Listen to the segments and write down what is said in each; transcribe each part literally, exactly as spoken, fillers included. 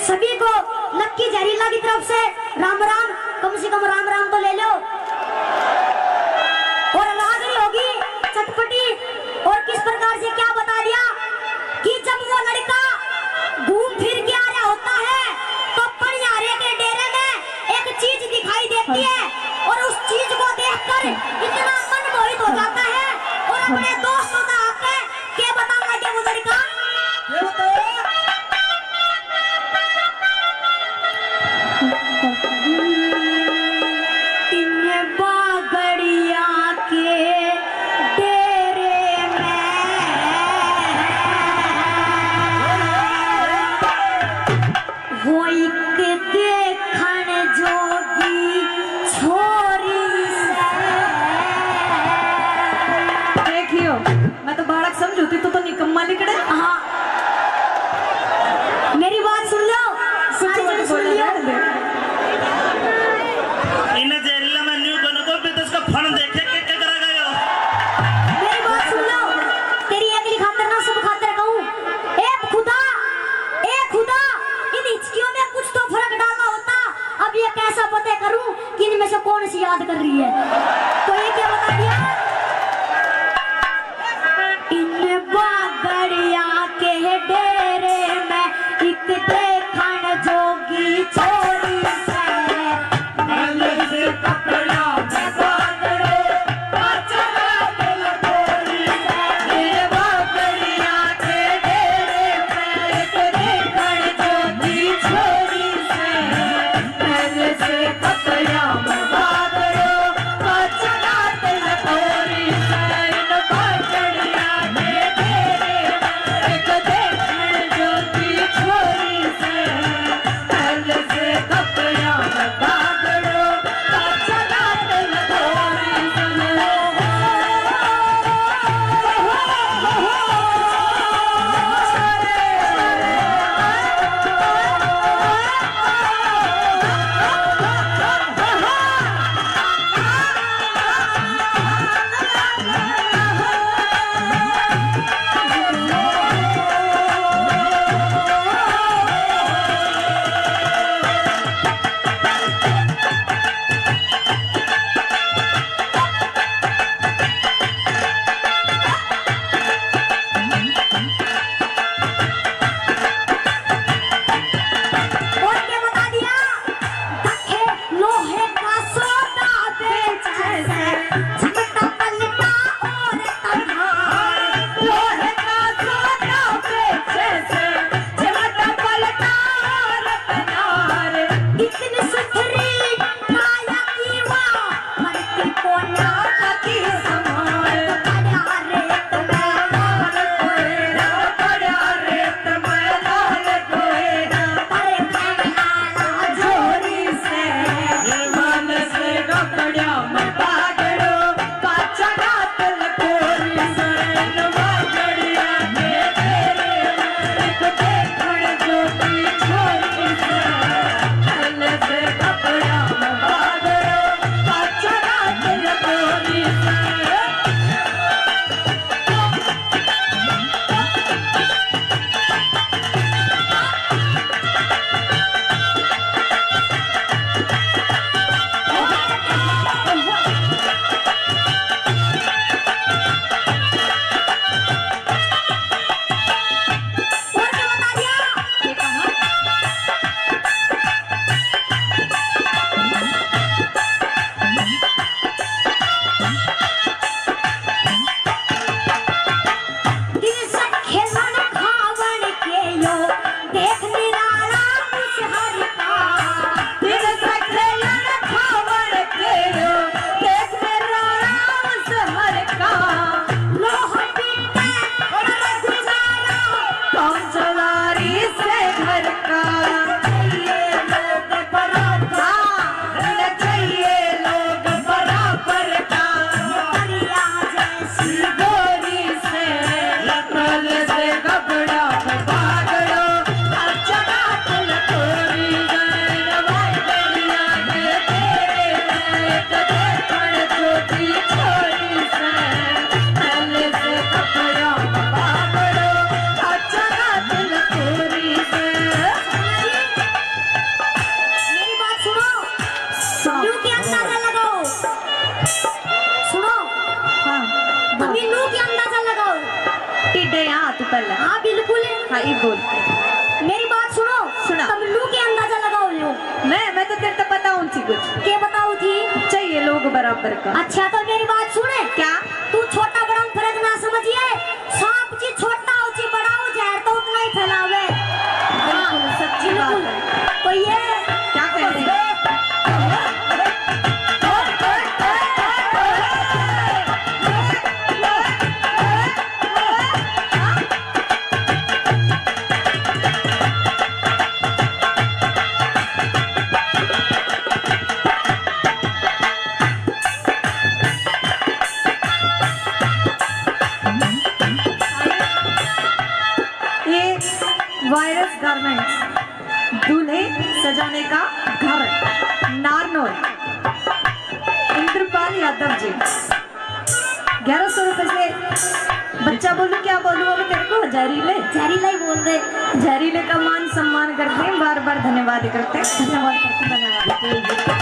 सभी को लक्की जहरीला की तरफ से राम राम। कम से कम राम राम तो ले लो। और रागनी होगी चटपटी। और किस प्रकार से क्या बता दिया कि जब वो लड़का घूम फिर के आ रहा होता है तो पनियारे के डेरे में एक चीज दिखाई देती है और उस चीज को देखकर इतना मन मोहित हो जाता है और अपने दोस्तों का आके के बताऊंगा क्या वो लड़का? ये बताओ। इन बागड़िया के डेरे में टिड्डे यहाँ तू पहले। हाँ, बिल्कुल। हाँ, ये बोल। मेरी बात सुनो। सुना। तुम लू के अंदाजा लगाओ लो। मैं, मैं तो तेरे तो बताऊँ थी कुछ। के बताओ थी? चाहिए लोग बराबर का। अच्छा, तो मेरी बात सुने। क्या? तू छोटा बड़ा में फर्क ना समझिए। सांप जी छोटा हो जी बड़ा हो, जहर तो उतना ही फैलावे। बिल्कुल, हाँ, सच्ची बात बिल्कुल। है। तो ये क्या कह रहे हैं? ये वायरस गारमेंट्स, दूल्हे सजाने का घर, नारनौल, इंद्रपाल यादव जी। ग्यारह सौ रुपए से बच्चा, बोलूं क्या बोलूं, अब तेरे को जहरीले, जहरीला ही बोल दे। जहरीले का मान सम्मान करते हैं, बार बार धन्यवाद करते हैं, धन्यवाद करते हैं, धन्यवाद।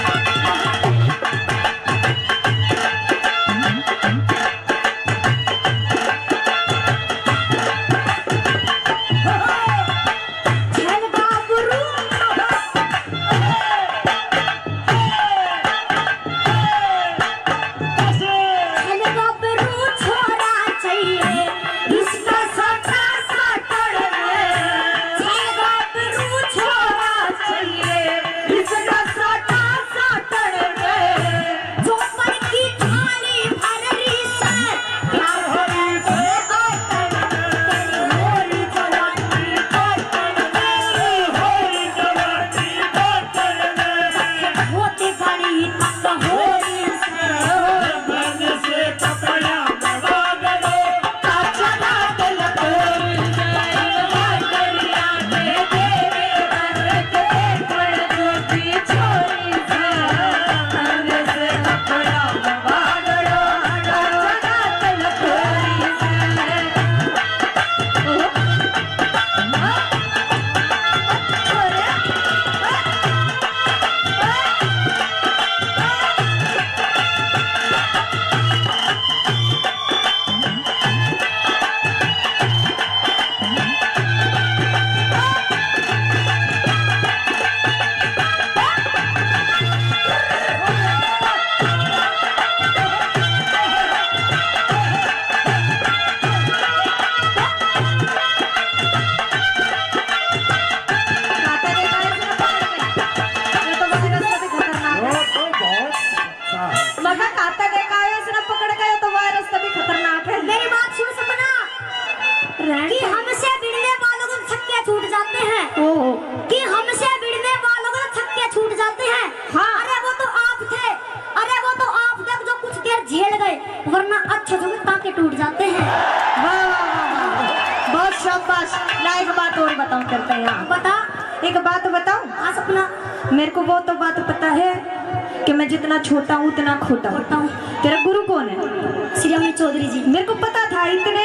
मगर खाता देखा है उसने पकड़ के, ये तो वायरस से भी खतरनाक है। मेरी बात सुन सपना, कि हमसे भिड़ने वालों को छक्के छूट जाते हैं। ओहो। कि हमसे भिड़ने वालों को छक्के छूट जाते हैं। हाँ। अरे वो तो आप थे, अरे वो तो आप थे जो कुछ देर झेल गए, वरना अच्छे जो ताके टूट जाते हैं। वाह, वाह, वाह, वाह। बहुत शाबाश। ला, एक बात और बताऊं, करते हैं यहाँ। बता। एक बात बताऊं? हाँ सपना। मेरे को वो तो बात पता है कि मैं जितना छोटा हूँ, उतना खोटा हूँ। खोटा हूँ। तेरा गुरु कौन है? श्री अमित चौधरी जी। मेरे को पता था, इतने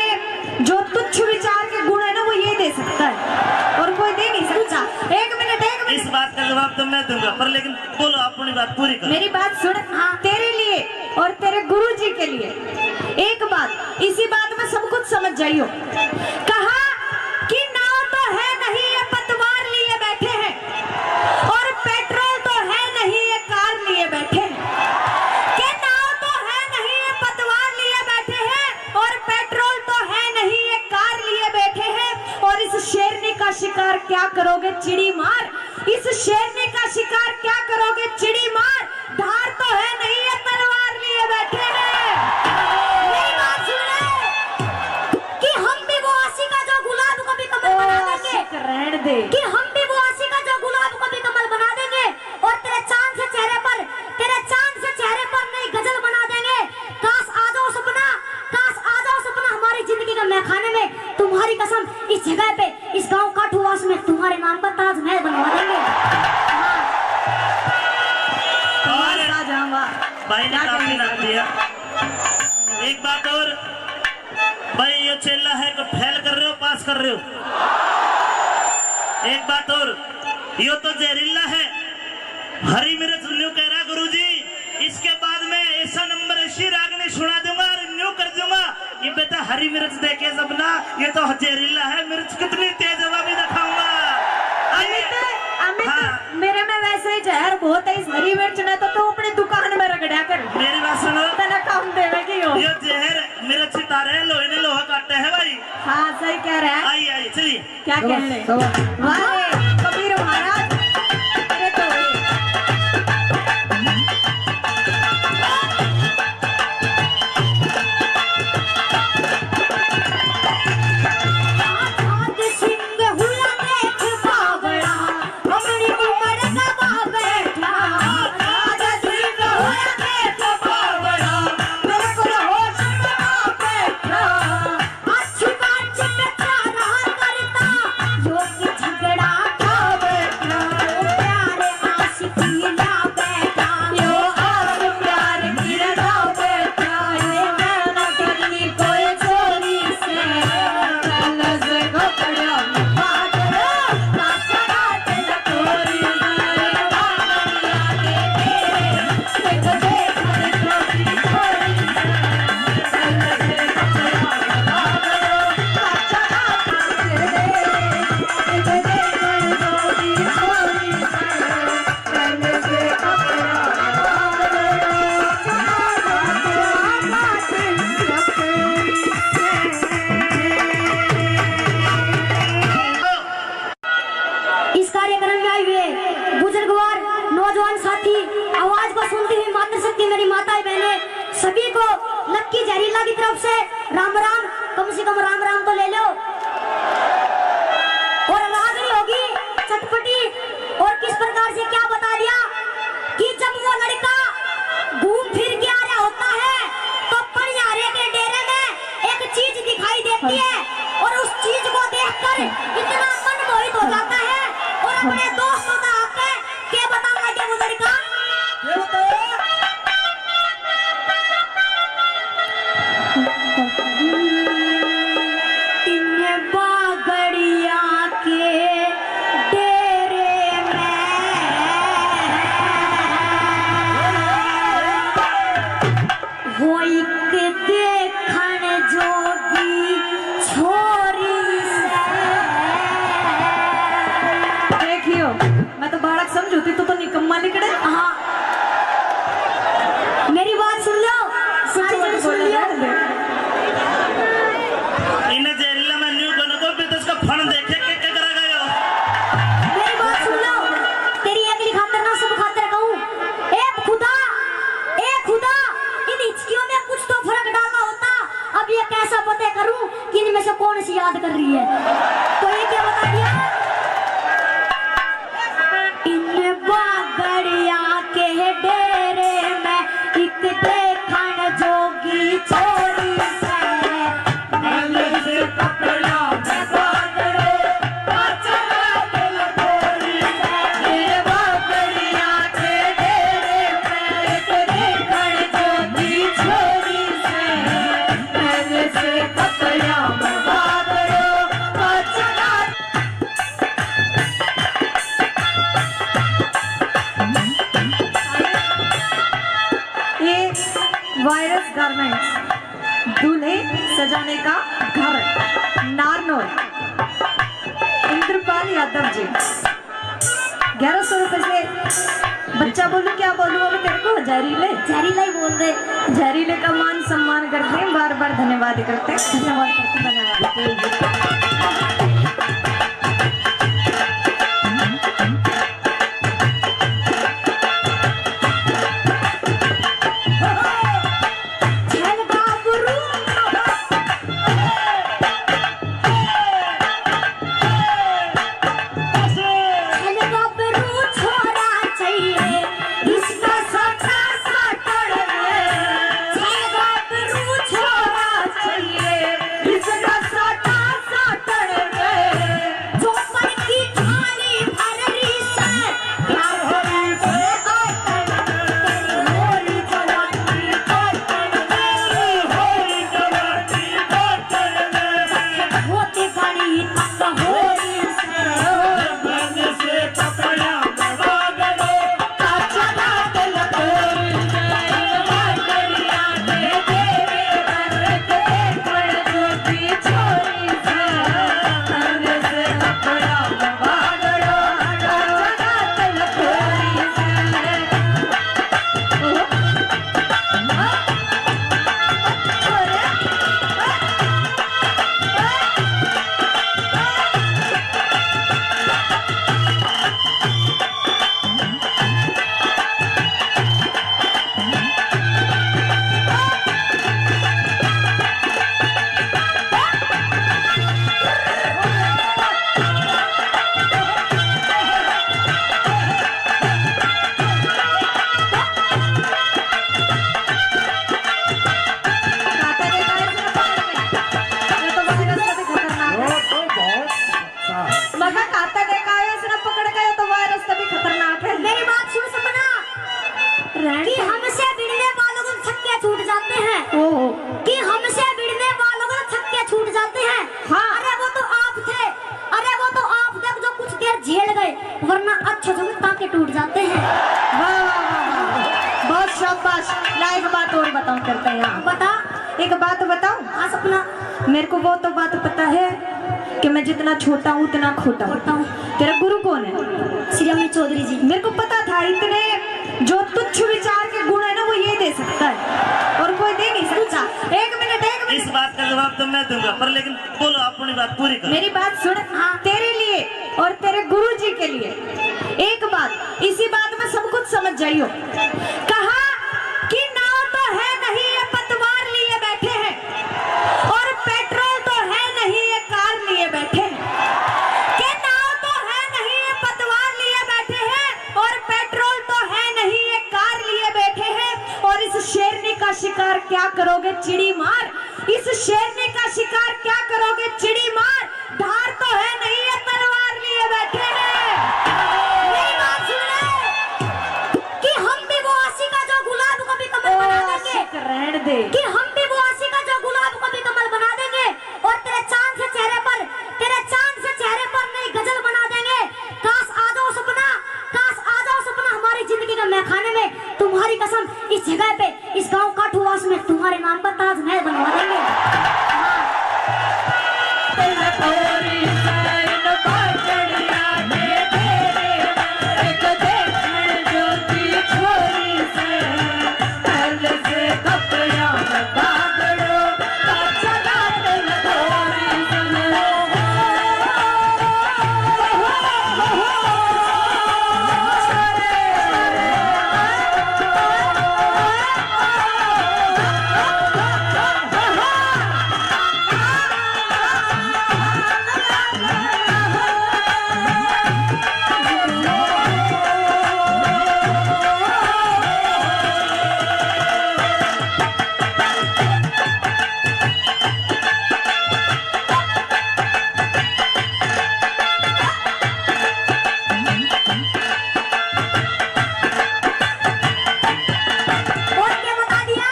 जो तुच्छ विचार के गुण है ना, वो ये दे सकता है, और कोई दे नहीं सकता। एक मिनट, एक मिनट। इस बात का जवाब तो मैं दूंगा, पर लेकिन बोलो, अपनी बात पूरी करो। मेरी बात सुन। हाँ। तेरे लिए और तेरे गुरु जी के लिए एक बात, इसी बात में सब कुछ समझ जाइयो। कहा कि नाव तो है नहीं ये पतवार लिए बैठे हैं, और पेट्रोल तो है नहीं ये कार लिए बैठे हैं। कि नाव तो है नहीं ये पतवार लिए बैठे हैं, और पेट्रोल तो है नहीं ये कार लिए बैठे हैं। और इस शेरनी का शिकार क्या करोगे चिड़ी मार, इस शेरनी का शिकार क्या करोगे चिड़ी मार, धार तो है नहीं ये तलवार लिए बैठे हैं। मेरी बात सुन ले, कि हम भी वो आशिक है जो गुलाब को भी कमल ओ, बना देंगे। आशिक रहन दे। कि हम भी वो आशिक है जो गुलाब को भी कमल बना देंगे, और तेरे चांद से चेहरे पर, तेरे चांद से चेहरे पर नई गजल बना देंगे। काश आ जाओ सपना, काश आ जाओ सपना हमारी जिंदगी के महखाने में। तुम्हारी कसम, इस जगह पे, इस गांव काठूवास में तुम्हारे नाम पर ताजमहल बनवा देंगे। हाँ। और वाह, शाहजहां, वाह। भाई ने क्या काफी कहना। नाम दिया। एक बात और, भाई, ये चेला है, को फेल कर रहे हो, पास कर रहे हो? एक बात और, यो तो जहरीला है। हरी मिर्च न्यू कह रहा गुरुजी, इसके बाद में ऐसा नंबर, ऐसी रागनी सुना दूंगा और न्यू कर दूंगा। ये बेटा हरी मिर्च देखे जब ना, ये तो जहरीला है, मिर्च कितनी तेज है वो भी दिखाऊंगा। आइए। अमित, अमित, हाँ। मेरे में वैसे ही जहर बहुत है, इस हरी मिर्च ने तो तू अपनी दुकान में रगड़ा कर। मेरी बात सुनो। तने काम देवे की हो। ये जहर मिर्च सितारे लोहे ने लोहा काटे है भाई। हाँ, सही कह रहा है। आइए, आइए, चलिए। क्या कहने? वाह रे, कबीर महाराज। अरे तो इस कार्यक्रम में आए हुए बुजुर्गवार, नौजवान साथी, आवाज को सुनती हुई मातृशक्ति, मेरी माताएं बहनें, सभी को लक्की जहरीला की तरफ से राम राम। कम से कम राम राम तो ले लो। और रागनी होगी चटपटी, और किस प्रकार से क्या बता दिया कि जब वो लड़का घूम फिर के आ रहा होता है तो पनिहारे के डेरे में एक चीज दिखाई देती है और उस चीज को देखकर इतना मन मोहित हो जाता है और अपने दोस्तों का आके के बताऊंगा के वो लड़का। ये बताओ। इन बागड़िया के डेरे में हो एक देखण जोगी छोरी से। देखियो, मैं तो बालक समझू थी, तू तो निकम्मा लिकड़े। हाँ। मेरी बात सुन लो, सारी जन सुन लियो। इन्हें जहरीला मैं न्यू बन को भी तो इसका फन देखे के, के करा गयो। मेरी बात सुन लो, तेरी एकली खातर ना सब खातर कहूँ। ए खुदा, ए खुदा, इन हिचकियों में कुछ तो फर्क डालना होता। अब ये कैसा पता करूं कि इनमें से कौन सी याद कर रही है? तो ये क्या बता दिया? इन बागड़िया के डेरे में एक देखण जोगी छोरी से। ये वायरस गारमेंट्स, दूल्हे सजाने का घर, नारनौल, इंद्रपाल यादव जी। ग्यारह सौ रुपए से बच्चा बोलूं, क्या बोलूं, अब तेरे को जहरीले। जहरीला ही बोल दे। जहरीले का मान सम्मान करते हैं, बार बार धन्यवाद करते हैं। धन्यवाद करते हैं, धन्यवाद। टूट जाते हैं। वाह, वाह, वाह, वाह। बहुत शाबाश। ला, एक बात और बताऊं, करते हैं यहाँ। बता। एक बात बताऊं? हाँ, सपना। मेरे को वो तो बात पता है कि मैं जितना छोटा हूँ, उतना खोटा हूँ। खोटा हूँ। तेरा गुरु कौन है? श्री अमित चौधरी जी। मेरे को पता था, इतने जो तुच्छ विचार के गुण है ना, वो ये दे सकता है, और कोई दे नहीं सकता। एक मिनट, एक मिनट। इस बात का जवाब तो मैं दूंगा, पर लेकिन बोलो, अपनी बात पूरी करो। मेरी बात सुन। हाँ। तेरे लिए और तेरे गुरु जी के लिए एक बात, इसी बात में सब कुछ समझ जाइयो। कहा कि नाव तो है नहीं, ये पतवार लिए बैठे हैं, और पेट्रोल तो है नहीं, ये कार लिए बैठे हैं। कि नाव तो है नहीं, ये पतवार लिए बैठे हैं, और पेट्रोल तो है नहीं, ये कार लिए बैठे हैं। और इस शेरनी का शिकार क्या करोगे, चिड़ी मार? इस शेरनी का शिकार क्या करोगे, चिड़ी मार? धार तो है नहीं, ये तलवार लिए बैठे हैं। मेरी बात सुन ले कि हम भी वो आशिका जो गुलाब को भी कमल ओ, बना देंगे। आशिक, रहन दे। कि हम भी वो आशिका जो गुलाब को भी कमल बना देंगे, और तेरे चांद से चेहरे पर, तेरे चांद से चेहरे पर नई गजल बना देंगे। काश आ जाओ सपना, काश आ जाओ सपना हमारी जिंदगी के मैखाने में। तुम्हारी कसम, इस जगह पे, इस गांव काठूवास में तुम्हारे नाम पर ताजमहल बनवा देंगे। हाँ। और क्या बता दिया?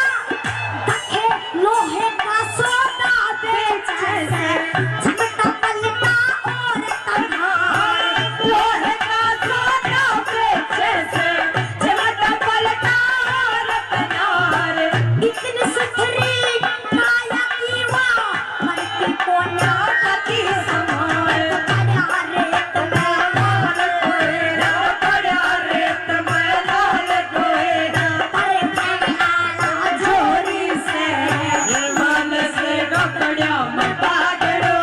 दखे लोहे का सोना बेचे से, झमटा पलटा और तलवार। लोहे का सोना बेचे से, झमटा पलटा और तलवार। इतनी सुथरी काया की वो, मरती कोना की समान। पड़ा रे तुम्हें लाल कोयला, पड़ा रे तुम्हें लाल कोयला। अरे मैं आला जोरी से, मन से कपड़ा में पागड़ो।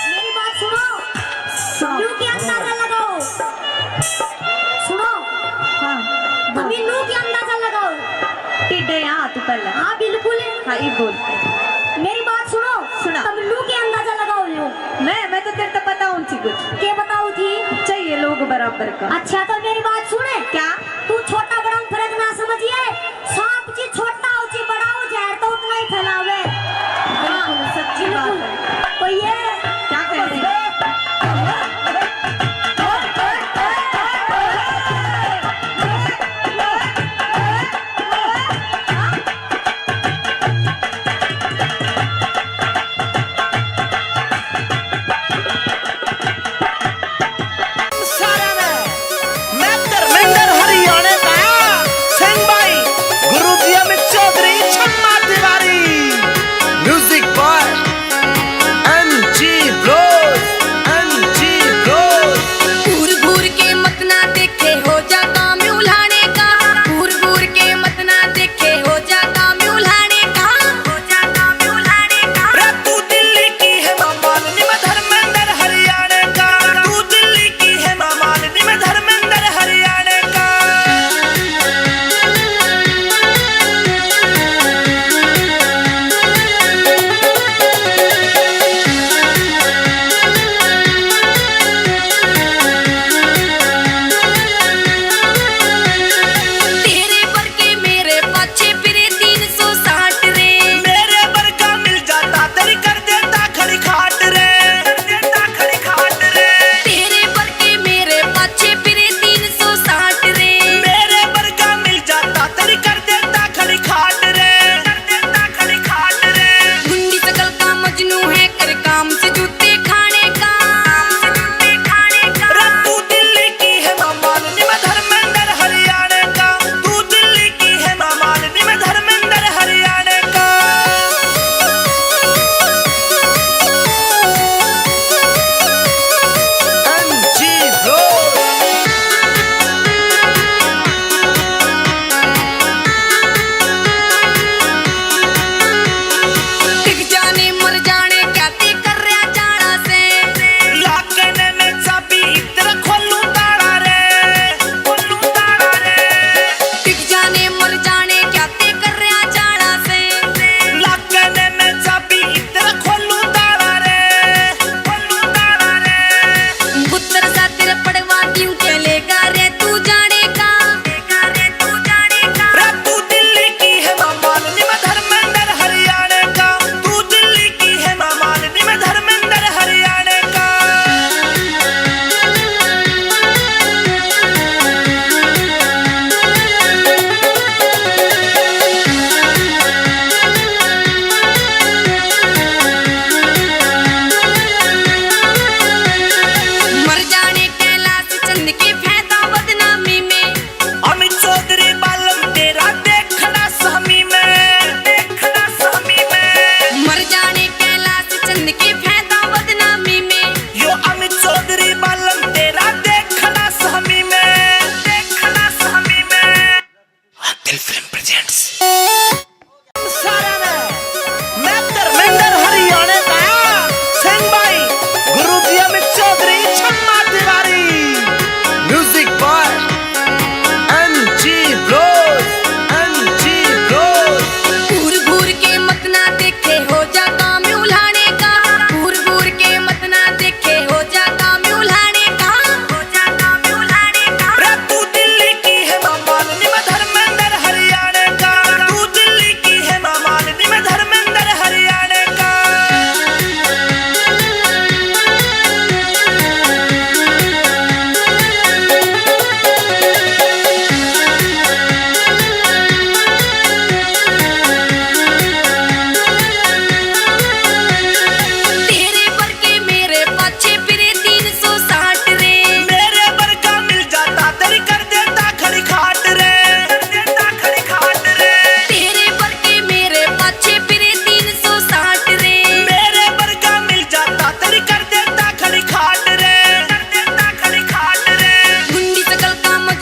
मेरी बात सुनो। सुनो। न्यू के अंदाजा लगाओ। सुनो। हाँ। तुम न्यू के अंदाजा लगाओ। टिड्डे यहाँ तू पहले। हाँ, बिल्कुल। हाँ, ये बोल। मेरी बात सुनो। सुना। तुम न्यू के अंदाजा लगाओ यो। मैं, मैं तो तेरे तो बताऊँ थी कुछ। के बताओ थी? चाहिए लोग बराबर का। अच्छा, तो मेरी बात सुने। क्या? तू छोटा बड़ा में फर्क ना समझिए। सांप जी छोटा हो जी, बड़ा हो, जहर तो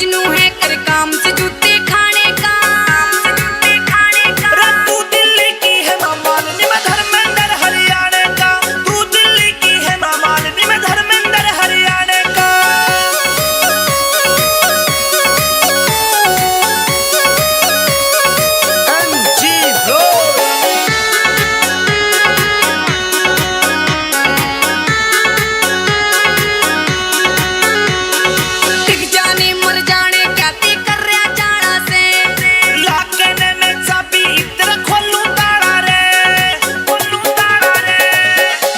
नू है कर काम से जूते खाने का। रे तू दिल्ली की हेमा मालिनी, मैं धर्मेंद्र हरियाणा का। तू दिल्ली की हेमा मालिनी, मैं धर्मेंद्र हरियाणा का। MG bro. टिक जाने मर जाने क्या ती कर रहा जाना से। लाकने में चाबी इतर खोलू ताला रे, खोलू ताला रे।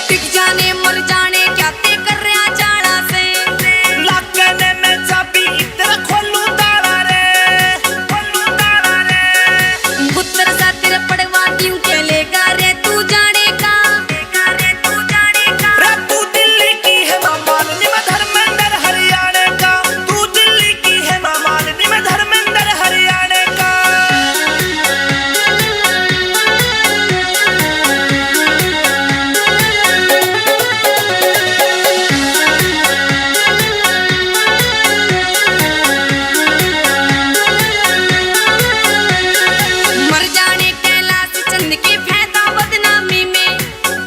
टिक जाने मर जाने क्या ती कर रहा जाना से। लाकने में चाबी इतर खोलू ताला रे, खोलू ताला रे। पुत्र सा तेरे पड़वा क्यों के लेगा रे तू जाने का। रे तू दिल्ली की हेमा मालिनी, मैं धर्मेंद्र हरियाणा का। तू दिल्ली की हेमा मालिनी, मैं धर्मेंद्र हरियाणा का। मर जाने कैलाश चंद के फायदा बदनामी में।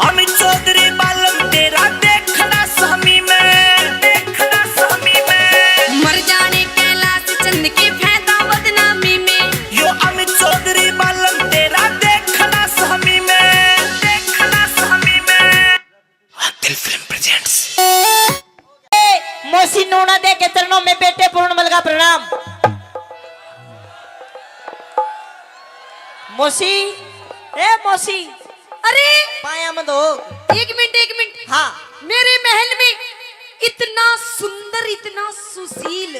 अमित चौधरी बालम तेरा देखना सहमी में, देखना सहमी में। मर जाने कैलाश चंद के फायदा बदनामी में। यो अमित चौधरी बालम तेरा देखना सहमी में, देखना सहमी में। दिल फिल्म प्रेजेंट्स। ए, मौसी नूना दे के चरणों में बेटे पूर्णमल का प्रणाम। मौसी, ए मौसी, अरे! पाया मत हो। एक मिनट, एक मिनट। हाँ। मेरे महल में इतना सुंदर, इतना सुशील,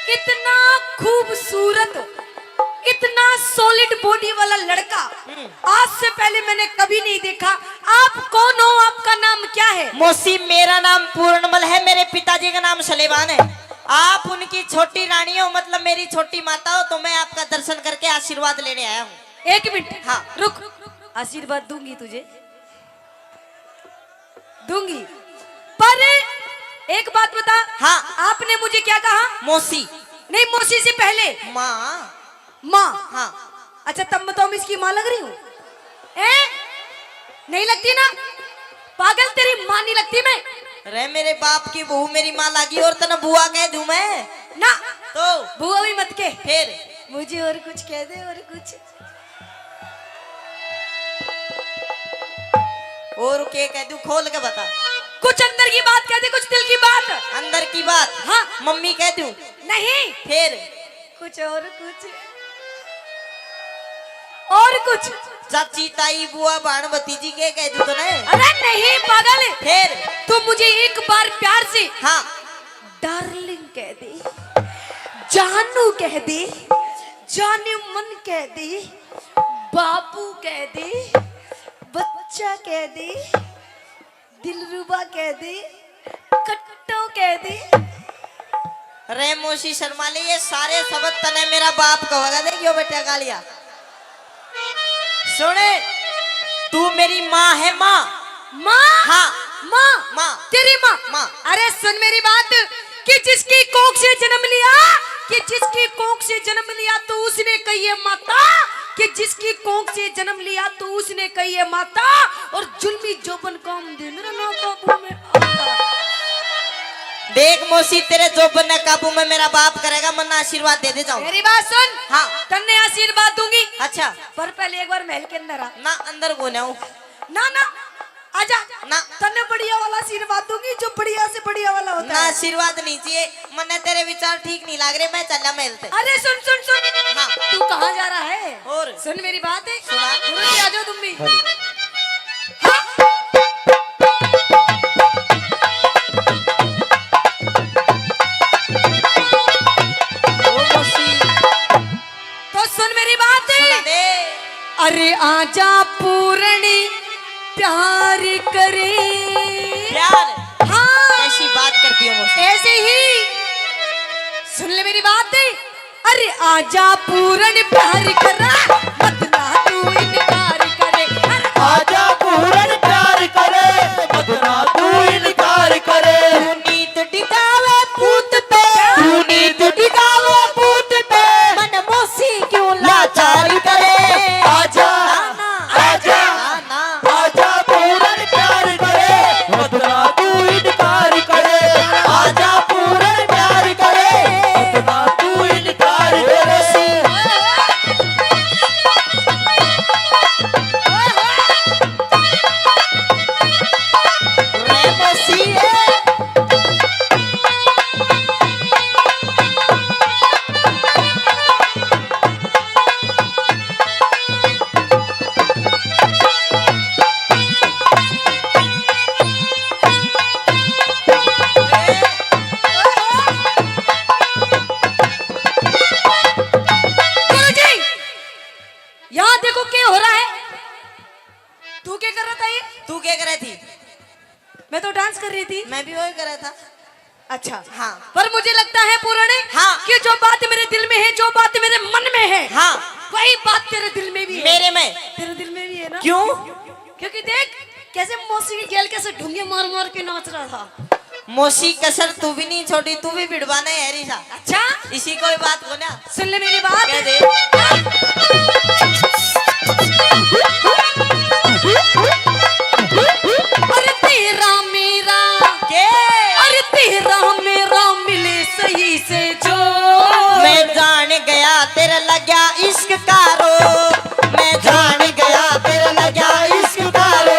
इतना खूबसूरत, इतना सॉलिड बॉडी वाला लड़का हम्म। आज से पहले मैंने कभी नहीं देखा। आप कौन हो? आपका नाम क्या है? मौसी, मेरा नाम पूर्णमल है, मेरे पिताजी का नाम सलेमान है। आप उनकी छोटी रानी हो, मतलब मेरी छोटी माता हो, तो मैं आपका दर्शन करके आशीर्वाद लेने आया हूँ। एक मिनट। हाँ। रुक, आशीर्वाद दूंगी तुझे, दूंगी, पर एक बात बता। हाँ। आपने मुझे क्या कहा? मौसी। नहीं, मौसी से पहले माँ। माँ। हाँ। अच्छा, तब मैं तो इसकी माँ लग रही हूँ, हैं? नहीं लगती ना? पागल, तेरी माँ नहीं लगती मैं। रे मेरे बाप की बहू मेरी माँ लागी और तने बुआ कह दूं मैं? ना। तो? बुआ भी मत के। फिर? मुझे और कुछ कह दे, और कुछ। और के कह दूं, खोल के बता। कुछ अंदर की बात कह दे, कुछ दिल की बात। अंदर की बात? हाँ। मम्मी कह दूं? नहीं। फिर? कुछ और कुछ। और कुछ। चाची, ताई, बुआ, भाण, भतीजी के कह दूं तने? अरे नहीं पागल। फिर? तू मुझे एक बार प्यार से हाँ। डार्लिंग कह दे, जानू कह दे, जाने मन कह दे, बाबू कह दे, बच्चा कह दे, दिलरुबा कह दे, कट्टो कह दे। रे मौसी शर्मा ले, ये सारे शब्द तने मेरा बाप कहेगा। देखियो बेटा कालिया, सुने, तू मेरी माँ है, माँ। माँ? हाँ। माँ? माँ। तेरी माँ? माँ। अरे सुन मेरी बात, कि जिसकी कोख से जन्म लिया, कि जिसकी कोख से जन्म लिया, तो उसने कही है माता, कि जिसकी कोख से जन्म लिया, तो उसने कही है माता, और जुल्मी जोबन काम दे मेरा ना काबू में आता। देख मौसी, तेरे जोबन ने काबू में मेरा बाप करेगा, मन्ना आशीर्वाद दे दे जाओ। मेरी बात सुन। हाँ। तन्ने आशीर्वाद दूंगी। अच्छा। पर पहले एक बार महल के अंदर आ। ना, अंदर को ना हूँ। ना, ना, आजा। ना। तन्ने बढ़िया वाला आशीर्वाद दूंगी, जो बढ़िया से बढ़िया वाला होता ना, है। आशीर्वाद नहीं चाहिए, मन्ने तेरे विचार ठीक नहीं लाग रहे, मैं चला महल ते। अरे सुन, सुन, सुन। हाँ। तू कहाँ जा रहा है? और? सुन मेरी बात। सुना। गुरु जी, आ जाओ तुम भी। हाँ। ओ मौसी। तो सुन मेरी बात। सुना दे। अरे आजा पूरणी प्यार करे। प्यार? हाँ। कैसी बात करती हो मौसी? ऐसे ही। सुन ले मेरी बात। अरे आजा पूरणी प्यार करा, मत ना तू इनकार करे। अरे आजा पूरणी प्यार करे, मत ना तू इनकार करे। तू नीत टिकावे पूत पे, तू नीत कर रही थी? मैं भी वही कर रहा था। अच्छा। हाँ। पर मुझे लगता है पूरण, हाँ। कि जो बात मेरे दिल में है, जो बात मेरे मन में है, हाँ। वही बात तेरे दिल में भी है। मेरे में। तेरे दिल में भी है ना? क्यों? क्योंकि देख, कैसे मौसी की गेल कैसे ढूंगे मार मार के नाच रहा था। मौसी कसर तू भी नहीं छोड़ी, तू भी भिड़वाना है री सा। अच्छा? इसी कोई बात को ना। सुन ले मेरी बात। कह दे। अरे तेरा मेरा, के? अरे तेरा मेरा मिले सही से जो। मैं जान गया तेरा लग्या इश्क का रो, मैं जान गया तेरा लग्या इश्क का रो।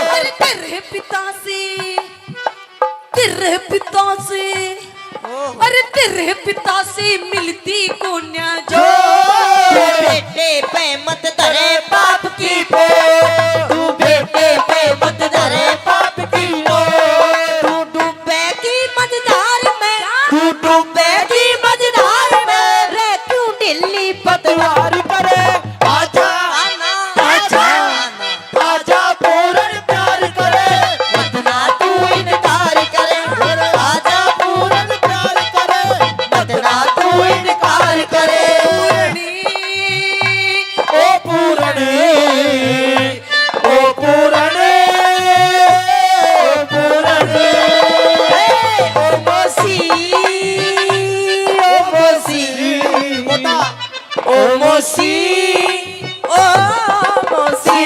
अरे तेरे पिता से, तेरे पिता से, ओहो। अरे तेरे पिता से मिलती कोन्या जो। जो बेटे पे मत धरे पाप की पो, तू बेटे पे मत धरे पाप की पो। तू डूबे की मझधार में, क्या? तू डूबे की मझधार में, रे क्यों ढीली पतवार करे? आजा, आना, आजा। आना। आजा पूरन प्यार करे, मत ना तू इनकार करे। आजा पूरन प्यार करे, मत ना तू इनकार करे। पूरनी, ओ पूरनी, ओ पूरनी, ओ पूरनी। ए, ओ मौसी, ओ मौसी। बता। ओ मौसी, ओ मौसी।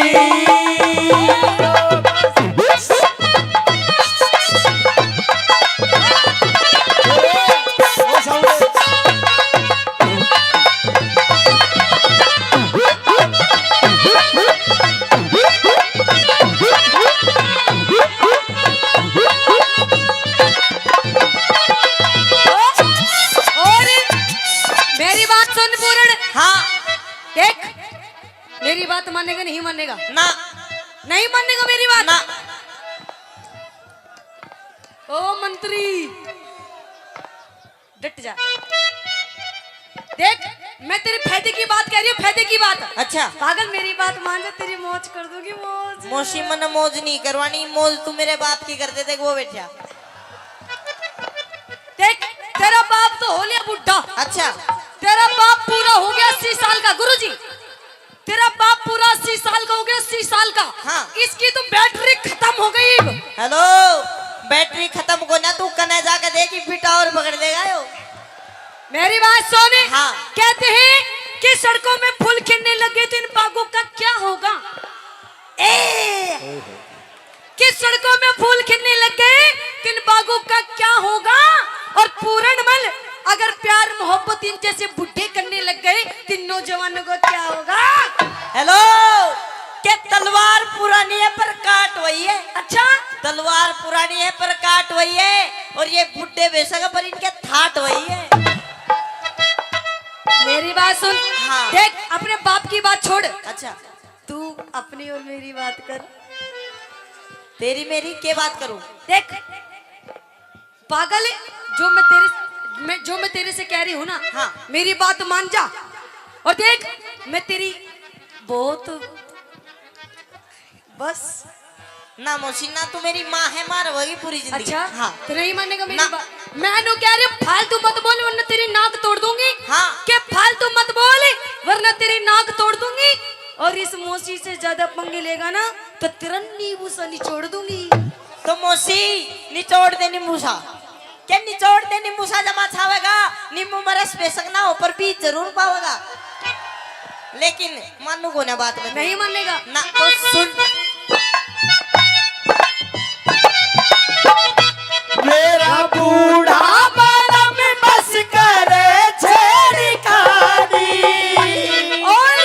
और मेरी बात सुन पूरण। हाँ। देख, मेरी बात मानेगा, नहीं मानेगा? ना। नहीं मानेगा मेरी बात? ना। ओ मंत्री, डट जा। देख, मैं तेरे फायदे की बात कह रही हूँ, फायदे की बात। अच्छा। पागल, मेरी बात मान जा, तेरी मौज कर दूंगी, मौज। मौसी, मन्ने मौज नहीं करवानी, मौज तू मेरे बाप की कर दे, देख वो बैठा। देख, तेरा बाप तो हो लिया बुढ़ा। अच्छा। तेरा बाप पूरा हो गया अस्सी साल का, गुरुजी। तेरा बाप पूरा अस्सी साल का हो गया, अस्सी साल का। हाँ। इसकी तो बैटरी खत्म हो गई। हेलो, बैटरी खत्म को ना, तू कने जाके देख, फिर टावर पकड़ लेगा यो। मेरी बात सुन। हाँ। कहते हैं कि सड़कों में फूल खिलने लगे तो इन बागों का क्या होगा? ए, कि सड़कों में फूल खिलने लग गए, तो इन बागों का क्या होगा? और पूरणमल, अगर प्यार मोहब्बत इन जैसे बुढ़े करने लग गए, तो इन नौजवानों का क्या होगा? हेलो, के तलवार पुरानी है पर काट वही है। अच्छा? तलवार पुरानी है पर काट वही है, और ये बुढ़े बेशक पर इनके थाट वही है। मेरी बात सुन। हाँ। देख, अपने बाप की बात छोड़। अच्छा। तू अपनी और मेरी बात कर। तेरी मेरी के बात करूं? देख पागल, जो मैं तेरे, मैं, जो मैं तेरे से कह रही हूँ ना, हाँ। मेरी बात मान जा। और देख, मैं तेरी बहुत, बस। ना मौसी, ना तू मेरी माँ है, माँ रहोगी पूरी जिंदगी। अच्छा? हाँ। तो नहीं मानेगा मेरी ना। बात? मैं नु कह रही हूँ, फालतू मत बोल वरना तेरी नाक तोड़ दूंगी। हाँ। के फालतू मत बोल वरना तेरी नाक तोड़ दूंगी। और इस मौसी से ज्यादा पंगे लेगा ना तो तेरा नींबू सा निचोड़ दूंगी। तो मौसी, निचोड़ दे नींबू सा। के निचोड़ दे नींबू सा जमा छावेगा, नींबू में रस बेशक ना हो पर बीज जरूर पावेगा। लेकिन मानू को ना बात में। नहीं मानेगा? ना। तो सुन। मेरा बूढ़ा बलम बस करे छेड़खानी। और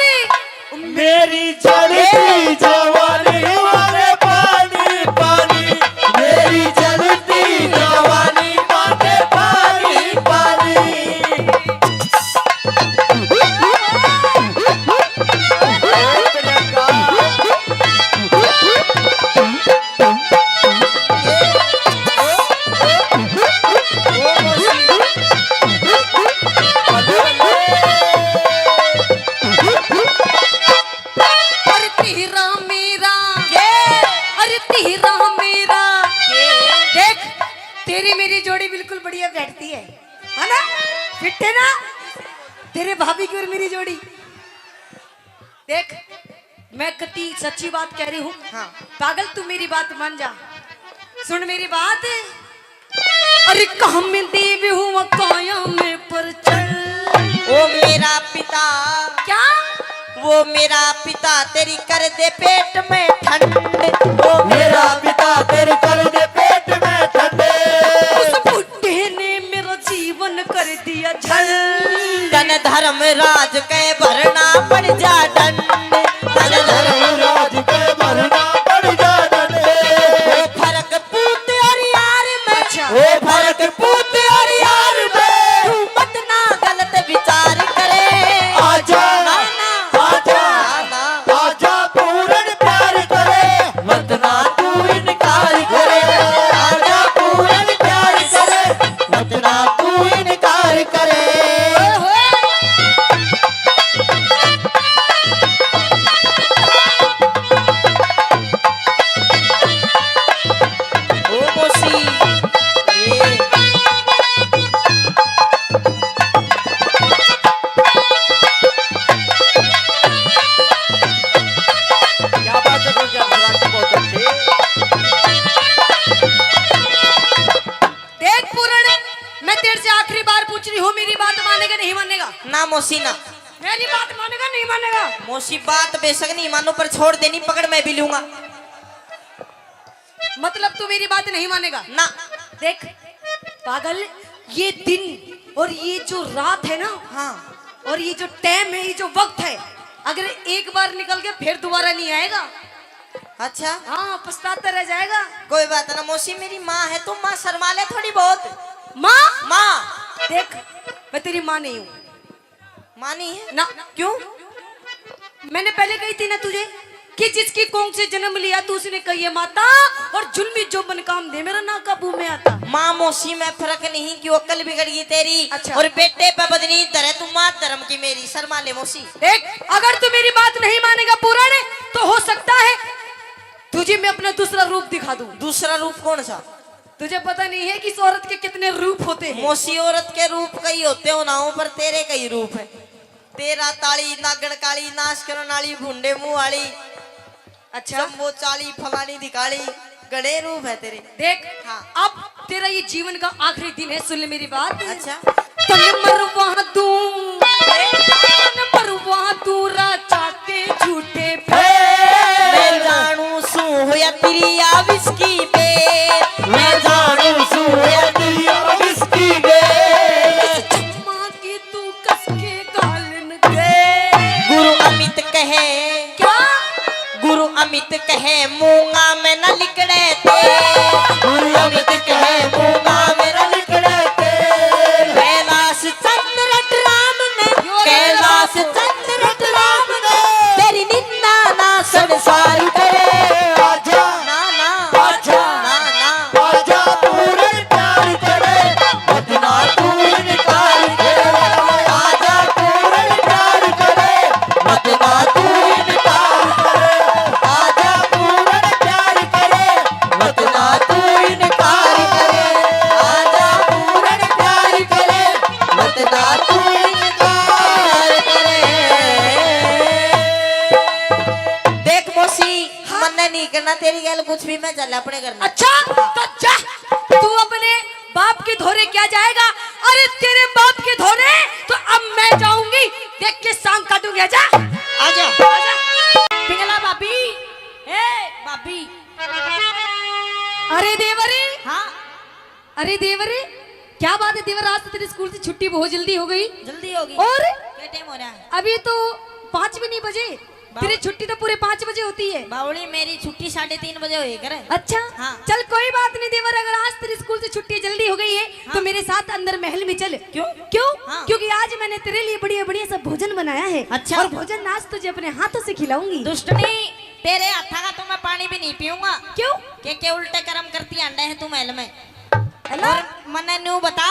मेरी जलती जवानी मारे पानी पानी, मेरी जलती जवानी मारे पानी पानी। ना, तेरे भाभी की और मेरी जोड़ी। देख, मैं कति सच्ची बात कह रही हूँ। हाँ। पागल, तू मेरी बात मान जा, सुन मेरी बात। अरे कहाँ में देव हुआ काया में प्रचंड। ओ मेरा पिता। क्या? वो मेरा पिता तेरी कर दे पेट में ठंड। वो मेरा मेरा पिता तेरी कर दे पेट में ठंड। उस बुढ़े ने मेरा जीवन कर दिया झंड। तन धर्मराज के भरना पड़ जा डंड। तन धर्मराज के भरना पड़ जा डंड। ओ फर्क पूत और यार में। अच्छा। ओ फर्क पूत और यार में। तू मत ना गलत विचार करे। आजा, ना, ना। आजा, ना, ना। आजा पूरन प्यार करे। मत ना तू इनकार करे। आजा पूरन प्यार करे। मत ना तू इनकार करे। ओ मौसी, ए। क्या बात है, गुलजार सराठी, बहुत अच्छे। देख पूरण, मैं तेरे से आखिरी बार पूछ रही हूँ, मेरी बात मानेगा, नहीं मानेगा? ना मौसी ना। मेरी बात मानेगा, नहीं मानेगा? मौसी, बात बेशक नहीं मानू, पर छोड़ देनी पकड़ मैं भी लूंगा। मतलब तू मेरी बात नहीं मानेगा? ना। देख पागल, ये दिन और ये जो रात है ना, हाँ। और ये जो टाइम है, ये जो वक्त है, अगर एक बार निकल के फिर दोबारा नहीं आएगा। अच्छा। हाँ, पछताता रह जाएगा। कोई बात ना मौसी, मेरी माँ है, तू माँ शर्मा ले थोड़ी बहुत। माँ? माँ। देख, मैं तेरी माँ नहीं हूँ। माँ नहीं है? ना। क्यों? मैंने पहले कही थी ना तुझे कि जिसकी कोख से जन्म लिया तू, उसने कही है माता, और जुल्मी जोबन काम दे मेरा ना काबू में आता। माँ मौसी में फर्क नहीं, क्यों अक्ल बिगड़ गई तेरी? अच्छा। और बेटे पे बदनी धरे तू, माँ धर्म की मेरी, शर्मा ले मौसी। देख, अगर तू मेरी बात नहीं मानेगा पूरण, तो हो सकता है तुझे मैं अपना दूसरा रूप दिखा दूं। दूसरा रूप कौन सा? तुझे पता नहीं है कि इस औरत के कितने रूप होते हैं? मौसी, औरत के रूप कई होते हो ना, पर तेरे कई रूप है। तेरा ताली, नागण काली, नाश करण वाली, भूंडे मुंह वाली, अच्छा। जम्बो चाली, फलानी दिखाली, घणे रूप है तेरे। देख, हाँ। अब तेरा ये जीवन का आखिरी दिन है, सुन ले मेरी बात। अच्छा। तन मरवा दूं, तन मरवा दूं राजा के झूठे पे। मैं जानू सू होया तेरी आ विस्की पे। मैं जानू सू होया तेरी आ विस्की पे। इस चकमा की तू कस के गालन दे। गुरु अमित कहे। क्या? गुरु अमित कहे मूंगा में न लिकड़े थे। गुरु अमित कहे मूंगा में न लिकड़े थे। कैलाश चंद्र राम ने, यो रे कैलाश चंद्र राम ने तेरी निंदा ना संसार करे। आजा, ना, ना। आजा, ना, ना। आजा पूरन प्यार करे, मत ना तू इनकार करे। आजा पूरन प्यार करे, मत ना तू इनकार करे। आजा पूरन प्यार करे, मत ना तू इनकार करे। आजा पूरन प्यार करे, मत ना तू इनकार करे। देख मौसी, हाँ। मन्ने नहीं करना तेरी गैल कुछ भी, मैं चल अपने घर में। अच्छा, तो जा, तू अपने बाप के धोरे क्या जाएगा? अरे तेरे बाप के धोरे तो अब मैं जाऊंगी, देख के सांग काटूंगी। आजा। आजा। आजा। पिंगला भाभी, ए भाभी। अरे देवरी। हाँ। अरे देवरी, क्या बात है देवर, आज तो तेरे स्कूल से छुट्टी बहुत जल्दी हो गई। जल्दी हो गई। और? क्या टाइम हो रहा है? अभी तो पाँच भी नहीं बजे। बावली। तेरी छुट्टी तो पूरे पाँच बजे होती है। बावली, मेरी छुट्टी साढ़े तीन बजे होए करे। अच्छा? हाँ। चल कोई बात नहीं देवर, अगर आज तेरे स्कूल से छुट्टी जल्दी हो गई है, हाँ। तो मेरे साथ अंदर महल में चल। क्यों? क्यों? हाँ। क्योंकि आज मैंने तेरे लिए बढ़िया बढ़िया सा भोजन बनाया है। अच्छा। और भोजन आज तुझे अपने हाथों से खिलाऊंगी। दुष्टनी, तेरे हाथा का तो मैं पानी भी नहीं पीऊंगा। क्यों? के, के उल्टे कर्म करती आंडे है तू महल में। हेलो? और मन्ने न्यू बता,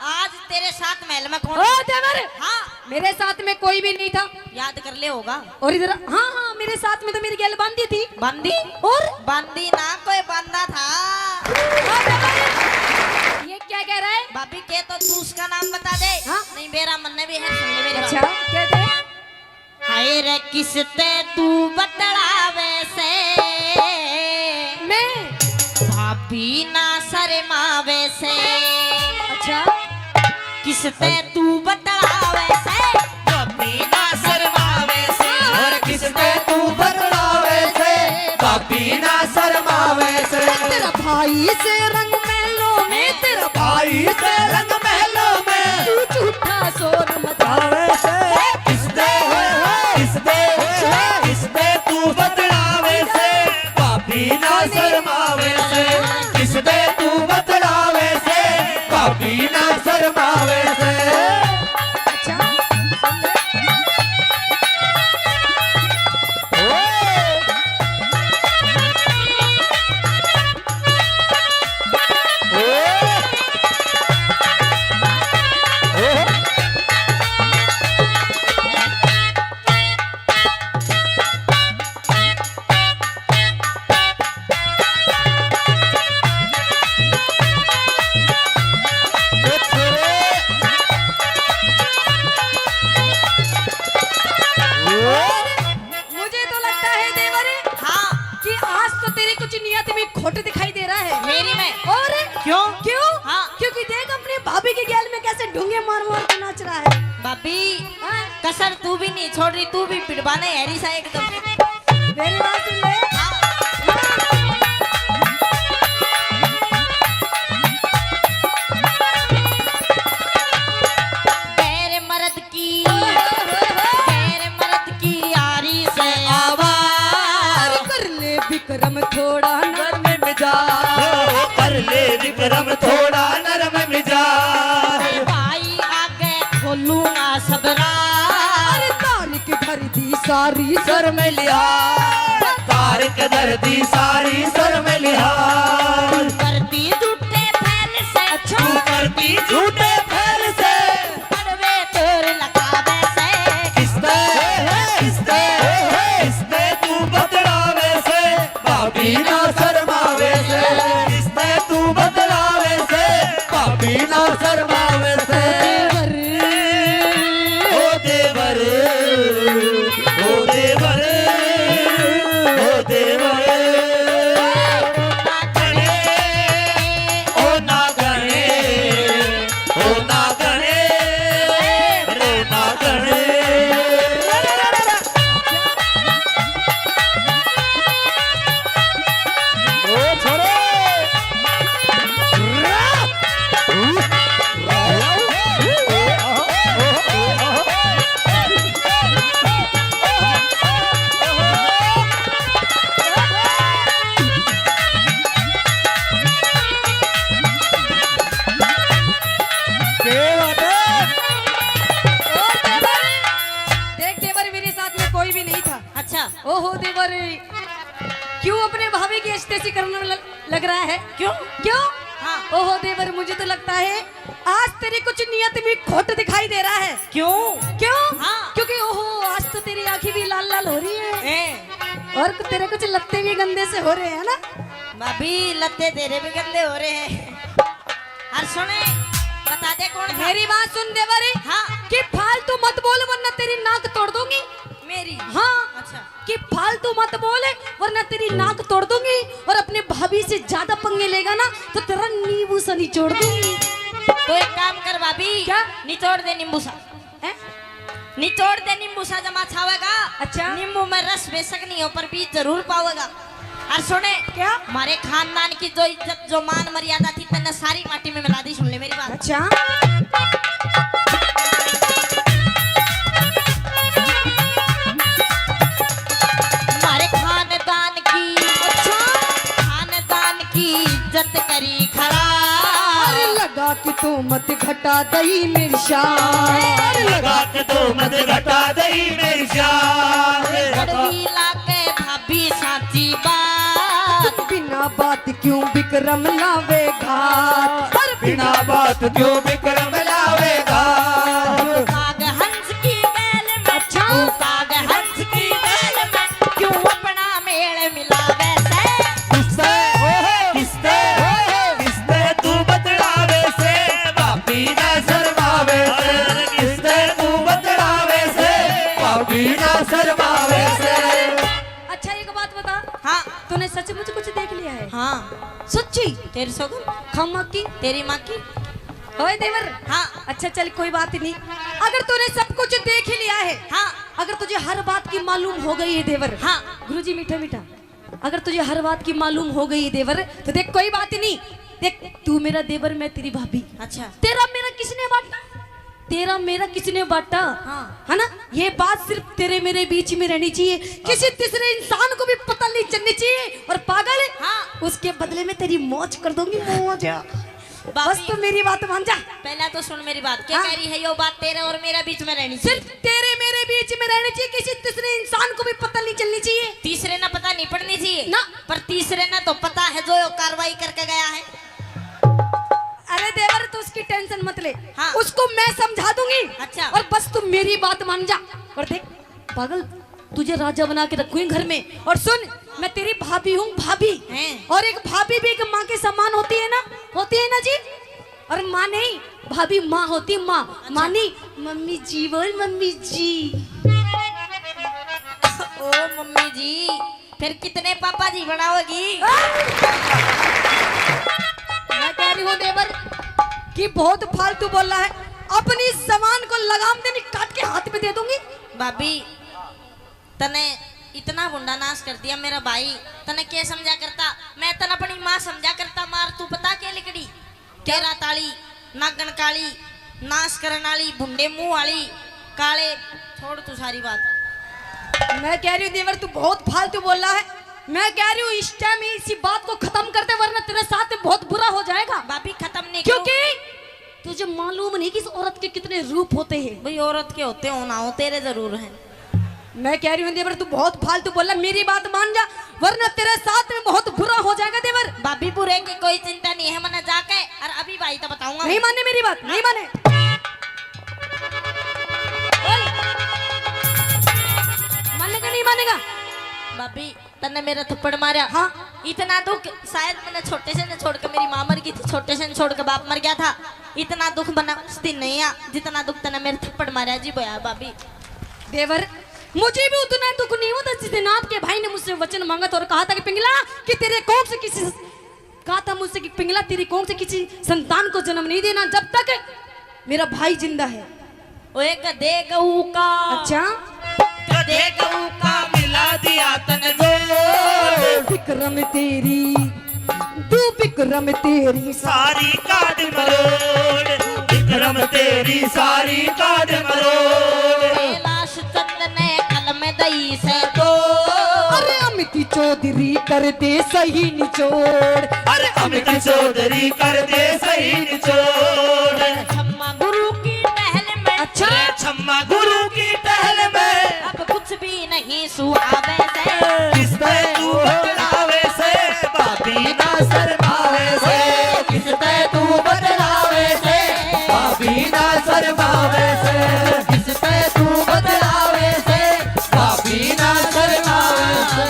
आज तेरे साथ महल में कौन ओ था? देवर! हाँ। मेरे साथ में कोई भी नहीं था। याद कर ले होगा। और इधर, हाँ, हाँ, मेरे साथ में तो मेरी गैल बांदी थी। बांदी? और? बांदी ना, कोई बांदा था। ओ देवर! क्या कह रहा है? भाभी, के तो तू उसका नाम बता दे। हाँ? नहीं, मेरा मन ने भी है, सुन ले मेरी बात। अच्छा, कह दे। हाय रे, किसते तू बतलावे से? मैं? भाभी ना शर्मावे से। अच्छा। किसते तू बतलावे से? भाभी ना शर्मावे से। और किसते तू बतलावे से? भाभी ना शर्मावे से। तेरा भाई से रंग महलों में, तेरा भाई से रंग महलों में। तू झूठा शोर मचावे से। किसते, किसते, किसते तू बतलावे से? भाभी ना शर्मावे से। किसते तू बतलावे से? भाभी ना शर्मावे से। अच्छा, सुन ले। ओ। मुझे तो लगता है देवर, हाँ। कि आज तो तेरी कुछ नियत में खोट दिखाई दे रहा है। मेरी में? और क्यों? क्यों? हाँ। क्योंकि देख अपनी भाभी के गैल में कैसे ढूंगे मार मार के नाच रहा है। भाभी, हाँ? कसर तू भी नहीं छोड़ रही, तू भी पिटवाने हैरी सा एकदम। मेरी बात सुन ले। हाँ। गैर मर्द की, गैर मर्द की यारी से आवार। कर ले विक्रम थोड़ा नरम मिजाज। कर ले विक्रम थोड़ा नरम मिजाज। भाई आगे खोलूंगा सब राज। अरे तारिक धर दी सारी शर्म लिहाज। तारिक धर दी सारी शर्म लिहाज। करती झूठे फैल से। अच्छा। तू करती झूठे फैल से। पड़वे तोर लगावे से। किसते, किसते, किसते तू बतलावे से? भाभी ना शर्मावे से। किसते तू बतलावे से? भाभी ना शर्मावे से। देवर। ओ देवर, ओ देवर, ओ देवर। ओ ना गणे, ओ ना गणे, ओ ना गणे। ओ छोरे। क्या बात है? और देवर, देख देवर, मेरे साथ में कोई भी नहीं था। अच्छा। ओहो देवर, क्यों अपने भाभी की अच्छी तैसी करने ल-, लग रहा है? क्यों? क्यों? हाँ। ओहो देवर, मुझे तो लगता है आज तेरी कुछ नियत में खोट दिखाई दे रहा है। क्यों? क्यों? हाँ। क्योंकि ओहो, आज तो तेरी आंखें भी लाल लाल हो रही है। ए। और तेरे कुछ लत्ते भी गंदे से हो रहे हैं ना? भाभी, लत्ते तेरे भी गंदे हो रहे हैं। और सुने, बता दे कौन था? मेरी बात सुन देवर। हाँ। कि फालतू मत बोल वरना तेरी नाक तोड़ दूंगी। मेरी? हाँ। अच्छा। कि फालतू मत बोल वरना तेरी नाक तोड़ दूंगी, और अपने भाभी से ज्यादा पंगे लेगा ना तो तेरा नींबू सा निचोड़ दूंगी। तो एक काम कर भाभी। क्या? निचोड़ दे नींबू सा। हैं? निचोड़ दे नींबू सा, जमा छावेगा। अच्छा। नींबू में रस बेशक नहीं हो पर बीज जरूर पावेगा। और सुने, क्या? हमारे खानदान की जो इज्जत, जो मान मर्यादा थी, तन्ने सारी माटी में मिला दी। सुन ले मेरी बात। अच्छा। हमारे खानदान की, अच्छा। खानदान की इज्जत करी खराब। अरे लगा कि तू मत घटा दई मेरी शान। अरे लगा कि तू मत घटा दई मेरी शान। कड़वी लागे भाभी साची बात। बिना बात क्यों विक्रम लावे घात? अरे बिना बात क्यों विक्रम लावे घात? काग हंस की गैल में, अच्छा। काग हंस की गैल में क्यों अपना मेल मिलावे से? किसते, किसते, किसते तू बतलावे सचमुच कुछ देख लिया है? हाँ। सच्ची? तेरी सौगन। खम्मा की? तेरी माँ की। ओए देवर। हाँ। अच्छा चल, कोई बात नहीं, अगर तूने सब कुछ देख ही लिया है, हाँ। अगर तुझे हर बात की मालूम हो गई है देवर, हाँ। गुरुजी, मीठा मीठा, अगर तुझे हर बात की मालूम हो गई है देवर, तो देख, कोई बात नहीं। देख, तू मेरा देवर, मैं तेरी भाभी। अच्छा। तेरा मेरा किसने बांटा? तेरा मेरा किसने बांटा? हाँ। है ना? ये बात सिर्फ तेरे मेरे बीच में रहनी चाहिए, किसी तीसरे इंसान को भी पता नहीं चलनी चाहिए। और पागल, हाँ। उसके बदले में तेरी मौज कर दूंगी, मौज। भाभी, बस तू मेरी बात मान जा। पहला तो सुन मेरी बात, क्या हाँ। कह रही है यो बात, तेरे और मेरे बीच में रहनी चाहिए। सिर्फ तेरे मेरे बीच में रहनी चाहिए, किसी तीसरे इंसान को भी पता नहीं चलनी चाहिए। तीसरे ना पता नहीं पड़नी चाहिए ना। पर तीसरे ना तो पता है जो यो कार्रवाई करके गया है। अरे देवर, तू उसकी टेंशन मत ले, हाँ। उसको मैं समझा दूंगी। अच्छा। और बस तू मेरी बात मान जा। और देख पागल, तुझे राजा बना के रखूंगी घर में। और सुन, मैं तेरी भाभी हूँ, भाभी। हैं? और एक भाभी भी एक माँ के समान होती है ना, होती है ना जी। और माँ नहीं, भाभी माँ होती, माँ। अच्छा। माँ नहीं, मम्मी जी बोल, मम्मी जी। ओ मम्मी जी, फिर कितने पापा जी बनाओगी? मैं कह रही हूँ देवर कि बहुत फालतू बोल रहा है, अपनी जबान को लगाम दे, नहीं काट के हाथ में दे दूंगी। भाभी, तने इतना भुंडा नाश कर दिया मेरा भाई, तने के समझा करता? मैं तने अपनी माँ समझा करता। मार तू पता के लिकड़ी, केरा ताली, नागन काली, नाश करन वाली, भुंडे मुंह वाली, काले। छोड़ तू सारी बात। मैं कह रही हूँ देवर, तू बहुत फालतू बोल रहा है। मैं कह रही हूँ इस टाइम इसी बात को खत्म कर दे, वरना तेरे साथ में बहुत बुरा हो जाएगा। भाभी, खत्म नहीं करूँ। क्योंकि तुझे मालूम नहीं कि इस औरत के कितने रूप होते हैं। भाई, औरत के होते हो ना हो, तेरे जरूर हैं। मैं कह रही हूँ देवर, तू बहुत फालतू बोल रहा, मेरी बात मान जा, वरना तेरे साथ में बहुत बुरा हो जाएगा देवर। भाभी, बुरे की कोई चिंता नहीं है, मैंने जाके और अभी भाई तो बताऊंगा। नहीं माने मेरी बात, नहीं माने। बोल। मानेगा, नहीं मानेगा? भाभी, तन्ने मेरा थप्पड़ मारा। हाँ। इतना दुख, शायद मैंने छोटे से ने छोड़ के, मेरी माँ मर गई थी, छोटे से ने छोड़ के बाप मर गया था। इतना दुख मना उस दिन नहीं आ, जितना दुख तन्ने मेरे थप्पड़ मारा जी बोया भाभी। देवर, मुझे भी उतना दुख नहीं होता जिस दिन आपके भाई ने मुझसे वचन मांगा था और कहा था कि पिंगला, कि तेरे कोख से किसी, कहा था मुझसे कि पिंगला, तेरी कोख से किसी संतान को जन्म नहीं देना जब तक मेरा भाई जिंदा है। ओए गधे गऊ का। अच्छा। गधे गऊ का मिला दिया तन जोड़। विक्रम तेरी, तू विक्रम तेरी सारी काट मरोड़। विक्रम तेरी सारी काट मरोड़। कैलाश चंद ने कलम दई से तो। अरे अमित चौधरी कर दे सही निचोड़। अरे अमित चौधरी कर दे सही निचोड़। छम्मा गुरु की टहल में। अच्छा। रे छम्मा गुरु की टहल में। अब कुछ भी नहीं सुहावे से। किसते तू बतलावे से, भाभी ना शर्मावे से। किसते तू बतलावे से, भाभी ना शर्मावे से। किसते तू बतलावे से, भाभी ना शर्मावे से।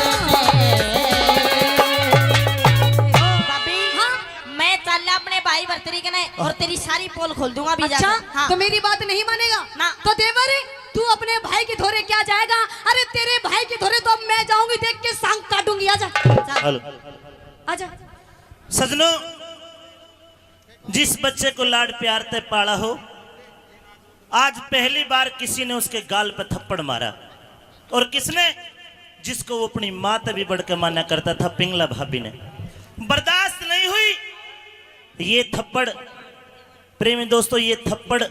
भाभी, हाँ? मैं चाल्या अपने भाई भरतरी कने और तेरी सारी पोल खोल दूंगा अभी अच्छा? जाकर। हाँ। तो मेरी बात नहीं मानेगा? ना। तो देवर, तू अपने भाई के धोरे क्या जाएगा? अरे तेरे भाई के धोरे तो अब मैं जाऊंगी, देख के सांग काटूंगी। आजा। चल। हेलो। आजा। सजनों, जिस बच्चे को लाड प्यार ते पाला हो, आज पहली बार किसी ने उसके गाल पे थप्पड़ मारा। और किसने? जिसको वो अपनी माँ ते भी बढ़ के माना करता था, पिंगला भाभी ने। बर्दाश्त नहीं हुई ये थप्पड़। प्रेमी दोस्तों, ये थप्पड़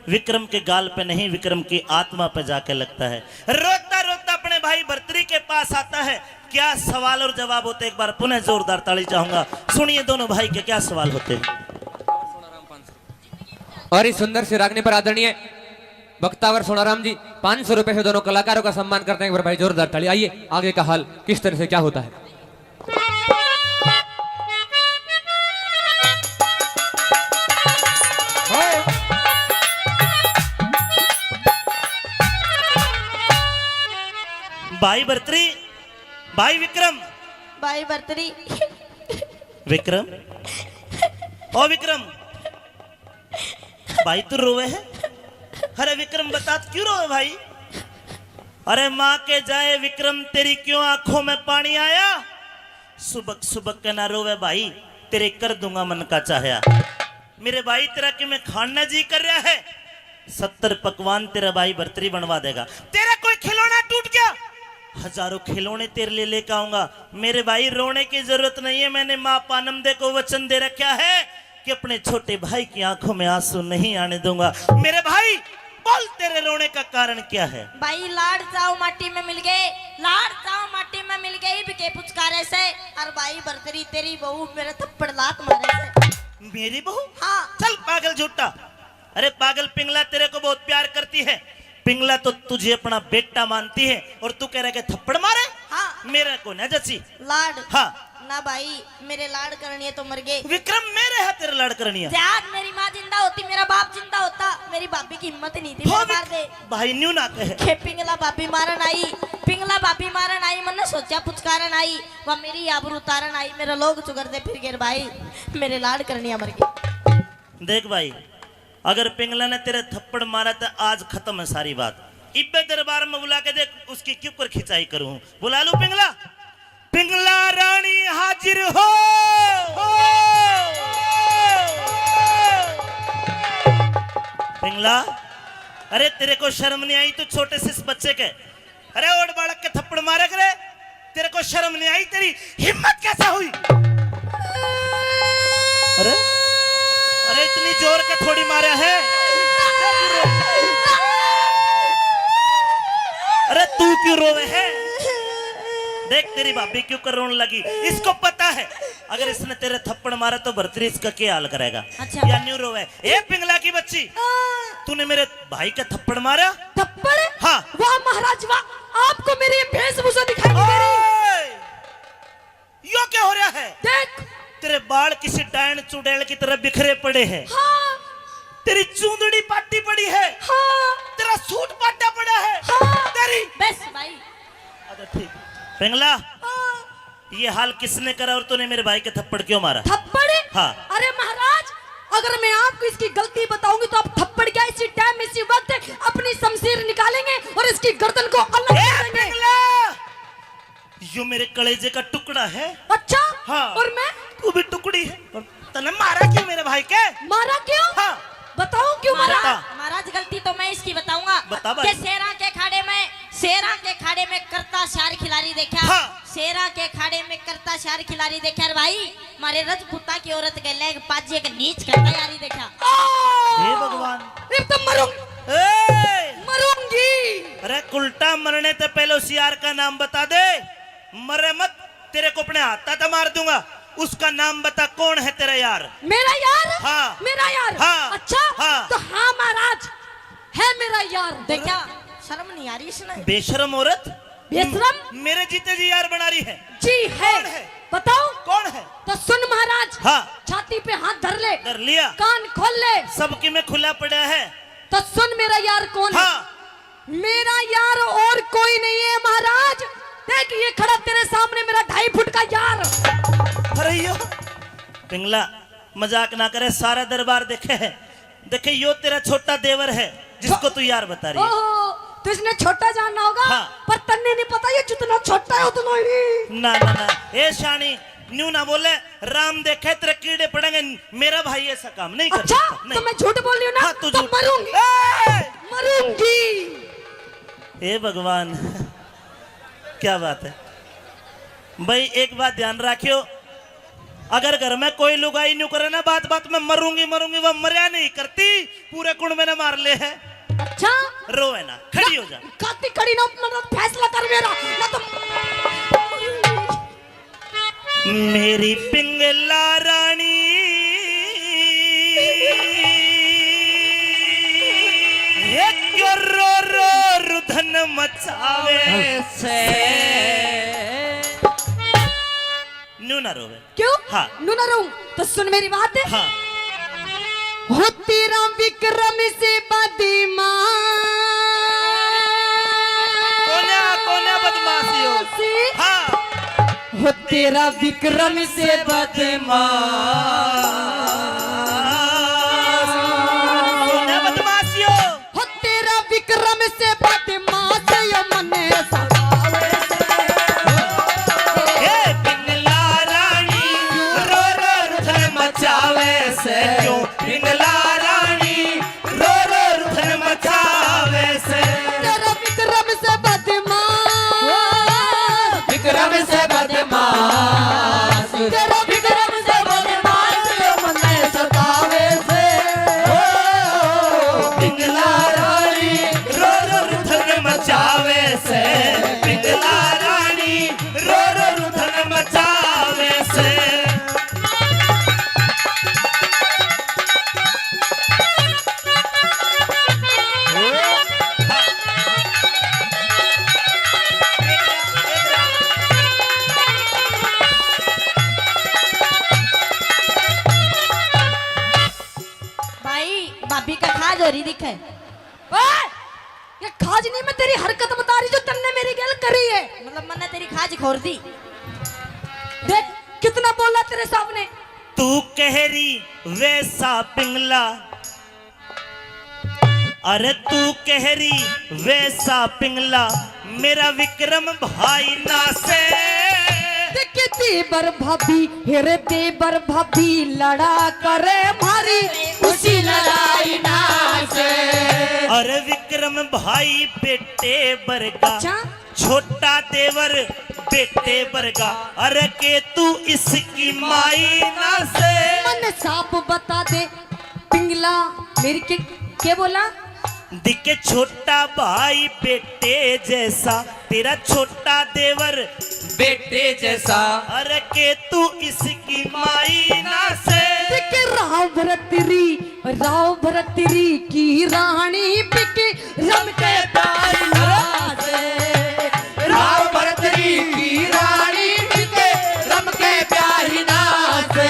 विक्रम के गाल पे नहीं, विक्रम की आत्मा पे जाके लगता है। रोता रोता अपने भाई भरतरी के पास आता है। क्या सवाल और जवाब होते, एक बार पुनः जोरदार ताली चाहूंगा। सुनिए दोनों भाई के क्या सवाल होते हैं। और इस सुंदर सी रागनी पर आदरणीय वक्तावर सोनाराम जी पाँच सौ रुपए से दोनों कलाकारों का सम्मान करते हैं। एक बार भाई जोरदार ताली। आइए, आगे का हाल किस तरह से क्या होता है। भाई भरतरी, भाई विक्रम। भाई भरतरी। विक्रम, ओ विक्रम, भाई तू रोवे है? अरे विक्रम, बता, तू क्यों रोवे भाई? अरे माँ के जाए विक्रम, तेरी क्यों आंखों में पानी आया? सुबक सुबक के ना रोवे भाई, तेरे कर दूंगा मन का चाहया। मेरे भाई, तेरा कि मैं खान ना जी कर रहा है, सत्तर पकवान तेरा भाई भरतरी बनवा देगा। तेरा कोई खिलौना टूट गया, हजारों खिलौने तेरे लिए लेकर आऊंगा। मेरे भाई, रोने की जरूरत नहीं है, मैंने माँ पानमदे को वचन दे रखा है कि अपने छोटे भाई की आंखों में आंसू नहीं आने दूंगा। मेरे भाई, बोल, तेरे रोने का कारण क्या है? भाई, लाड़ चाव माटी में मिल गए, लाड़ चाव माटी में मिल गए, इब के पुचकारे से। और भाई, भरतरी तेरी बहू मेरे थप्पड़ लात मारे से। मेरी बहू? हाँ। चल पागल झूठा। अरे पागल पिंगला, तेरे को बहुत प्यार करती है। पिंगला तो तुझे अपना बेटा मानती है और तू कह रहा है कि थप्पड़ मारे? हाँ। मेरे को ना जची। लाड। हाँ। ना भाई, मेरे लाड करनिए तो मर गए। विक्रम, मेरे है तेरे लाड करनिया। आज मेरी माँ जिंदा होती, मेरा बाप जिंदा होता, मेरी भाभी की हिम्मत नहीं थी हो मेरे मार दे। भाई, न्यू ना कहे। खे पिंगला भाभी मारन आई, पिंगला भाभी मारन आई, मन्ने सोचा पुचकारन आई, वह मेरी आबरू उतारन आई, मेरा लोग चुगरते फिर गए भाई, मेरे लाड करनिया मर गए। देख भाई, अगर पिंगला ने तेरे थप्पड़ मारा तो आज खत्म है सारी बात। इब्बे दरबार में बुला के देख, उसकी क्यों कर खिंचाई करूं। बुला लूं पिंगला? पिंगला रानी हाजिर हो। पिंगला, अरे तेरे को शर्म नहीं आई? तू छोटे से इस बच्चे के, अरे ओड़ बालक के थप्पड़ मारे करे, तेरे को शर्म नहीं आई? तेरी हिम्मत कैसे हुई? अरे, अरे इतनी जोर के थोड़ी मारा है। अरे तू क्यों रोवे है? देख तेरी भाभी क्यों कर रोने लगी। इसको पता है अगर इसने तेरे थप्पड़ मारा तो भरतरी इसका क्या हाल करेगा। अच्छा। या न्यू रोवे। ए पिंगला की बच्ची, हाँ। तूने मेरे भाई का थप्पड़ मारा? थप्पड़? हाँ। वाह महाराज वाह, आपको मेरी ये वेशभूषा दिखाई नहीं दे रही? ओए! यो क्या हो रहा है? देख। तेरे बाल किसी डायन चुड़ैल की तरह बिखरे पड़े हैं। हाँ। तेरी चूंदड़ी पाटी पड़ी है। हाँ। तेरा सूट पाटा पड़ा है। हाँ। तेरी बस भाई। अच्छा ठीक। पिंगला, हाँ। ये हाल किसने करा और तूने मेरे भाई के थप्पड़ क्यों मारा? थप्पड़? हाँ। अरे महाराज, अगर मैं आपको इसकी गलती बताऊंगी तो आप थप्पड़ क्या, इसी टाइम, इसी वक्त अपनी शमशीर निकालेंगे और इसकी गर्दन को अलग ए, कर देंगे। पिंगला! यो मेरे कलेजे का टुकड़ा है। अच्छा? हाँ। और मैं? तू भी टुकड़ी है। और तने मारा क्यों मेरे भाई के? मारा क्यों? हाँ। बताओ क्यों मारा? बता। महाराज, गलती तो मैं इसकी बताऊंगा। बता भाई। के शेरा के खाड़े में, शेरा के खाड़े में करता शार खिलाड़ी देखा। हाँ। शेरा के खाड़े में करता शार खिलाड़ी देखा रे भाई। मारे रजपूता की औरत गले एक पाजे के नीच करता यारी देखा। हे भगवान। इब तो मरूं-, ए! मरूंगी। अरे उल्टा मरने ते पहले उस यार का नाम बता दे। मरे मत, तेरे को अपने हाथा ते मार दूंगा। उसका नाम बता, कौन है तेरा यार? मेरा यार? हाँ। मेरा यार? हाँ। अच्छा? हाँ। तो हाँ महाराज, है मेरा यार। देखा, शर्म नहीं आ रही इसने? बेशरम औरत। बेशरम? मेरे जीते जी यार बना रही है। जी है। कौन है? बताओ। कौन है? तो सुन महाराज। हाँ। छाती पे हाथ धर ले। धर लिया। कान खोल ले। सबकी में खुला पड़ा है। तो सुन मेरा यार कौन है? हाँ। मेरा यार और कोई नहीं है महाराज। देख ये खड़ा तेरे सामने मेरा ढाई फुट का यार। अरे यो पिंगला, मजाक ना करे, सारा दरबार देखे है। देखे, यो तेरा छोटा देवर है जिसको तू यार बता रही है। ओहो, तो इसने छोटा जानना होगा। हाँ। पर तन्ने नहीं पता, ये जितना छोटा है उतना ही। ना ना ना, ए शानी, न्यू ना बोले। राम देखे तेरे कीड़े पड़ेंगे। मेरा भाई ऐसा काम नहीं कर सकता। अच्छा, नहीं। तो मैं झूठ बोल रही हूँ ना? हाँ, तू तो झूठ। मरूंगी। ए! मरूंगी। हे भगवान, क्या बात है भाई। एक बात ध्यान रखियो, अगर घर में कोई लुगाई न्यू करे ना, बात बात में मरूंगी मरूंगी, वो मरया नहीं करती, पूरे कुण में ने मार ले है। अच्छा। रोवे ना, खड़ी हो जा। खाती खड़ी ना, मतलब फैसला कर मेरा, ना तो मेरी पिंगला रानी, हे क्यों रो रो रुधन मचावे से। न्यू ना रोवे। क्यों? हाँ। न्यू ना रोऊं? तो सुन मेरी बात। हाँ। हो तेरा विक्रम से बदमाश। कोन्या, कोन्या बदमाशी हो। हाँ। हो तेरा विक्रम से बदमाश। कोन्या बदमाशी हो। हो तेरा विक्रम से बदमाश यो मने सतावे से। हे पिंगला आज नहीं, मैं तेरी हरकत बता रही जो तन्ने मेरी गैल करी है। मतलब, मन्ने तेरी खाज खोर दी। देख, कितना बोला तेरे सामने। तू कह रही वैसा पिंगला, अरे तू कह रही वैसा पिंगला, मेरा विक्रम भाई ना से। देख देवर भाभी, हेरे देवर भाभी लड़ा करे मारी उसी लड़ाई ना से। अरे विक्रम भाई बेटे बरगा, अच्छा? छोटा देवर बेटे बरगा, अरे के तू इसकी माई ना से। मन साफ बता दे पिंगला, मेरी के, के बोला? दिखे छोटा भाई बेटे जैसा, तेरा छोटा देवर बेटे जैसा। अरे के तू इसकी माई ना से। दिखे राव भरतरी, राव भरतरी की रानी बिके रम के प्यारी ना से। राव भरतरी की रानी बिके रम के प्यारी ना से।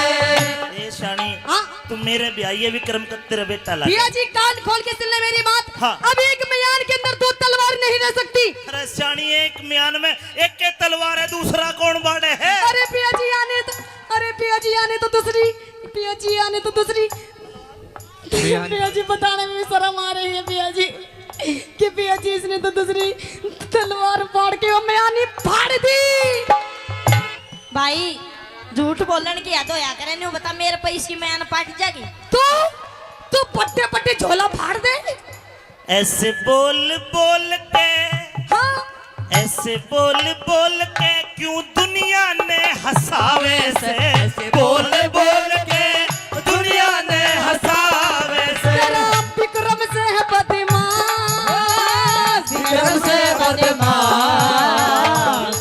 ए शानी, हाँ? तू मेरे ब्याह ये विक्रम का तेरा बेटा लागे। भैया जी, कान खोल के सुन ले मेरी बात। हाँ। अब एक म्यान के अंदर दो तलवार नहीं रह सकती। अरे शानी, एक म्यान में एक के तलवार है, दूसरा कौन बाड़े है? अरे पिया जी आने तो, अरे पिया जी आने तो दूसरी, पिया जी आने तो दूसरी। पिया जी बताने में भी शर्म आ रही है पिया जी, कि पिया जी इसने तो दूसरी तलवार फाड़ के वो म्यान ही फाड़ दी। भाई, झूठ बोलण की हद होया करे, न्यू बता मेरे पे इसकी म्यान पाट जागी। तू, तू पट्टे पट्टे झोला फाड़ दे। ऐसे बोल बोल के, हाँ। ऐसे बोल बोल के क्यों दुनिया ने हंसावे से, ऐसे बोल बोल के दुनिया ने हंसावे से। तेरा विक्रम से है बदमाश, विक्रम से बदमाश,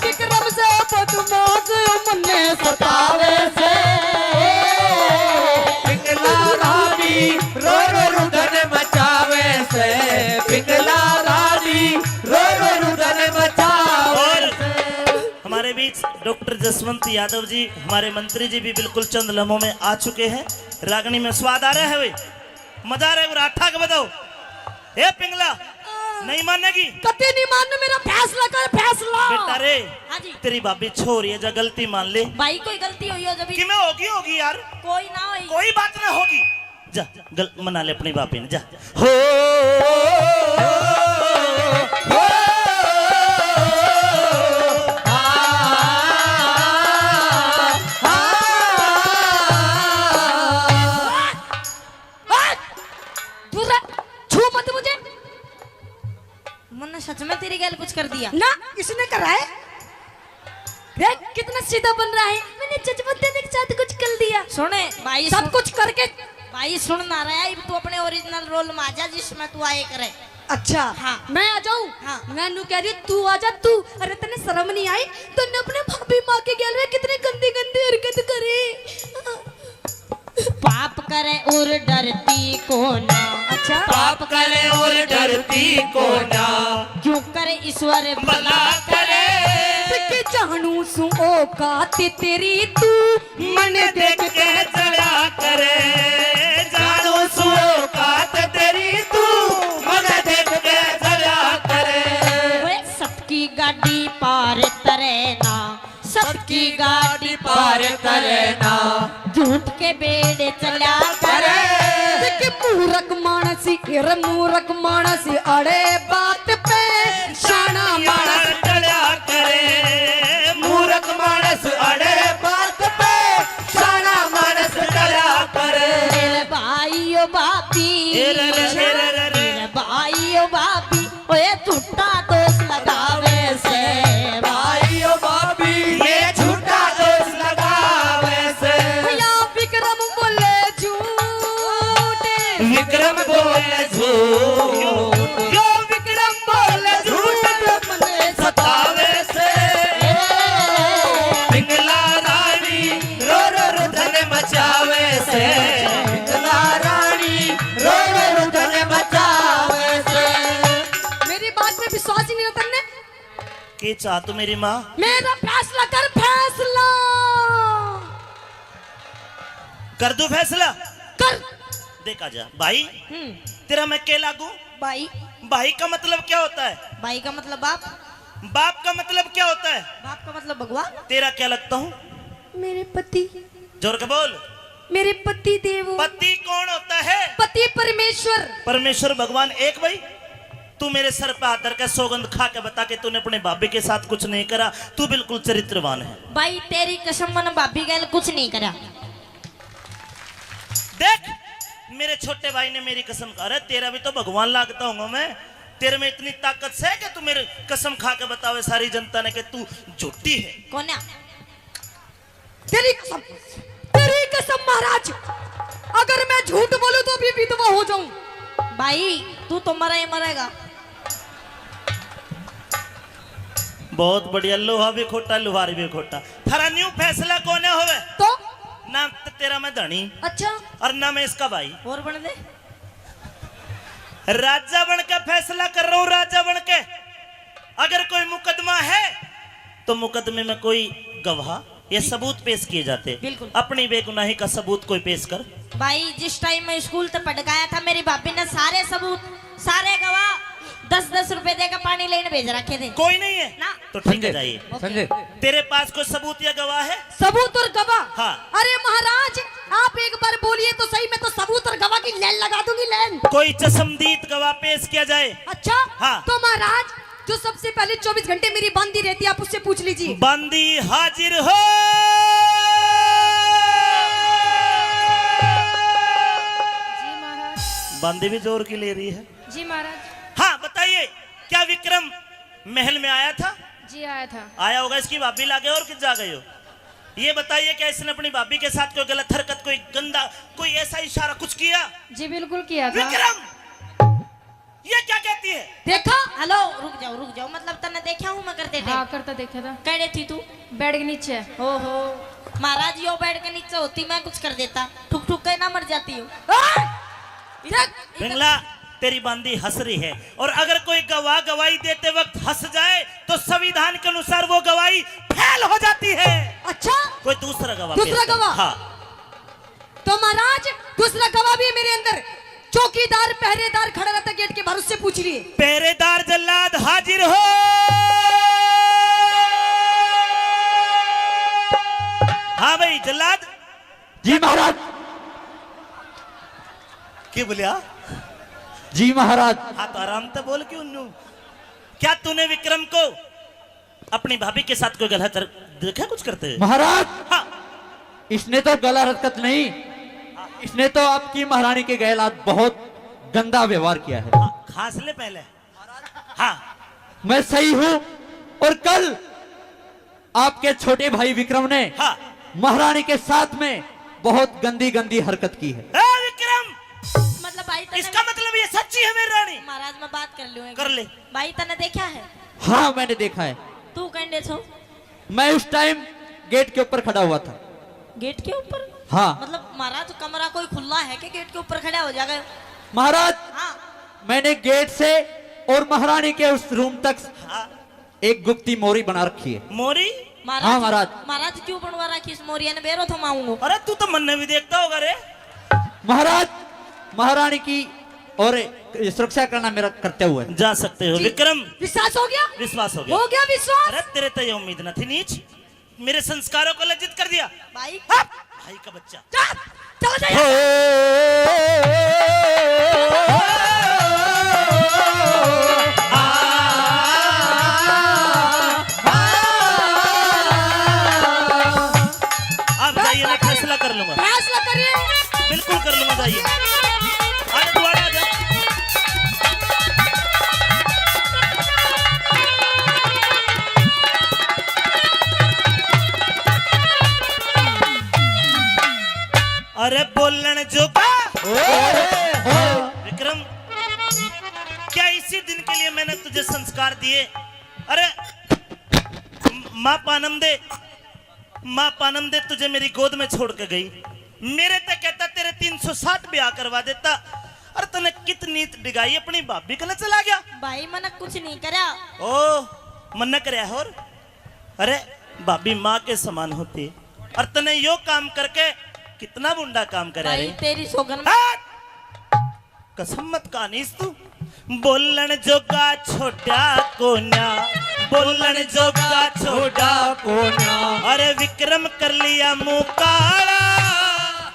विक्रम से बदमाश मन्ने सतावे से। पिंगला रानी रो रो रुदन मचावे से, पिंगला रानी रो रो रुदन मचावे से। हमारे बीच डॉक्टर जसवंत यादव जी, हमारे मंत्री जी भी बिल्कुल चंद लम्हों में आ चुके हैं। रागनी में स्वाद आ रहा है भाई, मजा आ रहा है, राठा के बताओ। ए पिंगला, नहीं मानेगी? कतई नहीं मानना, मेरा फैसला कर, फैसला। बेटा रे, हाँ जी। तेरी भाभी छोरी है, जा गलती मान ले। भाई, कोई गलती हुई हो जब कि मैं होगी, होगी यार। कोई ना होई। कोई बात ना होगी। जा, गल-, मना ले अपनी भाभी ने, जा। हो, हो, हो, आ, आ, आ। दूर रह, छू मत मुझे। मन्ने सच में तेरी गैल कुछ कर दिया? ना, इसने करा है। देख, कितना सीधा बन रहा है। मैंने जज्बात के साथ कुछ कर दिया। सुने, भाई सब सुन, कुछ करके। भाई सुन ना रहा है, तू अपने original role में आ जा जिसमें तू आए करे। अच्छा, हाँ। मैं आ जाऊं? हाँ। मैं नू कह रही हूँ, तू आ जा, तू। अरे, तन्ने शर्म नहीं आई? तन्ने अपने भाभी माँ के गैल में कितनी गंदी गंदी हरकत करी। पाप करे और डरती को ना। अच्छा। पाप करे और डरती को ना। क्यों करे ईश्वर भला करे। देख जानू सू औकात तेरी तू। मन देख के जला करे। जानू सू औकात तेरी तू। मन देख के जला करे। ओए सबकी गाड़ी पार तरे ना। सबकी गाड़ी पार करे ना। झूठ के बेड़े चला करे। देख मूरख मानस, रे मूरख मानस, अड़े बात पे शाना मानस चला करे। मूरख मानस अड़े बात पे शाना मानस चला करे। मेरे भाई ओ भाभी, ए रे रे रे रे रे। मेरे भाई ओ भाभी, ओए झूठा दोष लगावे से। भाई ओ भाभी, ये झूठा दोष लगावे से। या विक्रम बोले झूठ। विक्रम बोले झूठ। यो विक्रम बोले झूठ। मन्ने सतावे से। पिंगला रानी रो रो रुदन मचावे से। पिंगला रानी रो रो रुदन मचावे से। मेरी बात पे विश्वास ही नहीं होता ने। के चाह तू मेरी माँ? मेरा फैसला कर, फैसला। कर दूं फैसला? कर। देख आजा भाई, हम्म। तेरा मैं के लागू? भाई। भाई का मतलब क्या होता है? भाई का मतलब बाप। बाप का मतलब क्या होता है? बाप का मतलब भगवान। तेरा क्या लगता हूँ? मेरे पति। जोर के बोल। मेरे पति देव। पति कौन होता है? पति परमेश्वर। परमेश्वर भगवान एक। भाई, तू मेरे सर पे हाथ धर के सौगंध खा के बता कि तूने अपनी भाभी के साथ कुछ नहीं करा। तू बिल्कुल चरित्रवान है। भाई, तेरी कसम, मैंने भाभी गैल कुछ नहीं करा। देख, मेरे छोटे भाई ने मेरी कसम खा, अरे, तेरा भी तो भगवान लागता हूँ मैं। तेरे में इतनी ताकत से कि तू मेरे कसम खा के बतावे सारी जनता ने कि तू झूठी है। कौन है? तेरी कसम, तेरी कसम महाराज, अगर मैं झूठ बोलूं तो भी विधवा हो जाऊं। भाई, तू तो मरा ही मरेगा। बहुत बढ़िया, लोहा भी खोटा, लुहार भी खोटा। थारा न्यू फैसला कोने होवे? तो? ना त-, तेरा मैं धनी। अच्छा। और ना मैं इसका भाई। और बन दे। राजा बन के फैसला कर रहा हूँ, राजा बन के। अगर कोई मुकदमा है तो मुकदमे में कोई गवाह या सबूत पेश किए जाते। बिल्कुल। अपनी बेगुनाही का सबूत कोई पेश कर। भाई, जिस टाइम मैं स्कूल तक पढ़ गया था, मेरी भाभी ने सारे सबूत, सारे गवाह दस दस रुपए देकर पानी लेने भेज रखे थे। कोई नहीं है? ना। तो ठीक है, संजय, जाइए। ओके। संजय। तेरे पास कोई सबूत या गवाह है? सबूत और गवाह? हाँ। अरे महाराज, आप एक बार बोलिए तो सही, मैं तो सबूत और गवाह की लाइन लगा दूंगी, लाइन। कोई चश्मदीद गवाह पेश किया जाए। अच्छा? हाँ। तो महाराज, जो सबसे पहले चौबीस घंटे मेरी बांदी रहती है, आप उससे पूछ लीजिए। बांदी हाजिर हो। जी महाराज। बांदी भी जोर की ले रही है। जी महाराज। हाँ, बताइए, क्या विक्रम महल में आया था? जी, आया था। आया होगा, इसकी भाभी लागे और कित जा गए हो? ये बताइए, क्या इसने अपनी भाभी के साथ कोई गलत हरकत, कोई गंदा, कोई ऐसा इशारा कुछ किया? जी, बिल्कुल किया था। विक्रम, ये क्या कहती है? देखा? हेलो, रुक जाओ, रुक जाओ, मतलब तन्ने देखा हूँ मैं करते थे? हाँ, करता देखा था। कड़े थी तू? बेड के नीचे। ओहो, महाराज, यो बेड के नीचे होती, मैं कुछ कर देता, ठुक ठुक के ना मर जाती हूँ। ओए! देख, पिंगला, तेरी बांदी हंस रही है, और अगर कोई गवाह गवाही देते वक्त हंस जाए तो संविधान के अनुसार वो गवाही फेल हो जाती है। अच्छा? कोई दूसरा गवाह दूसरा पेश कर। गवाह? हाँ। तो महाराज, दूसरा गवाह भी है मेरे अंदर, चौकीदार, पहरेदार खड़ा रहता गेट के बाहर, उससे पूछ लिए। पहरेदार जल्लाद हाजिर हो। हाँ भाई जल्लाद। जी महाराज। के बोलिया? जी महाराज। हाँ, तो आराम से बोल, क्यों न्यू? क्या तूने विक्रम को अपनी भाभी के साथ कोई गलत हर-, देखा कुछ करते हुए? महाराज, हाँ। इसने तो गलत हरकत नहीं, इसने तो आपकी महारानी के गैल आज बहुत गंदा व्यवहार किया है। हाँ, खांस ले पहले। हाँ। मैं सही हूँ, और कल आपके छोटे भाई विक्रम ने हाँ। महारानी के साथ में बहुत गंदी गंदी हरकत की है। ए विक्रम, मतलब भाई तने इसका मतलब ये सच्ची है मेरी रानी? महाराज, मैं बात कर लूँ एक? कर ले। भाई, तने देखा है? हाँ, मैंने देखा है। तू कहने छो? मैं उस टाइम गेट के ऊपर खड़ा हुआ था। गेट के ऊपर? हाँ। मतलब महाराज, कमरा कोई खुला है कि गेट के ऊपर खड़ा हो जाएगा? महाराज, हाँ। मैंने गेट से और महारानी के उस रूम तक हाँ। एक गुप्ती मोरी बना रखी है। मोरी? महाराज, हाँ, महाराज। महाराज, क्यों बनवा रखी इस मोरिया ने? बेरो थमाऊंगा। अरे, तू तो मन्ने भी देखता होगा रे। महाराज, महारानी की और सुरक्षा करना मेरा कर्तव्य है। जा सकते हो। जी। विक्रम। विश्वास हो गया? विश्वास हो गया। हो गया विश्वास? अरे, तेरे तो ये उम्मीद न थी, नीच। मेरे संस्कारों को लज्जित कर दिया। भाई। हट! भाई का बच्चा। जा, चला जा। आप जाइए, मैं फैसला कर लूंगा। फैसला करिए। बिल्कुल कर लूंगा, जाइए। अरे, तू आ जा। अरे, बोलण जोगा। ओए, ओए। विक्रम, क्या इसी दिन के लिए मैंने तुझे संस्कार दिए? अरे, माँ पानम दे, माँ पानम दे तुझे मेरी गोद में छोड़ के गई। मेरे ते कहता, तेरे तीन सौ साठ ब्याह करवा देता। अरे, तने कितनी डिगाई, अपनी भाभी कने चला गया। भाई, मने कुछ नहीं करया। ओ, मन्ने करया और? अरे, भाभी माँ के समान होती है। और तने यो काम करके कितना बुंडा काम करा भाई, रे। तेरी सोगन में हट! कसम मत कानीस तू। बोलण जोगा छोड़ा कोन्या, बोलण जोगा छोड़ा कोन्या। अरे विक्रम कर लिया मुंह काला।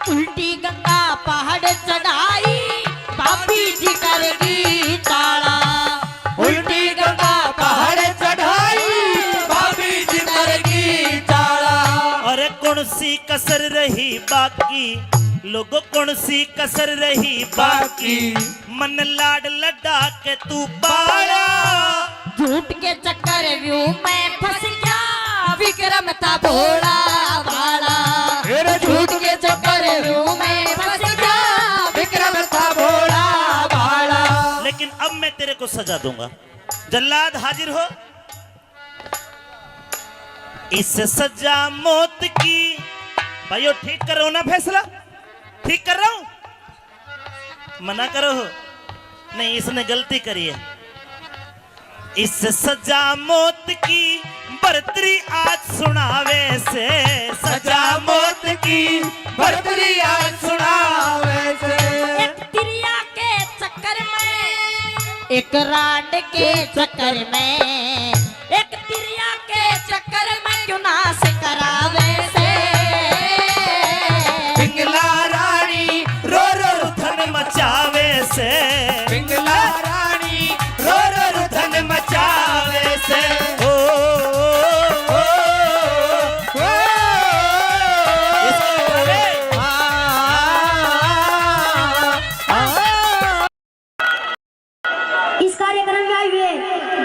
उल्टी गंगा पहाड़ चढ़ाई, भाभी जी कर गई ताला। उल्टी गंगा पहाड़ चढ़ाई, भाभी जी कर गई ताला। अरे कौन सी कसर रही बाकी, लोगों कौन सी कसर रही बाकी। मन लाड लड़ा के तू पाला। झूठ के चक्कर व्यू में फंस गया, विक्रम था भोला भाला। अरे झूठ के चक्कर व्यू में फंस गया, विक्रम था भोला भाला। लेकिन अब मैं तेरे को सजा दूंगा। जल्लाद हाजिर हो। इस सजा मौत की, भाइयों, ठीक कर रहा हूं ना फैसला? ठीक कर रहा हूं? मना करो। नहीं, इसने गलती करी है। इस सजा मौत की बरतरी आज सुनावे से, सजा मौत की बरतरी आज सुनावे से। एक तिरिया के चक्कर में, एक रांड के चक्कर में, एक तिरिया के चक्कर में क्यों नाश करावे से। पिंगला रानी रो रो रुधन मचावे से। पिंगला रानी रो रो रुधन मचावे से। ओ, ओ, ओ, ओ, ओ। इस कार्यक्रम में आए हुए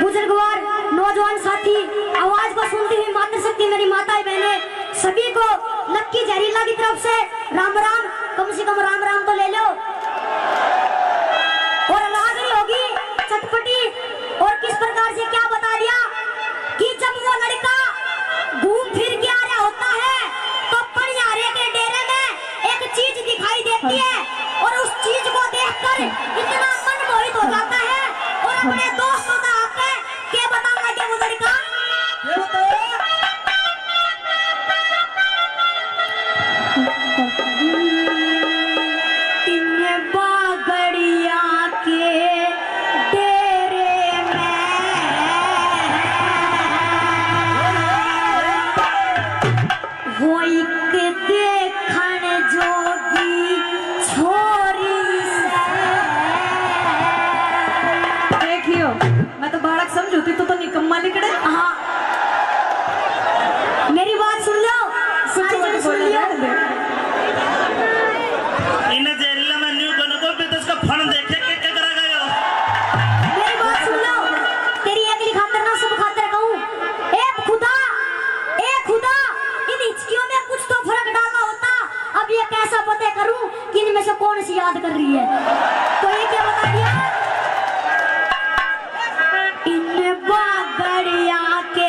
बुजुर्गवार, नौजवान साथी, आवाज को सुनती हुई मातृशक्ति, मेरी माताएं बहनें, सभी को लक्की जहरीला की तरफ से राम राम। कम से कम राम राम तो ले लो। और रागनी होगी चटपटी, और किस प्रकार से क्या बता दिया कि जब वो लड़का घूम फिर के आ रहा होता है तो पनिहारे के डेरे में एक चीज दिखाई देती है और उस चीज को देखकर इतना मन मोहित हो जाता है और अपने दोस्तों का आके के बताऊंगा क्या वो लड़का। ये बताओ। इन बागड़िया के डेरे में हो एक देखण जोगी छोरी से। देखियो, मैं तो बालक समझू थी, तू तो निकम्मा निकले। हाँ, मेरी बात सुन लो, सारी जन सुन लियो। इन्हें जेल में न्यू बन को भी तो इसका फन देखे के, के करा गयो। मेरी बात सुन लो, तेरी अगली खातर ना शुभ खातर कहूँ। ए खुदा, ए खुदा, इन हिचकियों में कुछ तो फर्क डालना होता। अब ये कैसा पता करूं कि इनमें से कौन सी याद कर रही है? तो ये क्या बता दिया? इन बागड़िया के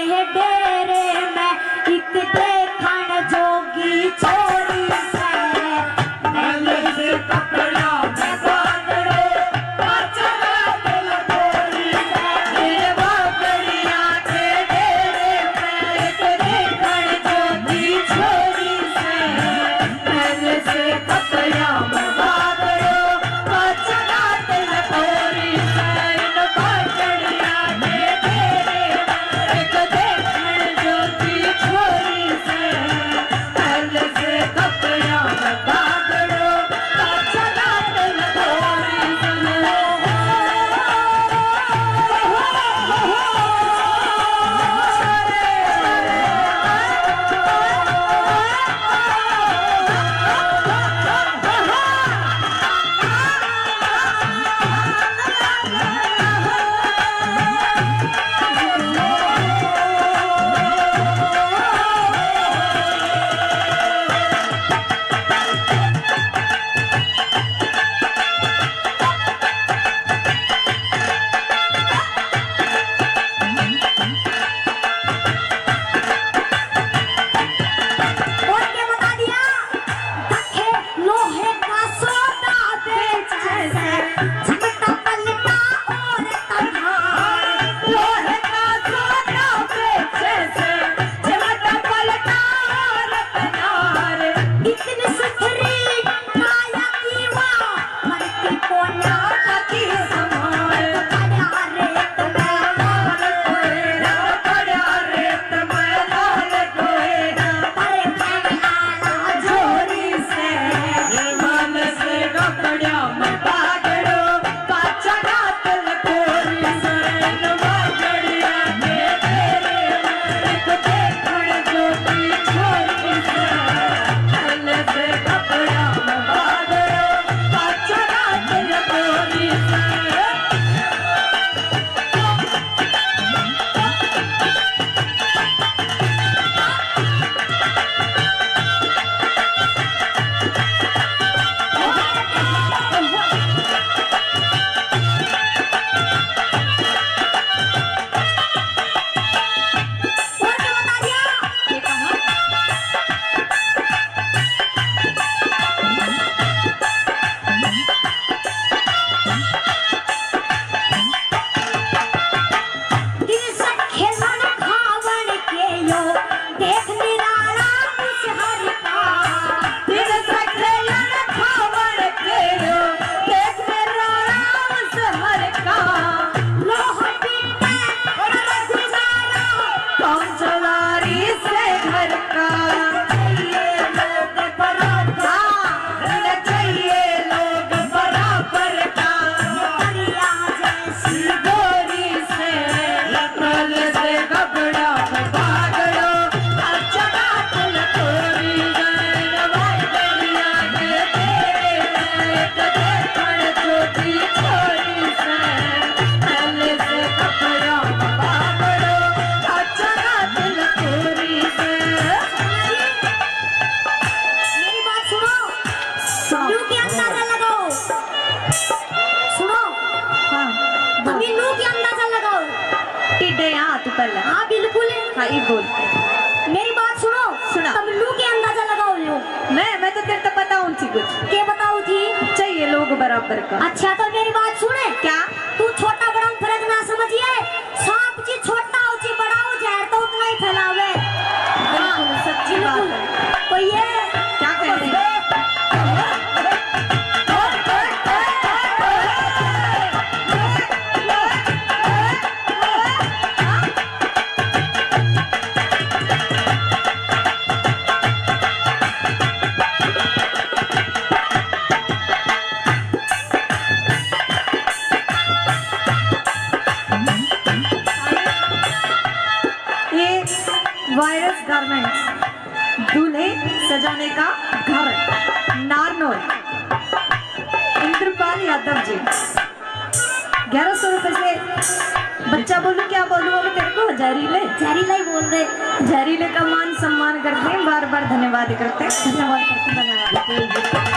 ए, हाँ, तू पहले। हाँ, बिल्कुल। हाँ, ये बोल। मेरी बात सुनो। सुना। तुम लू के अंदाजा लगाओ लो। मैं, मैं तो तेरे तो बताऊँ थी कुछ। के बताओ थी? चाहिए लोग बराबर का। अच्छा, तो मेरी बात सुने। क्या? तू छोटा बड़ा में फर्क ना समझिए। सांप जी छोटा हो जी, बड़ा हो, जहर तो उतना ही फैलावे। बिल्कुल, हाँ, सच्ची बात बिल्कुल। है। तो ये क्या कह रहे हैं? ये वायरस गारमेंट्स, दूल्हे सजाने का घर, नारनौल, इंद्रपाल यादव जी। ग्यारह सौ रुपए से बच्चा बोलूं, क्या बोलूं, अब तेरे को जहरीले, जहरीला ही बोल दे। जहरीले का मान सम्मान करते हैं, बार बार धन्यवाद करते हैं, धन्यवाद करते हैं, धन्यवाद।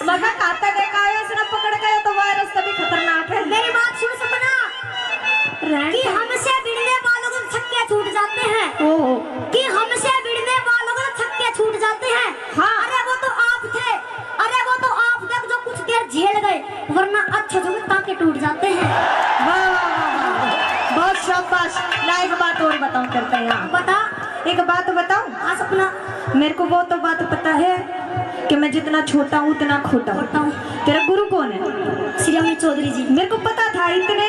मगर खाता देखा है उसने पकड़ के, ये तो वायरस से भी खतरनाक है। मेरी बात सुन सपना, कि हमसे भिड़ने वालों को छक्के छूट जाते हैं। ओहो। कि हमसे भिड़ने वालों को छक्के छूट जाते हैं। हाँ। अरे वो तो आप थे, अरे वो तो आप थे जो कुछ देर झेल गए, वरना अच्छे जो ताके टूट जाते हैं। वाह, वाह, वाह, वाह। बहुत शाबाश। ना एक बात और बताऊं, करते हैं यहाँ। बता। एक बात बताऊं? हाँ सपना। मेरे को वो तो बात पता है कि मैं जितना छोटा हूँ उतना खोटा हूँ। खोटा हूँ। तेरा गुरु कौन है? श्री अमित चौधरी जी। मेरे को पता था इतने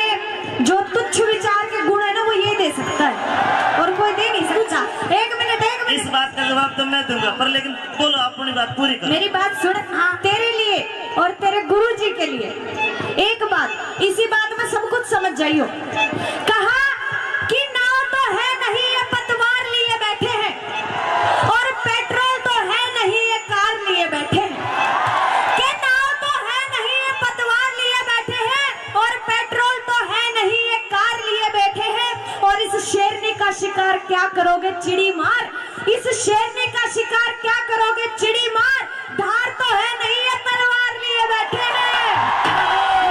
जो तुच्छ विचार के गुण है ना, वो ये दे सकता है और कोई दे नहीं सकता। एक मिनट, एक मिनट। इस बात का जवाब तो मैं दूंगा, पर लेकिन बोलो, अपनी बात पूरी करो। मेरी बात सुन। हाँ। तेरे लिए और तेरे गुरु जी के लिए एक बात, इसी बात में सब कुछ समझ जाइयो। कहा कि नाव तो है नहीं ये पतवार लिए बैठे हैं, और पेट्रोल तो है नहीं ये कार लिए बैठे हैं। कि नाव तो है नहीं ये पतवार लिए बैठे हैं, और पेट्रोल तो है नहीं ये कार लिए बैठे हैं। और इस शेरनी का शिकार क्या करोगे चिड़ी मार, इस शेरनी का शिकार क्या करोगे चिड़ी मार, धार तो है नहीं ये तलवार लिए बैठे हैं।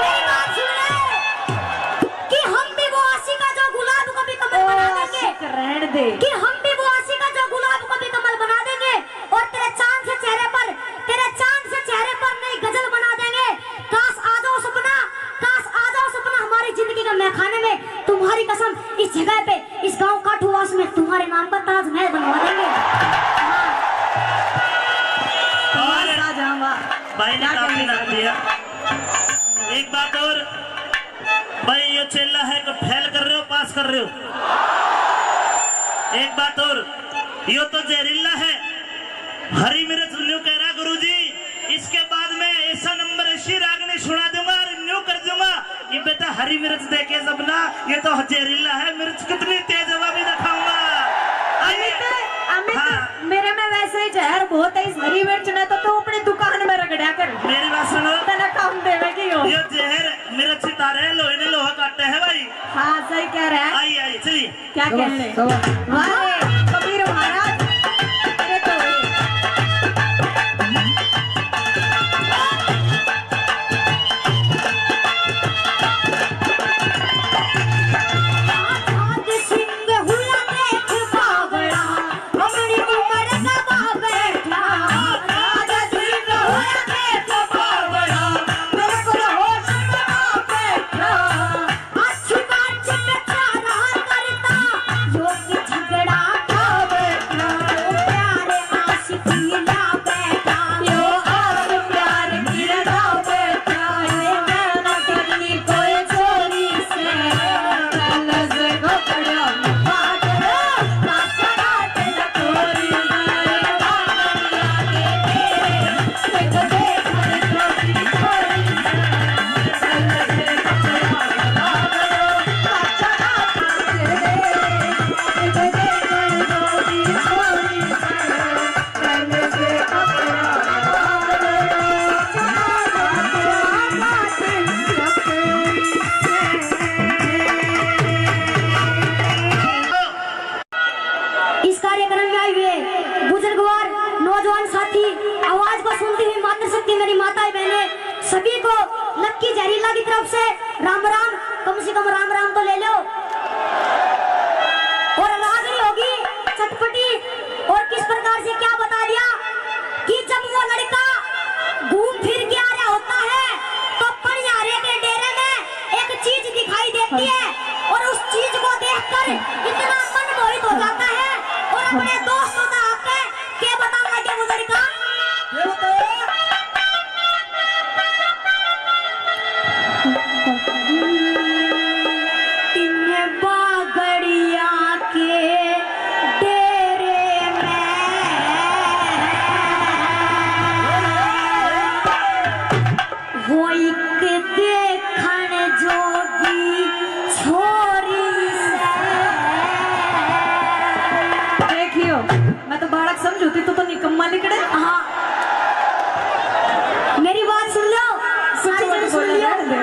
मेरी बात सुन ले कि हम भी वो आशिक है जो गुलाब को भी कमल बना देंगे। आशिक रहने दे। कि हम भी वो आशिक है जो गुलाब को भी कमल बना देंगे और तेरे चांद से चेहरे पर, तेरे चांद से चेहरे पर नई गजल बना देंगे। काश आ जाओ सपना, काश आ जाओ सपना हमारी जिंदगी के महखाने में। तुम्हारी कसम, इस जगह पे, इस गांव काठूवास में तुम्हारे नाम पर ताजमहल बनवा देंगे। हाँ। और भाई ने काफी नाम दिया। एक बात और, भाई, यो चेला है, को फेल कर रहे हो, पास कर रहे हो? एक बात और, यो तो जहरीला है। हरी मिर्च न्यू कह रहा गुरुजी, इसके बाद मैं ऐसा नंबर, ऐसी रागनी सुना दूंगा और न्यू कर दूंगा। ये बेटा हरी मिर्च देखे सपना, ये तो जहरीला है, मिर्च कितनी तेज है, वो भी दिखाऊंगा। आइए। अमित, अमित, हाँ। मेरे में वैसे ही जहर बहुत है, इस हरी मिर्च ने तो तू अपनी दुकान में रगड़ा कर। मेरी बात सुनो। तेरा काम देवे की हो। ये जहर मिर्च सितारे लोहे ने लोहा काटे है भाई। हाँ, सही कह रहा है। आइए, आइए, चलिए। क्या कहने? वाह रे, कबीर महाराज, अरे तो इस कार्यक्रम में आए हुए बुजुर्गवार, नौजवान साथी, आवाज को सुनती हुई मातृशक्ति, मेरी माताएं बहनें, सभी को लक्की जहरीला की तरफ से राम राम। कम से कम राम राम तो ले लो। और रागनी होगी चटपटी, और किस प्रकार से क्या बता दिया कि जब वो लड़का घूम फिर के आ रहा होता है तो पनिहारे के डेरे में एक चीज दिखाई देती है और उस चीज को देखकर इतना मन मोहित हो जाता है और अपने दोस्तों का आके के बताऊंगा के वो लड़का। ये बताओ। इन बागड़िया के डेरे में वो एक देखण जोगी छोरी सै। देखियो, मैं तो बालक समझूती, तू तो निकम्मा लिकड़े। हाँ, मेरी बात सुन लो, सुन सारी लो, जन सुन बोलो, लियो। रहने दे।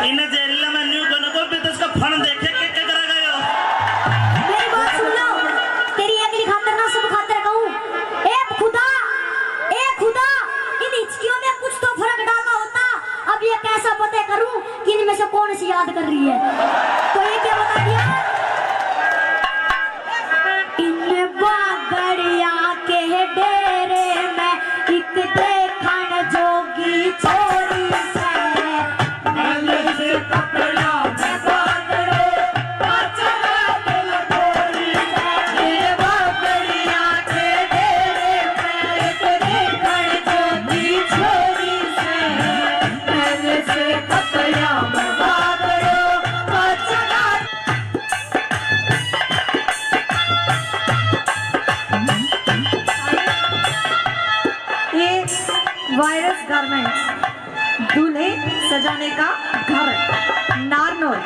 इन्हें जेल में न्यू गन को भी तो इसका फन देखे के, के करा गयो। मेरी बात सुन लो, तेरी एकली खातर ना सब खातर कहूँ। ए खुदा, ए खुदा, इन हिचकियों में कुछ तो फर्क डालना होता। अब ये कैसा पता करूं कि इनमें से कौन सी याद कर रही है? तो ये क्या बता दिया? इन बागड़िया के डेरे में एक देखण जोगी छोरी सै। ये वायरस गारमेंट्स, दूल्हे सजाने का घर, नारनौल,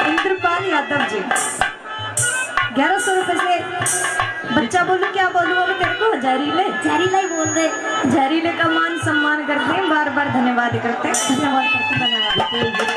इंद्रपाल यादव जी। ग्यारह सौ रुपए से बच्चा बोलूं, क्या बोलूं अब तेरे को? जहरीले। जहरीला ही बोल दे। जहरीले का मान सम्मान करते हैं, बार बार धन्यवाद करते हैं। धन्यवाद करते हैं, धन्यवाद।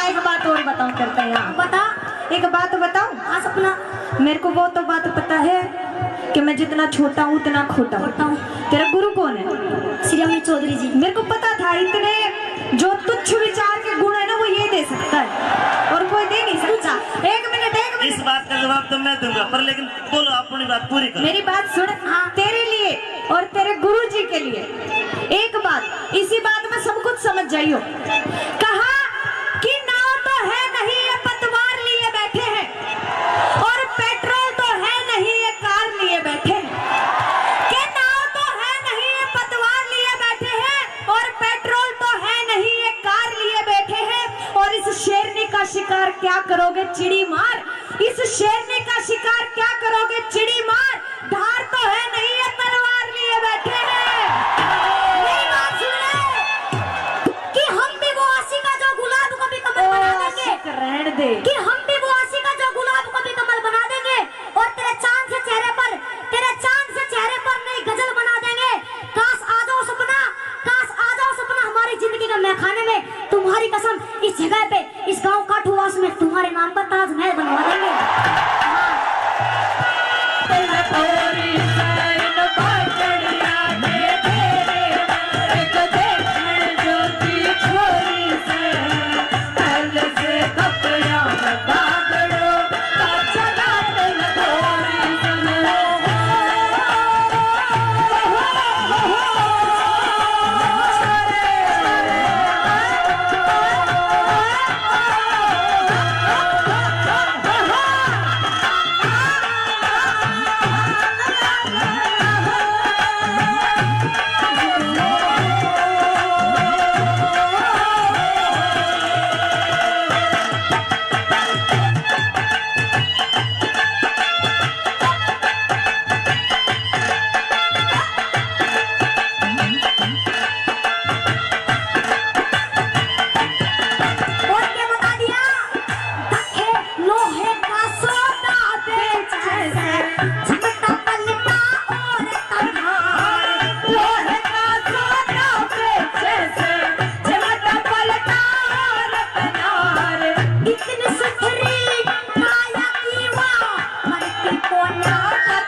एक बात और बताऊं, करते हैं यहाँ। बता। एक बात बताऊं? हाँ सपना। मेरे को वो तो बात पता है कि मैं जितना छोटा हूँ उतना खोटा हूँ। खोटा हूँ। तेरा गुरु कौन है? श्री अमित चौधरी जी। मेरे को पता था इतने जो तुच्छ विचार के गुण है ना, वो ये दे सकता है और कोई दे नहीं सकता। एक मिनट, एक मिनट। इस बात का जवाब तो मैं दूंगा, पर लेकिन बोलो, अपनी बात पूरी करो। मेरी बात सुन। हाँ। तेरे लिए और तेरे गुरु जी के लिए एक बात, इसी बात में सब कुछ समझ जाइयो। कहा कि नाव तो है नहीं ये पतवार लिए बैठे हैं और पेट्रोल तो है नहीं ये कार लिए बैठे हैं। कि नाव तो है नहीं ये पतवार लिए बैठे हैं और पेट्रोल तो है नहीं ये कार लिए बैठे हैं। और इस शेरनी का शिकार क्या करोगे चिड़ी मार, इस शेरनी का शिकार क्या करोगे चिड़ी मार, धार तो है नहीं ये तलवार लिए बैठे हैं। मेरी बात सुन ले कि हम भी वो आशिका जो गुलाब को भी कमल ओ बना देंगे। आशिक, रहन दे। कि हम भी वो आशिका जो गुलाब को भी कमल बना देंगे और तेरे चांद से चेहरे पर, तेरे चांद से चेहरे पर नई गजल बना देंगे। काश आ जाओ सपना, काश आ जाओ सपना हमारी जिंदगी के मैखाने में। तुम्हारी कसम, इस जगह पे, इस गांव काठूवास में तुम्हारे नाम पर ताजमहल बनवा देंगे। हाँ। और क्या बता दिया? दखे लोहे का सोटा बेचे से, झमटा पलटा और तनहार। लोहे का सोटा बेचे से, झमटा पलटा और तनहार। इतनी सुथरी काया की वाह, मरती कोना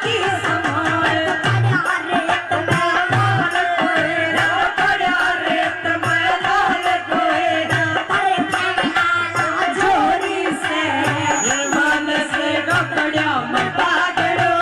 की समान। पड़ा रेत में लाल कोहरा, पड़ा रेत में लाल कोहरा। अरे पड़ा जोरी से, मन से कपड़ा में बादलो।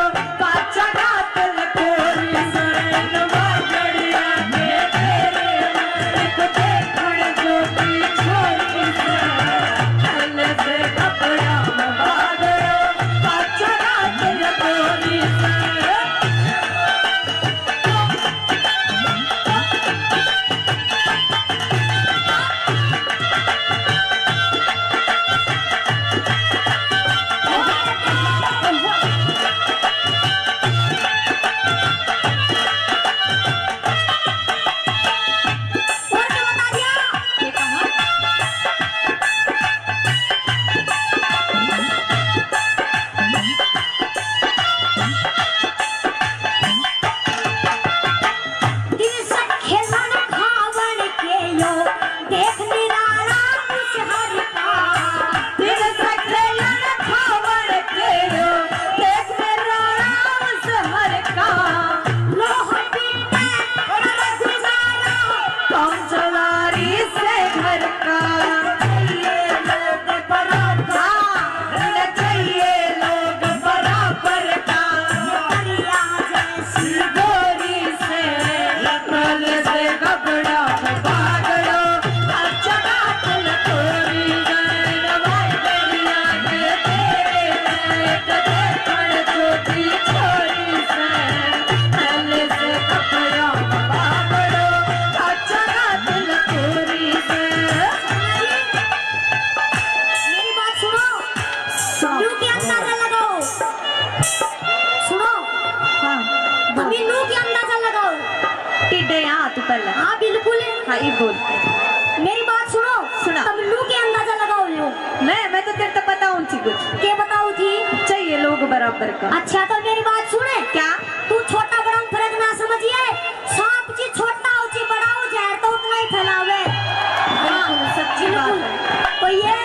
मेरी बात सुनो। सुनो। न्यू के अंदाजा लगाओ। सुनो। हाँ। अभी न्यू के अंदाजा लगाओ। टिड्डे यहाँ तू पहले। हाँ, बिल्कुल। हाँ, ये बोल। मेरी बात सुनो। सुना। तुम न्यू के अंदाजा लगाओ यो। मैं, मैं तो तेरे तो पता हूँ थी कुछ। के बताओ थी? चाहिए लोग बराबर का। अच्छा, तो मेरी बात सुने। क्या? तू छोटा बड़ा में फर्क ना समझिए। सांप जी छोटा हो जी बड़ा हो, जहर तो उतना ही फैलावे। बिल्कुल, हाँ, सच्ची बात बिल्कुल। है। तो ये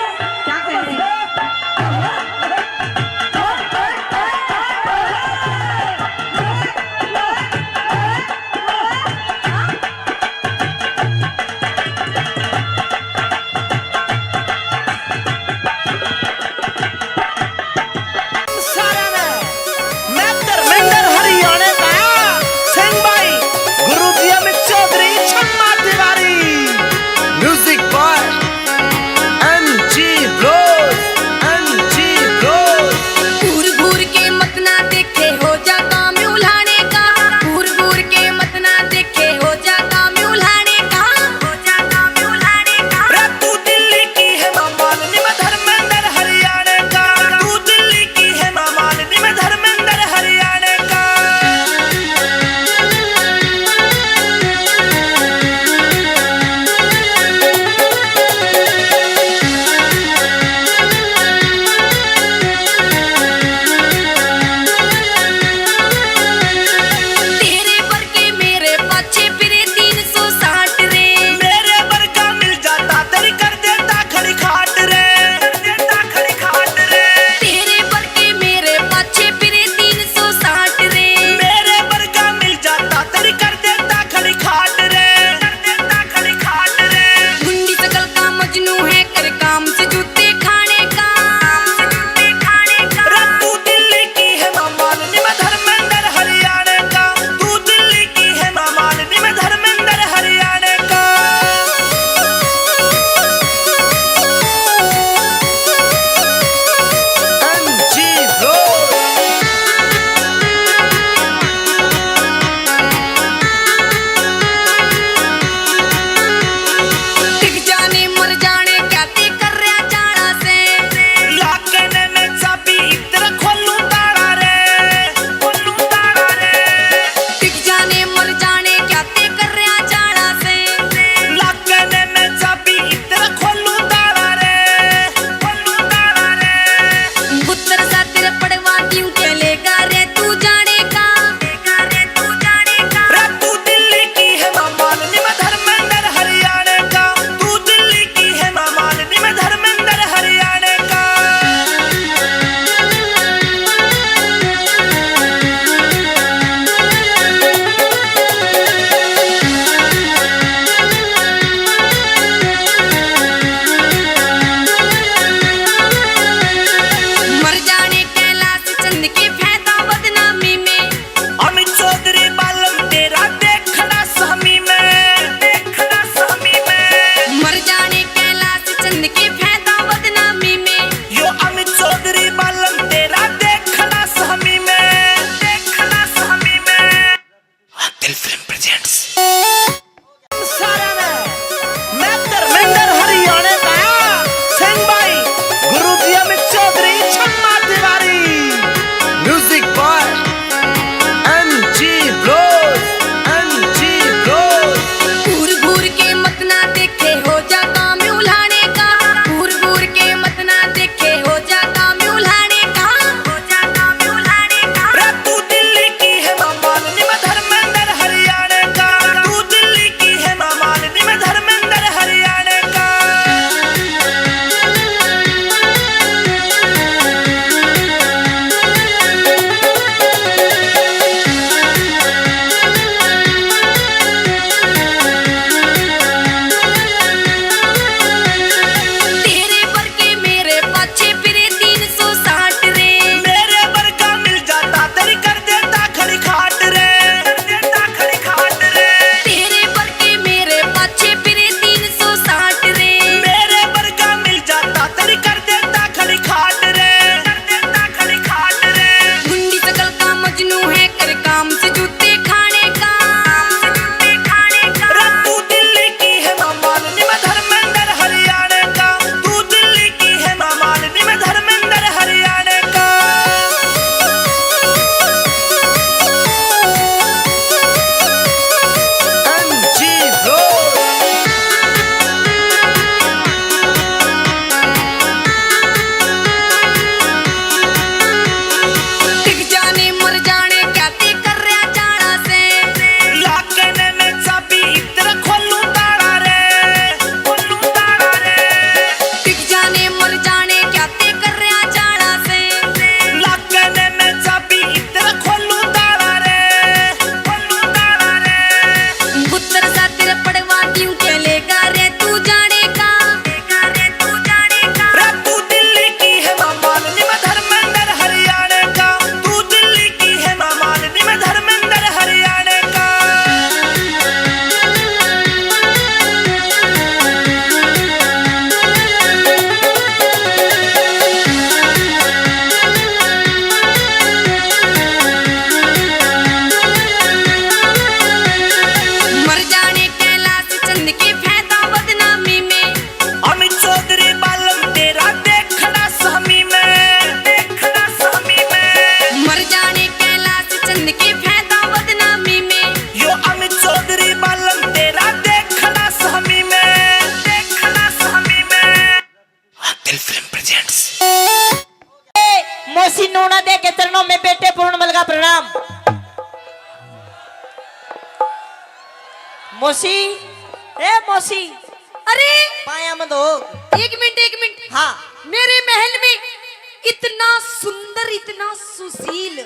मौसी, ए मौसी, अरे, पाया में दो। एक मिनट, एक मिनट। हाँ। मेरे महल में इतना सुंदर, इतना सुशील,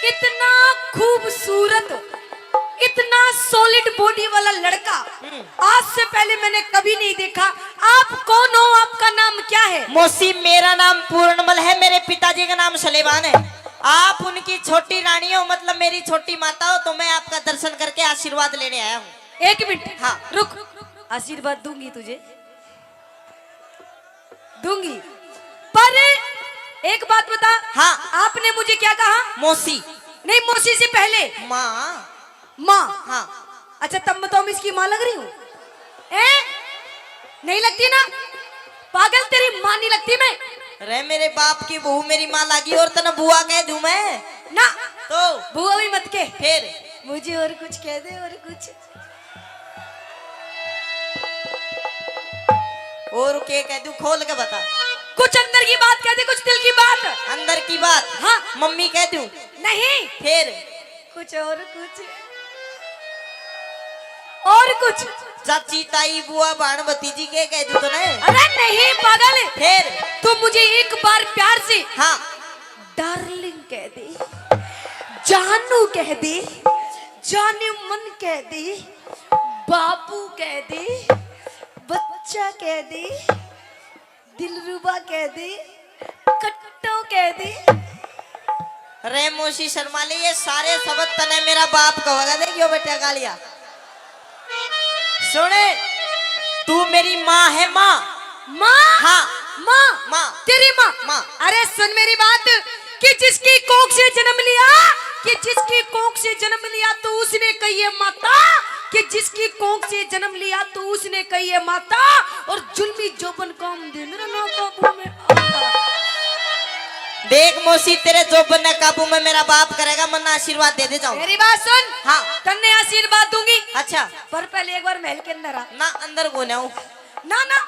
इतना खूबसूरत, इतना सॉलिड बॉडी वाला लड़का हम्म। आज से पहले मैंने कभी नहीं देखा। आप कौन हो? आपका नाम क्या है? मौसी, मेरा नाम पूर्णमल है, मेरे पिताजी का नाम सलेमान है। आप उनकी छोटी रानी हो, मतलब मेरी छोटी माता हो, तो मैं आपका दर्शन करके आशीर्वाद लेने आया हूँ। एक मिनट। हाँ। रुक, आशीर्वाद दूंगी तुझे, दूंगी, पर एक बात बता। हाँ। आपने मुझे क्या कहा? मौसी। नहीं, मौसी से पहले माँ। माँ। हाँ। अच्छा, तब मैं तो इसकी माँ लग रही हूँ, हैं? नहीं लगती ना? पागल, तेरी माँ नहीं लगती मैं। अरे, मेरे बाप की बहू मेरी माँ लागी और तने बुआ कह दूं मैं? ना। तो? बुआ भी मत के। फिर? मुझे और कुछ कह दे, और कुछ। और के कह दूं, खोल के बता। कुछ अंदर की बात कह दे, कुछ दिल की बात। अंदर की बात? हाँ। मम्मी कह दूं? नहीं। फिर? कुछ और कुछ। और कुछ। चाची, ताई, बुआ, भाण, भतीजी के कह दूं तने? अरे नहीं पागल। फिर? तू मुझे एक बार प्यार से हाँ। डार्लिंग कह दे, जानू कह दे, जाने मन कह दे, बाबू कह दे, बच्चा कह दे, दिलरुबा कह दे, कट्टो कह दे। रे मौसी शर्मा ले, ये सारे शब्द तने मेरा बाप कहेगा। देखियो बेटा गालिया। सुने, तू मेरी माँ है, माँ। माँ? हाँ। माँ? माँ। तेरी माँ? माँ। अरे सुन मेरी बात, कि जिसकी कोख से जन्म लिया, कि जिसकी कोख से जन्म लिया, तो उसने कही है माता, कि जिसकी कोख से जन्म लिया, तो उसने कही है माता, और जुल्मी जोबन काम दे मेरा ना काबू में आता। देख मौसी, तेरे जोबन ने काबू में मेरा बाप करेगा, मन्ना आशीर्वाद दे दे जाऊं। मेरी बात सुन। हाँ। तन्ने आशीर्वाद दूंगी। अच्छा। पर पहले एक बार महल के अंदर आ। ना, अंदर को ना हूँ। ना, ना,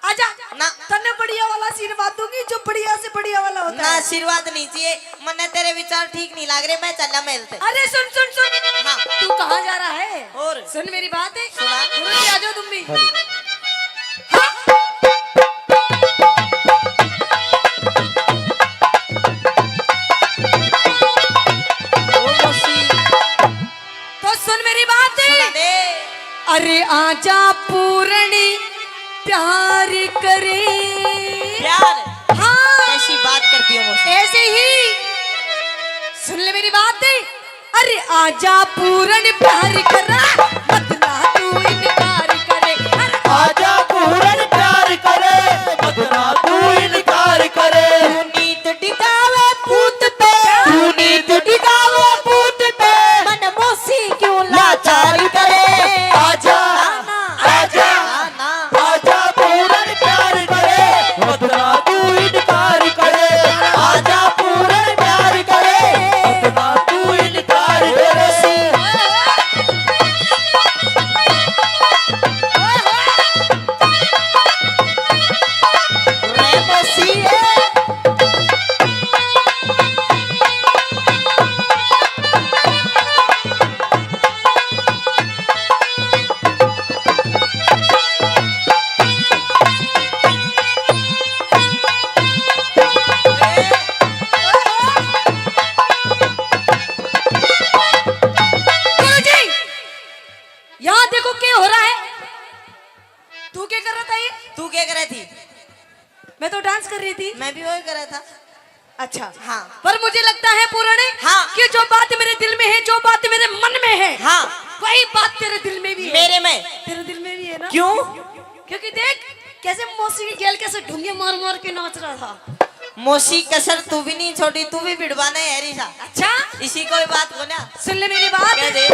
आजा। ना। तन्ने बढ़िया वाला आशीर्वाद दूंगी, जो बढ़िया से बढ़िया वाला होता ना, है। आशीर्वाद नहीं चाहिए, मन्ने तेरे विचार ठीक नहीं लाग रहे, मैं चला महल ते। अरे सुन, सुन, सुन। हाँ। तू कहाँ जा रहा है? और? सुन मेरी बात है। सुना। गुरु जी, आ जाओ तुम भी। हाँ। ओ मौसी। तो सुन मेरी बात। सुना दे। अरे आजा पूरणी प्यार करे। प्यार? हाँ। कैसी बात करती हो मौसी? ऐसे ही। सुन ले मेरी बात। अरे आजा पूरणी प्यार करे, मत ना तू इनकार करे। अरे आजा पूरणी प्यार करे, मत ना तू इनकार करे। तू नीत टिकावे पूत पे, तू नीत टिकावे पूत पे, मन मौसी क्यों लाचार करे। आजा, ना, ना। आजा, ना, ना। आजा पूरणी प्यार करे, मत ना तू इनकार करे। आजा पूरणी प्यार करे, मत ना तू इनकार करे। गुरुजी, यहाँ देखो क्या हो रहा है। तू क्या कर रहा था ये? तू क्या कर रही थी? मैं तो डांस कर रही थी। मैं भी वही कर रहा था। अच्छा। हाँ। पर मुझे लगता है पूरणी, हाँ। कि जो बात मेरे दिल में है, जो बात मेरे मन में है, हाँ। वही बात तेरे दिल में भी है। मेरे में। तेरे दिल में भी है ना? क्यों? क्योंकि देख कैसे मौसी की गेल कैसे ढूंगे मार मार के नाच रहा था। मौसी कसर तू भी नहीं छोड़ी, तू भी भिड़वाना है री सा। अच्छा? इसी कोई बात को ना। सुन ले मेरी बात। कह दे।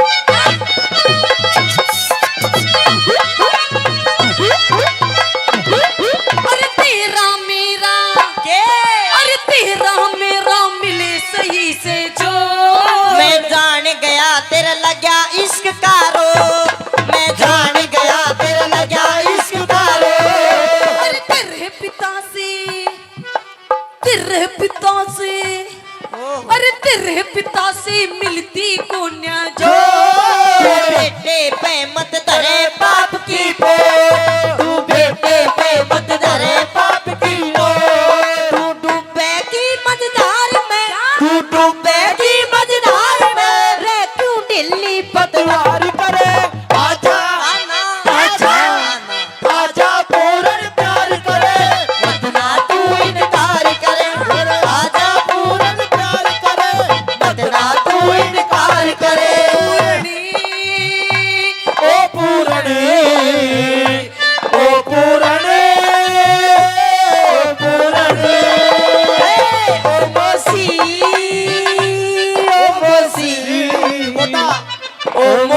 अरे तेरा मेरा, के? अरे तेरा मेरा मिले सही से जो। मैं जान गया तेरा लग्या इश्क का रोग, मैं जान गया तेरा लग्या इश्क का रोग। अरे तेरे पिता से, तेरे पिता से, ओहो। अरे तेरे पिता से मिलती कोन्या जो। जो बेटे पे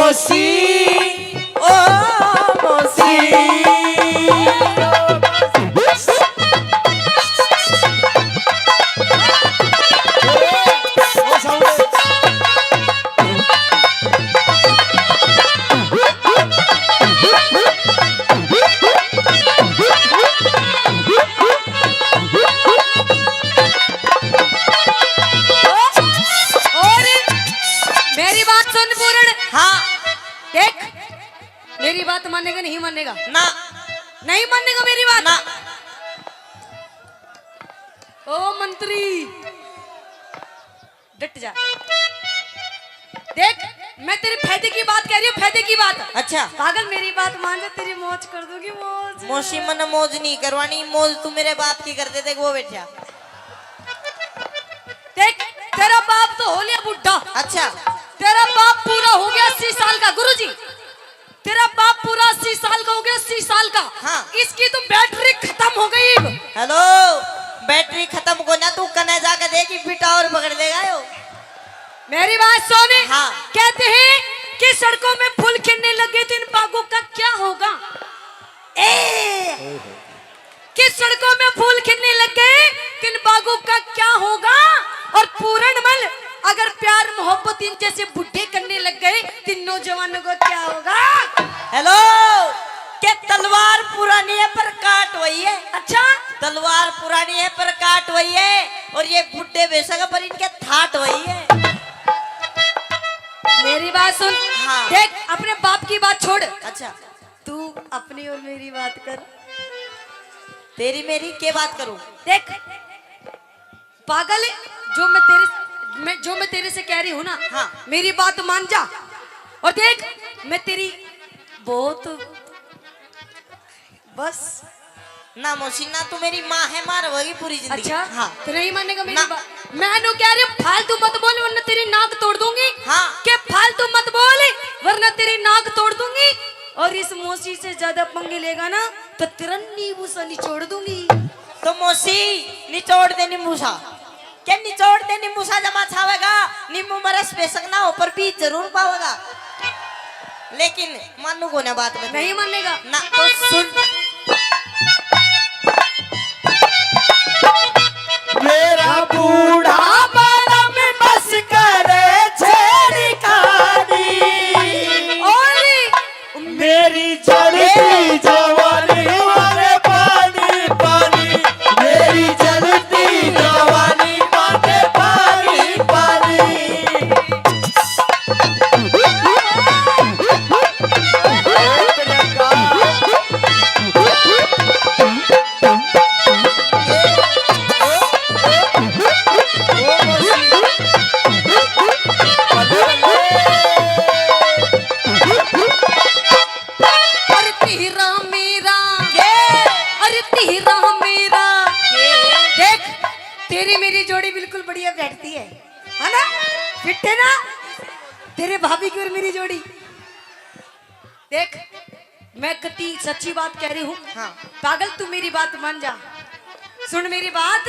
मौसी, ओ मौसी। और मेरी बात सुन पूर्ण। हाँ। देख, मेरी बात मानेगा, नहीं मानेगा? ना। नहीं मानेगा मेरी बात? ना। ओ मंत्री, डट जा। देख, मैं तेरे फायदे की बात कह रही हूँ, फायदे की बात। अच्छा। पागल, मेरी बात मान जा, तेरी मौज कर दूंगी, मौज। मौसी, मन्ने मौज नहीं करवानी, मौज तू मेरे बाप की कर दे, देख वो बैठा। देख, तेरा बाप तो हो लिया बुढ़ा। अच्छा। तेरा बाप पूरा हो गया अस्सी साल का, गुरुजी। तेरा बाप पूरा अस्सी साल का हो गया, अस्सी साल का। हाँ। इसकी तो बैटरी खत्म हो गई। हेलो, बैटरी खत्म को ना, तू कने जाके देख, फिर टावर पकड़ लेगा यो। मेरी बात सुन। हाँ। कहते हैं कि सड़कों में फूल खिलने लगे तो इन बागों का क्या होगा? ए, कि सड़कों में फूल खिलने लग गए, तो इन बागों का क्या होगा? और पूरन मल, अगर प्यार मोहब्बत इन जैसे बुढ़े करने लग गए, तो इन नौजवानों को क्या होगा? हेलो, के तलवार पुरानी है पर काट वही है। अच्छा? तलवार पुरानी है पर काट वही है, और ये बुढ़े बेशक है पर इनके थाट वही है। मेरी बात सुन। हाँ। देख, अपने बाप की बात छोड़। अच्छा। तू अपनी और मेरी बात कर। तेरी मेरी के बात करूं? देख पागल, जो मैं तेरे, मैं, जो मैं तेरे से कह रही हूँ ना, हाँ। मेरी बात मान जा। और देख, मैं तेरी बहुत, बस। ना मौसी, ना तू मेरी माँ है, माँ रहोगी पूरी जिंदगी। अच्छा? हाँ। तो नहीं मानेगा मेरी ना। बात? मैं नु कह रही हूँ, फालतू मत बोल वरना तेरी नाक तोड़ दूंगी। हाँ। के फालतू मत बोल वरना तेरी नाक तोड़ दूंगी। और इस मौसी से ज्यादा पंगे लेगा ना तो तेरा नींबू सा निचोड़ दूंगी। तो मौसी, निचोड़ दे नींबू सा। के निचोड़ दे नींबू सा जमा छावेगा, नींबू में रस बेशक ना हो पर बीज जरूर पावेगा। लेकिन मानू को ना बात में। नहीं मानेगा? ना। तो सुन। मेरा बूढ़ा बलम बस करे छेड़खानी। और मेरी जलती जवानी मारे पानी पानी, मेरी जलती जवानी मारे पानी पानी। अरे तेरा मेरा, के? अरे तेरा मेरा, के? देख, तेरी मेरी जोड़ी बिल्कुल बढ़िया बैठती है, है ना? फिट है ना तेरे भाभी की और मेरी जोड़ी? देख, मैं कती सच्ची बात कह रही हूँ। हाँ। पागल, तू मेरी बात मान जा, सुन मेरी बात।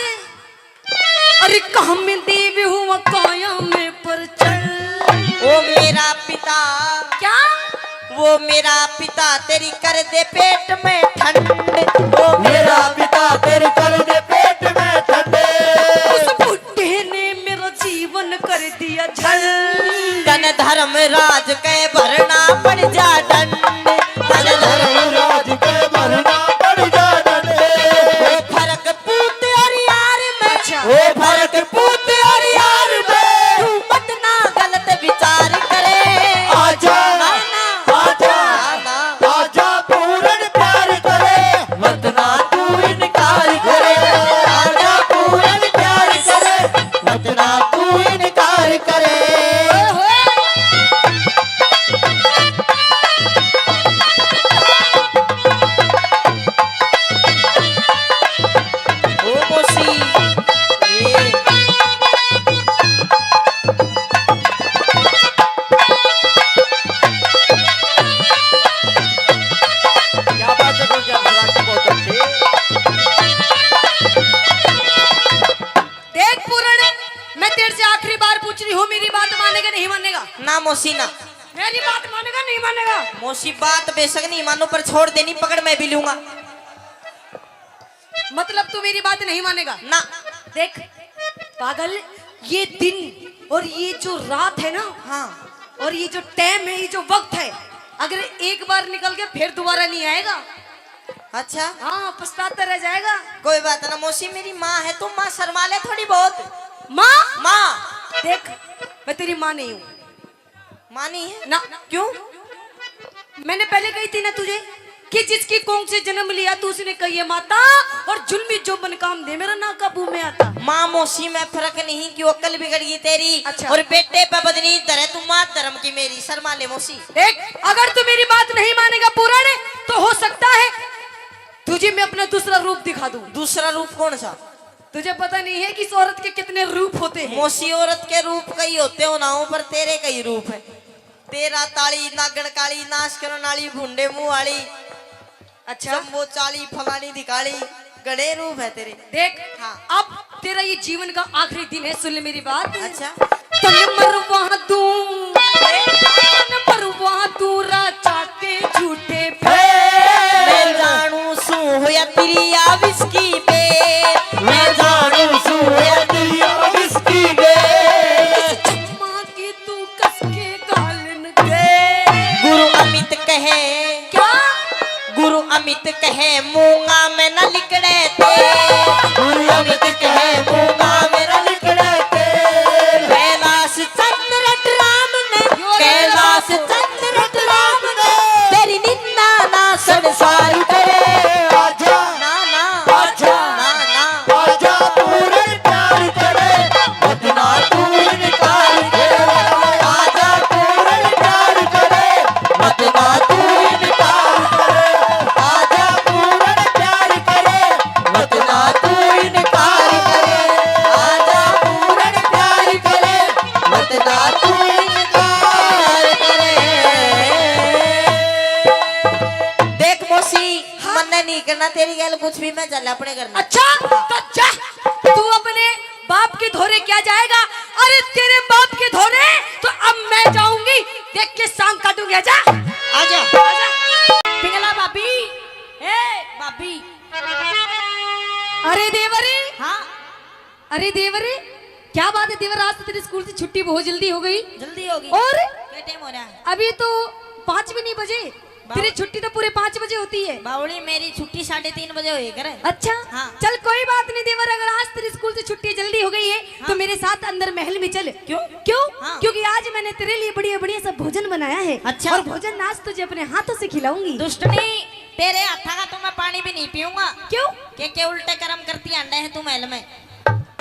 अरे काम देव हुआ काया में परचंड। ओ मेरा पिता। क्या? वो मेरा पिता तेरी कर दे पेट में ठंड। ओ मेरा पिता तेरी कर दे पेट में ठंड। उस बुढ़े ने मेरा जीवन कर दिया झंड। धन धर्मराज के भरना पड़ जा डंड। धन धर्मराज के भरना पड़ जा डंड। ओ फरक पूत और यार में। अच्छा। ओ फरक पूत और यार में। तू मत ना गलत विचार करे। आजा, ना, ना। आजा, ना, ना। आजा पूरन प्यार करे। मत ना तू इनकार करे। आजा पूरन प्यार करे। मत ना तू इनकार करे। ओ मौसी, ए। क्या बात है, गुलजार सराठी, बहुत अच्छे। देख पूरण, मैं तेरे से आखिरी बार पूछ रही हूँ, मेरी बात मानेगा, नहीं मानेगा? ना मौसी ना। मेरी बात मानेगा, नहीं मानेगा? मौसी, बात बेशक नहीं मानू, पर छोड़ देनी पकड़ मैं भी लूंगा। मतलब तू मेरी बात नहीं मानेगा? ना। देख पागल, ये दिन और ये जो रात है ना, हाँ। और ये जो टाइम है, ये जो वक्त है, अगर एक बार निकल के फिर दोबारा नहीं आएगा। अच्छा। हाँ, पछताता रह जाएगा। कोई बात ना मौसी, मेरी माँ है, तू माँ शर्मा ले थोड़ी बहुत। माँ? माँ। देख, मैं तेरी माँ नहीं हूँ। माँ नहीं है? ना। क्यों? मैंने पहले कही थी ना तुझे कि जिसकी कोख से जन्म लिया तू, उसने कही है माता, और जुल्मी जो मन काम दे मेरा ना काबू में आता। माँ मौसी में फर्क नहीं, क्यों अक्ल बिगड़ गई तेरी? अच्छा। और बेटे पे बदनी धरे तू, माँ धर्म की मेरी, शर्मा ले मौसी। देख, अगर तू मेरी बात नहीं मानेगा पूरण, तो हो सकता है तुझे मैं अपना दूसरा रूप दिखा दूं। दूसरा रूप कौन सा? तुझे पता नहीं है कि इस औरत के कितने रूप होते हैं। मौसी, औरत के रूप कई होते हो ना हो, पर तेरे कई रूप है। तेरा ताली, नागण काली, नाश करण वाली, भूंडे मुंह वाली, अच्छा। जम्बो चाली, फलानी दिखाली, घणे रूप है तेरे। देख, हाँ। अब तेरा ये जीवन का आखिरी दिन है, सुन ले मेरी बात। अच्छा। तन मरवा दूं, तन मरवा दूं राजा के झूठे पे। मैं जानू सूं होया तेरी आ विस्की पे, मैं जानू सूं होया तेरी आ विस्की पे। चम्मा की तू कस के गालन दे। गुरु अमित कहे, क्या? गुरु अमित कहे मूंगा में न लिकड़े ते। गुरु अमित कहे मूंगा में न लिकड़े ते। कैलाश चंद्र राम ने, यो रे कैलाश राम। चंद्र राम ने, तेरी निंदा ना संसार करे। आजा। ना, ना। आजा। ना, ना। आजा पूरण प्यार करे, मत ना तू इनकार करे। आजा पूरण प्यार करे, मत ना तू इनकार करे। आजा पूरण प्यार करे, मत ना तू इनकार करे। आजा पूरण प्यार करे, मत ना तू इनकार करे। देख मौसी, हाँ। मन्ने नहीं करना तेरी गैल कुछ भी, मैं चल अपने घर में। अच्छा, तो जा, तू अपने बाप के धोरे क्या जाएगा? अरे तेरे बाप के धोरे तो अब मैं जाऊंगी। देख के सांग काटूंगी। आजा। आजा। आजा। पिंगला भाभी, ए भाभी। अरे देवरी। हाँ। अरे देवरी, क्या बात है देवर, आज तो तेरे स्कूल से छुट्टी बहुत जल्दी हो गई। जल्दी होगी। और? क्या टाइम हो रहा है? अभी तो पाँच भी नहीं बजे। बाव- तेरी छुट्टी तो पूरे पाँच बजे होती है। बावली, मेरी छुट्टी साढ़े तीन बजे होए करे। अच्छा? हाँ। चल कोई बात नहीं देवर, अगर आज तेरे स्कूल से छुट्टी जल्दी हो गई है, हाँ। तो मेरे साथ अंदर महल में चल। क्यों? क्यों? हाँ। क्योंकि आज मैंने तेरे लिए बढ़िया बढ़िया सा भोजन बनाया है। अच्छा। और भोजन आज तुझे अपने हाथों से खिलाऊंगी। दुष्टनी, तेरे हाथा का तो मैं पानी भी नहीं पीऊंगा। क्यों? के के उल्टे कर्म करती आंडे है तू महल में।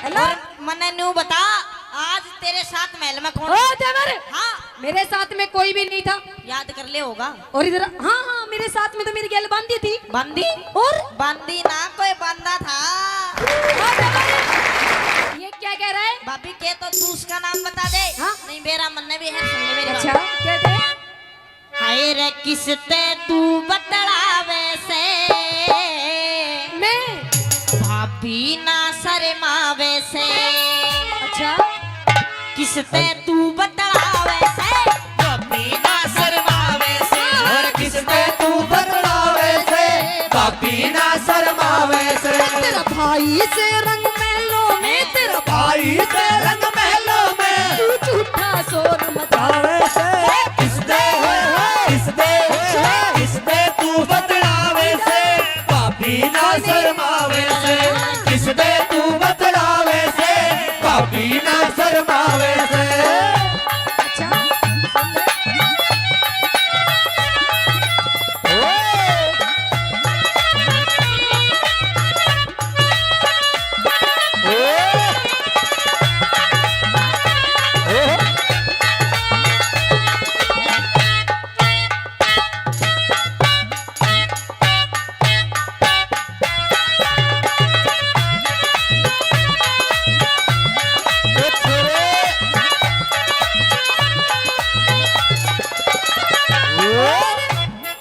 है ना? और मन्ने न्यू बता, आज तेरे साथ महल में कौन ओ था? देवर! हाँ। मेरे साथ में कोई भी नहीं था। याद कर ले होगा। और इधर, हाँ, हाँ, मेरे साथ में तो मेरी गैल बांदी थी। बांदी? और? बांदी ना, कोई बांदा था। ओ देवर! ये क्या कह रहा है? भाभी के तो तू उसका नाम बता दे। हाँ? नहीं, बेरा मन्ने भी है, सुन ले मेरी बात। अच्छा, क्या कह रहा है? हाय रे किसते तू बतलावे से, मैं। भाभी ना शर्मावे से। अच्छा। किसते तू बतलावे से, भाभी ना शर्मावे से। और किसते तू बतलावे से, भाभी ना शर्मावे से। तेरा भाई से रंग महलों में, तेरा भाई से रंग महलों में। तू झूठा शोर मचावे से। किसदे, किसदे, किसदे तू बतलावे से, भाभी ना शर्मावे से। किसदे तू बतलावे से, भाभी ना शर्मावे से। अच्छा, सुन ले। ओ।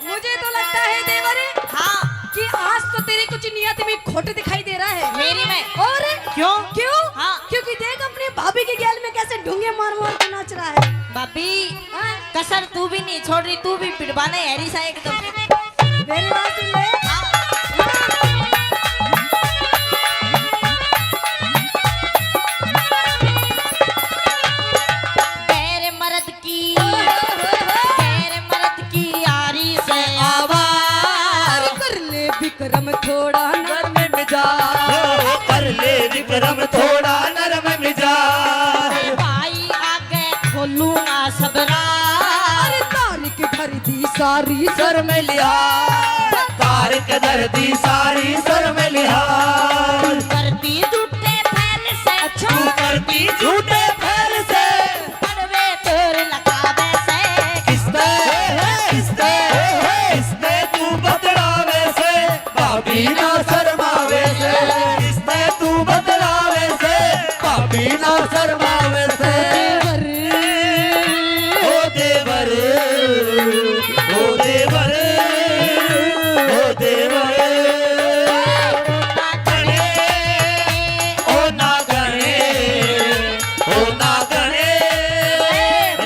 मुझे तो लगता है देवर, हाँ। कि आज तो तेरी कुछ नियत में खोट दिखाई दे रहा है। मेरी में? और? क्यों? क्यों? हाँ। क्योंकि देख अपनी भाभी की गैल में कैसे ढूंगे मार मार के नाच रहा है। भाभी, हाँ? कसर तू भी नहीं छोड़ रही, तू भी पिटवाने है रिसा एकदम। मेरी बात सुन ले। गैर मर्द की, गैर मर्द की यारी से आवार। कर ले विक्रम थोड़ा नरम मिजाज। कर ले विक्रम थोड़ा नरम मिजाज। भाई आगे खोलूंगा सब राज। तारिक धर दी सारी शर्म लिहाज। तारिक धर दी सारी शर्म लिहाज। करती झूठे फैल से। अच्छा। तू करती झूठे फैल से। पड़वे तोर लगावे से। किसते, किसते, किसते तू बतलावे से, भाभी ना शर्मावे से। किसते तू बतलावे से, भाभी ना शर्मावे से। देवर। ओ देवर, ओ देवर, ओ देवर। ओ ना गणे, ओ ना गणे,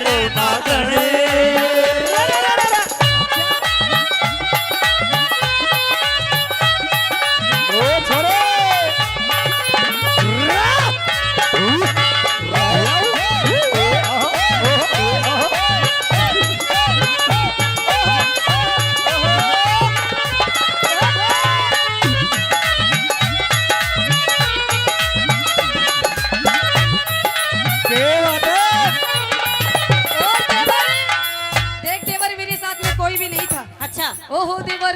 ओ ना गणे। ओ छोरे। क्या बात है? और देवर, देख देवर, मेरे साथ में कोई भी नहीं था। अच्छा। ओहो देवर,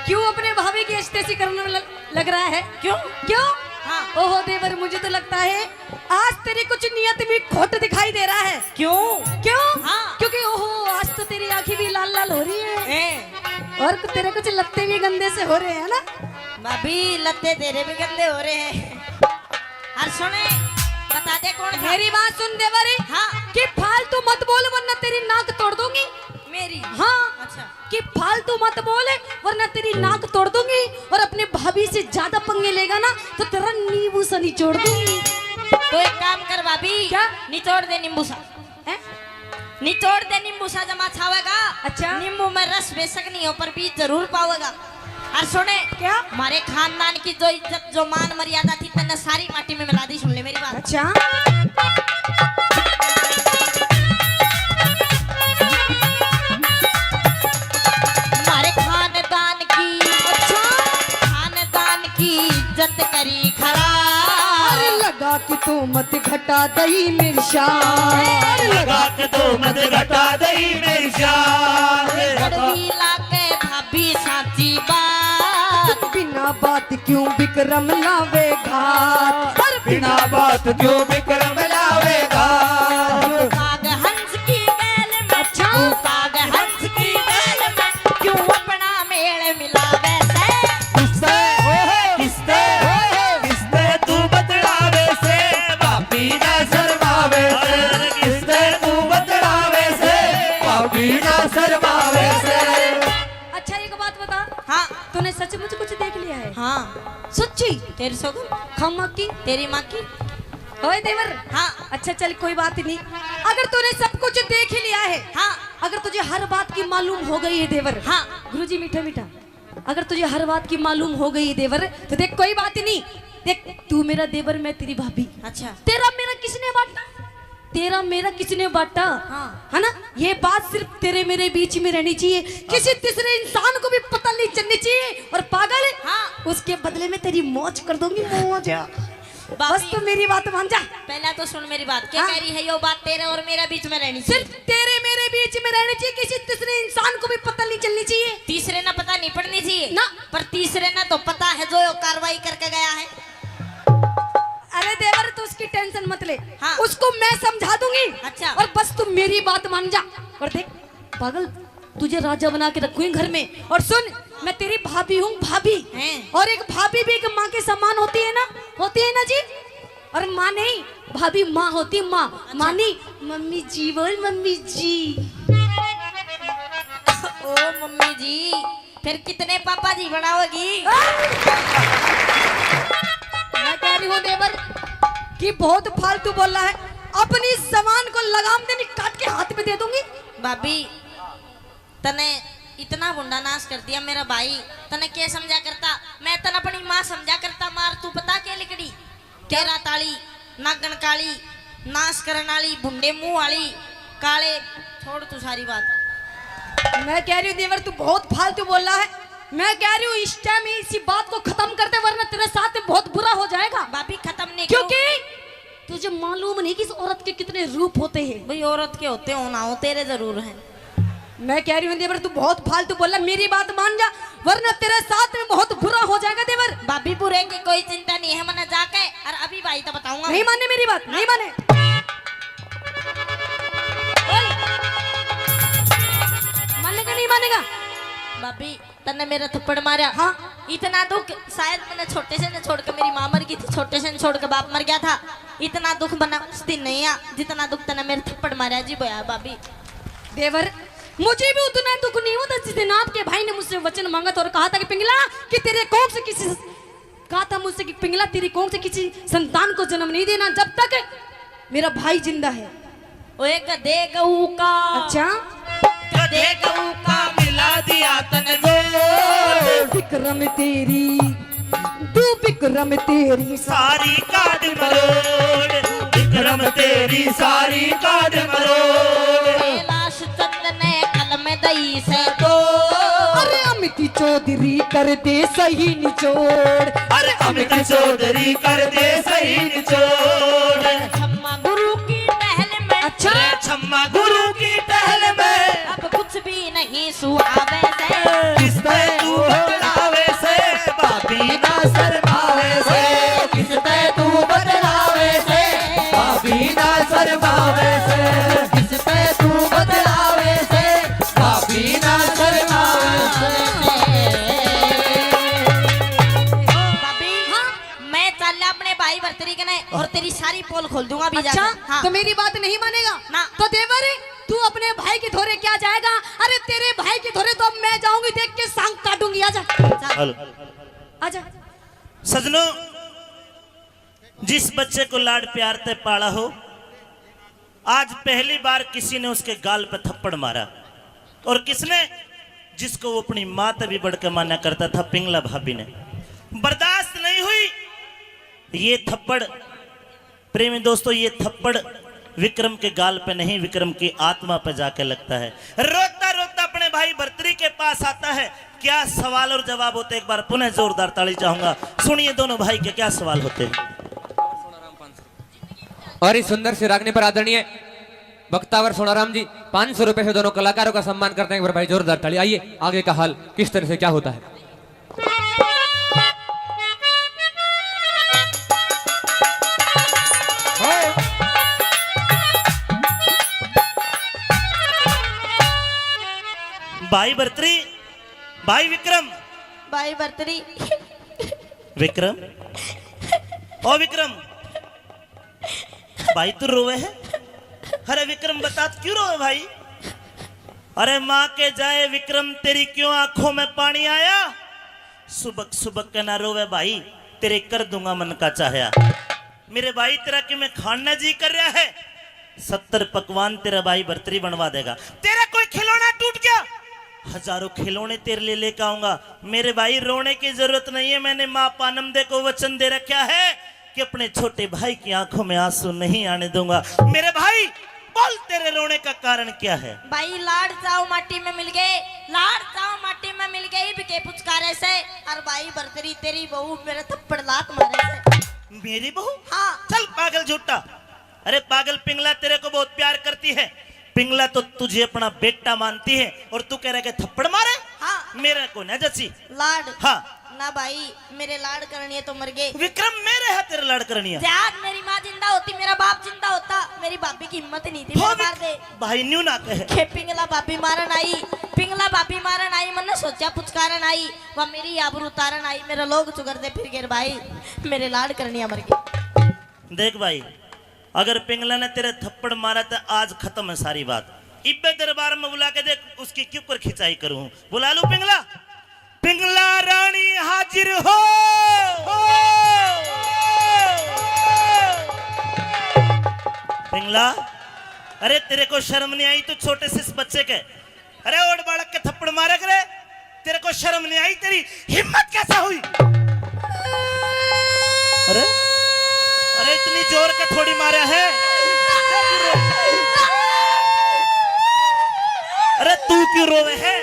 क्यों अपने भाभी की ऐसी तैसी करने में ल-, लग रहा है? क्यों? क्यों? हाँ। ओहो देवर, मुझे तो लगता है आज तेरी कुछ नियत में खोट दिखाई दे रहा है। क्यों? क्यों? हाँ। क्योंकि ओहो, आज तो तेरी आंखें भी लाल लाल हो रही है। ए। और तेरे कुछ लत्ते भी गंदे से हो रहे हैं ना? भाभी, लत्ते तेरे भी गंदे हो रहे हैं। और सुने, बता दे कौन था? मेरी बात सुन देवर। हाँ। कि फालतू मत बोल वरना तेरी नाक तोड़ दूंगी। मेरी? हाँ। अच्छा। कि फालतू मत बोल वरना तेरी नाक तोड़ दूंगी, और अपने भाभी से ज्यादा पंगे लेगा ना तो तेरा नींबू सा निचोड़ दूंगी। तो एक काम कर भाभी। क्या? निचोड़ दे नींबू सा। हैं? निचोड़ दे नींबू सा जमा छावेगा। अच्छा। नींबू में रस बेशक नहीं हो पर बीज जरूर पावेगा। और सुने, क्या? हमारे खानदान की जो इज्जत, जो मान मर्यादा थी, तन्ने सारी माटी में मिला दी। सुन ले मेरी बात। अच्छा। हमारे खानदान की, अच्छा। खानदान की इज्जत करी खराब। अरे लगा के तू मत घटा दई मेरी शान। अरे लगा के तू मत घटा दई मेरी शान। कड़वी लागे भाभी साची बात। बिना बात क्यों विक्रम लावे घात? अरे बिना बात क्यों विक्रम लावे घात? काग हंस की गैल में, अच्छा। काग हंस की गैल में क्यों अपना मेल मिलावे से? किससे, किससे, किससे तू बतलावे से? भाभी ना शर्मावे से। किससे तू बतलावे से? भाभी ना शर्मावे से। अच्छा, एक बात बता। हाँ। तूने सचमुच कुछ देख लिया है? हाँ। सच्ची? तेरी सौगन। खामा की? तेरी माँ की। ओए देवर। हाँ। अच्छा चल, कोई बात नहीं। अगर तूने सब कुछ देख ही लिया है, हाँ। अगर तुझे हर बात की मालूम हो गई है देवर। हाँ। गुरुजी, मीठा मीठा। अगर तुझे हर बात की मालूम हो गई है देवर, तो देख, कोई बात ही नहीं। देख, तू मेरा देवर, मैं तेरी भाभी। अच्छा। तेरा मेरा किसने बांटा? तेरा मेरा किसने बांटा? हाँ। है ना? ये बात सिर्फ तेरे मेरे बीच में रहनी चाहिए, किसी तीसरे इंसान को भी पता नहीं चलनी चाहिए। और पागल, हाँ। उसके बदले में तेरी मौज कर दूंगी, मौज। भाभी, बस तू मेरी बात मान जा। पहला तो सुन मेरी बात। क्या हाँ। कह रही है यो बात? तेरे और मेरे बीच में रहनी चाहिए। सिर्फ तेरे मेरे बीच में रहनी चाहिए, किसी तीसरे इंसान को भी पता नहीं चलनी चाहिए। तीसरे ना पता नहीं पड़नी चाहिए। ना। पर तीसरे ना तो पता है जो यो कार्रवाई करके गया है। अरे देवर, तू उसकी टेंशन मत ले। हाँ। उसको मैं समझा दूंगी। अच्छा। और बस तू मेरी बात मान जा। और देख पागल, तुझे राजा बना के रखूंगी घर में। और सुन, मैं तेरी भाभी हूँ, भाभी। हैं? और एक भाभी भी एक माँ के समान होती है ना, होती है ना जी। और माँ नहीं, भाभी माँ होती, माँ। अच्छा। माँ नहीं, मम्मी जी बोल, मम्मी जी। ओ मम्मी जी, फिर कितने पापा जी बनाओगी? मैं कह रही हूँ देवर कि बहुत फालतू बोल रहा है। अपनी जबान को लगाम दे, नहीं काट के हाथ में दे दूंगी। भाभी, तने इतना भुंडा नाश कर दिया मेरा भाई। तने के समझा करता, मैं तने अपनी माँ समझा करता। मार तू पता के लिकड़ी, तेरा ताली, नागन काली, नाश करन वाली, भुंडे मुंह वाली, काले। छोड़ तू सारी बात। मैं कह रही हूँ देवर, तू बहुत फालतू बोल रहा है। मैं कह रही हूँ इस टाइम इसी बात को खत्म कर दे, वरना तेरे साथ में बहुत बुरा हो जाएगा। भाभी, खत्म नहीं करूँ। क्योंकि तुझे मालूम नहीं कि इस औरत के कितने रूप होते हैं। भाई, औरत के होते हो ना हो, तेरे जरूर हैं। मैं कह रही हूँ देवर, तू बहुत फालतू बोल रहा, मेरी बात मान जा, वरना तेरे साथ में बहुत बुरा हो जाएगा देवर। भाभी, बुरे की कोई चिंता नहीं है, मैंने जाके और अभी भाई तो बताऊंगा। नहीं माने मेरी बात, नहीं माने। बोल। मानेगा नहीं मानेगा? भाभी, तन्ने मेरा थप्पड़ मारा। हाँ। इतना दुख शायद मैंने छोटे से ने छोड़ के, मेरी माँ मर गई थी, छोटे से ने छोड़ के बाप मर गया था। इतना दुख मना उस दिन नहीं आ जितना दुख तन्ने मेरे थप्पड़ मारा जी बोया भाभी। देवर, मुझे भी उतना दुख नहीं होता जिस दिन आपके भाई ने मुझसे वचन मांगा था और कहा था कि पिंगला, कि तेरे कोख से किसी, कहा था मुझसे कि पिंगला, तेरी कोख से किसी संतान को जन्म नहीं देना जब तक मेरा भाई जिंदा है। ओए गधे गऊ का। अच्छा। गधे गऊ का मिला दिया तने जोड़। विक्रम तेरी, तू विक्रम तेरी सारी काट मरोड़। विक्रम तेरी सारी काट मरोड़। कैलाश चंद ने कलम दई से तो। अरे अमित चौधरी कर दे सही निचोड़। अरे अमित चौधरी कर दे सही निचोड़। छम्मा गुरु की टहल में। अच्छा। रे छम्मा गुरु की टहल में। अब कुछ भी नहीं सुहावे से। किस पे तू बतलावे से, भाभी ना शर्मावे से। किस पे तू बतलावे से, भाभी ना शर्मावे से। किस पे तू बतलावे से, भाभी ना शर्मावे से। भाभी, हाँ? मैं चाल्या अपने भाई भरतरी कने और तेरी सारी पोल खोल दूंगा अभी अच्छा? जाकर। हाँ। तो मेरी बात नहीं मानेगा? ना। तो देवर, तू अपने भाई के धोरे क्या जाएगा? अरे, तेरे भाई के धोरे तो अब मैं जाऊंगी, देख के सांग काटूंगी। आजा। चल। हेलो। आजा। सजनों, जिस बच्चे को लाड प्यार ते पाला हो, आज पहली बार किसी ने उसके गाल पे थप्पड़ मारा। और किसने? जिसको वो अपनी माँ ते भी बढ़ के माना करता था, पिंगला भाभी ने। बर्दाश्त नहीं हुई ये थप्पड़। प्रेमी दोस्तों, ये थप्पड़ विक्रम के गाल पे नहीं, विक्रम की आत्मा पे जाके लगता है। रोता रोता अपने भाई भरतरी के पास आता है। क्या सवाल और जवाब होते हैं, एक बार पुनः जोरदार ताली चाहूंगा। सुनिए दोनों भाई के क्या सवाल होते हैं। और इस सुंदर सी रागनी पर आदरणीय वक्तावर सोनाराम जी पाँच सौ रुपए से दोनों कलाकारों का सम्मान करते हैं। एक बार भाई जोरदार ताली। आइए, आगे का हाल किस तरह से क्या होता है। भाई भरतरी, भाई विक्रम। भाई भरतरी। विक्रम, ओ विक्रम, भाई तू रोवे है? अरे विक्रम, बता, तू क्यों रोवे भाई? अरे माँ के जाए विक्रम, तेरी क्यों आंखों में पानी आया? सुबक सुबक के ना रोवे भाई, तेरे कर दूंगा मन का चाहया। मेरे भाई, तेरा कि मैं खाना जी कर रहा है, सत्तर पकवान तेरा भाई भरतरी बनवा देगा। तेरा कोई खिलौना टूट गया, हजारों खिलौने तेरे लिए लेकर आऊंगा। मेरे भाई, रोने की जरूरत नहीं है, मैंने माँ पानमदे को वचन दे रखा है कि अपने छोटे भाई की आंखों में आंसू नहीं आने दूंगा। मेरे भाई, बोल, तेरे रोने का कारण क्या है? भाई, लाड़ चाव माटी में मिल गए, लाड़ चाव माटी में मिल गए, इब के पुचकारे से। और भाई भरतरी, तेरी बहू मेरे थप्पड़ लात मारे से। मेरी बहू? हाँ। चल पागल झूठा। अरे पागल पिंगला, तेरे को बहुत प्यार करती है। पिंगला तो तुझे अपना बेटा मानती है और तू कह रहा है कि थप्पड़ मारे? हाँ। मेरा को ना जची। लाड। हाँ। ना भाई, मेरे लाड करनिए तो मर गए। विक्रम, मेरे है तेरे लाड करनिया। यार, मेरी माँ जिंदा होती, मेरा बाप जिंदा होता, मेरी भाभी की हिम्मत नहीं थी, हो मेरे मार विक-, दे। भाई न्यू ना कहे। खे पिंगला भाभी मारन आई, पिंगला भाभी मारन आई, मन्ने सोचा पुचकारन आई, वह मेरी आबरू उतारन आई, मेरा लोग चुगर दे फिर गेर भाई, मेरे लाड करनिया मर गए। देख भाई, अगर पिंगला ने तेरे थप्पड़ मारा तो आज खत्म है सारी बात। इब्बे दरबार में बुला के देख, उसकी क्यों कर खिंचाई करूं। बुला लूं पिंगला? पिंगला रानी हाजिर हो। पिंगला, अरे, तेरे को शर्म नहीं आई, तू छोटे से इस बच्चे के, अरे, ओड़ बालक के थप्पड़ मारे करे, तेरे को शर्म नहीं आई? तेरी हिम्मत कैसे हुई? अरे, अरे, इतनी जोर के थोड़ी मारा है। अरे, तू क्यों रोवे है?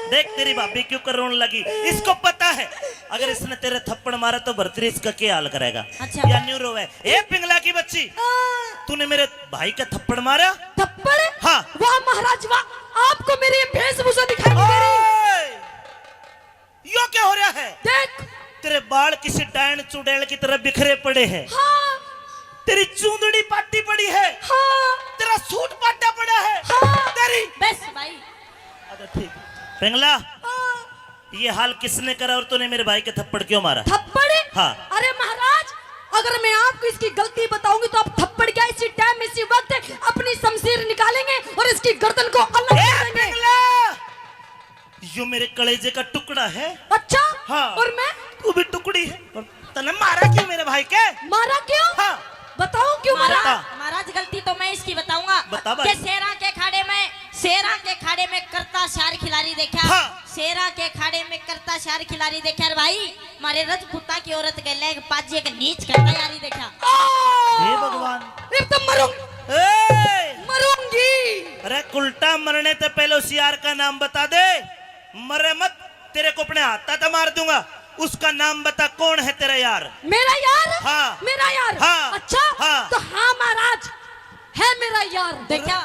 देख, तेरी भाभी क्यों कर रोने लगी। इसको पता है, अगर इसने तेरे थप्पड़ मारा तो भरतरी इसका क्या हाल करेगा। अच्छा। या न्यू रोवे। ए पिंगला की बच्ची, तूने मेरे भाई का थप्पड़ मारा? थप्पड़? हाँ। वाह महाराज वाह, आपको मेरी ये वेशभूषा दिखाई नहीं दे रही? ओए! यो क्या हो रहा है? देख। तेरे बाल किसी डायन चुड़ैल की तरह बिखरे पड़े हैं। हाँ। तेरी चूंदड़ी पाटी पड़ी है। हाँ। तेरा सूट पाटा पड़ा है। हाँ। तेरी बस भाई। अच्छा, ठीक। पिंगला, हाँ। ये हाल किसने करा और तूने मेरे भाई के थप्पड़ क्यों मारा? थप्पड़? हाँ। अरे महाराज, अगर मैं आपको इसकी गलती बताऊंगी तो आप थप्पड़ क्या, इसी टाइम, इसी वक्त अपनी शमशीर निकालेंगे और इसकी गर्दन को अलग ए, कर देंगे। पिंगला! यो मेरे कलेजे का टुकड़ा है। अच्छा? हाँ। और मैं? तू भी टुकड़ी है। और तने मारा क्यों मेरे भाई के? मारा क्यों? हाँ। बताओ क्यों मारा? महाराज, महाराज, गलती तो मैं इसकी बताऊंगा। बता भाई। के शेरा के खाड़े में, शेरा के खाड़े में करता शार खिलाड़ी देखा। हाँ। शेरा के खाड़े में करता शार खिलाड़ी देखा रे भाई। मारे रजपूता की औरत गले एक पाजे के नीच करता यारी देखा। हे भगवान। इब तो मरूं। ए! मरूंगी। अरे, उल्टा मरने से पहले उस यार का नाम बता दे। मरे मत, तेरे को अपने हाथा तो मार दूंगा। उसका नाम बता, कौन है तेरा यार? मेरा यार? हाँ। मेरा यार? हाँ। अच्छा? हाँ। तो हाँ महाराज, है मेरा यार। देखा,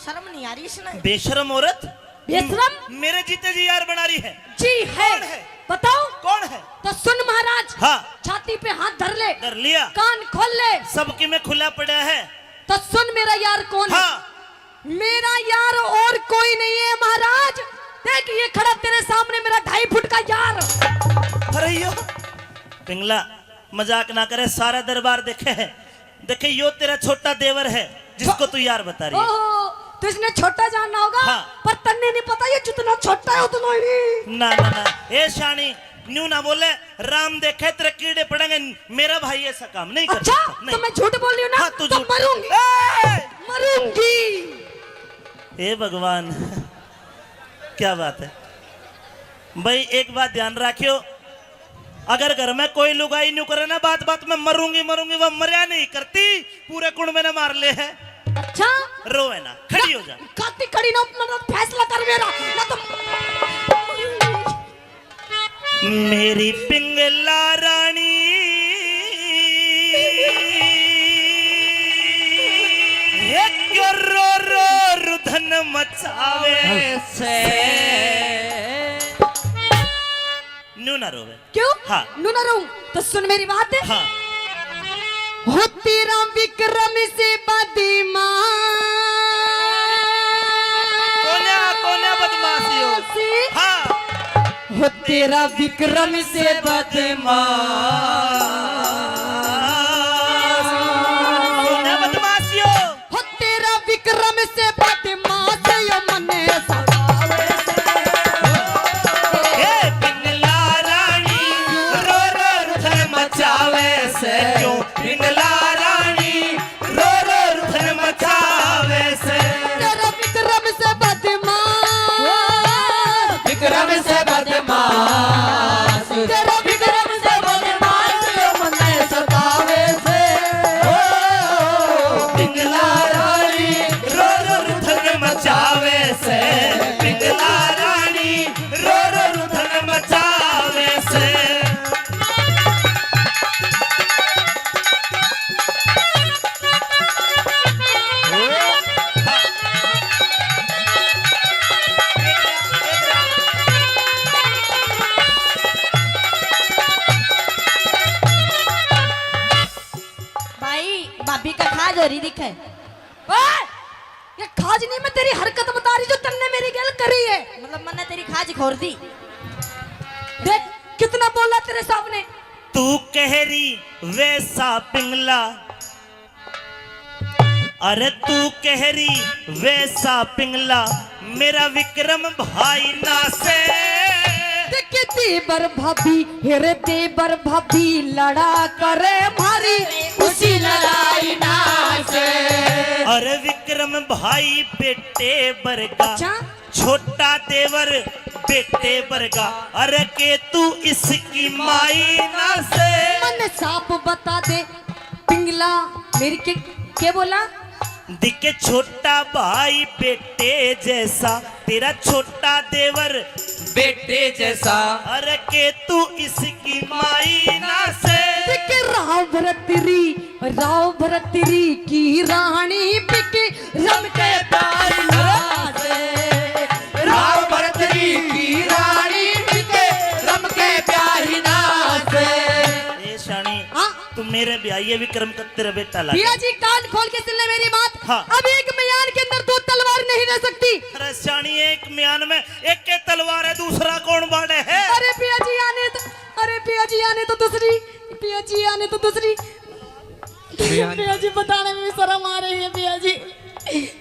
शर्म नहीं आ रही इसने? बेशरम औरत। बेशरम? म-, मेरे जीते जी यार बना रही है। जी है। कौन है? बताओ। कौन है? तो सुन महाराज। हाँ। छाती पे हाथ धर ले। धर लिया। कान खोल ले। सबकी में खुला पड़ा है। तो सुन मेरा यार कौन है? हाँ। मेरा यार और कोई नहीं है महाराज। देख, ये खड़ा तेरे सामने मेरा ढाई फुट का यार। अरे यो पिंगला, मजाक ना करे, सारा दरबार देखे है। देखे, यो तेरा छोटा देवर है जिसको छो-, तू यार बता रही है। ओहो, तो इसने छोटा जानना होगा। हाँ। पर तन्ने नहीं पता, ये जितना छोटा है उतना ही। ना, ना, ना। ए शानी, न्यू ना बोले, राम देखे तेरे कीड़े पड़ेंगे। मेरा भाई ऐसा काम नहीं कर अच्छा, सकता। नहीं। तो मैं झूठ बोल रही हूँ ना? हाँ, तू तो झूठ। मरूंगी। ए! मरूंगी। हे भगवान, क्या बात है भाई। एक बात ध्यान रखियो, अगर घर में कोई लुगाई न्यू करे ना, बात बात में मरूंगी मरूंगी, वो मरया नहीं करती, पूरे कुण में ने मार ले है। अच्छा। रोवे ना, खड़ी हो जा। खाती खड़ी ना, मतलब फैसला कर मेरा, ना तो मेरी पिंगला रानी, हे क्यों रो रो रुधन मचावे से। न्यू ना रोवे। क्यों? हाँ। न्यू ना रोऊं? तो सुन मेरी बात। हाँ। हो तेरा विक्रम से बदमाश। कोन्या, कोन्या बदमाशी हो। हाँ। हो तेरा विक्रम से बदमाश। कोन्या बदमाशी हो। हो तेरा विक्रम से बदमाश यो मने सतावे से। हे पिंगला रानी, रो रो रुधन मचावे से। क्यों? पिंगला रानी, रो रो रुधन मचावे से। तेरा विक्रम से बदमाश। विक्रम से बदमाश। तेरा विक्रम से बदमाश यो मने सतावे से। ओ, पिंगला रानी, रो रो रुधन मचावे से। पिंगला रानी, रो रो रुधन मचावे से। भाई, भाभी का खाज हो रही दिखे। ओए! ये खाज नहीं, मैं तेरी हरकत बता रही जो तन्ने मेरी गैल करी है। मतलब, मन्ने तेरी खाज खोर दी। देख, कितना बोला तेरे सामने। तू कह रही वैसा पिंगला, अरे तू कह रही वैसा पिंगला, मेरा विक्रम भाई ना से। देख देवर भाभी, हेरे देवर भाभी लड़ा करे मारी, उसी लड़ाई ना से। अरे विक्रम भाई बेटे बरगा, अच्छा। छोटा देवर बेटे बरगा, अरे के तू इसकी माई ना से। मन साफ बता दे पिंगला, मेरी के, के बोला? दिखे छोटा भाई बेटे जैसा, तेरा छोटा देवर बेटे जैसा। अरे के तू इसकी माई ना से। दिखे राव भरतरी, राव भरतरी की रानी बिके रम के प्यारी ना से। राव भरतरी की रानी बिके रम के प्यारी ना से। ए शानी, हाँ? तू मेरे ब्याह ये विक्रम का तेरा बेटा लागे। पिया जी, कान खोल के सुन ले मेरी बात। हाँ। अब एक म्यान के अंदर दो तलवार नहीं रह सकती। अरे शानी, एक म्यान में एक के तलवार है, दूसरा कौन बाड़े है? अरे पिया जी आने तो, अरे पिया जी आने तो दूसरी, पिया जी आने तो दूसरी। पिया जी बताने में भी शर्म आ रही है पिया जी,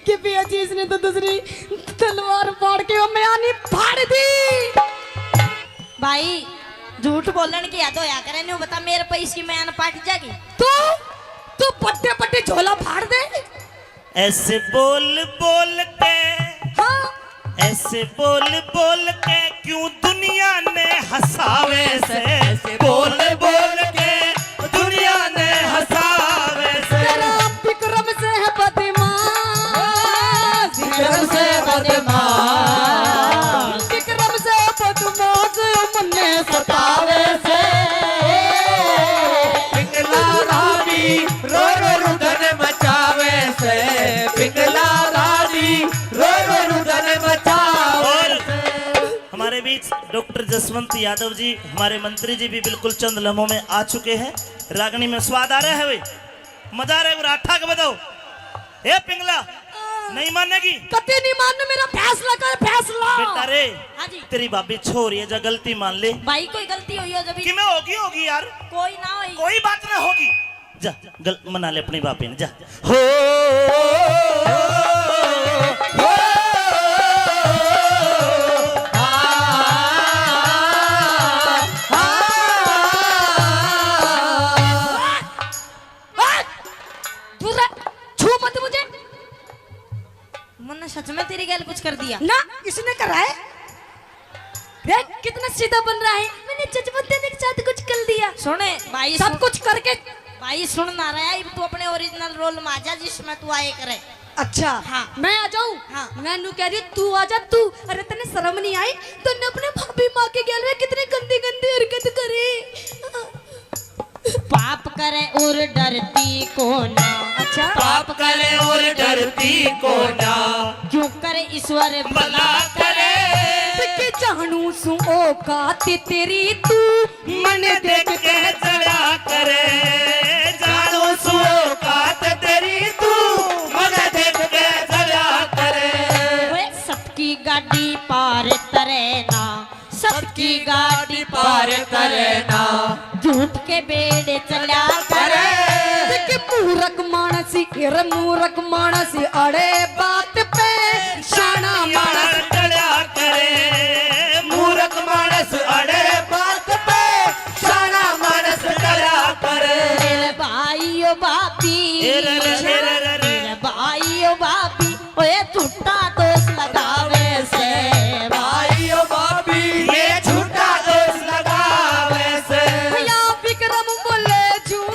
कि पिया जी इसने तो दूसरी तलवार फाड़ के वो म्यान ही फाड़ दी। भाई, झूठ बोलण की हद होया करे, न्यू बता मेरे पे इसकी म्यान पाट जागी। तू, तू पट्टे पट्टे झोला फाड़ दे। ऐसे बोल बोल के, हाँ। ऐसे बोल बोल के क्यों दुनिया ने हंसावे से, ऐसे बोल बोल के दुनिया ने हंसावे से। तेरा विक्रम से है बदमाश, विक्रम से बदमाश, विक्रम से बदमाश मन्ने सतावे से। पिंगला रानी रो रो रुदन मचावे से, पिंगला रानी रो रो रुदन मचावे से। हमारे बीच डॉक्टर जसवंत यादव जी, हमारे मंत्री जी भी बिल्कुल चंद लम्हों में आ चुके हैं। रागनी में स्वाद आ रहा है भाई, मजा आ रहा है, राठा के बताओ। ए पिंगला, नहीं मानेगी? कतई नहीं मानना, मेरा फैसला कर, फैसला। बेटा रे, हाँ जी। तेरी भाभी छोरी है, जा गलती मान ले। भाई कोई गलती हुई हो जब कि मैं होगी, होगी यार। कोई ना होई। कोई बात ना होगी। जा, गल-, मना ले अपनी भाभी ने, जा। हो, हो, आ, आ, आ, आ। दूर रह, छू मत मुझे। मन्ने सच में तेरी गैल कुछ कर दिया? ना, इसने करा है। देख, कितना सीधा बन रहा है। मैंने जजमंते के साथ कुछ कर दिया। सुने, भाई सब सुन, कुछ करके। भाई सुन ना रहा है, तू अपने ओरिजिनल रोल में आ जा जिसमें तू आए करे। अच्छा, हाँ। मैं आ जाऊं? हाँ। मैं नू कह रही हूँ, तू आ जा, तू। अरे, तन्ने शर्म नहीं आई? तन्ने अपने भाभी माँ के गैल में कितनी गंदी गंदी हरकत करी। पाप करे और डरती को ना। अच्छा। पाप करे और डरती को ना। क्यों करे ईश्वर भला करे। देख जानू सु औकात तेरी तू मन देख के चला करे। जानू सु औकात तेरी तू मन देख के चला करे। ओए सबकी गाड़ी पार तरे ना। सबकी गाड़ी पार करे ना। झूठ के बेड़े चला करे। देख मूरख मानस, एर मूरख मानस, अड़े बात पे शाना मानस चला करे। मूरख मानस अड़े बात पे शाना मानस चला करे। मेरे भाई ओ भाभी, ए रे रे रे रे रे। मेरे भाई ओ भाभी, ओए झूठा दोष लगावे से। भाई ओ भाभी, ये झूठा दोष लगावे से। या विक्रम बोले झूठ।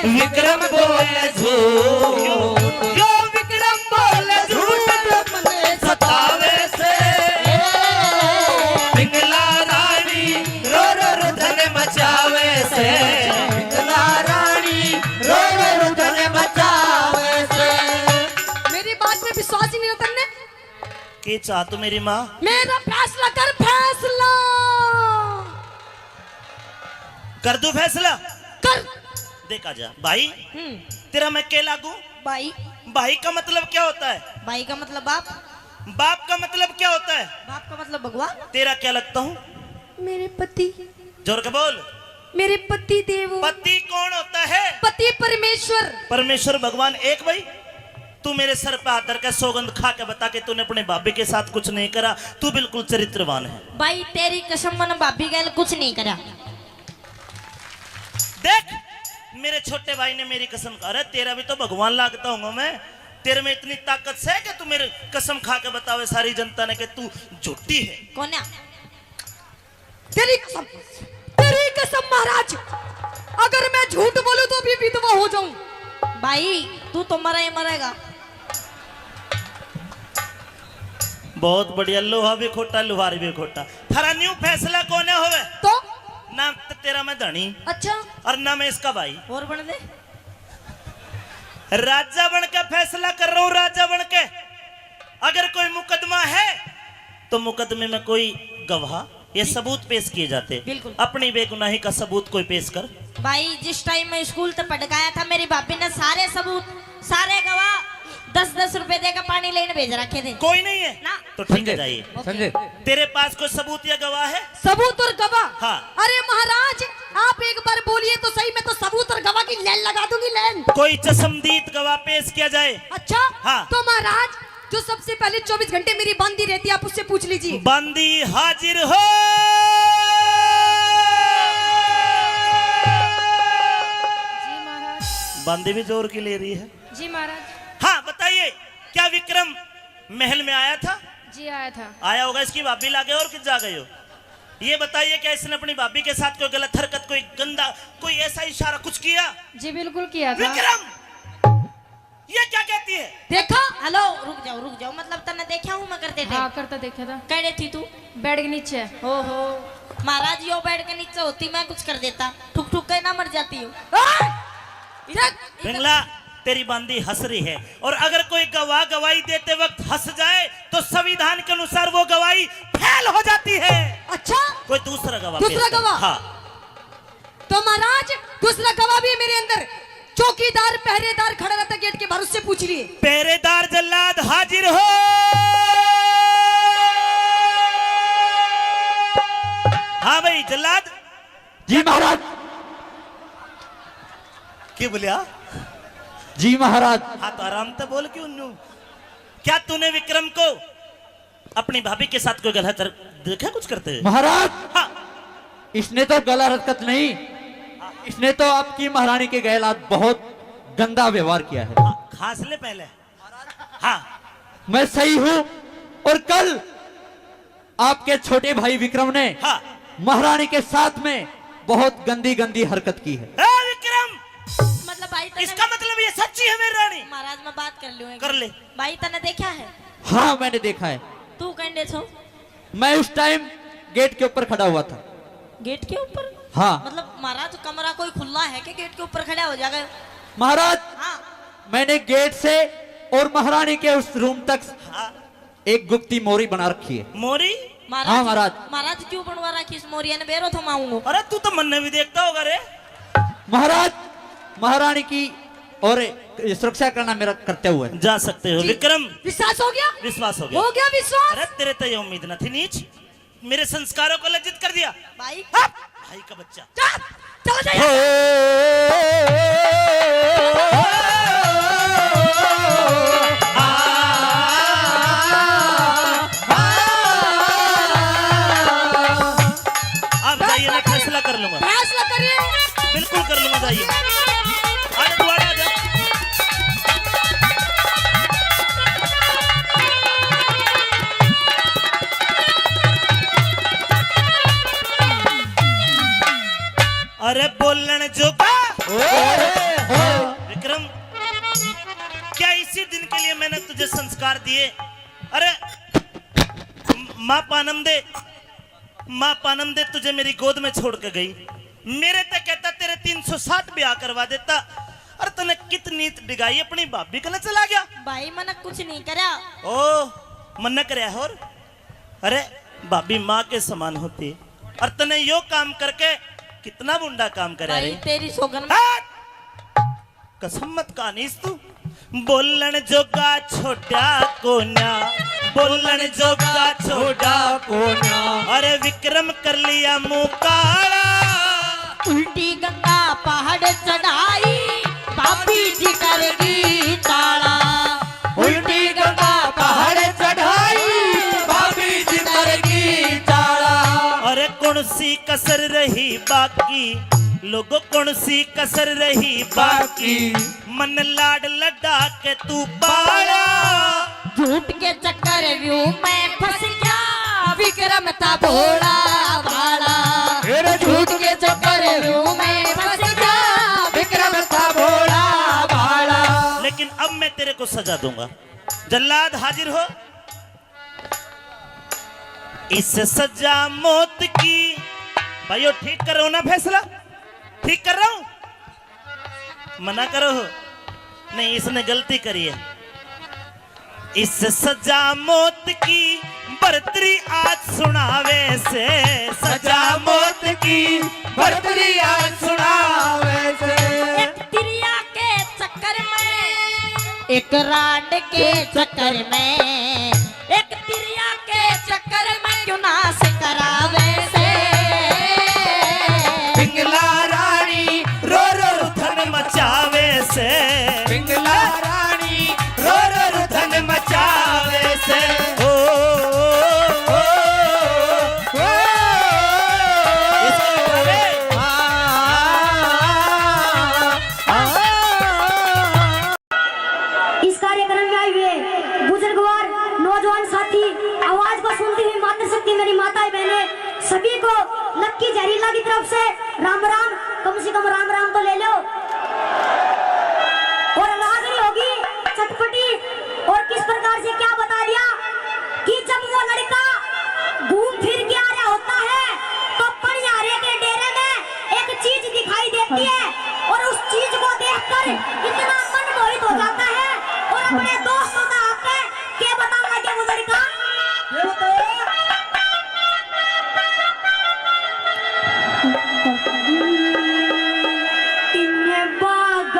विक्रम बोले झूठ। यो विक्रम बोले झूठ। मन्ने सतावे से। पिंगला रानी रो रो रुदन मचावे से। पिंगला रानी रो रो रुदन मचावे से। मेरी बात पे विश्वास ही नहीं होता ने। के चाह तू मेरी माँ? मेरा फैसला कर, फैसला। कर दूं फैसला? कर। देख आजा भाई, हम्म। तेरा मैं के लागू? भाई। भाई का मतलब क्या होता है? भाई का मतलब बाप। बाप का मतलब क्या होता है? बाप का मतलब भगवान। तेरा क्या लगता हूँ? मेरे पति। जोर के बोल। मेरे पति देव। पति कौन होता है? पति परमेश्वर। परमेश्वर भगवान एक भाई। तू मेरे सर पे हाथ धर के सौगंध खा के बता कि तूने अपने भाभी के साथ कुछ नहीं करा। तू बिल्कुल चरित्रवान है। भाई तेरी कसम, मैंने भाभी गैल कुछ नहीं करा। देख, मेरे छोटे भाई ने मेरी कसम खा, अरे तेरा भी तो भगवान लागता हूँ मैं। तेरे में इतनी ताकत से कि तू मेरी कसम खा के बतावे सारी जनता ने कि तू झूठी है। कोन्या, तेरी कसम, तेरी कसम महाराज, अगर मैं झूठ बोलूं तो भी विधवा हो जाऊं। भाई, तू तो मरा ही मरेगा। बहुत बढ़िया, लोहा भी खोटा, लुहार भी खोटा। थारा न्यू फैसला कोने होवे? तो ना तो तेरा मैं धनी अच्छा, और ना मैं इसका भाई। और बन दे। राजा बन के फैसला कर रहा हूँ, राजा बन के। अगर कोई मुकदमा है तो मुकदमे में कोई गवाह या सबूत पेश किए जाते। बिल्कुल। अपनी बेगुनाही का सबूत कोई पेश कर। भाई, जिस टाइम मैं स्कूल तक पढ़ गया था, मेरी भाभी ने सारे सबूत, सारे गवाह दस दस रुपए देकर पानी लेने भेज रखे थे। कोई नहीं है ना। तो ठीक है, जाइए। ओके। संजय, तेरे पास कोई सबूत या गवाह है? सबूत और गवाह? हाँ। अरे महाराज, आप एक बार बोलिए तो सही, मैं तो सबूत और गवाह की लाइन लगा दूंगी, लाइन। कोई चश्मदीद गवाह पेश किया जाए। अच्छा। हाँ। तो महाराज, जो सबसे पहले चौबीस घंटे मेरी बांदी रहती है, आप उससे पूछ लीजिए। बांदी हाजिर हो। जी महाराज। बांदी भी जोर की ले रही है। जी महाराज। हाँ, बताइए, क्या विक्रम महल में आया था? जी आया था। आया होगा, इसकी भाभी लागे और किस जा गए हो? ये बताइए, क्या इसने अपनी भाभी के साथ कोई गलत हरकत, कोई गंदा, कोई ऐसा इशारा कुछ किया? जी बिल्कुल किया था। विक्रम, ये क्या कहती है? देखा? हेलो, रुक जाओ, रुक जाओ। मतलब, तन्ने देखा हूँ मैं करते थे? हाँ, करता देखा था। कड़े थी तू? बेड के नीचे। ओहो, महाराज, यो बेड के नीचे होती, मैं कुछ कर देता। ठुक ठुक के ना मर जाती हूँ। पिंगला, तेरी बांदी हंस रही है, और अगर कोई गवाह गवाही देते वक्त हंस जाए तो संविधान के अनुसार वो गवाही फेल हो जाती है। अच्छा, कोई दूसरा गवाह दूसरा पेश कर। गवाह? हाँ। तो महाराज, दूसरा गवाह भी है मेरे अंदर। चौकीदार, पहरेदार खड़ा रहता गेट के बाहर, उससे पूछ लिए। पहरेदार जल्लाद हाजिर हो। हाँ भाई जल्लाद। जी महाराज। के बोलिया? जी महाराज। हाँ, तो आराम तो बोल, क्यों न्यू? क्या तूने विक्रम को अपनी भाभी के साथ कोई गलत हर-, देखा कुछ करते हुए? महाराज, हाँ। इसने तो गलत हरकत नहीं, इसने तो आपकी महारानी के गैलात बहुत गंदा व्यवहार किया है। हाँ, खांस ले पहले। हाँ। मैं सही हूँ, और कल आपके छोटे भाई विक्रम ने हाँ। महारानी के साथ में बहुत गंदी गंदी हरकत की है। ए विक्रम, मतलब, भाई, तन्ने इसका मतलब ये सच्ची है मेरी रानी? महाराज, मैं बात कर लूँ एक? कर ले। भाई, तन्ने देखा है? हाँ, मैंने देखा है। तू कहने छो? मैं उस टाइम गेट के ऊपर खड़ा हुआ था। गेट के ऊपर? हाँ। मतलब, महाराज, कमरा कोई खुला है कि गेट के ऊपर खड़ा हो जाएगा? महाराज, हाँ। मैंने गेट से और महारानी के उस रूम तक हाँ। एक गुप्ती मोरी बना रखी है। मोरी? महाराज, हाँ, महाराज। महाराज, क्यों बनवा रखी इस मोरिया ने? बेरो थमाऊंगा। अरे, तू तो मन्ने भी देखता होगा रे। महाराज, महारानी की और सुरक्षा करना मेरा कर्तव्य है। जा सकते हो। जी। विक्रम, विश्वास हो गया? विश्वास हो गया। हो गया विश्वास? अरे, तेरे तो ये उम्मीद ना थी, नीच। मेरे संस्कारों को लज्जित कर दिया। भाई, हट! भाई का बच्चा। जा, चला जा। आप जाइए, मैं फैसला कर लूंगा। फैसला करिए। बिल्कुल कर लूंगा, जाइए। अरे, तू आ जा। अरे, बोलण जोगा। विक्रम, क्या इसी दिन के लिए मैंने तुझे संस्कार दिए? अरे, माँ पानम दे, माँ पानम दे तुझे मेरी गोद में छोड़ के गई। मेरे ते कहता, तेरे तीन सौ साठ ब्याह करवा देता। अरे, तने कितनी डिगाई, अपनी भाभी कने चला गया। भाई, मैंने कुछ नहीं करा। ओ, मन्ने करया और? अरे, भाभी माँ के समान होती है। और तने यो काम करके कितना बुंडा काम करा भाई, रे। तेरी सोगन में हट! कसम मत कानीस तू। बोलण जोगा छोड़ा कोन्या, बोलण जोगा छोड़ा कोन्या। अरे विक्रम कर लिया मुंह काला। उल्टी गंगा पहाड़ चढ़ाई, भाभी जी कर गई ताला। उल्टी गंगा पहाड़ चढ़ाई, भाभी जी कर गई ताला। अरे कौन सी कसर रही बाकी, लोगों, कौन सी कसर रही बाकी, मन लाड लडा के तू पाला। झूठ के चक्कर व्यू में फंस गया, विक्रम था भोला भाला। अरे झूठ के चक्कर व्यू में फंस गया, विक्रम था भोला भाला। लेकिन अब मैं तेरे को सजा दूंगा। जल्लाद हाजिर हो। इस सजा मौत की, भाइयों, ठीक कर रहा हूं ना फैसला? ठीक कर रहा हूं? मना करो। नहीं, इसने गलती करी है। इस सजा मौत की बरतरी आज सुनावे से, सजा मौत की बरतरी आज सुनावे से। एक तिरिया के चक्कर में, एक रांड के चक्कर में, एक तिरिया के चक्कर में क्यों नाश करावे से। पिंगला रानी रो रो रुधन मचावे से। पिंगला रानी रो रो रुधन मचावे से। ओ, ओ, ओ, ओ, इसको उठावे। आ, आ, आ, आ। इस कार्यक्रम में आए हुए बुजुर्गवार, नौजवान साथी, आवाज को सुनती हुई मातृशक्ति, मेरी माताएं बहनें, सभी को लक्की जहरीला की तरफ से राम राम, कम से कम राम राम तो ले लो। और रागनी होगी चटपटी, और किस प्रकार से क्या बता दिया कि जब वो लड़का घूम फिर के आ रहा होता है तो पनियारे के डेरे में एक चीज दिखाई देती है और उस चीज को देखकर इतना मन मोहित हो जाता है और अपने दोस्तों का आके के बताऊंगा के वो लड़का। ये बताओ। इन्हें बाग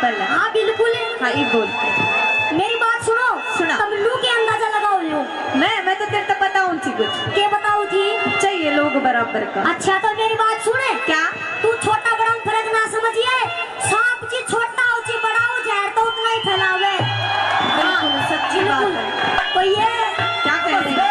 पहले। हाँ, बिल्कुल। हाँ, ये बोल। मेरी बात सुनो। सुना। तुम लू के अंदाजा लगाओ यो। मैं, मैं तो तेरे तो बताऊं थी कुछ। के बताओ थी? चाहिए लोग बराबर का। अच्छा, तो मेरी बात सुने। क्या? तू छोटा बड़ा में फर्क ना समझिए। सांप जी छोटा हो, जी बड़ा हो, जहर तो उतना ही फैलावे। बिल्कुल, सच्ची बात है। तो ये क्या कह रहे हैं?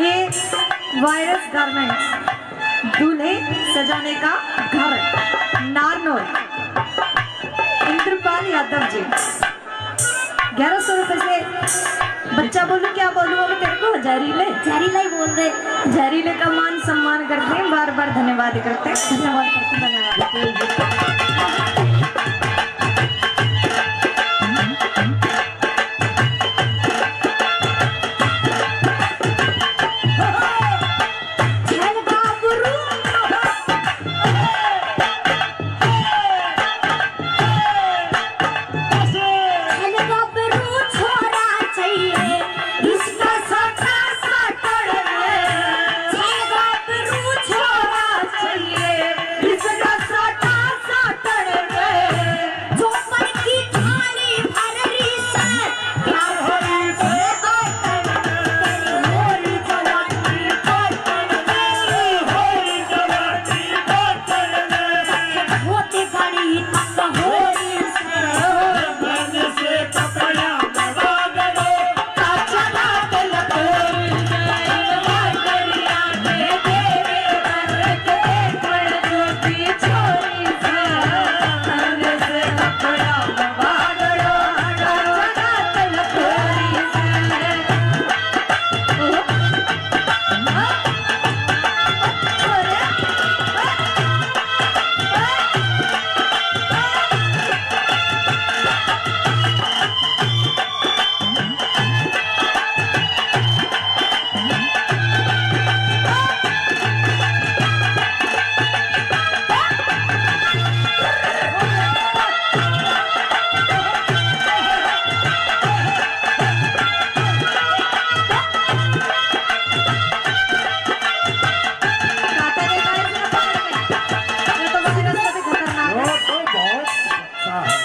ये वायरस गारमेंट्स, दूल्हे सजाने का घर, नारनौल, इंद्रपाल यादव जी। ग्यारह सौ रुपए से बच्चा बोलूं, क्या बोलूं, अब तेरे को जहरीले, जहरीला ही बोल दे। जहरीले का मान सम्मान करते हैं, बार बार धन्यवाद करते हैं। धन्यवाद करते हैं, धन्यवाद।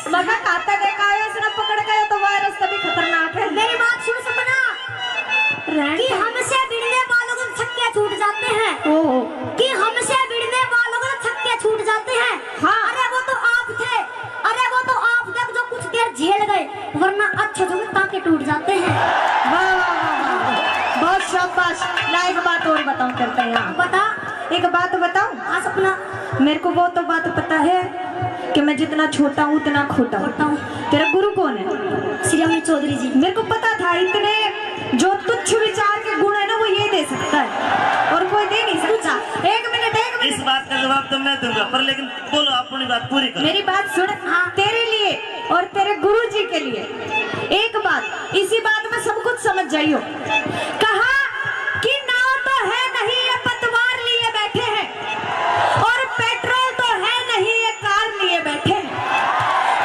मगर खाता देखा है उसने पकड़ के, तो वायरस तभी खतरनाक है। मेरी बात सुन सपना, कि हमसे भिड़ने वालों को छक्के छूट जाते हैं। ओहो। कि हमसे भिड़ने वालों को छक्के छूट जाते हैं। हाँ। अरे वो तो आप थे, अरे वो तो आप थे जो कुछ देर झेल गए, वरना अच्छे जो टांके टूट जाते हैं। वाह, वाह, वाह, वाह। बहुत शाबाश। ना एक बात और बताऊं, करते हैं। हाँ। बता। एक बात बताऊं? हाँ सपना। मेरे को वो तो बात पता है कि मैं जितना छोटा हूँ, उतना खोटा हूँ। खोटा हूँ। तेरा गुरु कौन है? श्री अमित चौधरी जी। मेरे को पता था, इतने जो तुच्छ विचार के गुण है ना, वो ये दे सकता है, और कोई दे नहीं सकता। एक मिनट, एक मिनट। इस बात का जवाब तो मैं दूंगा, पर लेकिन बोलो, अपनी बात पूरी करो। मेरी बात सुन। हाँ। तेरे लिए और तेरे गुरु जी के लिए एक बात, इसी बात में सब कुछ समझ जाइयो। कहा कि नाव तो है नहीं ये पतवार लिए बैठे हैं, और पेट्रोल तो है नहीं ये कार लिए बैठे हैं।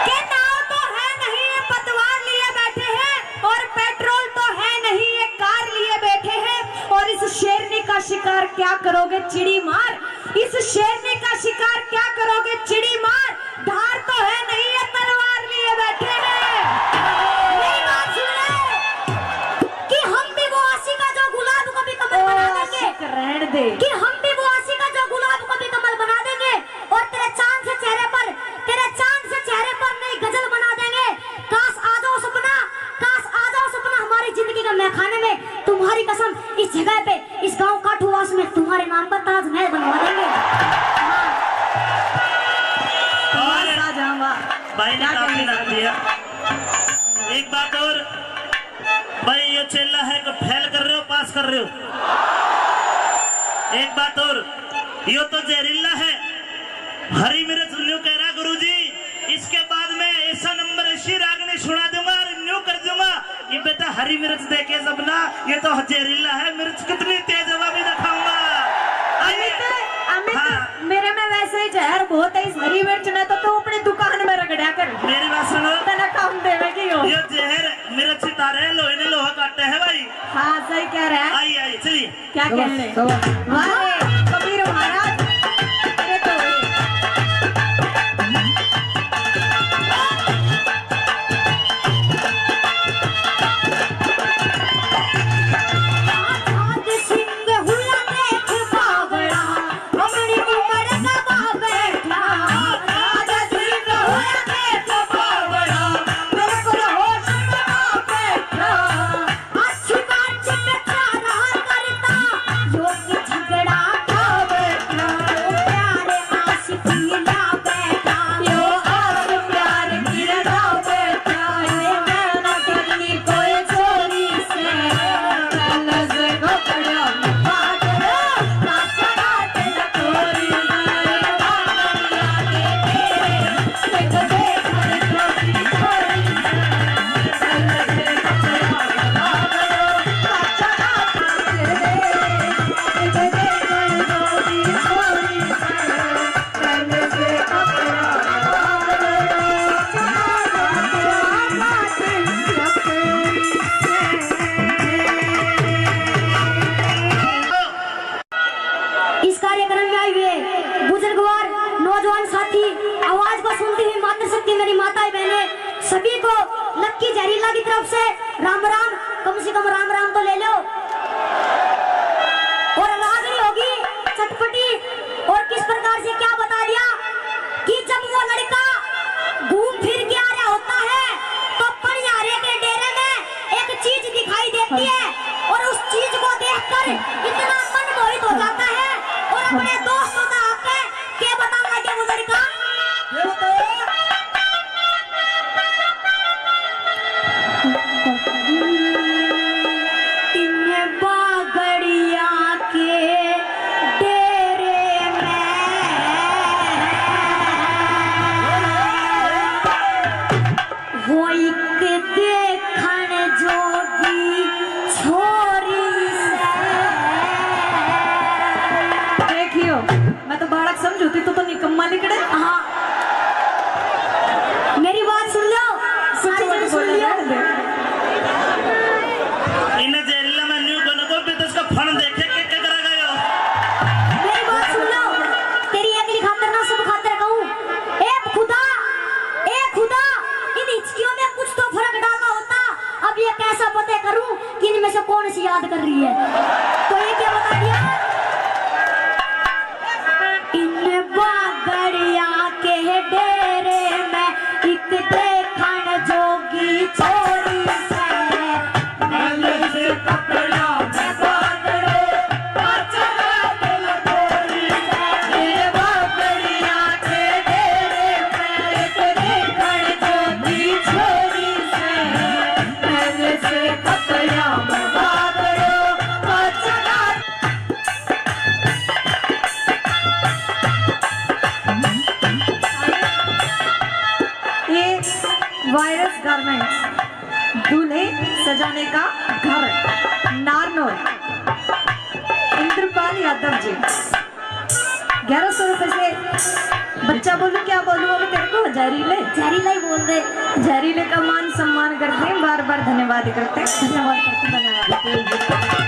कि नाव तो है नहीं ये पतवार लिए बैठे हैं, और पेट्रोल तो है नहीं ये कार लिए बैठे हैं। और इस शेरनी का शिकार क्या करोगे चिड़ी मार, इस शेरनी का शिकार क्या करोगे चिड़ी मार, धार तो है नहीं ये तलवार लिए बैठे हैं। मेरी बात सुन ले कि हम भी वो आशिका जो गुलाब को भी कमल बना देंगे। आशिक रहने दे। कि हम भी वो आशिका जो गुलाब को भी कमल बना देंगे, और तेरे चांद से चेहरे पर, तेरे चांद से चेहरे पर नई गजल बना देंगे। काश आ जाओ सपना, काश आ जाओ सपना हमारी जिंदगी के मैखाने में। तुम्हारी कसम, इस जगह पे, इस गांव काठूवास में तुम्हारे नाम पर ताजमहल बनवा देंगे। हाँ। और भाई ने काफी नाम दिया। एक बात और, भाई, यो चेला है कि फेल कर रहे हो, पास कर रहे हो? एक बात और, यो तो जहरीला है। हरी मिर्च न्यू कह रहा गुरुजी, इसके बाद मैं ऐसा नंबर, ऐसी रागनी सुना दूंगा और न्यू कर दूंगा। ये बेटा हरी मिर्च देखे जब ना, ये तो जहरीला है, मिर्च कितनी तेज है वो भी दिखाऊंगा। आइए। अमित, अमित, हाँ। मेरे में वैसे ही जहर बहुत है, इस हरी मिर्च ने तो तू अपनी दुकान में रगड़ा कर। मेरी बात सुनो। तने काम देवे की हो। ये जहर मिर्च तारे लोहे ने लोहा काटे है भाई। हाँ, सही कह रहा है। आइए, आइए, चलिए। क्या कहने? वाह रे, कबीर महाराज। अरे तो इस कार्यक्रम में आए हुए बुजुर्गवार, नौजवान साथी, आवाज को सुनती हुई मातृशक्ति, मेरी माताएं, बहनें, सभी को लक्की जहरीला की तरफ से राम राम। कम से कम राम राम तो ले लो। और रागनी होगी चटपटी, और किस प्रकार से क्या बता दिया कि जब वो लड़का घूम फिर के आ रहा होता है तो पनिहारे के डेरे में एक चीज दिखाई देती है और उस चीज को देखकर इतना मन मोहित हो जाता है और अपने दोस्तों का आके के बताऊंगा क्या वो लड़का? ये बताओ। इन बागड़िया के डेरे में वो एक देखण जोगी छोरी सै। देखियो, मैं तो बालक समझूती, तू तो निकम्मा निकले। हाँ। मेरी बात सुन लो, सारी जन सुन लियो। इन्हें जहरीला मैं न्यू बन को भी तो इसका फन देखे के, के करा गयो। मेरी बात सुन लो, तेरी अगली खातर ना सब खातर कहूँ। ए खुदा, ए खुदा, इन हिचकियों में कुछ तो फर्क डालना होता। अब ये कैसा पता करूं कि इनमें से कौन सी याद कर रही है? तो ये क्या बता दिया? इन बागड़िया के डेरे में एक देखण जोगी छोरी सै। ये वायरस गारमेंट्स, दूल्हे सजाने का घर, नारनौल, इंद्रपाल यादव जी। ग्यारह सौ रुपए से बच्चा बोलूं, क्या बोलूं अब तेरे को? जहरीले। जहरीला ही बोल दे। जहरीले का मान सम्मान करते हैं, बार बार धन्यवाद करते हैं। धन्यवाद करते हैं, धन्यवाद।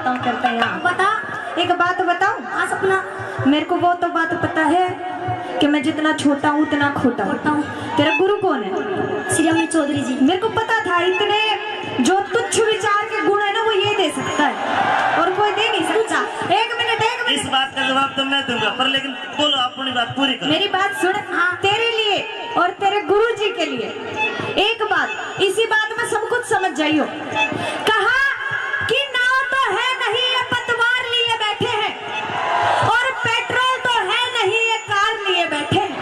काम करता है यहाँ। बता। एक बात बताऊं? हाँ सपना। मेरे को वो तो बात पता है कि मैं जितना छोटा हूँ उतना खोटा हूँ। खोटा हूँ। तेरा गुरु कौन है? श्री अमित चौधरी जी। मेरे को पता था इतने जो तुच्छ विचार के गुण है ना वो ये दे सकता है और कोई दे नहीं सकता। एक मिनट, एक मिनट। इस बात का जवाब तो मैं दूंगा, पर लेकिन बोलो, अपनी बात पूरी करो। मेरी बात सुन। हाँ। तेरे लिए और तेरे गुरु जी के लिए एक बात, इसी बात में सब कुछ समझ जाइयो। कहा कि नाव तो है नहीं ये पतवार लिए बैठे हैं और पेट्रोल तो है नहीं ये कार लिए बैठे हैं।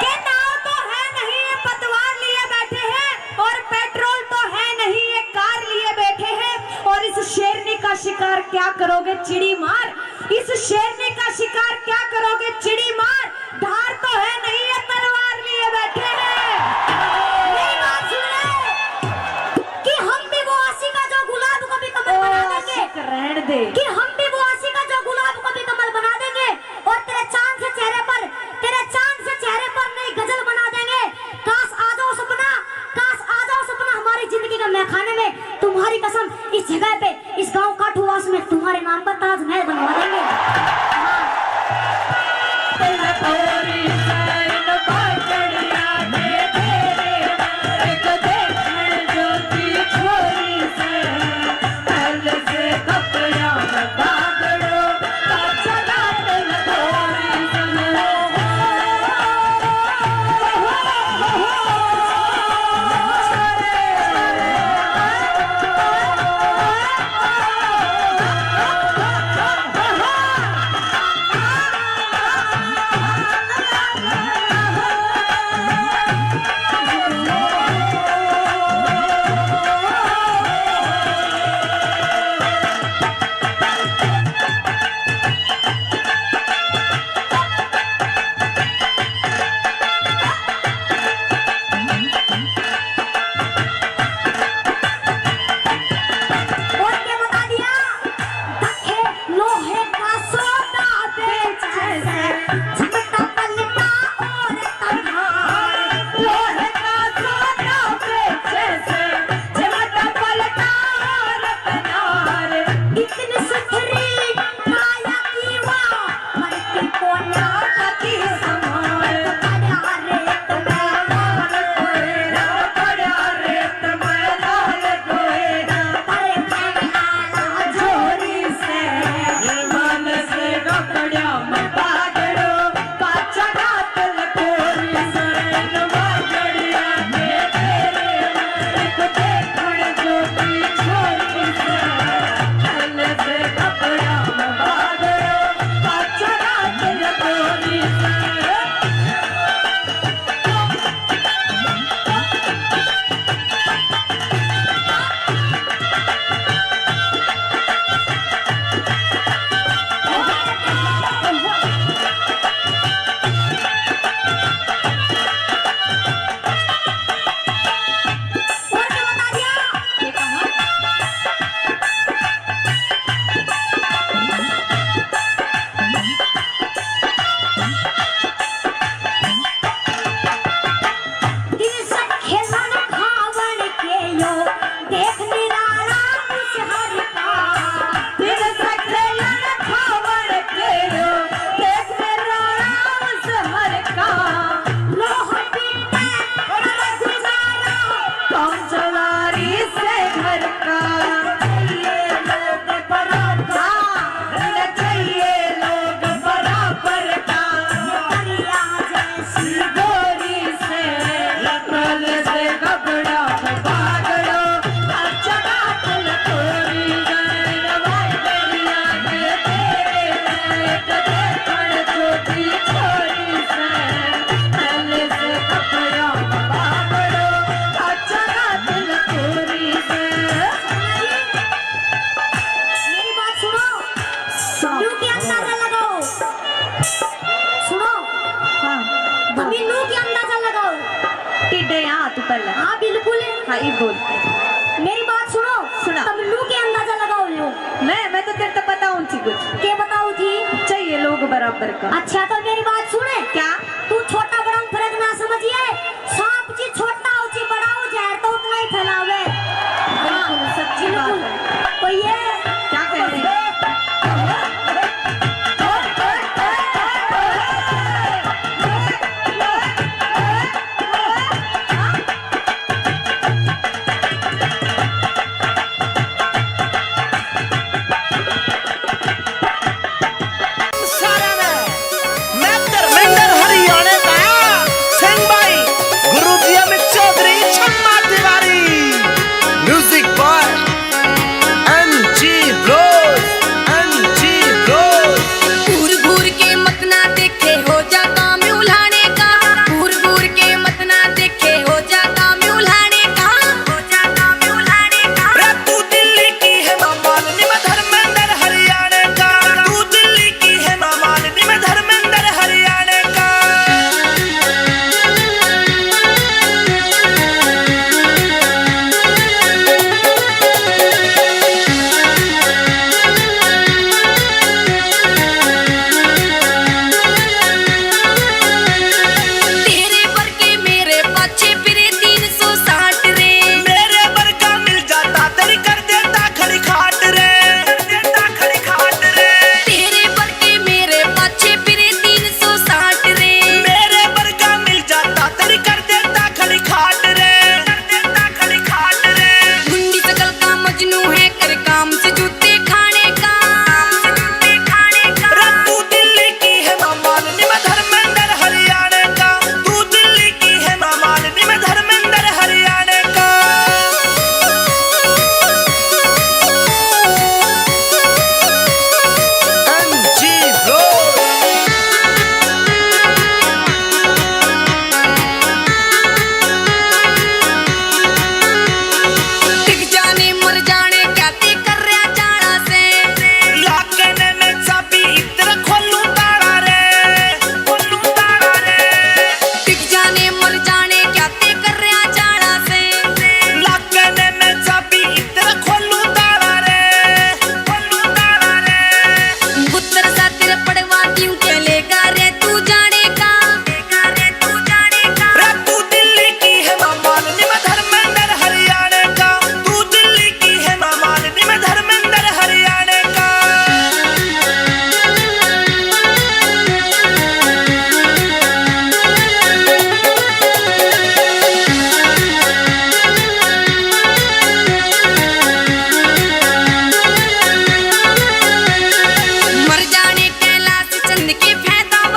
कि नाव तो है नहीं ये पतवार लिए बैठे हैं और पेट्रोल तो है नहीं ये कार लिए बैठे हैं। और इस शेरनी का शिकार क्या करोगे चिड़ी मार, इस शेरनी का शिकार क्या करोगे चिड़ी मार, धार तो है नहीं ये तलवार लिए बैठे हैं। मेरी बात सुन ले कि हम भी वो आशिका जो गुलाब को भी कमल बना देंगे। आशिक रहन दे। कि हम भी वो आशिका जो गुलाब को भी कमल बना देंगे और तेरे चांद से चेहरे पर, तेरे चांद से चेहरे पर नई गजल बना देंगे। काश आ जाओ सपना, काश आ जाओ सपना हमारी जिंदगी के मैखाने में। तुम्हारी कसम, इस जगह पे, इस गांव काठूवास में तुम्हारे नाम पर ताजमहल बनवा देंगे। हाँ। और क्या बता दिया? दखे लोहे का सोटा बेचे से, झमटा पलटा और तनहार। लोहे का सोटा बेचे से, झमटा पलटा और तनहार। इतनी सुथरी काया की वाह, मर के कोना की समान। पड़ा रे मेरी बात सुनो। सुनो। न्यू के अंदाजा लगाओ। सुनो। हाँ। अभी न्यू के अंदाजा लगाओ। टिड्डे यहाँ तू पहले। हाँ, बिल्कुल। हाँ, ये बोल। मेरी बात सुनो। सुना। तब न्यू के अंदाजा लगाओ न्यू। मैं, मैं तो तेरे तो बताऊँ थी कुछ। के बताओ थी? चाहिए लोग बराबर का। अच्छा, तो मेरी बात सुने। क्या? तू छोटा बड़ा में फर्क ना समझिए। सांप जी छोटा हो जी बड़ा हो, जहर तो उतना ही फैलावे। बिल्कुल, सच्ची बात है। तो ये क्या कह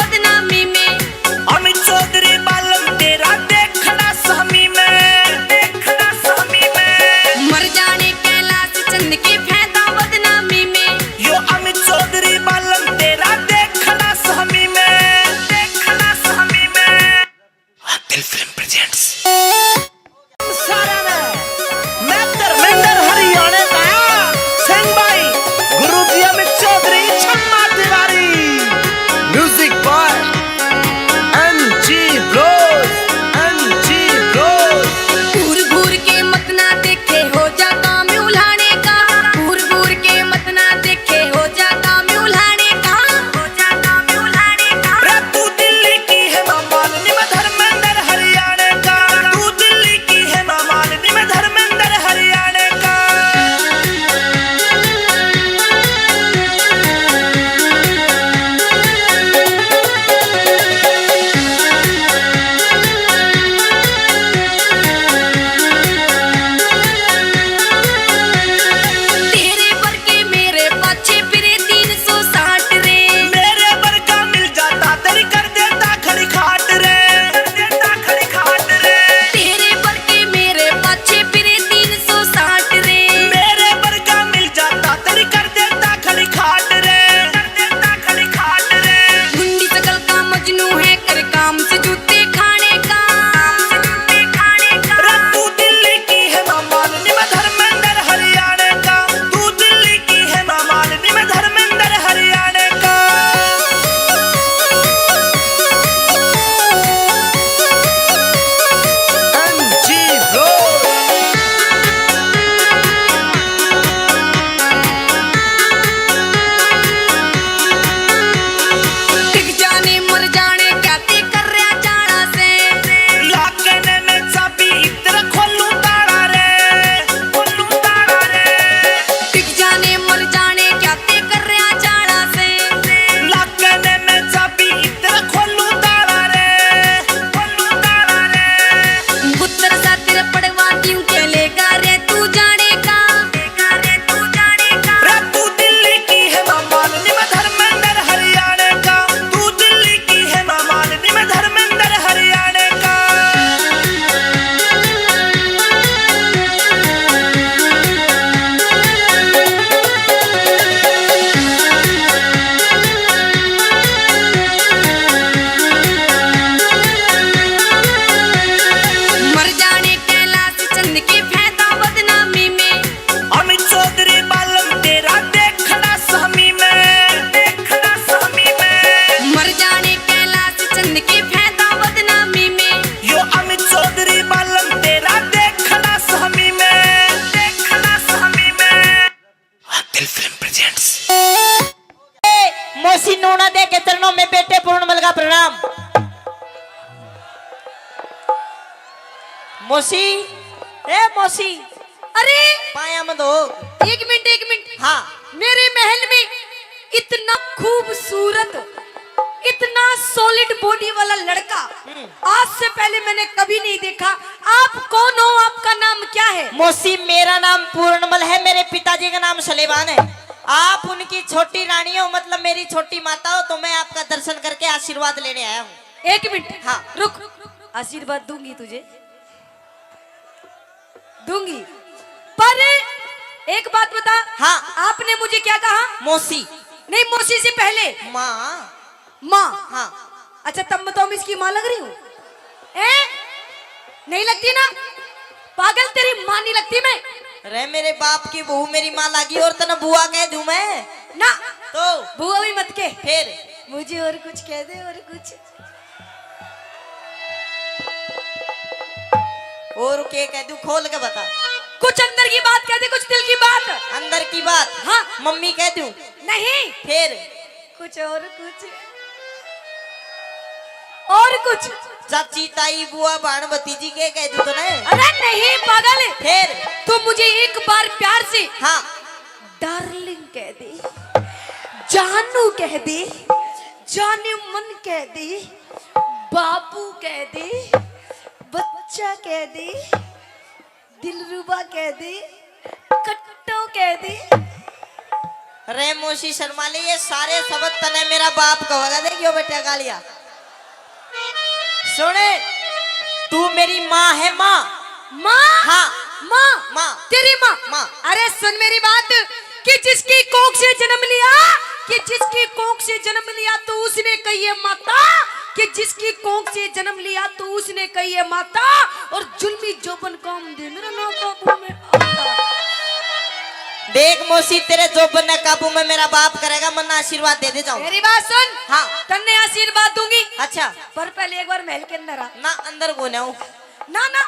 बदनामी में। अमित चौधरी बालम तेरा देखना सहमी में, देखना सहमी में। मर जाने कैलाश चंद के फायदा बदनामी में। यो अमित चौधरी बालम तेरा देखना सहमी में, देखना सहमी में। दिल फिल्म प्रेजेंट्स। सारा ने मैं धर्मेंद्र हरियाणे का सिंह भाई गुरु जी अमित चौधरी छम्मा Tiwari. Music by M G Bros, M G Bros। घूर घूर के मत ना देखे, हो जा काम उल्हाने का। घूर घूर के मत ना देखे, हो जा काम उल्हाने का। हो जा काम उल्हाने का। रे तू दिल्ली की हेमा मालिनी, मैं धर्मेंद्र हरियाणे का। तू दिल्ली की हेमा मालिनी, मैं धर्मेंद्र हरियाणे का। तेरे बरके मेरे पाछे फिरे तीन सौ साठ रे। मेरे बरका मिल जाता, तेरी कर देता खड़ी खाट रे। कर देता खड़ी खाट रे। तेरे बरके मेरे पाछे फिरे तीन सौ साठ रे। मेरे बरका मिल जाता, तेरी कर देता खड़ी खाट रे। कर देता खड़ी खाट रे। गुंडी शकल का मजनू है, कर काम से जूते खाने का। काम से जूते खाने का। रे तू दिल्ली की हेमा मालिनी, मैं धर्मेंद्र हरियाणे का। तू दिल्ली की हेमा मालिनी, मैं धर्मेंद्र हरियाणे का। M G Bros। टिक जाने मर जाने क्या ते कर रहा जाना से। लाकने में चाबी इतर खोलू ताला रे, खोलू ताला रे। टिक जाने मर जाने क्या ते कर रहा जाना से। लाकने में चाबी इतर खोलू ताला रे, खोलू ताला रे। पुत्र सा तेरे पड़वा क्यों के लेगा रे तू जाने का। रे तू दिल्ली की हेमा मालिनी, मैं धर्मेंद्र हरियाणे का। तू दिल्ली की हेमा मालिनी, मैं धर्मेंद्र हरियाणे का। मर जाने कैलाश चंद के फायदा बदनामी में। अमित चौधरी बालम तेरा देखना सहमी में, देखना सहमी में। मर जाने कैलाश चंद के फायदा बदनामी में। यो अमित चौधरी बालम तेरा देखना सहमी में, देखना सहमी में। दिल फिल्म प्रेजेंट्स। ए, मौसी नूना दे के चरणों में बेटे पूर्णमल का प्रणाम। मौसी, ए मौसी। अरे! पाया मत हो। एक मिनट, एक मिनट। हाँ। मेरे महल में इतना खूबसूरत, इतना solid body वाला लड़का हम्म। आज से पहले मैंने कभी नहीं देखा। आप कौन हो? आपका नाम क्या है? मौसी, मेरा नाम पूर्णमल है, मेरे पिताजी का नाम सलेमान है। आप उनकी छोटी रानी हो, मतलब मेरी छोटी माता हो, तो मैं आपका दर्शन करके आशीर्वाद लेने आया हूँ। एक मिनट, हाँ। रुक, आशीर्वाद दूंगी तुझे, दूंगी, पर एक बात बता। हाँ। आपने मुझे क्या कहा? मौसी। नहीं, मौसी से पहले। माँ। माँ। हाँ। अच्छा, तब मैं तो इसकी माँ लग रही हूँ, हैं? नहीं लगती ना? पागल, तेरी माँ नहीं लगती मैं। अरे, मेरे बाप की बहू मेरी माँ लागी और तने बुआ कह दूं मैं? ना। तो? बुआ भी मत के। फिर? मुझे और कुछ कह दे, और कुछ। और के कह दूं, खोल के बता। कुछ अंदर की बात कह दे, कुछ दिल की बात। अंदर की बात? हाँ। मम्मी कह दूं? नहीं। फिर? कुछ और कुछ। और कुछ। चाची, ताई, बुआ, भाण, भतीजी के कह दूं तने? अरे नहीं पागल। फिर? तू मुझे एक बार प्यार से हाँ। Darling कह दे, जानू कह दे, जाने मन कह दे, बाबू कह दे, बच्चा कह दे, दिलरुबा कह दे, कट्टो कह दे। रे मौसी शर्मा ले, ये सारे शब्द तने मेरा बाप कहेगा। देखियो बेटा गालिया। सुने, तू मेरी माँ है, माँ। माँ? हाँ। माँ? माँ। तेरी माँ? माँ। अरे सुन मेरी बात, कि जिसकी कोख से जन्म लिया, कि जिसकी कोख से जन्म लिया, तो उसने कहिए माता, कि जिसकी कोख से जन्म लिया, तो उसने कहिए माता, और जुल्मी जोबन काम दे मेरा ना काबू में आता। देख मौसी, तेरे जोबन ने काबू में मेरा बाप करेगा, मन्ना आशीर्वाद दे दे जाऊं। मेरी बात सुन। हाँ। तन्ने आशीर्वाद दूंगी। अच्छा। पर पहले एक बार महल के अंदर आ। ना, अंदर को ना हूँ। ना, ना,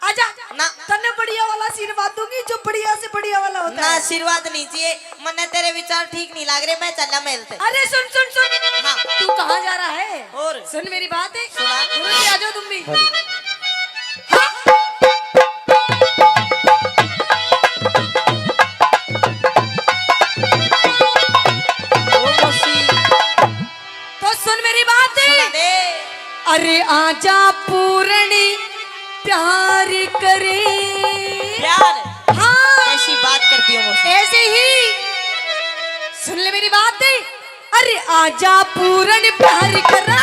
आजा। ना। तन्ने बढ़िया वाला आशीर्वाद दूंगी, जो बढ़िया से बढ़िया वाला होता ना, है। आशीर्वाद नहीं चाहिए, मन्ने तेरे विचार ठीक नहीं लाग रहे, मैं चला महल ते। अरे सुन, सुन, सुन। हाँ। तू कहाँ जा रहा है? और? सुन मेरी बात है। सुना। गुरु जी, आ जाओ तुम भी। हाँ। ओ मौसी। तो सुन मेरी बात। सुना दे। अरे आजा पूरणी प्यार करे। प्यार? हाँ। कैसी बात करती हो मौसी? ऐसे ही। सुन ले मेरी बात। अरे आजा पूरन प्यार करा,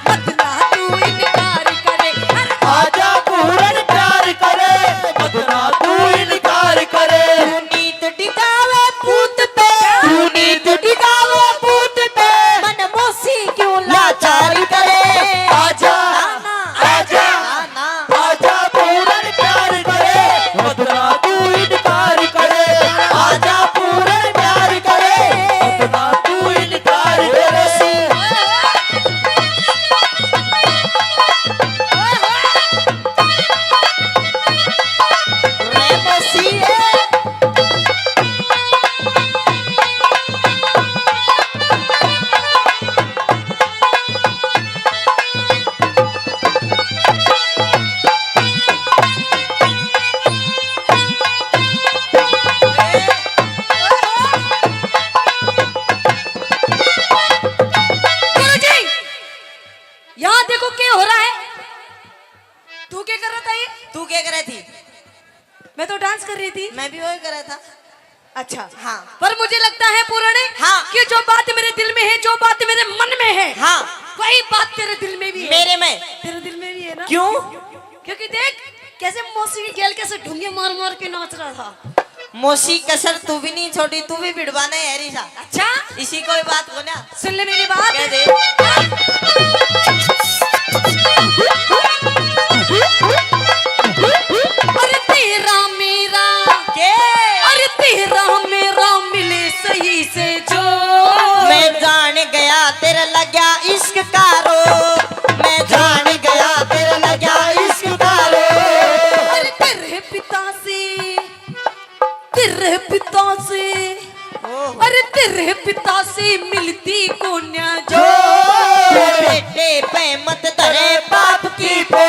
मत ना तू इनकार करे। अरे आजा पूरन प्यार करे, मत ना तू इनकार करे। तू नीत टिकावे पूत पे, तू नीत टिकावे पूत पे, मन मौसी क्यों लाचार करे। आजा, ना, ना। आजा, ना, ना। आजा पूरन प्यार करे, मत ना तू इनकार करे। आजा पूरन प्यार करे, मत ना तू इनकार करे। रे मसीहे। गुरुजी, यहाँ देखो क्या हो रहा है। तू क्या कर रहा था ये? तू क्या कर रही थी? मैं तो डांस कर रही थी। मैं भी वही कर रहा था। अच्छा। हाँ। पर मुझे लगता है पूरणे, हाँ। कि जो बात मेरे दिल में है, जो बात मेरे मन में है, हाँ। वही बात तेरे दिल में भी है। मेरे में। तेरे दिल में भी है ना? क्यों? क्योंकि देख कैसे मौसी की गेल कैसे ढूंगे मार मार के नाच रहा था। मौसी कसर तू भी नहीं छोड़ी, तू भी भिड़वाना है री सा। अच्छा? इसी कोई बात को ना। सुन ले मेरी बात। कह दे। अरे तेरा मेरा, के? अरे तेरा मेरा मिले सही से जो। मैं जान गया तेरे लग्या इश्क का रोग, मैं जान गया तेरे लग्या इश्क का रोग। अरे तेरे पिता से, तेरे पिता से, ओहो। अरे तेरे पिता से मिलती कोन्या जो। जो बेटे पे मत धरे पाप की पो,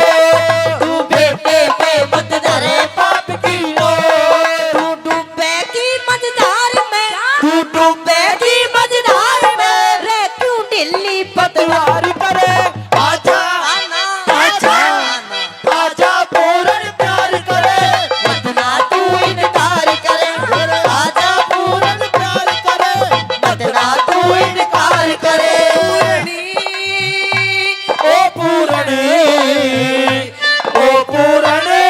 तू बेटे पे मत धरे पाप की पो। तू डूबेगी मझधार में, क्या? तू डूबेगी मझधार में, रे क्यों ढीली पतवार करे। आजा, आना, आजा, आना। आजा पूरन प्यार करे, मत ना तू इनकार करे। आजा पूरन प्यार करे, मत ना तू इनकार करे। पूरणी, ओ पूरणी, ओ पूरणी,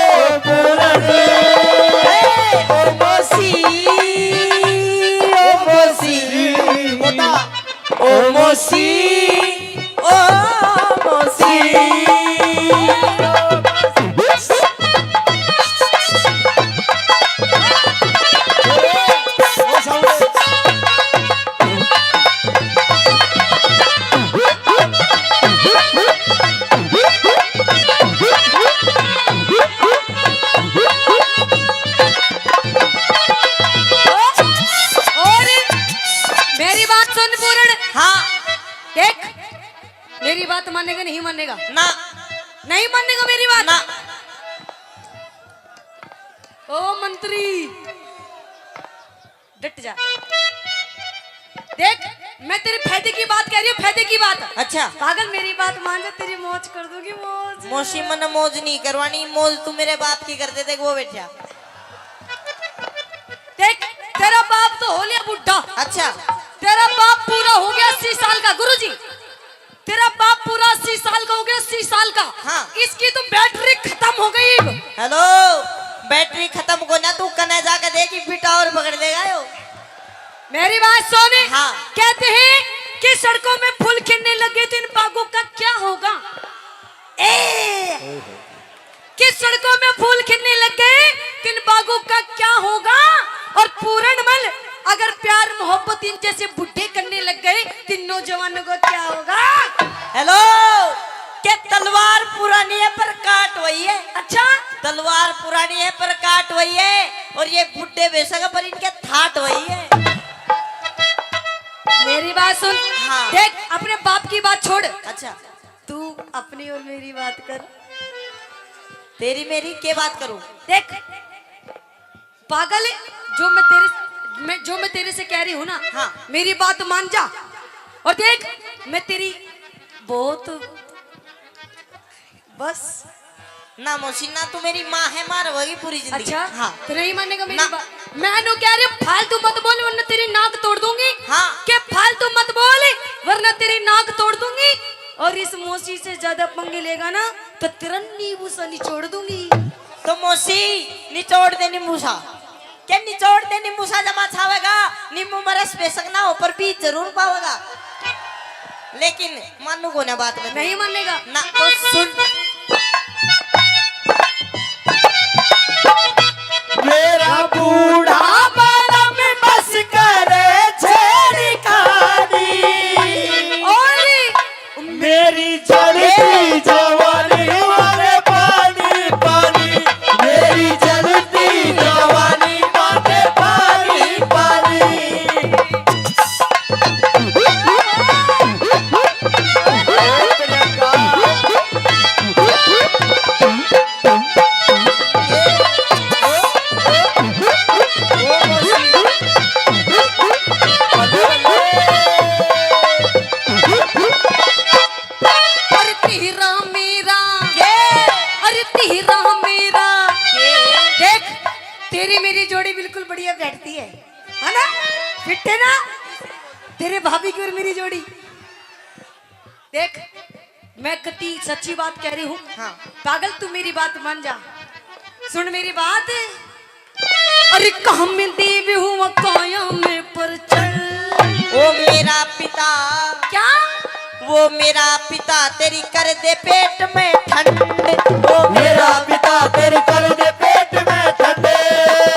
ओ पूरणी, ओ मौसी, ओ मौसी। बता। ओ मौसी, ओ मौसी। और मेरी बात सुन पूरण। हाँ। देख, मेरी बात मानेगा, नहीं मानेगा? ना। नहीं मानेगा मेरी बात? ना। ओ मंत्री, डट जा। देख, मैं तेरे फायदे की बात कह रही हूँ, फायदे की बात। अच्छा। पागल, मेरी बात मान जा, तेरी मौज कर दूंगी, मौज। मौसी, मन्ने मौज नहीं करवानी, मौज तू मेरे बाप की कर दे, देख वो बैठा। देख, तेरा बाप तो हो लिया बुढ़ा। अच्छा। तेरा बाप पूरा हो गया अस्सी साल का, गुरुजी। तेरा बाप पूरा अस्सी साल का हो गया, अस्सी साल का। हाँ। इसकी तो बैटरी खत्म हो गई। हेलो, बैटरी खत्म को ना, तू कने जाके देखी, फिर टावर पकड़ लेगा यो। मेरी बात सुन। हाँ। कहते हैं कि सड़कों में फूल खिलने लगे तो इन बागों का क्या होगा? ए, कि सड़कों में फूल खिलने लग गए, तो इन बागों का क्या होगा? और पूरण मल, अगर प्यार मोहब्बत इन जैसे बुढ़े करने लग गए, तो इन नौजवानों को क्या होगा? हेलो, के तलवार पुरानी है पर काट वही है। अच्छा। तलवार पुरानी है पर काट वही है, और ये बुढ़े बेशक पर इनके थाट वही है। मेरी बात सुन। हाँ। देख, अपने बाप की बात छोड़। अच्छा। तू अपनी और मेरी बात कर। तेरी मेरी के बात करूं? देख पागल, जो मैं तेरे, मैं, जो मैं तेरे से कह रही हूँ ना, हाँ। मेरी बात मान जा। और देख, मैं तेरी बहुत, बस। ना मौसी, ना, तू मेरी माँ है, माँ रहोगी पूरी जिंदगी। अच्छा, हाँ। तो नहीं मानेगा मेरी ना। बात? मैं नु कह रही हूँ, फालतू मत बोल वरना तेरी नाक तोड़ दूंगी। हाँ। के फालतू मत बोल वरना तेरी नाक तोड़ दूंगी। और इस मौसी से ज्यादा पंगे लेगा ना, तो तेरा नींबू सा निचोड़ दूंगी। तो मौसी, निचोड़ दे नींबू सा। के निचोड़ दे नींबू सा, जमा छावेगा, नींबू में रस बेशक ना हो पर बीज जरूर पावेगा। लेकिन मानू को ना बात में। नहीं मानेगा। ना। तो सुन। मेरा बूढ़ा बलम बस करे छेड़खानी। और मेरी जलती जवानी मारे पानी पानी, मेरी जलती जवानी मारे पानी पानी। अरे तेरा मेरा, के? अरे तेरा मेरा। के? देख, तेरी मेरी जोड़ी बिल्कुल बढ़िया बैठती है, है ना? फिट है ना? तेरे भाभी की और मेरी जोड़ी। देख, मैं कति सच्ची बात कह रही हूँ। हाँ। पागल, तू मेरी बात मान जा, सुन मेरी बात। अरे काम देव हुआ काया में परचंड। ओ मेरा पिता। क्या? वो मेरा पिता तेरी कर दे पेट में ठंड। वो मेरा पिता तेरी कर दे पेट में ठंड।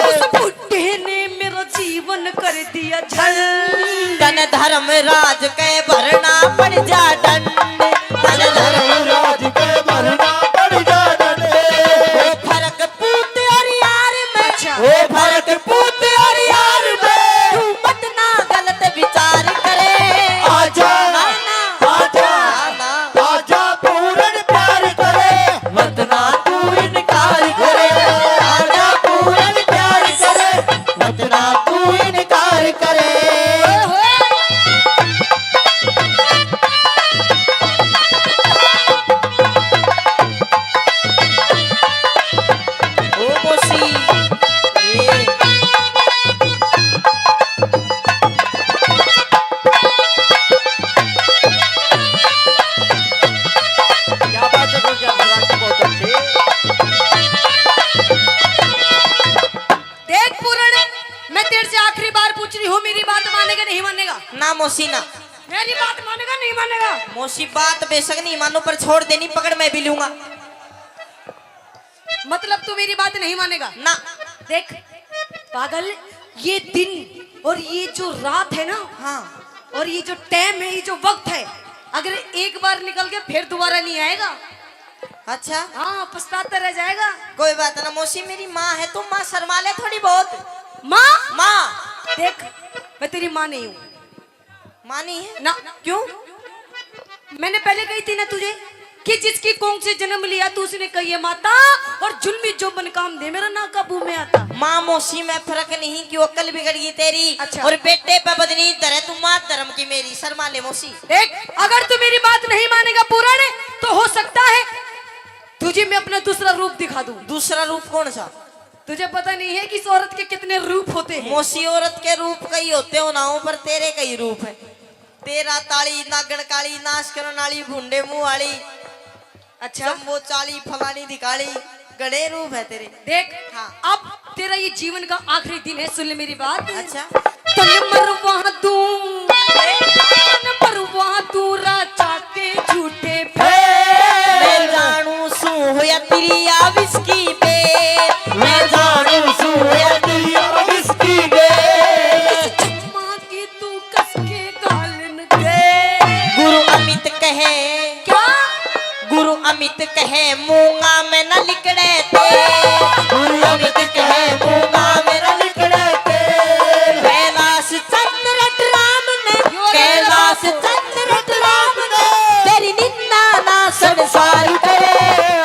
उस बुढ़े ने मेरा जीवन कर दिया झंड। तन धर्मराज के भरना पड़ जा डंड। तन धर्मराज के भरना पड़ जा डंड। ओ फरक पूत और यार में। अच्छा। ओ फरक पूत और यार में। तू मत ना गलत विचार करे। आजा, ना, ना। आजा, ना, ना। आजा पूरन प्यार करे। मत ना तू इनकार करे। आजा पूरन प्यार करे। मत ना तू इनकार करे। ओ मौसी, ए। क्या बात है, क्या बात है, बहुत अच्छे। देख पूरण, मैं तेरे से आखिरी बार पूछ रही हूँ, मेरी बात मानेगा नहीं मानेगा? ना मौसी ना। मेरी बात मानेगा नहीं मानेगा? मौसी बात बेशक नहीं मानू, पर छोड़ देनी पकड़ मैं भी लूंगा। मतलब तू मेरी बात नहीं मानेगा? ना। देख पागल, ये दिन और ये जो रात है ना, हाँ। और ये जो टाइम है, ये जो वक्त है, अगर एक बार निकल के फिर दोबारा नहीं आएगा। अच्छा। हाँ, पछताता रह जाएगा। कोई बात ना मौसी, मेरी माँ है, तू माँ शर्मा ले थोड़ी बहुत। माँ? माँ। देख, मैं तेरी माँ नहीं हूँ। माँ नहीं है? ना। क्यों? मैंने पहले कही थी ना तुझे कि जिसकी कोख से जन्म लिया तू, उसने कही है माता, और जुल्मी जोबन काम दे मेरा ना काबू में आता। माँ मौसी में फर्क नहीं, क्यों अक्ल बिगड़ गई तेरी? अच्छा। और बेटे पे बदनी धरे तू, माँ धर्म की मेरी, शर्मा ले मौसी। देख, अगर तू मेरी बात नहीं मानेगा पूरण, तो हो सकता है तुझे मैं अपना दूसरा रूप दिखा दूं। दूसरा रूप कौन सा? तुझे पता नहीं है कि इस औरत के कितने रूप होते हैं। मौसी, औरत के रूप कई होते हो ना हो, पर तेरे कई रूप है। तेरा ताली, नागण काली, नाश करण वाली, भूंडे मुंह वाली, अच्छा। जम्बो चाली, फलानी ढिकाली, घणे रूप है तेरे। देख, हाँ। अब तेरा ये जीवन का आखिरी दिन है, सुन ले मेरी बात। अच्छा। तन मरवा दूं, तन मरवा दूं राजा के झूठे पे। मैं जानू सू होया तेरी आविस की बे, मैं जानू सू होया तेरी आविस की बे। चम्मा की तू कस के गालन दे। गुरु अमित कहे, क्या? गुरु अमित कहे, मूंगा में न लिकड़े तेल। गुरु अमित कहे, मूंगा में न लिकड़े तेल। कैलाश चंद्र राम ने, कैलाश चंद्र राम ने, तेरी निंदा ना संसार करे।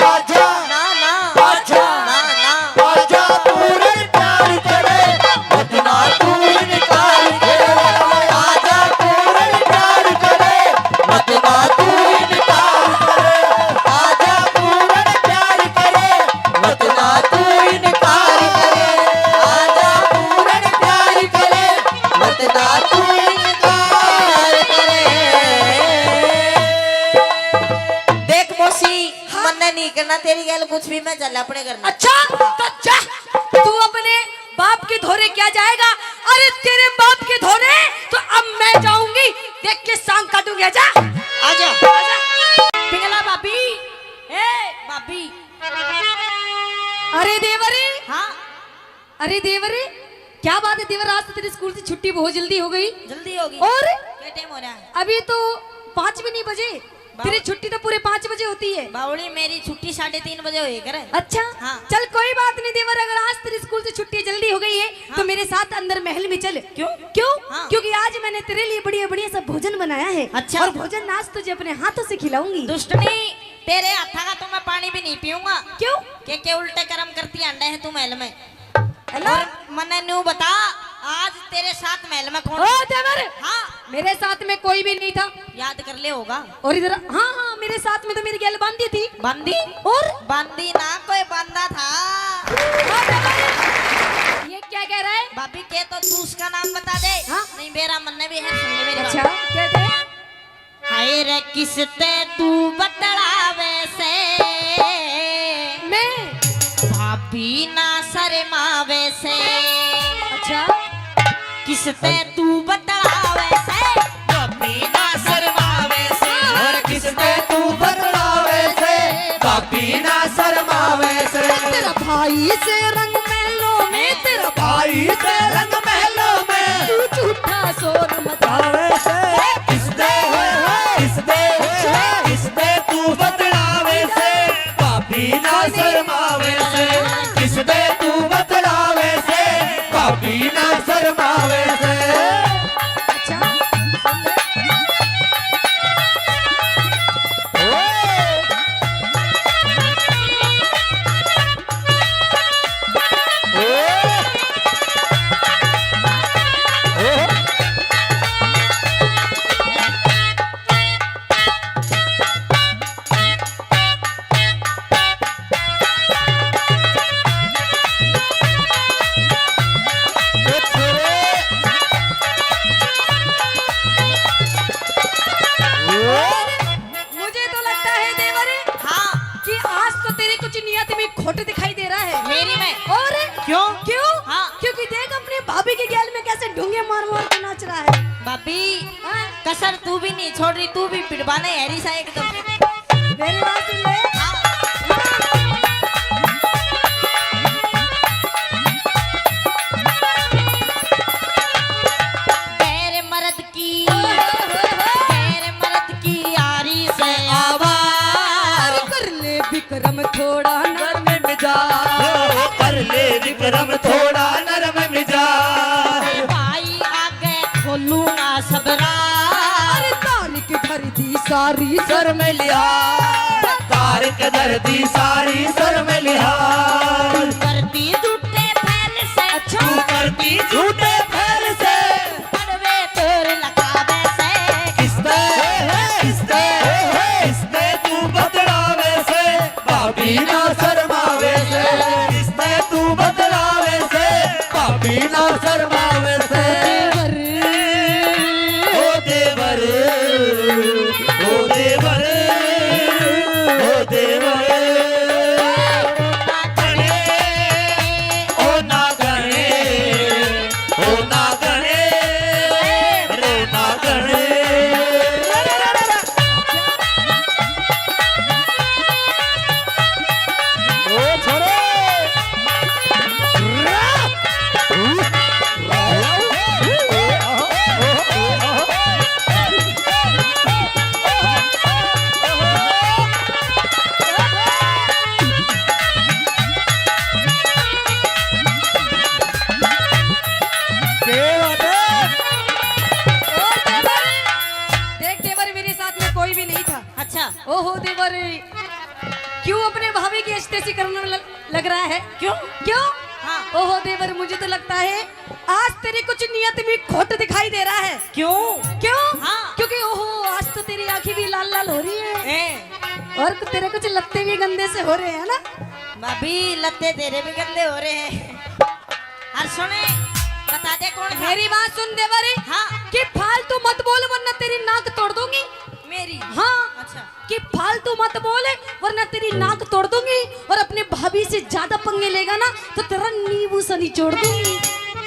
आजा, ना, ना, आजा, ना, ना, आजा, पूर्ण प्यार करे, मत ना तू इनकार करे। आजा, पूर्ण प्यार करे, मत ना तू इनकार करे। आजा, पूर्ण प्यार करे, मत ना तू इनकार करे। आजा, पूर्ण प्यार करे, मत ना तू इनकार करे। देख मौसी, हाँ। मन्ने नहीं करना तेरी गैल कुछ भी, मैं चल अपने घर में। अच्छा, तो जा, तू अपने बाप के धोरे क्या जाएगा? अरे तेरे बाप के धोरे तो अब मैं जाऊंगी, देख के सांग काटूंगी। आजा, आजा। आजा। पिंगला भाभी, ए भाभी। अरे देवरे। हाँ। अरे देवरे, क्या बात है देवर, आज तो तेरे स्कूल से छुट्टी बहुत जल्दी हो गई। जल्दी होगी। और? क्या टाइम हो रहा है? अभी तो पाँच भी नहीं बजे। बावली। तेरी छुट्टी तो पूरे पाँच बजे होती है। बावली, मेरी छुट्टी साढ़े तीन बजे होए करे। अच्छा? हाँ। चल कोई बात नहीं देवर, अगर आज तेरे स्कूल से छुट्टी जल्दी हो गई है, हाँ। तो मेरे साथ अंदर महल में चल। क्यों? क्यों? हाँ। क्योंकि आज मैंने तेरे लिए बढ़िया बढ़िया सा भोजन बनाया है। अच्छा। और भोजन आज तुझे अपने हाथों से खिलाऊंगी। दुष्टनी, तेरे हाथा का तो मैं पानी भी नहीं पीऊंगा। क्यों? के, के उल्टे कर्म करती आंडे है तू महल में। हेलो? और मन्ने न्यू बता, आज तेरे साथ महल में कौन? ओ देवर! हाँ। मेरे साथ में कोई भी नहीं था। याद कर ले होगा। और इधर, हाँ, हाँ, मेरे साथ में तो मेरी गैल बांदी थी। बांदी? और? बांदी ना, कोई बांदा था। ओ देवर! ये क्या कह रहा है? भाभी के तो तू उसका नाम बता दे। हाँ? नहीं, मेरा मन्ने भी है, सुन ले मेरी बात। अच्छा, क्या कह? हाय रे किसते तू बतलावे से, मैं? भाभी ना शर्मावे से। अच्छा। किसते तू बतलावे से, भाभी ना शर्मावे से। और किसते तू बतलावे से, भाभी ना शर्मावे से। तेरा भाई से रंग महलों में, तेरा भाई से रंग महलों में। तू झूठा शोर मचावे से। किसते, किसते, किसते तू बतलावे से, भाभी ना शर्मावे से। किसते तू बतलावे से, भाभी ना शर्मावे से। अच्छा, सुन ले। मुझे तो लगता है देवर, हाँ। कि आज तो तेरी कुछ नियत में खोट दिखाई दे रहा है। मेरी में? और? क्यों? क्यों? हाँ। क्योंकि देख अपनी भाभी की गैल में कैसे ढूंगे मार मार के नाच रहा है। भाभी, हाँ? कसर तू भी नहीं छोड़ रही, तू भी पिड़वाने हैरी सा एकदम। मेरी बात सुन ले। हाँ। गैर मर्द की, गैर मर्द की यारी से आवार। कर ले विक्रम थोड़ा नरम मिजाज। कर ले विक्रम थोड़ा नरम मिजाज। भाई आगे खोलूंगा सब राज। तारिक धर दी सारी शर्म लिहाज। तारिक धर दी सारी शर्म लिहाज। करती झूठे फैल से। अच्छा। तू करती झूठे फैल से। पड़वे तोर लखावे से। किसते, किसते, किसते तू बतलावे से, भाभी ना शर्मावे से। किसते तू बतला शर्मावे से। देवर। ओ देवर, ओ देवर, ओ देवर। ओ ना गणे, ओ ना गणे, ओ ना गणे। ओ छोरे। क्या बात है? और देवर, देख देवर, मेरे साथ में कोई भी नहीं था। अच्छा। ओहो देवर, क्यों अपने भाभी की अच्छी तैसी करने ल-, लग रहा है? क्यों? क्यों? हाँ। ओहो देवर, मुझे तो लगता है आज तेरी कुछ नियत में खोट दिखाई दे रहा है। क्यों? क्यों? हाँ। क्योंकि ओहो, आज तो तेरी आंखें भी लाल लाल हो रही है। ए। और तेरे कुछ लत्ते भी गंदे से हो रहे हैं ना? भाभी, लत्ते तेरे भी गंदे हो रहे हैं। और सुने, बता दे कौन था? मेरी बात सुन देवर। हाँ। कि फालतू मत बोल वरना तेरी नाक तोड़ दूंगी। मेरी? हाँ। अच्छा। कि फालतू मत बोल वरना तेरी नाक तोड़ दूंगी, और अपने भाभी से ज्यादा पंगे लेगा ना तो तेरा नींबू सा निचोड़ दूंगी।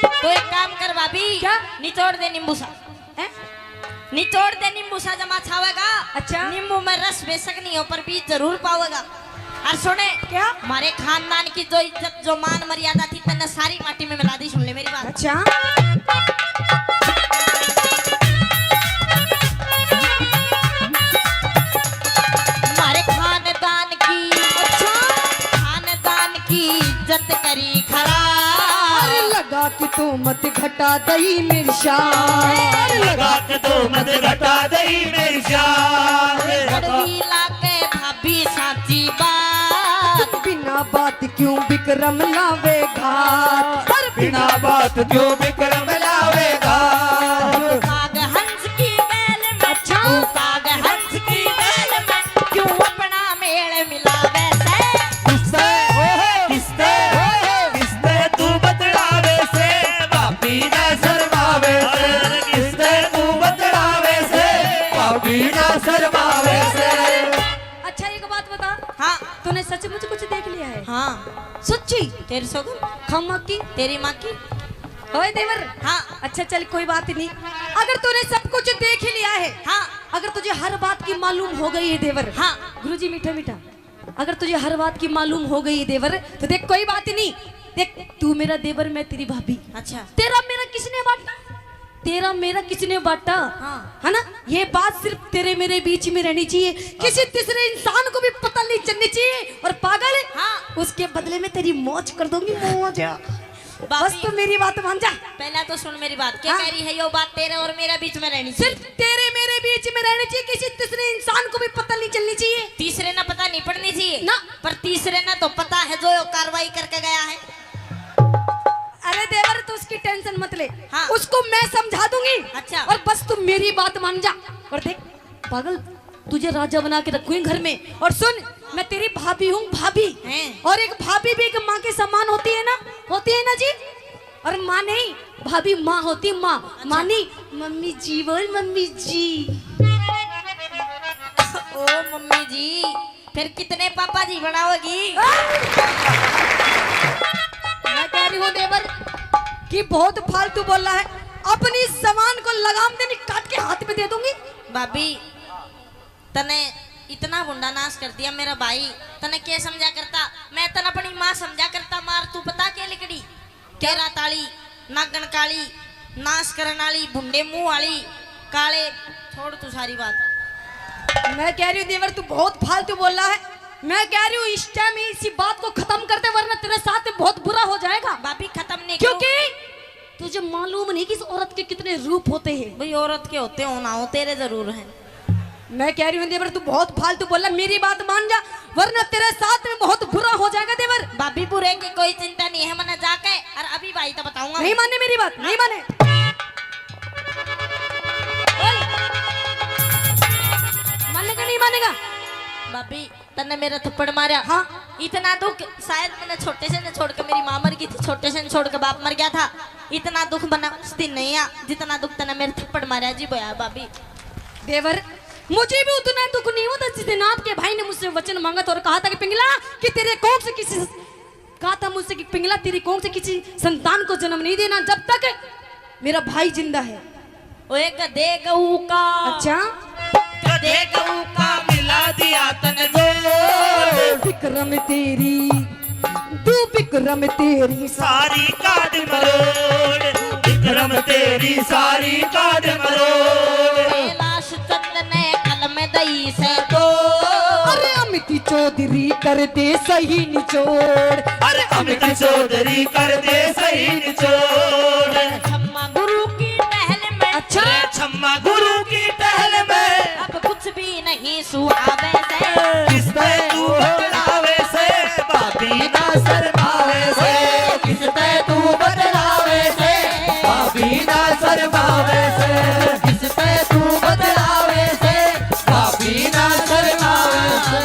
तो एक काम कर भाभी। क्या? निचोड़ दे नींबू सा। हैं? निचोड़ दे नींबू सा, जमा छावेगा। अच्छा। नींबू में रस बेशक नहीं हो पर बीज जरूर पावेगा। और सुने, क्या? हमारे खानदान की जो इज्जत, जो मान मर्यादा थी, तन्ने सारी माटी में मिला दी। सुन ले मेरी बात। अच्छा। हमारे खानदान की, अच्छा। खानदान की इज्जत करी खराब। अरे लगा के तू मत घटा दई मेरी शान। अरे लगा के तू मत घटा दई मेरी शान। कड़वी लागे भाभी साची बात। बिना बात क्यों विक्रम लावे घात? अरे बिना बात क्यों विक्रम लावे घात? काग हंस की गैल में, अच्छा। काग हंस की गैल में क्यों अपना मेल मिलावे से? किससे, किससे, किससे तू बतलावे से? भाभी ना शर्मावे से। किससे तू बतलावे से? भाभी ना शर्मावे से। अच्छा, एक बात बता। हाँ। तूने सचमुच कुछ देख लिया है? हाँ। सच्ची? तेरी सौगन। खम्मा की? तेरी माँ की? ओए देवर। हाँ। अच्छा, चल, कोई बात नहीं। अगर तूने सब कुछ देख लिया है, हाँ। अगर तुझे हर बात की मालूम हो गई है देवर, हाँ। गुरुजी, मीठा मीठा, अगर तुझे हर बात की मालूम हो गई है देवर, तो देख, कोई बात नहीं। देख, तू मेरा देवर, मैं तेरी भाभी। अच्छा। तेरा मेरा किसने बांटा? तेरा मेरा किसने बांटा? हाँ। है ना? ये बात सिर्फ तेरे मेरे बीच में रहनी चाहिए, किसी तीसरे इंसान को भी पता नहीं चलनी चाहिए। और पागल, हाँ। उसके बदले में तेरी मौज कर दूंगी, मौज। भाभी, बस तू मेरी बात मान जा। पहला तो सुन मेरी बात। क्या, हाँ। कह रही है यो बात तेरे और मेरे बीच में रहनी चाहिए? सिर्फ तेरे मेरे बीच में रहनी चाहिए, किसी तीसरे इंसान को भी पता नहीं चलनी चाहिए। तीसरे ना पता नहीं पड़नी चाहिए ना। पर तीसरे ना तो पता है जो यो कार्रवाई करके गया है। अरे देवर, तू उसकी टेंशन मत ले। हाँ। उसको मैं समझा दूंगी। अच्छा। और बस तू मेरी बात मान जा। और देख पागल, तुझे राजा बना के रखूंगी घर में। और सुन, मैं तेरी भाभी हूँ, भाभी। हैं? और एक भाभी भी एक माँ के समान होती है ना, होती है ना जी। और माँ नहीं, भाभी माँ होती, माँ। अच्छा। माँ नहीं, मम्मी जी बोल, मम्मी जी। ओ मम्मी जी, फिर कितने पापा जी बनाओगी? मैं कह रही हूँ देवर कि बहुत फालतू बोल रहा है, अपनी जबान को लगाम दे, नहीं काट के हाथ में दे दूंगी। भाभी, तने इतना भुंडा नाश कर दिया मेरा भाई, तने के समझा करता? मैं तने अपनी माँ समझा करता। मार तू पता के लिकड़ी, केरा ताली, नागन काली, नाश करन वाली, भुंडे मुंह वाली, काले। छोड़ तू सारी बात। मैं कह रही हूँ देवर, तू बहुत फालतू बोल रहा है। मैं कह रही हूँ इस टाइम इसी बात को खत्म कर दे, वरना तेरे साथ में बहुत बुरा हो जाएगा। भाभी, खत्म नहीं करूँ। क्योंकि तुझे मालूम नहीं कि इस औरत के कितने रूप होते हैं। भाई, औरत के होते हो ना हो, तेरे जरूर हैं। मैं कह रही हूँ देवर, तू बहुत फालतू बोल रहा, मेरी बात मान जा, वरना तेरे साथ में बहुत बुरा हो जाएगा देवर। भाभी, बुरे की कोई चिंता नहीं है, मैंने जाके और अभी भाई तो बताऊंगा। नहीं माने मेरी बात, नहीं माने। बोल। मानेगा, नहीं मानेगा? भाभी, तन्ने मेरा थप्पड़ मारा। हाँ। इतना दुख, शायद मैंने छोटे से ने छोड़ के, मेरी माँ मर गई थी, छोटे से ने छोड़ के बाप मर गया था। इतना दुख मन्ने उस दिन नहीं आ, जितना दुख तन्ने मेरे थप्पड़ मारा जी बोया भाभी। देवर, मुझे भी उतना दुख नहीं होता जिस दिन आपके भाई ने मुझसे वचन मांगा था और कहा था कि पिंगला, कि तेरे कोख से किसी, कहा था मुझसे कि पिंगला, तेरी कोख से किसी संतान को जन्म नहीं देना जब तक मेरा भाई जिंदा है। ओए गधे गऊ का। अच्छा। गधे गऊ का मिला दिया तने जोड़। विक्रम तेरी, तू विक्रम तेरी सारी काद मरोड़। विक्रम तेरी सारी काद मरोड़। कैलाश चंद ने कलम दई से तो। अरे अमित चौधरी कर दे सही निचोड़। अरे अमित चौधरी कर दे सही निचोड़। छम्मा गुरु की टहल में। अच्छा। अरे छम्मा गुरु की टहल में। अब कुछ भी नहीं सुहावे से। किस पे तू बतलावे से, भाभी ना शर्मावे से। किस पे तू बतलावे से, भाभी ना शर्मावे से। किस पे तू बतलावे से, भाभी ना शर्मावे से।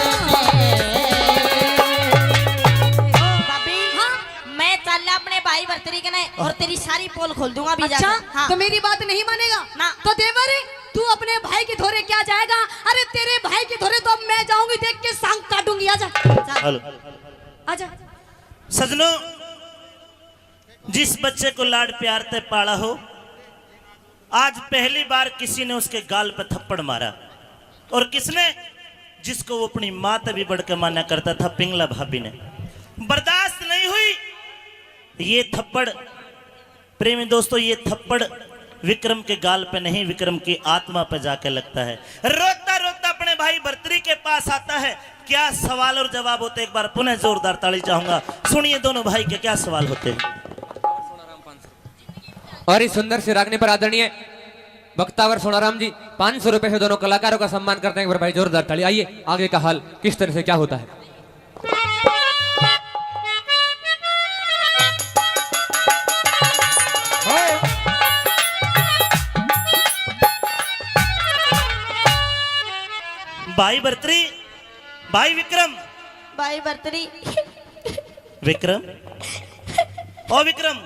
भाभी, हाँ? मैं चाल्या अपने भाई भरतरी कने और तेरी सारी पोल खोल दूंगा अभी अच्छा? जाकर। हाँ। तो मेरी बात नहीं मानेगा? ना। तो देवर, तू अपने भाई के धोरे क्या जाएगा? अरे तेरे भाई के धोरे तो अब मैं जाऊंगी, देख के सांग काटूंगी। आजा। चल। हेलो। आजा। सजनों, जिस बच्चे को लाड प्यार ते पाला हो, आज पहली बार किसी ने उसके गाल पे थप्पड़ मारा। और किसने? जिसको वो अपनी माँ ते भी बढ़ के माना करता था, पिंगला भाभी ने। बर्दाश्त नहीं हुई ये थप्पड़। प्रेमी दोस्तों, ये थप्पड़ विक्रम के गाल पे नहीं, विक्रम की आत्मा पे जाके लगता है। रोता रोता अपने भाई भरतरी के पास आता है। क्या सवाल और जवाब होते, एक बार पुनः जोरदार ताली चाहूंगा। सुनिए दोनों भाई के क्या सवाल होते हैं। और इस सुंदर सी रागनी पर आदरणीय वक्तावर सोनाराम जी पाँच सौ रुपए से दोनों कलाकारों का सम्मान करते हैं। एक बार भाई जोरदार ताली। आइए, आगे का हाल किस तरह से क्या होता है। भाई भरतरी, भाई विक्रम। भाई भरतरी। विक्रम, ओ विक्रम,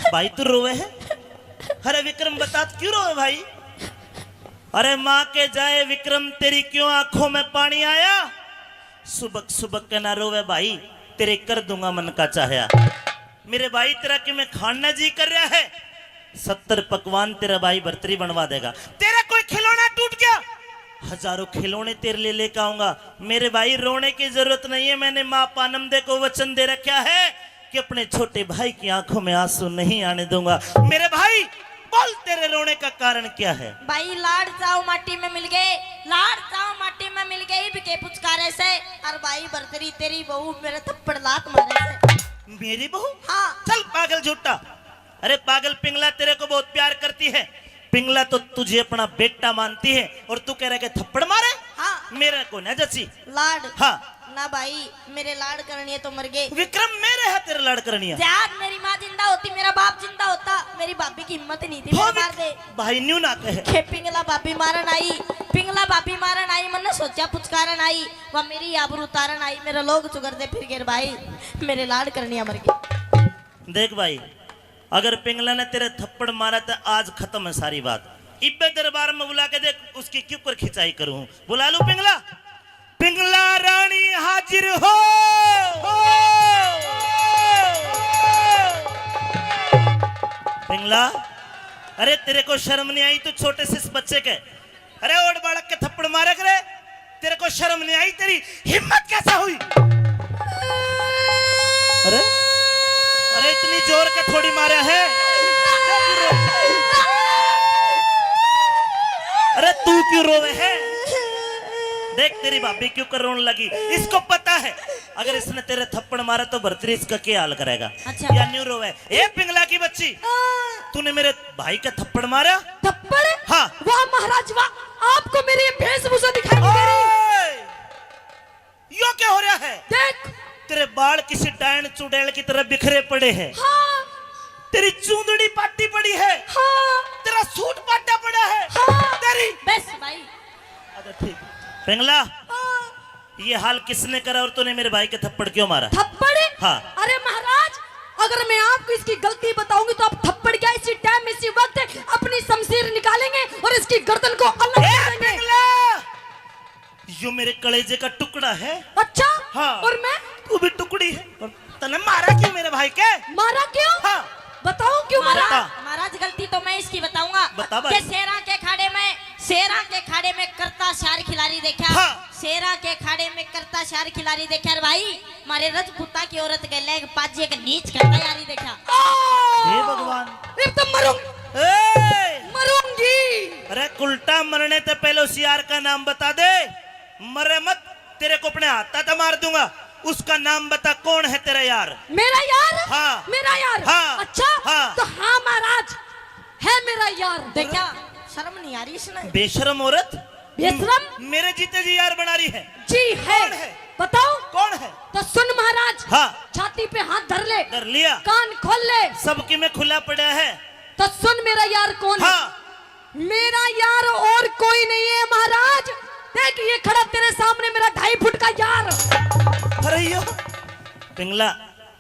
भाई तू रोवे है? अरे विक्रम, बता, तू क्यों रोवे भाई? अरे माँ के जाए विक्रम, तेरी क्यों आंखों में पानी आया? सुबक सुबक के ना रोवे भाई, तेरे कर दूंगा मन का चाहया। मेरे भाई, तेरा कि मैं खान ना जी कर रहा है, सत्तर पकवान तेरा भाई भरतरी बनवा देगा। तेरा कोई खिलौना टूट गया, हजारों खिलौने तेरे लिए लेकर आऊंगा। मेरे भाई, रोने की जरूरत नहीं है, मैंने माँ पानमदे को वचन दे रखा है कि अपने छोटे भाई की आंखों में आंसू नहीं आने दूंगा। मेरे भाई, बोल, तेरे रोने का कारण क्या है? भाई, लाड चाव माटी में मिल गए, लाड चाव माटी में मिल गए, इब के पुचकारे से। और भाई भरतरी, तेरी बहू मेरे थप्पड़ लात मारे से। मेरी बहू? हाँ। चल पागल झूठा। अरे पागल पिंगला, तेरे को बहुत प्यार करती है। पिंगला तो तुझे अपना बेटा मानती है और तू कह रहा है कि थप्पड़ मारे? हाँ। मेरे को ना जची। लाड। हाँ। ना भाई, मेरे लाड करनिए तो मर गए। विक्रम, मेरे है तेरे लाड करनिया। आज मेरी माँ जिंदा होती, मेरा बाप जिंदा होता, मेरी भाभी की हिम्मत नहीं थी हो मेरे विक-, मार दे। भाई न्यू ना कहे। खे पिंगला भाभी मारन आई, पिंगला भाभी मारन आई, मन्ने सोचा पुचकारन आई, वह मेरी आबरू उतारन आई, मेरा लोग चुगरते फिर गए भाई, मेरे लाड करनिया मर गए। देख भाई, अगर पिंगला ने तेरे थप्पड़ मारा तो आज खत्म है सारी बात। इब्बे दरबार में बुला के देख, उसकी क्यों कर खिंचाई करूं। बुला लूं पिंगला? पिंगला रानी हाजिर हो। पिंगला, अरे तेरे को शर्म नहीं आई? तू छोटे से इस बच्चे के, अरे ओड़ बालक के थप्पड़ मारे करे, तेरे को शर्म नहीं आई? तेरी हिम्मत कैसे हुई? अरे, अरे इतनी जोर के थोड़ी मारा है। अरे तू क्यों रोवे है? देख तेरी भाभी क्यों कर रोने लगी। इसको पता है अगर इसने तेरे थप्पड़ मारा तो भरतरी इसका क्या हाल करेगा। अच्छा। या न्यू रोवे। ए पिंगला की बच्ची, हाँ। तूने मेरे भाई का थप्पड़ मारा? थप्पड़? हाँ। वाह महाराज वाह, आपको मेरी ये वेशभूषा दिखाई नहीं दे रही? ओए! यो क्या हो रहा है? देख। तेरे बाल किसी डायन चुड़ैल की तरह बिखरे पड़े हैं। हाँ। तेरी चूंदड़ी पाटी पड़ी है। हाँ। तेरा सूट पाटा पड़ा है। हाँ। तेरी बस भाई। अच्छा ठीक। पिंगला, हाँ। ये हाल किसने करा और तूने मेरे भाई के थप्पड़ क्यों मारा? थप्पड़? हाँ। अरे महाराज, अगर मैं आपको इसकी गलती बताऊंगी तो आप थप्पड़ क्या, इसी टाइम, इसी वक्त अपनी शमशीर निकालेंगे और इसकी गर्दन को अलग ए, कर देंगे। पिंगला! यो मेरे कलेजे का टुकड़ा है। अच्छा? हाँ। और मैं? तू भी टुकड़ी है। और तने मारा क्यों मेरे भाई के? मारा क्यों? हाँ। बताओ क्यों मारा? बता। महाराज, गलती तो मैं इसकी बताऊंगा। बता भाई। के शेरा के खाड़े में, शेरा के खाड़े में करता शार खिलाड़ी देखा। हाँ। शेरा के खाड़े में करता शार खिलाड़ी देखा रे भाई। मारे रजपूता की औरत गले एक पाजे के नीच करता यारी देखा। हे भगवान। इब तो मरूं-, ए! मरूंगी। अरे उल्टा मरने ते पहले उस यार का नाम बता दे। मरे मत, तेरे को अपने हाथा ते मार दूंगा। उसका नाम बता, कौन है तेरा यार? मेरा यार? हाँ। मेरा यार? हाँ। अच्छा? हाँ। तो हाँ महाराज, है मेरा यार। देखा, शर्म नहीं आ रही इसने? बेशरम औरत। बेशरम? मेरे जीते जी यार बना रही है। जी है। कौन है? बताओ। कौन है? तो सुन महाराज। हाँ। छाती पे हाथ धर ले। धर लिया। कान खोल ले। सबकी में खुला पड़ा है। तो सुन मेरा यार कौन है? हाँ। मेरा यार और कोई नहीं है महाराज। देख ये खड़ा तेरे सामने मेरा ढाई फुट का यार। अरे यो पिंगला,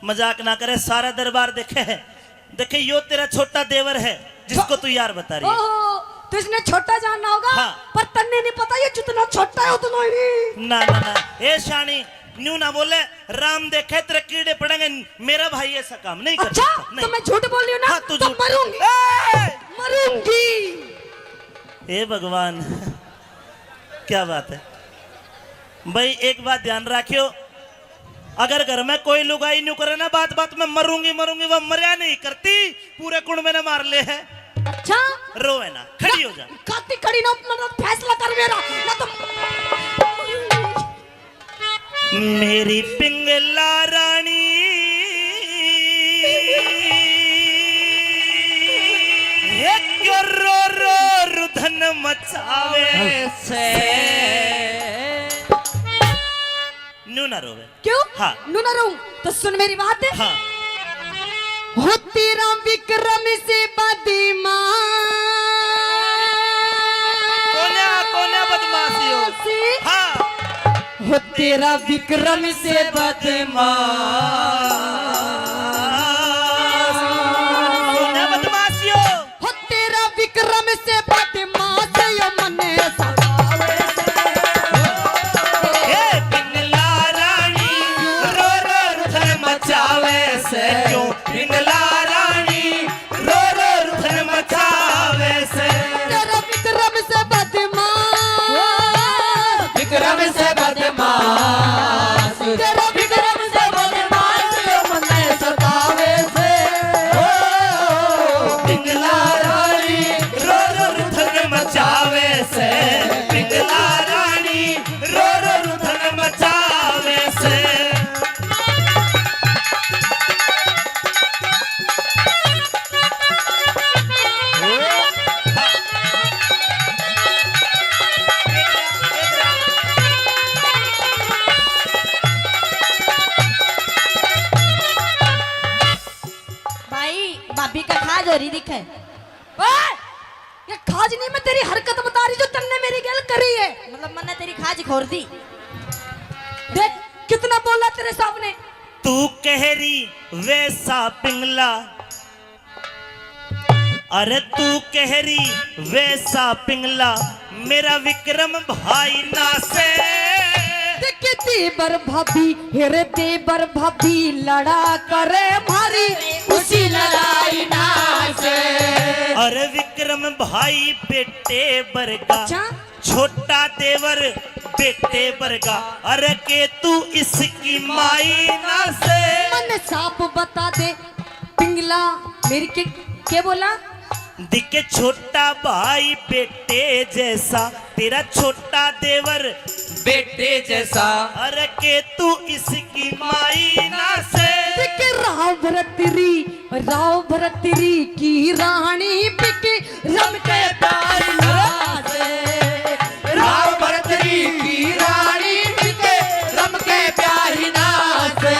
मजाक ना करे, सारा दरबार देखे है। देखे यो तेरा छोटा देवर है जिसको तू यार बता रही है। ओहो, तो इसने छोटा जानना होगा। हाँ। पर तन्ने नहीं पता ये जितना छोटा है उतना ही। ना ना ना, ए शानी, न्यू ना बोले, राम देखे तेरे कीड़े पड़ेंगे। मेरा भाई ऐसा काम नहीं कर अच्छा, सकता, नहीं। तो मैं झूठ बोल रही हूँ ना? हाँ, तू तो झूठ। मरूंगी। ए! मरूंगी। हे भगवान, क्या बात है भाई। एक बात ध्यान रखियो, अगर घर में कोई लुगाई न्यू करे ना, बात बात में मरूंगी मरूंगी, वो मरया नहीं करती, पूरे कुण मैंने मार ले है। अच्छा। रोवे ना, खड़ी हो जा। खाती खड़ी ना, मतलब फैसला कर मेरा, ना तो मेरी पिंगला रानी, हे क्यों रो रो रुधन मचावे से। न्यू ना रोवे। क्यों? हाँ। न्यू ना रोऊं? तो सुन मेरी बात। हाँ। हो तेरा विक्रम से बदमाश। कोन्या, कोन्या बदमाशी हो। हाँ। हो तेरा विक्रम से बदमाश। कोन्या बदमाशी हो। हो तेरा विक्रम से बदमाश यो मने सतावे से। हे पिंगला रानी, रो रो रुधन मचावे से। क्यों? पिंगला रानी, रो रो रुधन मचावे से। तेरा विक्रम से बदमाश। विक्रम से बदमाश। तेरा विक्रम से बदमाश यो मने सतावे से। ओ, पिंगला रानी रो रो रुधन मचावे से। पिंगला रानी रो रो रुधन मचावे से। भाई, भाभी का खाज हो रही दिखे। ओए! ये खाज नहीं, मैं तेरी हरकत बता रही जो तन्ने मेरी गैल करी है। मतलब, मन्ने तेरी खाज खोर दी। देख, कितना बोला तेरे सामने। तू कह रही वैसा पिंगला, अरे तू कह रही वैसा पिंगला, मेरा विक्रम भाई ना से। देख देवर भाभी, हेरे देवर भाभी लड़ा करे मारी उसी लड़ाई ना से। अरे विक्रम भाई बेटे बरगा, अच्छा? छोटा देवर बेटे बरगा, अरे के तू इसकी माई ना से। मन साफ बता दे पिंगला, मेरी के, के बोला? दिखे छोटा भाई बेटे जैसा, तेरा छोटा देवर बेटे जैसा। अरे के तू इसकी माई ना से। दिखे राव भरतरी, राव भरतरी की रानी बिके रम के प्यारी ना से। राव भरतरी की रानी बिके रम के प्यारी ना से।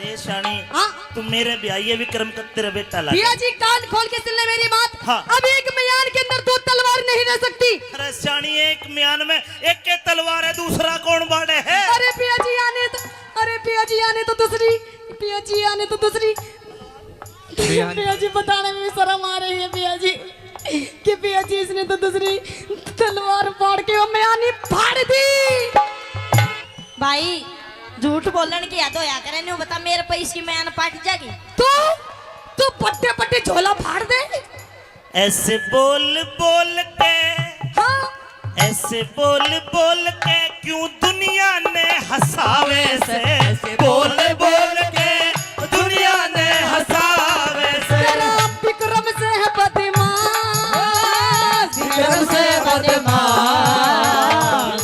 ए शानी, हाँ? तू मेरे ब्याह ये विक्रम का तेरा बेटा लागे। पिया जी, कान खोल के सुन ले मेरी बात। हाँ। अब एक म्यान के अंदर दो तलवार नहीं रह सकती। अरे शानी, एक म्यान में एक के तलवार है, दूसरा कौन बाड़े है? अरे पिया जी आने तो, अरे पिया जी आने तो दूसरी, पिया जी आने तो दूसरी। भैया जी, बताने में भी शर्म आ रही है भैया जी, कि भैया जी इसने तो दूसरी तलवार फाड़ के वो म्यानी फाड़ दी। भाई, झूठ बोलण की हद होया करे, न्यू बता, मेरे पे इसकी म्यान पाट जागी। तू, तू बड्डे बड्डे झोला फाड़ दे। ऐसे बोल बोल के, हाँ। ऐसे बोल बोल के क्यों दुनिया ने हंसावे से, ऐसे बोल बोल के दुनिया ने हंसावे से। तेरा विक्रम से है बदमाश, विक्रम से बदमाश,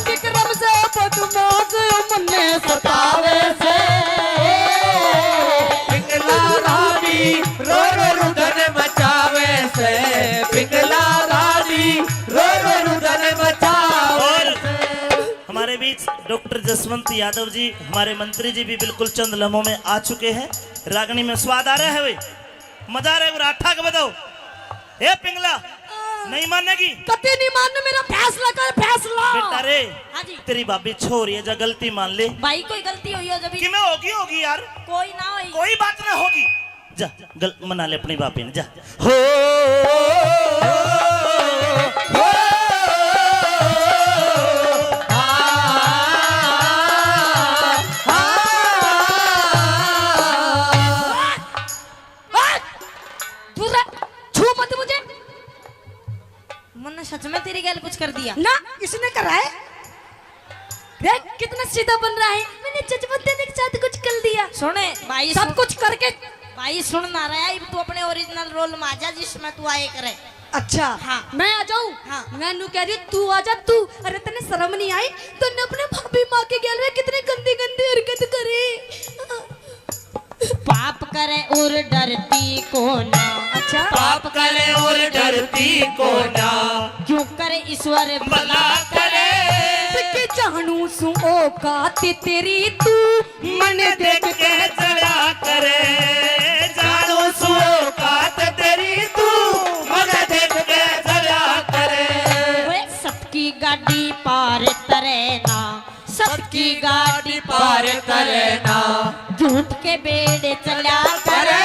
विक्रम से बदमाश मन्ने सतावे से। पिंगला रानी रो रो रुदन मचावे से, पिंगला रानी रो रो रुदन मचावे। और हमारे बीच डॉक्टर जसवंत यादव जी, हमारे मंत्री जी भी बिल्कुल चंद लम्हों में आ चुके हैं। रागनी में स्वाद आ रहा है भाई, मजा आ रहा है, राठा के बताओ। ए पिंगला, नहीं मानेगी? कतई नहीं मानना, मेरा फैसला कर, फैसला। बेटा रे, हाँ जी। तेरी भाभी छोरी है, जा गलती मान ले। भाई, कोई गलती हुई हो जब कि मैं होगी, होगी यार। कोई ना होई। कोई बात ना होगी। जा, गल-, मना ले अपनी भाभी ने, जा। हो, हो, आ, आ, आ, दूर रह, छू मत मुझे। मन्ने सच में तेरी गैल कुछ कर दिया? ना, इसने करा है। देख, कितना सीधा बन रहा है। मैंने जजमंते के साथ कुछ कर दिया। सुने, भाई, सब सुन। कुछ करके। भाई, सुन ना रहा है, तू अपने ओरिजिनल रोल में आ जा, जिसमें तू आए करे। अच्छा, हाँ। मैं आ जाऊं? हाँ। मैं नू कह रही हूँ, तू आ जा, तू। अरे, तन्ने शर्म नहीं आई? तन्ने अपने भाभी माँ के गैल में कितनी गंदी गंदी हरकत करी। पाप करे और डरती को ना। अच्छा। पाप करे और डरती को ना। क्यों करे ईश्वर भला करे। कि जानू सु औकात तेरी तू मन देख के जला करे। जानू सु औकात तेरी तू मन देख के जला करे। ओए सबकी गाड़ी पार तरे ना। सबकी गाड़ी पार करे ना। झूठ के बेड़े चला करे।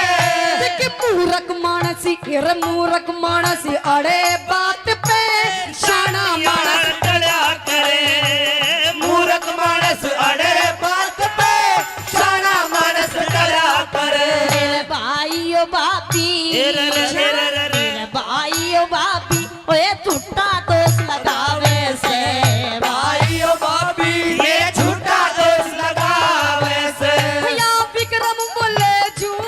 देख मूरख मानस, रे मूरख मानस अड़े बात पे शाना मानस चला करे। मूरख मानस अड़े बात पे शाना मानस चला करे। मेरे भाई ओ भाभी, ए रे रे रे रे रे। मेरे भाई ओ भाभी, ओए झूठा दोष लगावे से। भाई ओ भाभी, ये झूठा दोष लगावे से। या विक्रम बोले झूठ।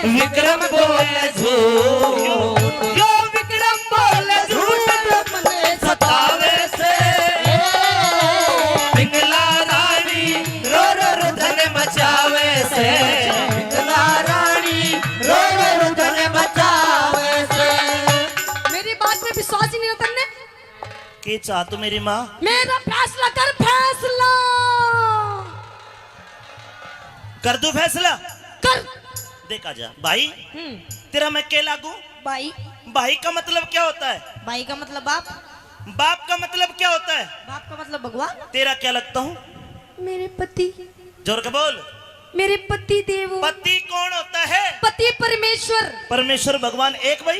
विक्रम बोले झूठ। यो विक्रम बोले झूठ। मन्ने सतावे से। पिंगला रानी रो रो रुदन मचावे से। पिंगला रानी रो रो रुदन मचावे से। मेरी बात पे विश्वास ही नहीं होता ने। के चाह तू मेरी माँ? मेरा फैसला कर, फैसला। कर दूं फैसला? कर। देख आजा भाई, हम्म। तेरा मैं के लागू? भाई। भाई का मतलब क्या होता है? भाई का मतलब बाप। बाप का मतलब क्या होता है? बाप का मतलब भगवान। तेरा क्या लगता हूँ? मेरे पति। जोर के बोल। मेरे पति देव। पति कौन होता है? पति परमेश्वर। परमेश्वर भगवान एक भाई।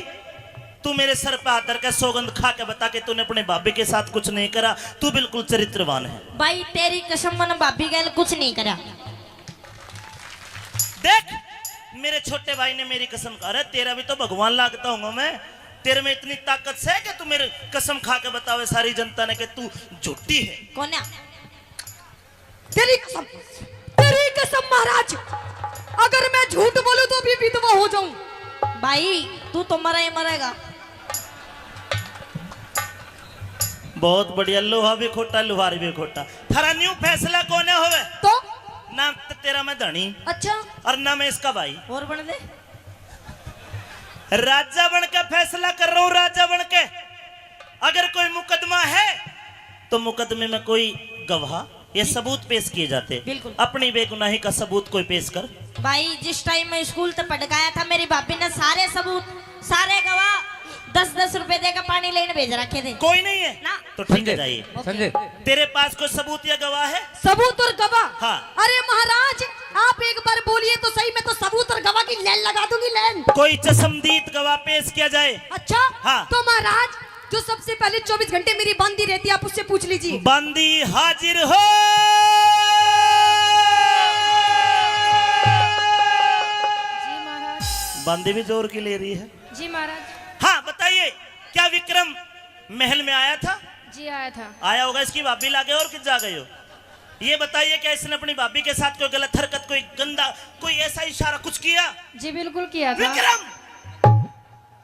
तू मेरे सर पे हाथ धर के सौगंध खा के बता कि तूने अपने भाभी के साथ कुछ नहीं करा, तू बिल्कुल चरित्रवान है। भाई, तेरी कसम, मैंने भाभी गैल कुछ नहीं करा। देख, मेरे छोटे भाई ने मेरी कसम खा, अरे, तेरा भी तो भगवान लागता हूँ मैं। तेरे में इतनी ताकत से कि तू मेरी कसम खा के बतावे सारी जनता ने कि तू झूठी है। कौन है? तेरी कसम, तेरी कसम महाराज, अगर मैं झूठ बोलूं तो अभी विधवा हो जाऊं। भाई, तू तो मरा ही मरेगा। बहुत बढ़िया, लोहा भी खोटा, लुहार भी खोटा। थारा न्यू फैसला कोने होवे? तो? ना त-, तेरा मैं धनी। अच्छा। और ना मैं इसका भाई। और बन दे। राजा बन के फैसला कर रहा हूँ, राजा बन के। अगर कोई मुकदमा है तो मुकदमे में कोई गवाह या सबूत पेश किए जाते। बिल्कुल। अपनी बेगुनाही का सबूत कोई पेश कर। भाई, जिस टाइम मैं स्कूल तक पढ़ गया था, मेरी भाभी ने सारे सबूत, सारे गवाह दस दस रुपए देकर पानी लेने भेज रखे थे। कोई नहीं है? ना। तो ठीक है, संजय, जाइए। ओके। संजय। तेरे पास कोई सबूत या गवाह है? सबूत और गवाह? हाँ। अरे महाराज, आप एक बार बोलिए तो सही, मैं तो सबूत और गवाह की लाइन लगा दूंगी, लाइन। कोई चश्मदीद गवाह पेश किया जाए। अच्छा? हाँ। तो महाराज, जो सबसे पहले चौबीस घंटे मेरी बांदी रहती है, आप उससे पूछ लीजिए। बांदी हाजिर हो। जी महाराज। बांदी भी जोर की ले रही है। जी महाराज। हाँ, बताइए, क्या विक्रम महल में आया था? जी, आया था। आया होगा, इसकी भाभी लागे और कित जा गए हो? ये बताइए, क्या इसने अपनी भाभी के साथ कोई गलत हरकत, कोई गंदा, कोई ऐसा इशारा कुछ किया? जी, बिल्कुल किया था। विक्रम,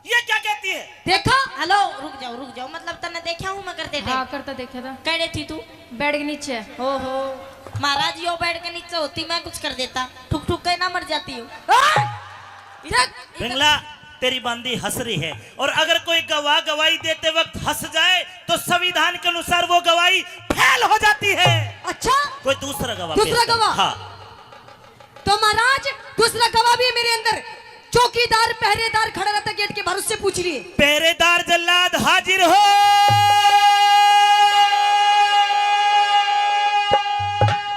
ये क्या कहती है? देखा? हेलो, रुक जाओ, रुक जाओ, मतलब तन्ने देखा हूँ मैं करते थे? हाँ, करता देखा था। कड़े थी तू? बेड के नीचे। ओहो, महाराज, यो बेड के नीचे होती, मैं कुछ कर देता, ठुक ठुक के ना मर जाती हूँ। ओए! देख, पिंगला, तेरी बांदी हंस रही है, और अगर कोई गवाह गवाही देते वक्त हंस जाए तो संविधान के अनुसार वो गवाही फेल हो जाती है। अच्छा? कोई दूसरा गवाह दूसरा पेश कर। गवाह? हाँ। तो महाराज, दूसरा गवाह भी है मेरे अंदर, चौकीदार, पहरेदार खड़ा रहता गेट के बाहर, उससे पूछ लिए। पहरेदार जल्लाद हाजिर हो।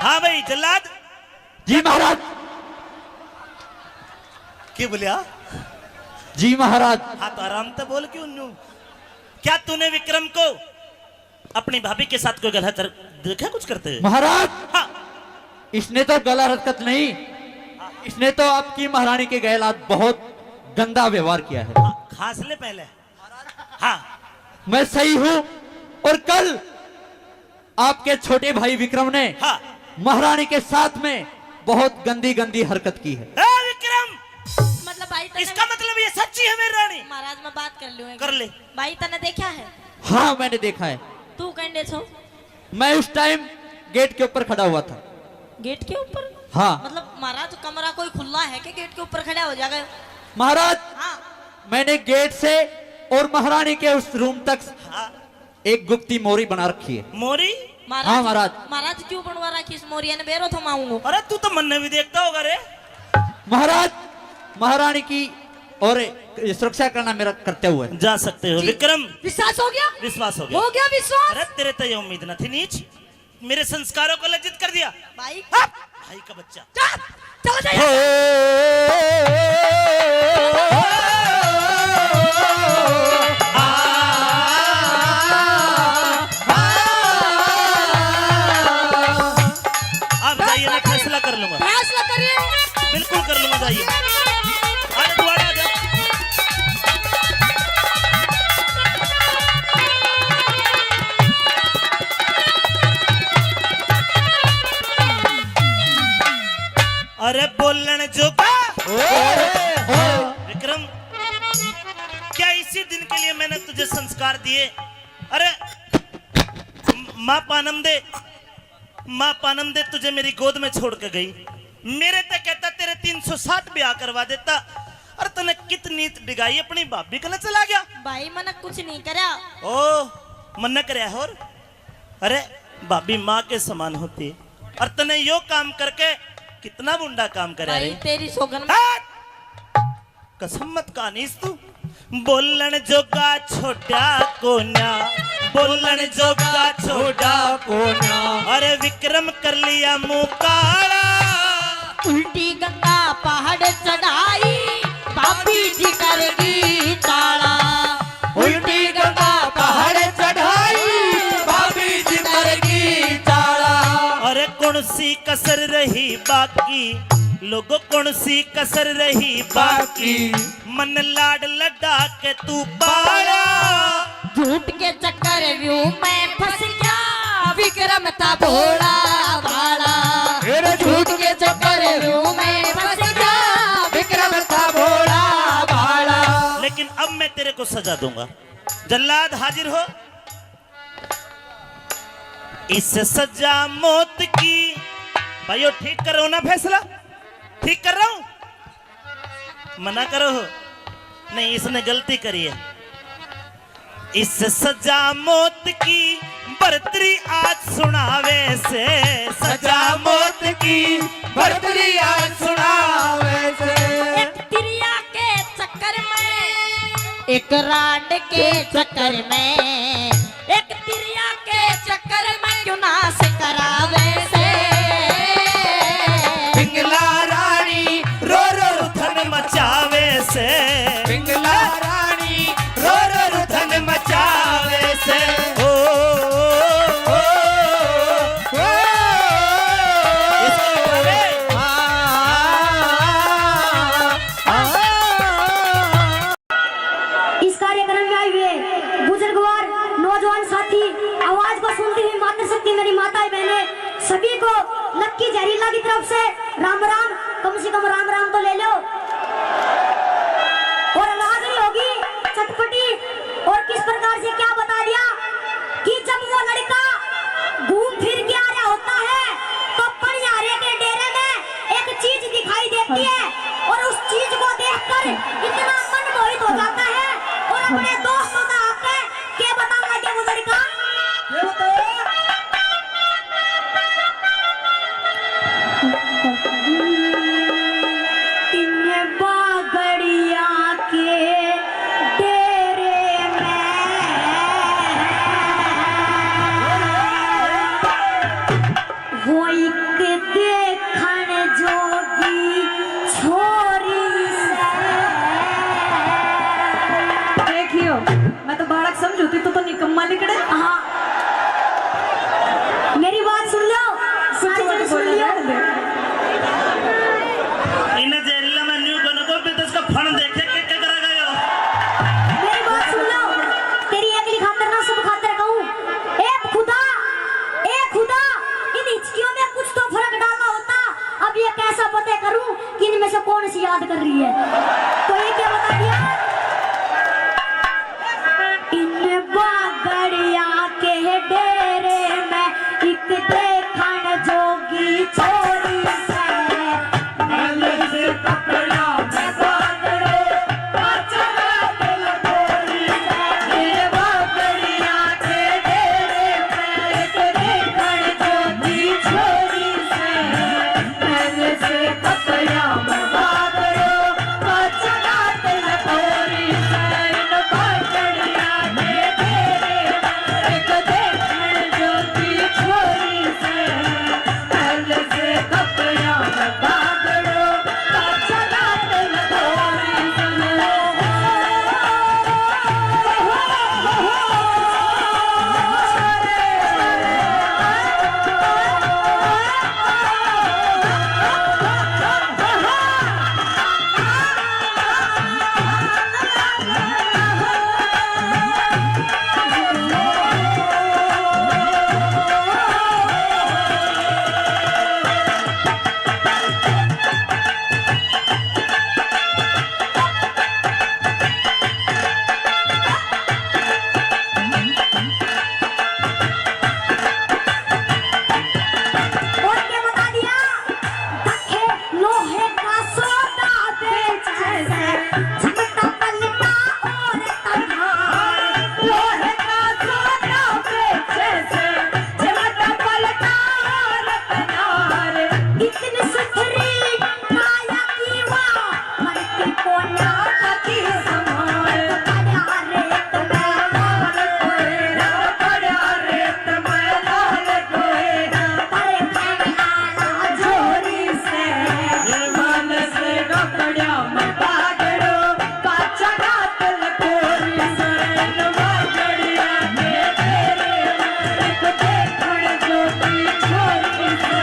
हाँ भाई जल्लाद। जी महाराज। के बोलिया? जी महाराज। हाँ, तो आराम से बोल क्यों न्यू? क्या तूने विक्रम को अपनी भाभी के साथ कोई गलत हर-, देखा कुछ करते हुए? महाराज, हाँ। इसने तो गलत हरकत नहीं, इसने तो आपकी महारानी के गैलात बहुत गंदा व्यवहार किया है। हाँ, खांस ले पहले। हाँ। मैं सही हूँ और कल आपके छोटे भाई विक्रम ने हाँ। महारानी के साथ में बहुत गंदी गंदी हरकत की है। ए विक्रम! मतलब भाई तन्ने इसका मतलब ये सच्ची है मेरी रानी? महाराज, मैं बात कर लूँ एक। कर ले। भाई तन्ने देखा है? हाँ, मैंने देखा है। तू कहने छो? मैं उस टाइम गेट के ऊपर खड़ा हुआ था। गेट के ऊपर? हाँ। मतलब महाराज, कमरा कोई खुला है कि गेट के ऊपर खड़ा हो जाएगा? महाराज, हाँ। मैंने गेट से और महारानी के उस रूम तक हाँ। एक गुप्ती मोरी बना रखी है। मोरी? महाराज, हाँ, महाराज। महाराज, क्यों बनवा रखी इस मोरिया ने? बेरो थमाऊंगा। अरे, तू तो मन्ने भी देखता होगा रे। महाराज, महारानी की और सुरक्षा करना मेरा कर्तव्य है। जा सकते हो। जी। विक्रम। विश्वास हो गया? विश्वास हो गया। हो गया विश्वास? अरे, तेरे तो ये उम्मीद ना थी, नीच। मेरे संस्कारों को लज्जित कर दिया। भाई। हट! भाई का बच्चा। जा, चला जा यहाँ से। आप जाइए, मैं फैसला कर लूंगा। फैसला करिए। बिल्कुल कर लूंगा, जाइए। अरे, तू आ जा। अरे बोलण जोगा। ओए, ओए। विक्रम, क्या इसी दिन के लिए मैंने तुझे संस्कार दिए? अरे म-, माँ पानम दे, माँ पानम दे तुझे मेरी गोद में छोड़ के गई। मेरे ते कहता तेरे तीन सौ साठ ब्याह करवा देता। अरे तने कितनी डिगाई, अपनी भाभी कने चला गया। भाई मने कुछ नहीं करया। ओ, मन्ने करया और अरे, भाभी माँ के समान होती है। और तने यो काम करके कितना बुंडा काम करया भाई रे। तेरी सोगन। हट! कसम मत कानीस तू। बोलण जोगा छोड़ा कोन्या, बोलण जोगा छोड़ा कोन्या। अरे विक्रम कर लिया मुंह काला। उल्टी गंगा पहाड़ चढ़ाई, भाभी जी कर गई ताला। उल्टी गंगा पहाड़ चढ़ाई, भाभी जी कर गई ताला। अरे कौन सी कसर रही बाकी, लोगों कौन सी कसर रही बाकी, मन लाड लडा के तू पाला। झूठ के चक्कर व्यू में फंस गया, विक्रम था भोला भाला। तेरे झूठ के चक्कर व्यू में फंस गया, विक्रम था भोला भाला। लेकिन अब मैं तेरे को सजा दूंगा। जल्लाद हाजिर हो। इस सजा मौत की, भाइयों, ठीक कर रहा हूं ना फैसला? ठीक कर रहा हूं? मना करो। नहीं, इसने गलती करी है। इस सजा मौत की बरतरी आज सुनावे से, सजा मौत की बरतरी आज सुनावे से। एक तिरिया के चक्कर में एक रांड के चक्कर में, एक तिरिया के चक्कर में क्यों नाश करावे से। पिंगला रानी रो रो रुधन मचावे से। पिंगला रानी रो रो रुधन मचावे से। ओ, ओ, ओ, ओ, इसको भावे। आ, आ, आ, आ। इस कार्यक्रम में आए हुए बुजुर्गवार, नौजवान साथी, आवाज को सुनती हुई मातृशक्ति, मेरी माताएं, बहनें, सभी को लक्की जहरीला की तरफ से राम राम। कम से कम राम राम तो ले लो। और रागनी होगी चटपटी। और किस प्रकार से क्या बता दिया कि जब वो लड़का घूम फिर के आ रहा होता है, तो पनिहारे के डेरे में एक चीज दिखाई देती है और उस चीज को देखकर इतना मन मोहित हो जाता है और अपने दोस्तों का आके के बताऊंगा के वो लड़का। ये बताओ। इन बागड़िया के डेरे में वो एक देखण जोगी छोरी से। देखियो, मैं तो बालक समझूती, तू तो निकम्मा निकले। हाँ, मेरी बात सुन लो, कुछ सारी मत जने सुन बोलो, लियो। रहने दे। इन्हें जेल में न्यू बन को भी तो इसका फण देखे के, के करा गयो। मेरी बात सुन लो, तेरी एकली खातर ना सब खातर कहूँ। ए खुदा, ए खुदा, इन हिचकियों में कुछ तो फर्क डाला होता। अब ये कैसा पता करूँ कि इनमें से कौन सी याद कर रही है। तो ये क्या बता दिया? इन बागड़िया के डेरे में एक देखण जोगी छोरी से। मैल से कपड़ा में बागड़ो, पाछा दिल थोड़ी से। इन बागड़िया के डेरे में एक देखण जोगी छोरी से। और क्या बता दिया? दखे लोहे का सौदा बेचे से, झमटा पलटा और तनहार। लोहे का सौदा बेचे से, झमटा पलटा और तनहार। इतनी सुथरी काया की वाह, मन की कोना की समान। पड़ा रेत में लाल कोहरा, पड़ा रेत में लाल कोहरा। पर कहने आला जोरी से, ये मानस कपड़ा में बागड़ो, पाछा रात लकोरी से, बागड़िया के डेरे में एक देखण जोगी छोरी से।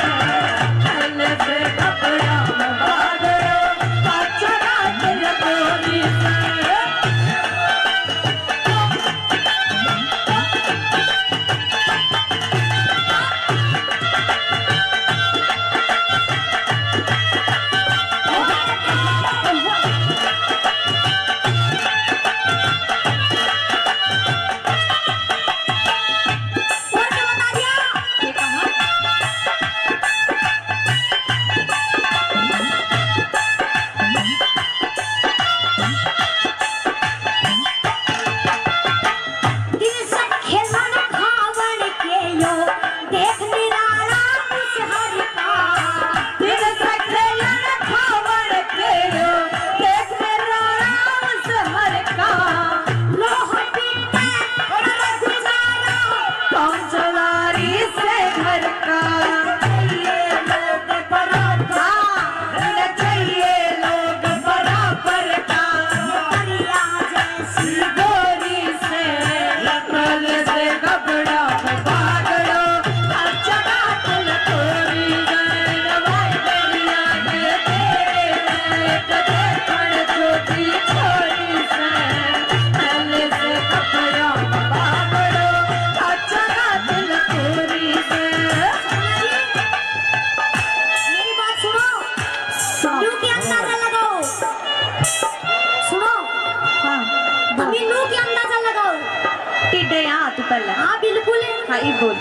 हाँ, बिल्कुल। हाँ, ये बोल।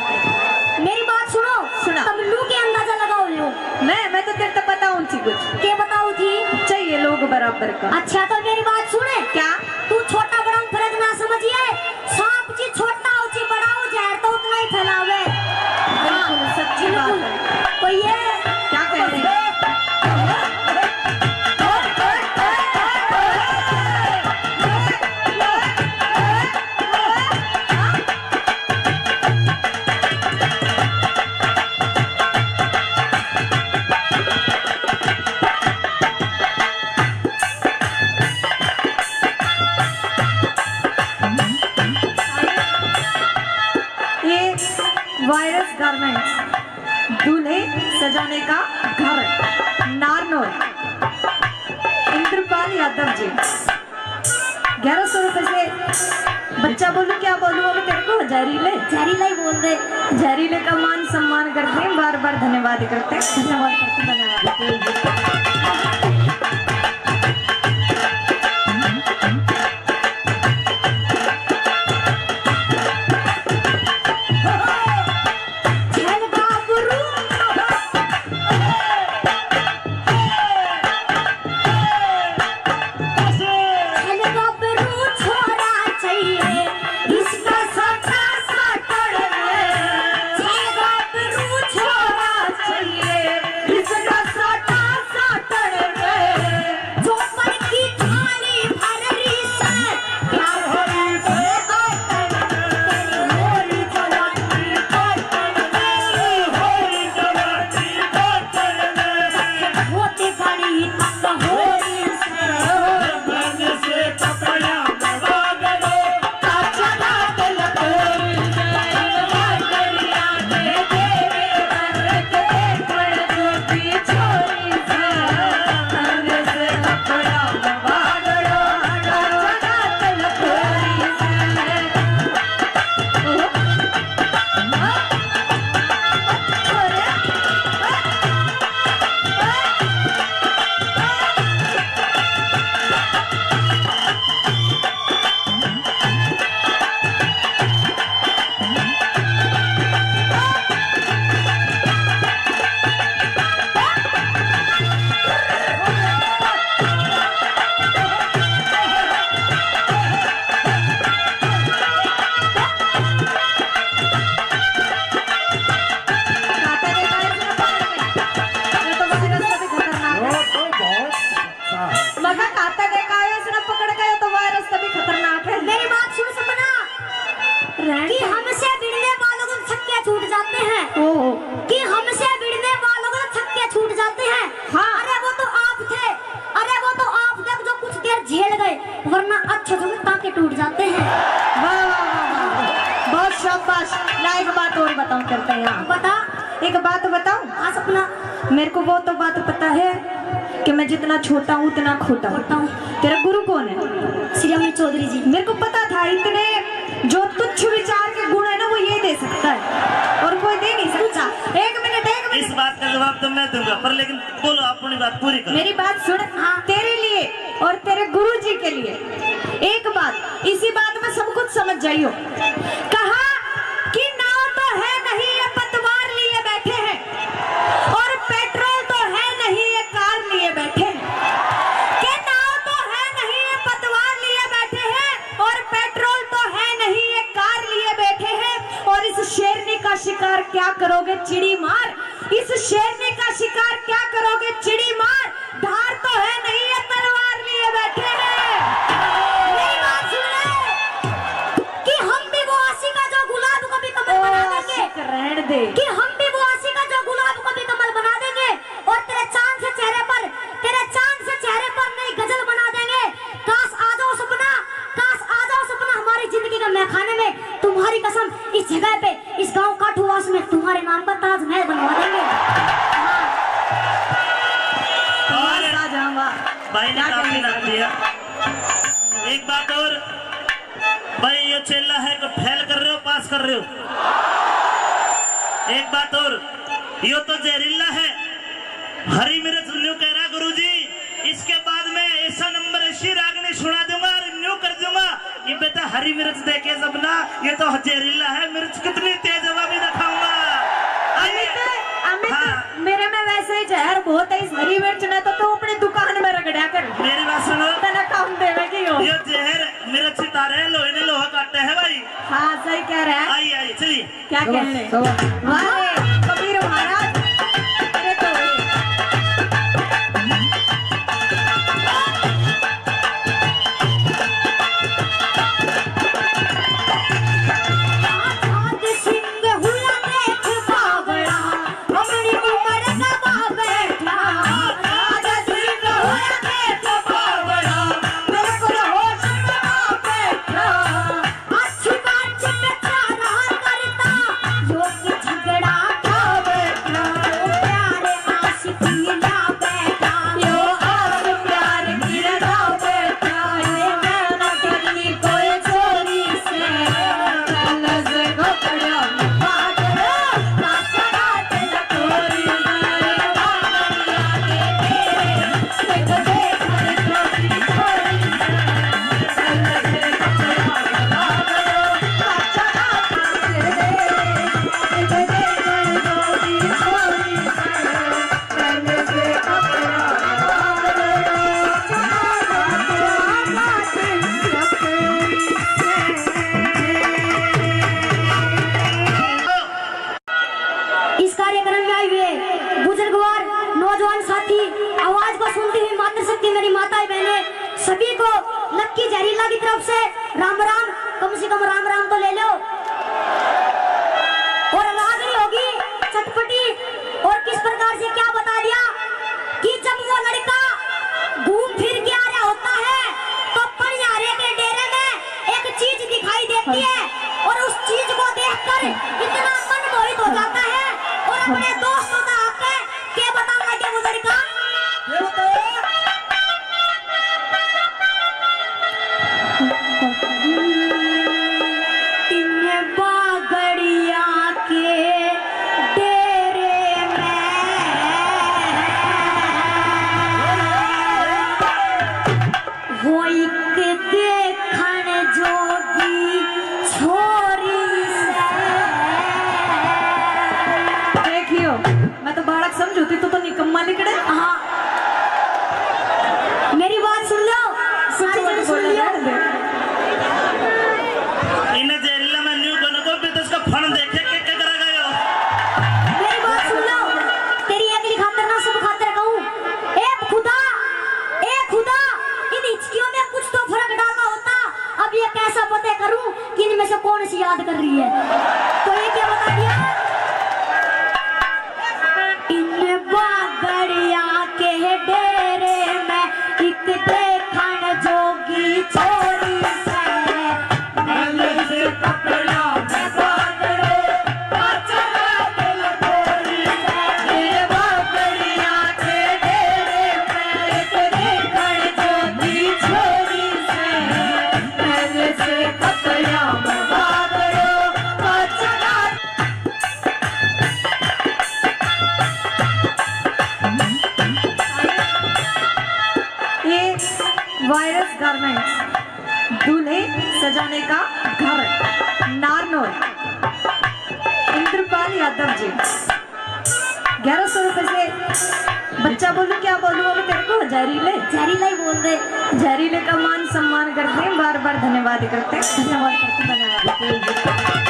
मेरी बात सुनो। सुना। तुम लू के अंदाजा लगाओ यो। मैं, मैं तो तेरे तो बताऊं थी कुछ। के बताओ थी? चाहिए लोग बराबर का। अच्छा, तो मेरी बात सुने। क्या? तू छोटा बड़ा में फर्क ना समझिए। सांप जी छोटा हो, जी बड़ा हो, जहर तो उतना ही फैलावे। हाँ, बिल्कुल, सच्ची बात बिल्कुल। है। तो ये क्या कह रहे हैं? ये वायरस गारमेंट्स, दूल्हे सजाने का घर, नारनौल, इंद्रपाल यादव जी। ग्यारह सौ रुपए से बच्चा बोलूं, क्या बोलूं, अब तेरे को जहरीले, जहरीला ही बोल दे। जहरीले का मान सम्मान करते हैं, बार बार धन्यवाद करते हैं। धन्यवाद करते हैं, धन्यवाद। मगर खाता देखा है उसने पकड़ के, तो वायरस तभी खतरनाक है। मेरी बात सुन सपना, कि हमसे भिड़ने वालों को छक्के छूट जाते हैं। ओहो। कि हमसे भिड़ने वालों को छक्के छूट जाते हैं। हाँ। अरे वो तो आप थे, अरे वो तो आप थे जो कुछ देर झेल गए, वरना अच्छे से टांके टूट जाते हैं। वाह, वाह, वाह, वाह। बहुत शाबाश। ना एक बात और बताऊं, करते हैं यहाँ। बता। एक बात बताऊं? हाँ सपना। मेरे को वो तो बात पता है कि मैं जितना छोटा हूँ उतना खोटा हूँ। खोटा हूँ। तेरा गुरु कौन है? श्री अमित चौधरी जी। मेरे को पता था इतने जो तुच्छ विचार के गुण है ना, वो ये दे सकता है और कोई दे नहीं सकता। एक मिनट, एक मिनट। इस बात का जवाब तो मैं दूंगा, पर लेकिन बोलो, अपनी बात पूरी करो। मेरी बात सुन। हाँ। तेरे लिए और तेरे गुरु जी के लिए एक बात, इसी बात में सब कुछ समझ जाइयो। कहा कि नाव तो है नहीं ये पतवार लिए बैठे हैं, और पेट्रोल तो है नहीं ये कार लिए बैठे हैं। कि नाव तो है नहीं ये पतवार लिए बैठे हैं, और पेट्रोल तो है नहीं ये कार लिए बैठे हैं। और इस शेरनी का शिकार क्या करोगे चिड़ी मार, इस शेरनी का शिकार क्या करोगे चिड़ी मार, धार तो है नहीं ये तलवार लिए बैठे हैं। मेरी बात सुन ले कि हम भी वो आशिका जो गुलाब को भी कमल बना देंगे। आशिक रहने दे। कि हम भी वो आशिका जो गुलाब को भी कमल बना देंगे, और तेरे चांद से चेहरे पर, तेरे चांद से चेहरे पर नई गजल बना देंगे। काश आ जाओ सपना, काश आ जाओ सपना हमारी जिंदगी के महखाने में। तुम्हारी कसम, इस जगह पे, इस गांव काठूवास में तुम्हारे नाम पर ताजमहल बनवा देंगे। हाँ। और आ जाऊंगा। भाई ने क्या काफी कहेंगे? नाम दिया। एक बात और, भाई, यो चेला है, को फेल कर रहे हो, पास कर रहे हो? एक बात और, यो तो जहरीला है। हरी मिर्च न्यू कह रहा गुरुजी, इसके बाद में ऐसा नंबर, ऐसी रागनी सुना दूंगा और न्यू कर दूंगा। ये बेटा हरी मिर्च देखे जब ना, ये तो जहरीला है, मिर्च कितनी तेज है वो भी दिखाऊंगा। आइए। अमित, अमित, हाँ। मेरे में वैसे ही जहर बहुत है, इस हरी मिर्च ने तो तू अपनी दुकान में रगड़ा कर। मेरी बात सुनो। तने काम देवे की हो। ये जहर मिर्च तारे लोहे ने लोहा काटे है भाई। हाँ, सही कह रहा है। आइए, आइए, चलिए। क्या कहने? वाह रे, कबीर महाराज। अरे तो इस कार्यक्रम में आए हुए बुजुर्गवार, नौजवान साथी, आवाज को सुनती हुई मातृशक्ति, मेरी माताएं, बहनें, सभी को लक्की जहरीला की तरफ से राम राम। कम से कम राम राम तो ले लो। और रागनी होगी चटपटी, और किस प्रकार से क्या बता दिया कि जब वो लड़का घूम फिर के आ रहा होता है तो पनिहारे के डेरे में एक चीज दिखाई देती है और उस चीज को देखकर इतना मन मोहित हो जाता है और अपने दोस्तों का आके के बताऊंगा, के वो लड़का। ये बताओ। इन बागड़िया के डेरे में वो एक देखण जोगी छोरी से। देखियो, मैं तो बालक समझूती, तू तो निकम्मा निकले। हाँ। मेरी बात सुन लो, सारी जने सुन लियो। इन्हें जहरीला मैं न्यू बन को भी तो इसका फन देखे के, के करा गयो। मेरी बात सुन लो, तेरी अगली खातर ना सब खातर कहूँ। ए खुदा, ए खुदा, इन हिचकियों में कुछ तो फर्क डालना होता। अब ये कैसा पता करूं कि इनमें से कौन सी याद कर रही है? तो ये क्या बता दिया? इन बागड़िया के डेरे में एक देखण जोगी छोरी से। ये वायरस गारमेंट्स, दूल्हे सजाने का घर, नारनौल, इंद्रपाल यादव जी। ग्यारह सौ रुपए से बच्चा बोलूं, क्या बोलूं, अब तेरे को जहरीले, जहरीला ही बोल दे। जहरीले का मान सम्मान करते हैं, बार बार धन्यवाद करते हैं। धन्यवाद करते हैं, धन्यवाद।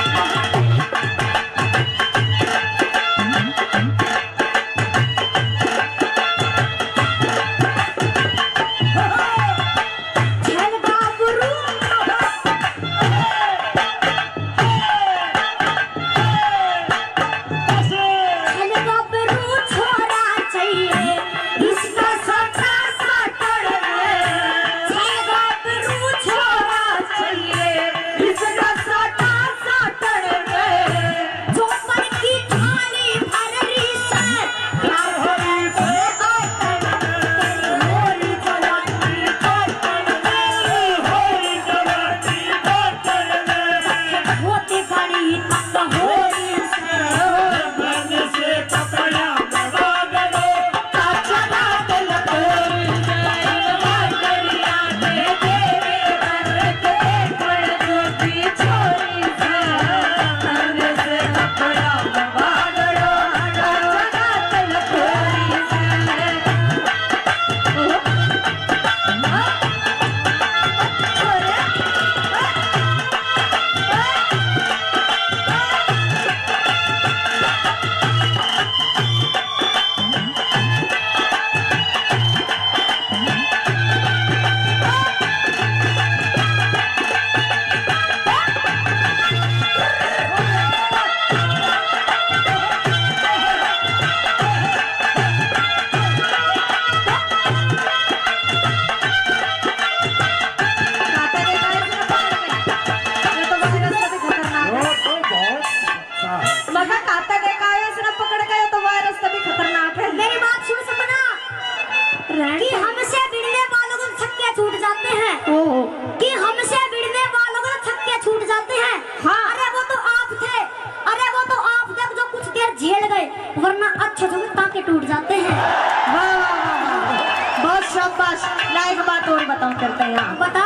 झेल गए, वरना अच्छे जो टांके टूट जाते हैं। वाह, वाह, वाह, वाह। बहुत शाबाश। ला, एक बात और बताऊं, करते हैं यहाँ। बता।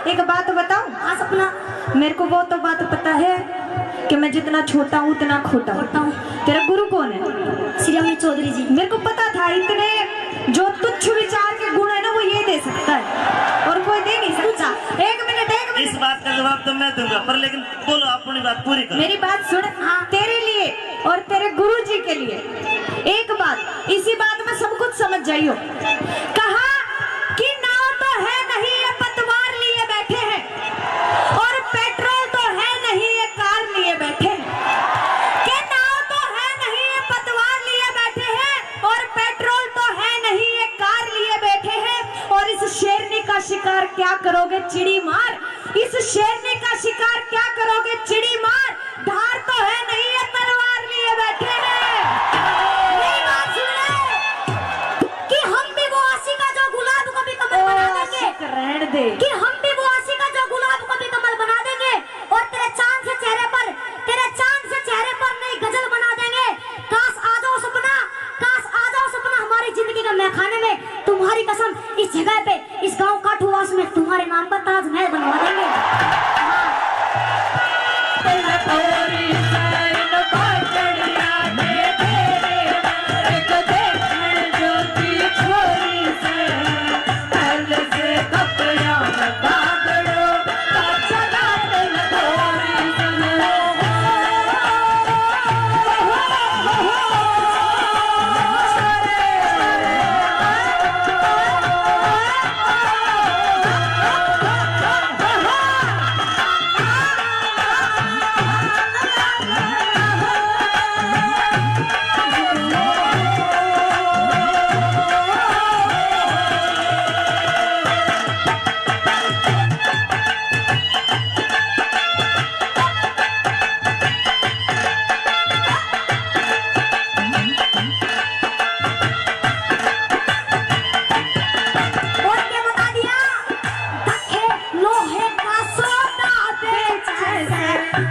एक बात बताऊं? हाँ, सपना। मेरे को वो तो बात पता है कि मैं जितना छोटा हूँ, उतना खोटा हूँ। खोटा हूँ। तेरा गुरु कौन है? श्री अमित चौधरी जी। मेरे को पता था, इतने जो तुच्छ विचार के गुण है ना, वो ये दे सकता है, और कोई दे नहीं सकता। एक मिनट, एक मिनट। इस बात का जवाब तो मैं दूंगा, पर लेकिन बोलो, अपनी बात पूरी करो। मेरी बात सुन। हाँ। तेरे लिए और तेरे गुरु जी के लिए एक बात, इसी बात में सब कुछ समझ जाइयो। कहा कि नाव तो है नहीं, ये पतवार लिए बैठे हैं, और पेट्रोल तो है नहीं, ये कार लिए बैठे हैं। कि नाव तो है नहीं, ये पतवार लिए बैठे हैं, और पेट्रोल तो है नहीं, ये कार लिए बैठे हैं। और इस शेरनी का शिकार क्या करोगे, चिड़ी मार। इस शेरनी का शिकार क्या करोगे, चिड़ी मार। धार तो है नहीं, ये तलवार लिए बैठे हैं। मेरी बात सुन ले कि हम भी वो आशिका जो गुलाब को भी कमल बना देंगे। आशिक, रहने दे। कि हम भी वो आशिका जो गुलाब को भी कमल बना देंगे, और तेरे चांद से चेहरे पर, तेरे चांद से चेहरे पर नई गजल बना देंगे। काश आ जाओ सपना, काश आ जाओ सपना हमारी जिंदगी के मैखाने में। तुम्हारी कसम, इस जगह पे, इस गांव काठूवास में तुम्हारे नाम पर ताजमहल बनवा देंगे। हाँ। और क्या बता दिया? दखे लोहे का सोटा बेचे से,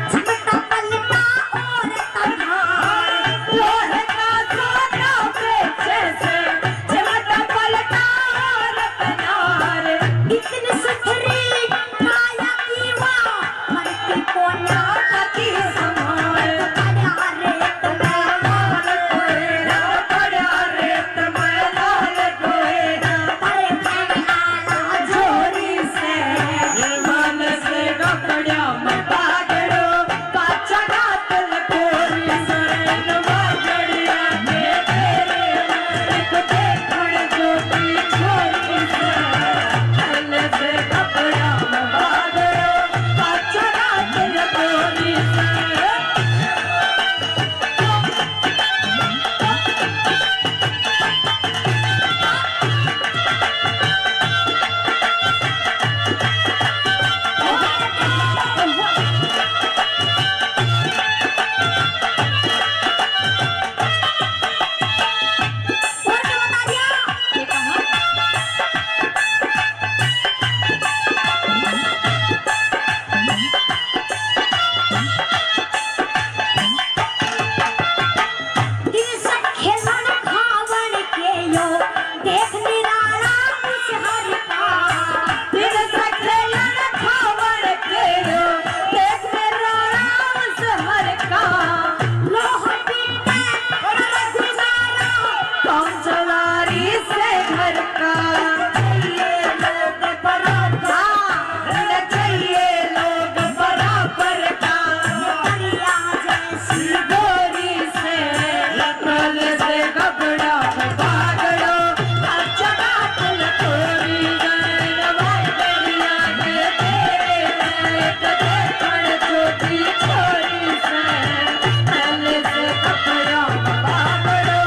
झमटा पलटा और तनहार। लोहे का सोटा बेचे से, झमटा पलटा और तनहार। इतनी सुथरी काया की वाह, मरती कोन्या की समान। पड़ा रे तुम्हें लाल कोयला, पड़ा रे तुम्हें लाल कोयला। अरे जोरी से। ये मन से कपड़ा में पागड़ो, पाछा रात लकोरी से, नवा गड़िया के तेरे, एक देखण जोगी छोरी से। पहले से कपड़ा में पागड़ो, पाछा रात लकोरी से। दिन से खेलण खावण के यो, देख निराला उस हर का। दिन से खेलण खावण के यो, देख निराला उस हर का। लोह पीटे कर गुजारा, काम चलारी से घर का। चाहिए लोग बराबर, चाहिए लोग बराबर का। दरिया जैसी गोरी से, लकल से कपड़ा में पागड़ो, अच्छा बात लकोरी जाए, भाई दरिया के तेरे, एक देखण छोटी छोरी से, पहले से कपड़ा में पागड़ो,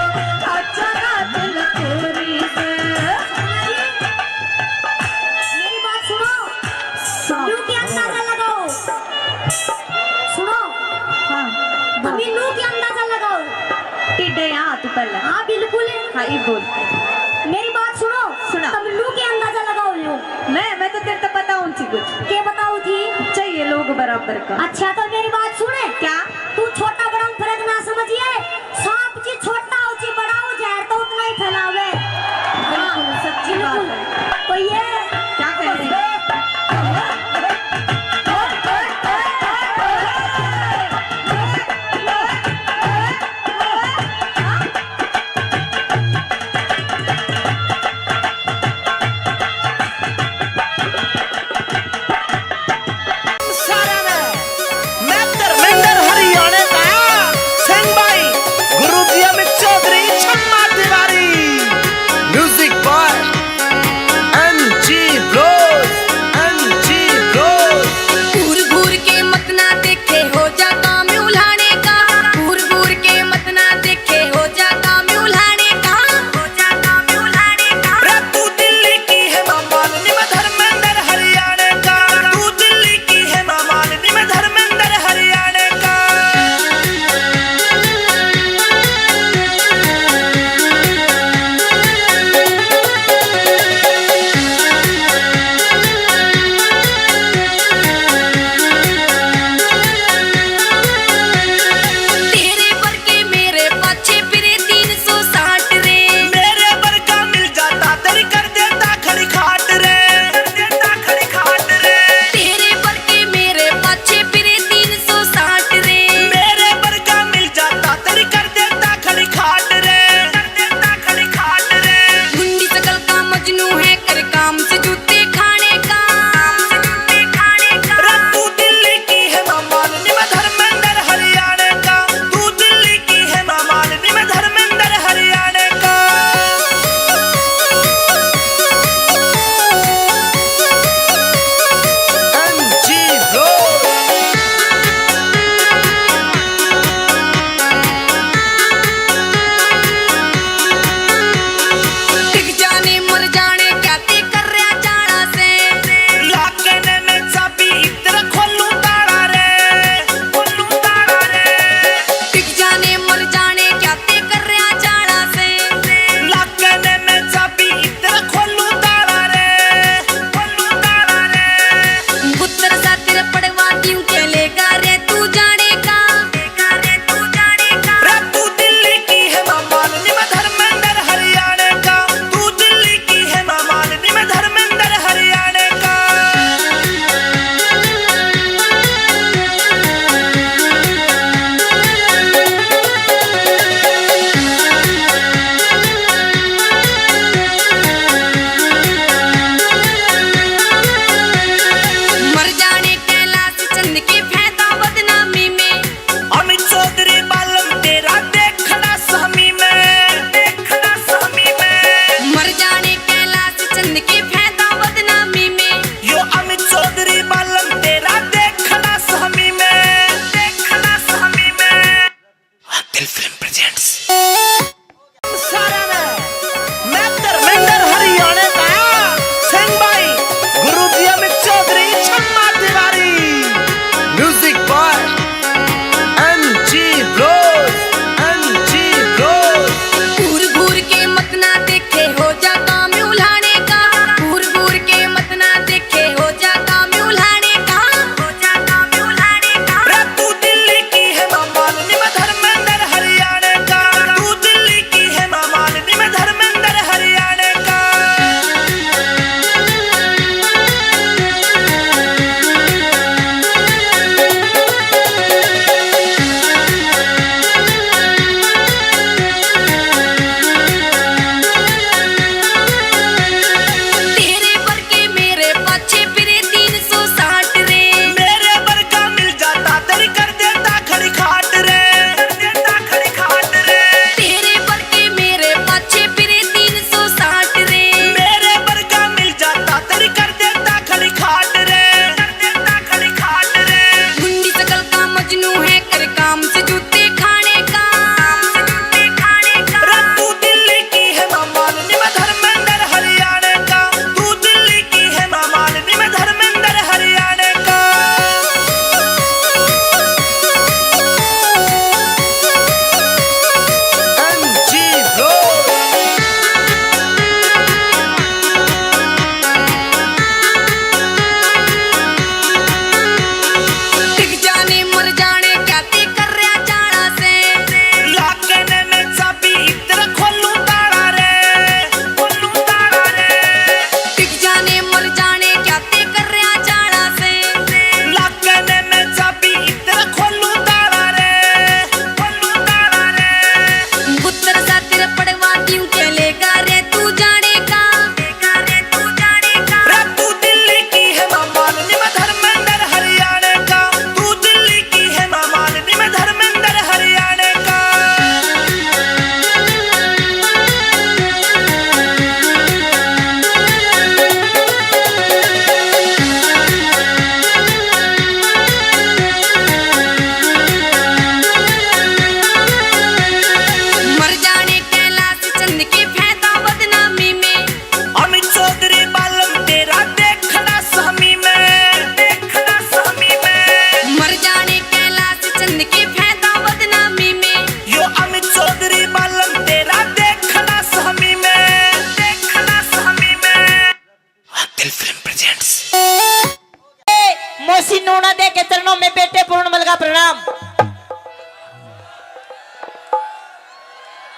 अच्छा बात लकोरी से। मेरी बात सुनो। सुनो। न्यू के अंदाजा लगाओ। सुनो। हाँ, बोल। अभी न्यू के अंदाजा लगाओ। टिड्डे यहाँ तू पहले। हाँ, बिल्कुल। हाँ, ये बोल। मेरी बात सुनो। सुना। तब न्यू के अंदाजा लगाओ यो। मैं, मैं तो तेरे तो बताऊँ थी कुछ। के बताओ थी? चाहिए लोग बराबर का। अच्छा, तो मेरी बात सुने। क्या? तू छोटा बड़ा में फर्क ना समझिए।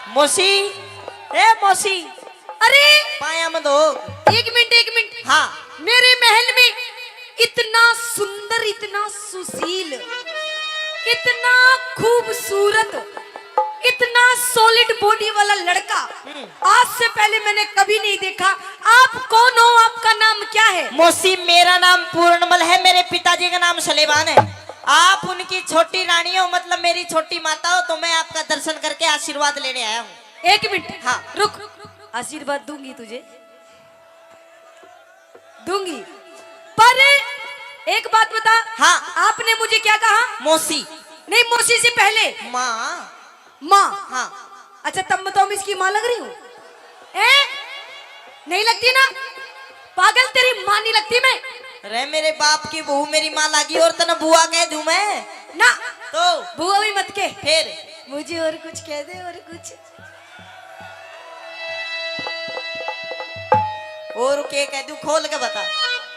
मौसी, ए मौसी, अरे, पाया में दो। एक मिनट, एक मिनट। हाँ। मेरे महल में इतना सुंदर, इतना सुशील, इतना खूबसूरत, इतना सॉलिड बॉडी वाला लड़का हम्म। आज से पहले मैंने कभी नहीं देखा। आप कौन हो? आपका नाम क्या है? मौसी, मेरा नाम पूर्णमल है, मेरे पिताजी का नाम सलेमान है। आप उनकी छोटी रानी हो, मतलब मेरी छोटी माता हो, तो मैं आपका दर्शन करके आशीर्वाद लेने आया हूँ। एक मिनट, हाँ। रुक, आशीर्वाद दूंगी तुझे, दूंगी, पर एक बात बता। हाँ। आपने मुझे क्या कहा? मौसी। नहीं, मौसी से पहले माँ। माँ। हाँ। अच्छा, तब मैं तो इसकी माँ लग रही हूँ, हैं? नहीं लगती ना? पागल, तेरी माँ नहीं लगती मैं। अरे, मेरे बाप की बहू मेरी माँ लागी और तने बुआ कह दूं मैं? ना। तो? बुआ भी मत के। फिर? मुझे और कुछ कह दे, और कुछ। और के कह दूं, खोल के बता।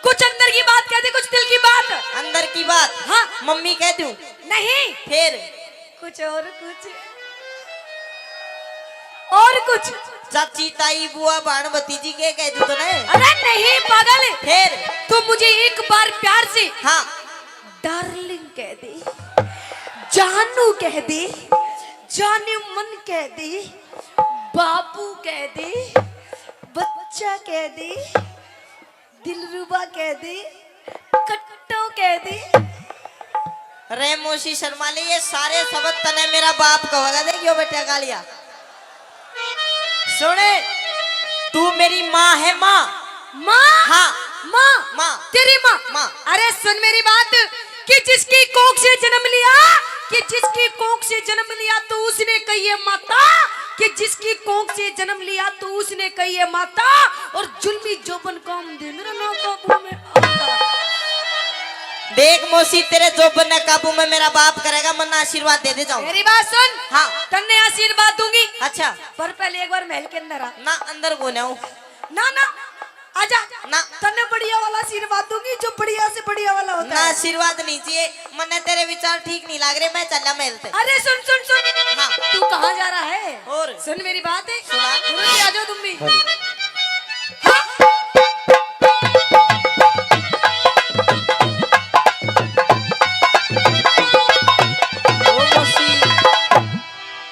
कुछ अंदर की बात कह दे, कुछ दिल की बात। अंदर की बात? हाँ। मम्मी कह दूं? नहीं। फिर? कुछ और कुछ, और कुछ। चाची, ताई, बुआ, भाण, भतीजी के कह दूं तने? अरे नहीं पागल। फिर? तू मुझे एक बार प्यार से हाँ। डार्लिंग कह दे, जानू कह दे, जाने मन कह दे, बाबू कह दे, बच्चा कह दे, दिलरुबा कह दे, कट्टो कह दे। रे मौसी शर्मा ले, ये सारे शब्द तने मेरा बाप कहेगा। देखियो बेटा गालिया। सुने, तू मेरी माँ है, माँ। माँ? हाँ। माँ? माँ। तेरी माँ? माँ। अरे सुन मेरी बात, कि जिसकी कोख से जन्म लिया, कि जिसकी कोख से जन्म लिया तो उसने कही है माता, कि जिसकी कोख से जन्म लिया तो उसने कही है माता, और जुल्मी जोबन काम दे मेरा ना काबू में आता। देख मौसी, तेरे जोबन ने काबू में मेरा बाप करेगा, मन्ना आशीर्वाद दे दे जाओ। मेरी बात सुन। हाँ। तन्ने आशीर्वाद दूंगी। अच्छा। पर पहले एक बार महल के अंदर आ। ना, अंदर को ना हूँ। ना, ना, आजा। ना। तन्ने बढ़िया वाला आशीर्वाद दूंगी, जो बढ़िया से बढ़िया वाला होता ना, है। आशीर्वाद नहीं चाहिए, मन्ने तेरे विचार ठीक नहीं लाग रहे, मैं चला महल से। अरे सुन, सुन, सुन। हाँ। तू कहाँ जा रहा है? और? सुन मेरी बात है। सुना। गुरु जी, आ जाओ तुम भी। हाँ। हाँ। ओ मौसी।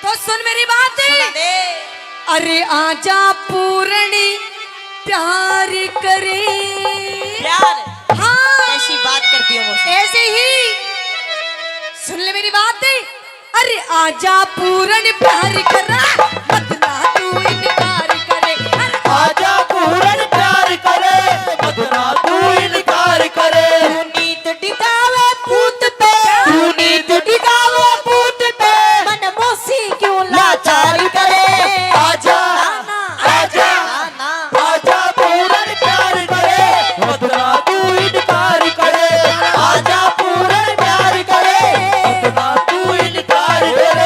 तो सुन मेरी बात। सुना दे। अरे आजा पूरणी प्यार करे। प्यार? हाँ। कैसी बात करती हो मौसी? ऐसे ही। सुन ले मेरी बात। अरे आजा पूरणी प्यार करा, मत ना तू इनकार करे। अरे आजा पूरणी प्यार करे, मत ना तू इनकार करे। तू नीत टिकावे पूत पे, तू नीत टिकावे पूत पे, मन मौसी क्यों लाचार करे। आजा, ना, ना। आजा, ना, ना। आजा पूरन प्यार करे, मत ना तू इनकार करे। आजा पूरन प्यार करे, मत ना तू इनकार करे।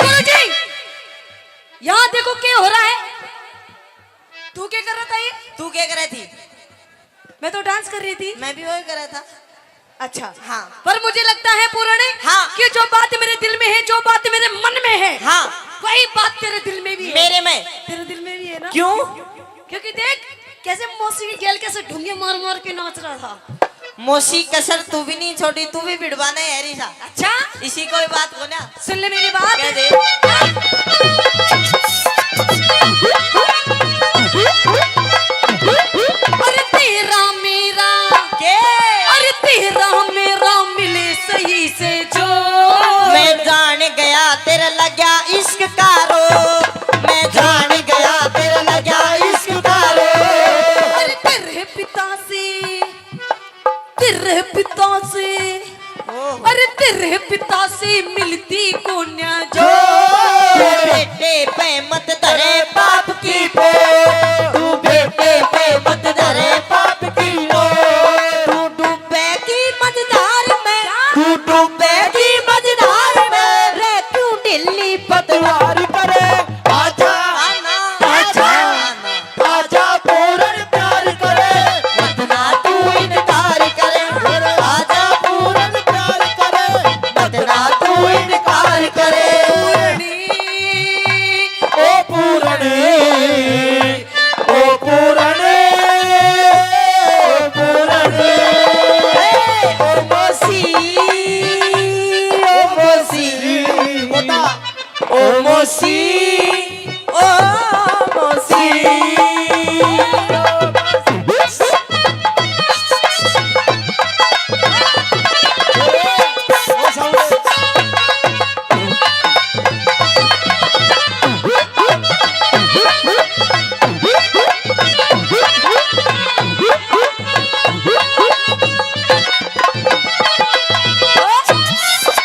गुरुजी, यहाँ देखो क्या हो रहा है। तू क्या कर रहा था ये? तू क्या कर रही थी? मैं तो डांस कर रही थी। मैं भी वही कर रहा था। अच्छा। हाँ। पर मुझे लगता है पूरणी, हाँ। कि जो बात मेरे दिल में है, जो बात मेरे मन में है, हाँ। वही बात तेरे दिल में भी है। मेरे में। तेरे दिल में भी है ना? क्यों? क्योंकि देख कैसे मौसी की गेल कैसे ढूंगे मार मार के नाच रहा था। मौसी कसर तू भी नहीं छोड़ी, तू भी भिड़वाना है री सा। अच्छा? इसी कोई बात को ना। सुन ले मेरी बात। कह दे। अरे तेरा मेरा, के? अरे तेरा मेरा मिले सही से जो। मैं जान गया तेरे लग्या इश्क का रो, मैं जान गया तेरे लग्या इश्क का रो। अरे तेरे पिता से, तेरे पिता से, ओहो। अरे तेरे पिता से मिलती कोन्या जो। जो। तेरे पे मत धरे पाप की पोर, तू बेटे पे मत धरे पाप की पोर। तू डूबे की मझधार में, तू डूबे की मझधार में, रे क्यों ढीली पतवार करे। आजा, आजा, आजा, पूरण प्यार करे। मत ना तू इनकार करे, आजा पूरण प्यार करे। मत ना तू इनकार करे। ओ पूरण, ओ पूरण, ओ पूरण। ए, ओ मौसी, ओ मौसी। बता। ओ मौसी, ओ मौसी।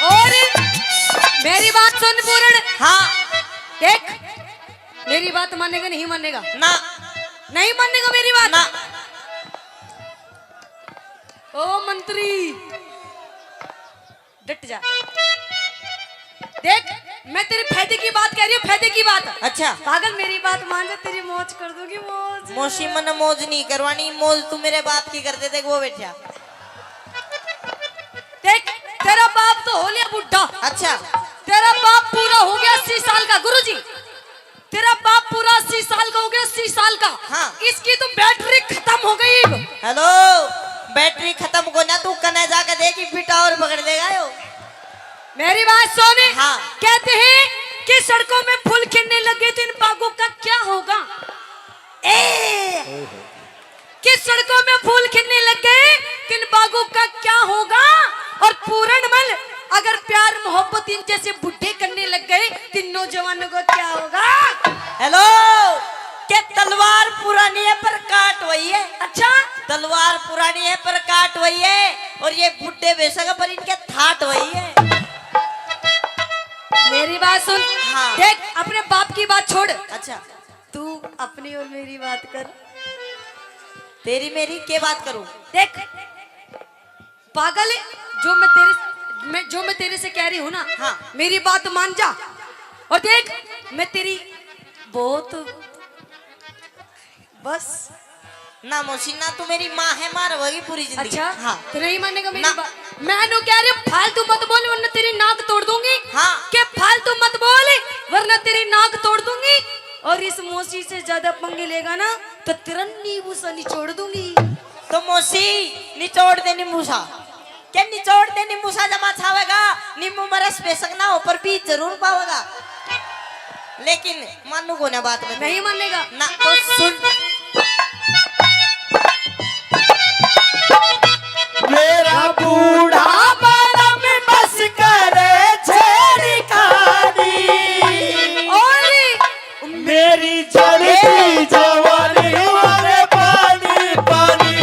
और मेरी बात सुन पूर्ण। हाँ। देख, मेरी बात मानेगा, नहीं मानेगा? ना। नहीं मानेगा मेरी बात? ना। ओ मंत्री, डट जा। देख, मैं तेरे फायदे की बात कह रही हूँ, फायदे की बात। अच्छा। पागल, मेरी बात मान जा, तेरी मौज कर दूंगी, मौज। मौसी, मन्ने मौज नहीं करवानी, मौज तू मेरे बाप की कर दे, देख वो बैठा। देख, तेरा बाप तो हो लिया बुढ़ा। अच्छा। तेरा बाप पूरा हो गया अस्सी साल का। गुरुजी, तेरा बाप पूरा अस्सी साल का हो गया, अस्सी साल का। हाँ। इसकी तो बैटरी खत्म हो गई। हेलो, बैटरी खत्म को ना, तू कने जाके देख, बेटा और पकड़ लेगा यो। मेरी बात सुन। हाँ। कहते हैं कि सड़कों में फूल खिलने लगे तो इन बागों का क्या होगा? ए, कि सड़कों में फूल खिलने लग गए, तो इन बागों का क्या होगा? और पूरणमल, अगर प्यार मोहब्बत इन जैसे बुढ़े करने लग गए, तो इन नौजवानों का क्या होगा? हेलो, के तलवार पुरानी है पर काट वही है। अच्छा। तलवार पुरानी है पर काट वही है, और ये बुढ़े बेशक है पर इनके थाट वही है। मेरी बात सुन। हाँ। देख, अपने बाप की बात छोड़। अच्छा। तू अपनी और मेरी बात कर। तेरी मेरी के बात करूं? देख पागल, जो मैं तेरे, मैं, जो मैं तेरे से कह रही हूँ ना, हाँ। मेरी बात मान जा। और देख, मैं तेरी बहुत, बस। ना मौसी, ना तू मेरी माँ है, माँ रहोगी पूरी जिंदगी। अच्छा? हाँ। तू नहीं मानेगा मेरी ना। बात? मैं नु कह रही हूँ, फालतू मत बोल वरना तेरी नाक तोड़ दूंगी। हाँ। के फालतू मत बोल वरना तेरी नाक तोड़ दूंगी। और इस मौसी से ज्यादा पंगे लेगा ना तो तेरा नींबू सा निचोड़ दूंगी। तो मौसी, निचोड़ दे नींबू सा। के निचोड़ दे नींबू सा, जमा छावेगा, नींबू में रस बेशक ना हो पर बीज जरूर पावेगा। लेकिन मानू को ना बात में। नहीं मानेगा? ना। तो सुन। मेरा बूढ़ा बड़ा में बस करे छेड़खानी। और मेरी जलती जवानी मारे पानी पानी,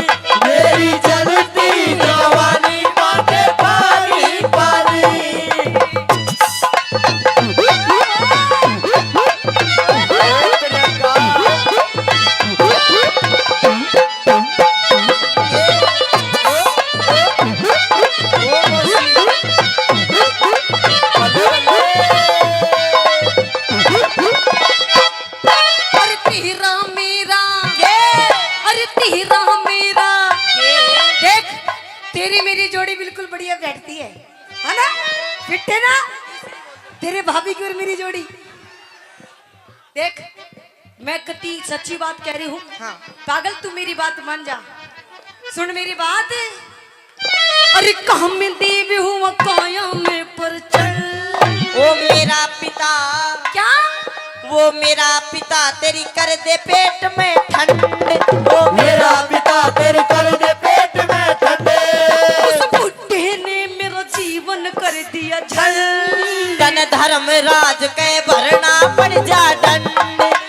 मेरी जलती जवानी मारे पानी पानी। अरे तेरा मेरा, के? अरे तेरा मेरा। के? देख, तेरी मेरी जोड़ी बिल्कुल बढ़िया बैठती है, है ना? फिट है ना? तेरे भाभी की और मेरी जोड़ी। देख, मैं कति सच्ची बात कह रही हूँ। हाँ। पागल, तू मेरी बात मान जा, सुन मेरी बात। अरे काम में देव हुआ काया में पर चल। ओ मेरा पिता। क्या? वो मेरा पिता तेरी कर दे पेट में ठंड। वो मेरा पिता तेरी कर दे पेट में ठंड। उस बुढ़े ने मेरा जीवन कर दिया झंड। तन धर्मराज के भरना पड़ जा दंड।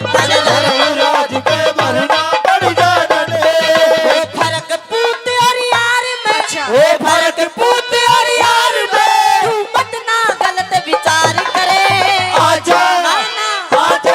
तन धर्मराज के भरना पड़ जा दंड। ओ फर्क पूत और यार में। अच्छा। ओ फर्क पूत और यार में। तू मत ना गलत विचार करे। आजा, ना, ना। आजा।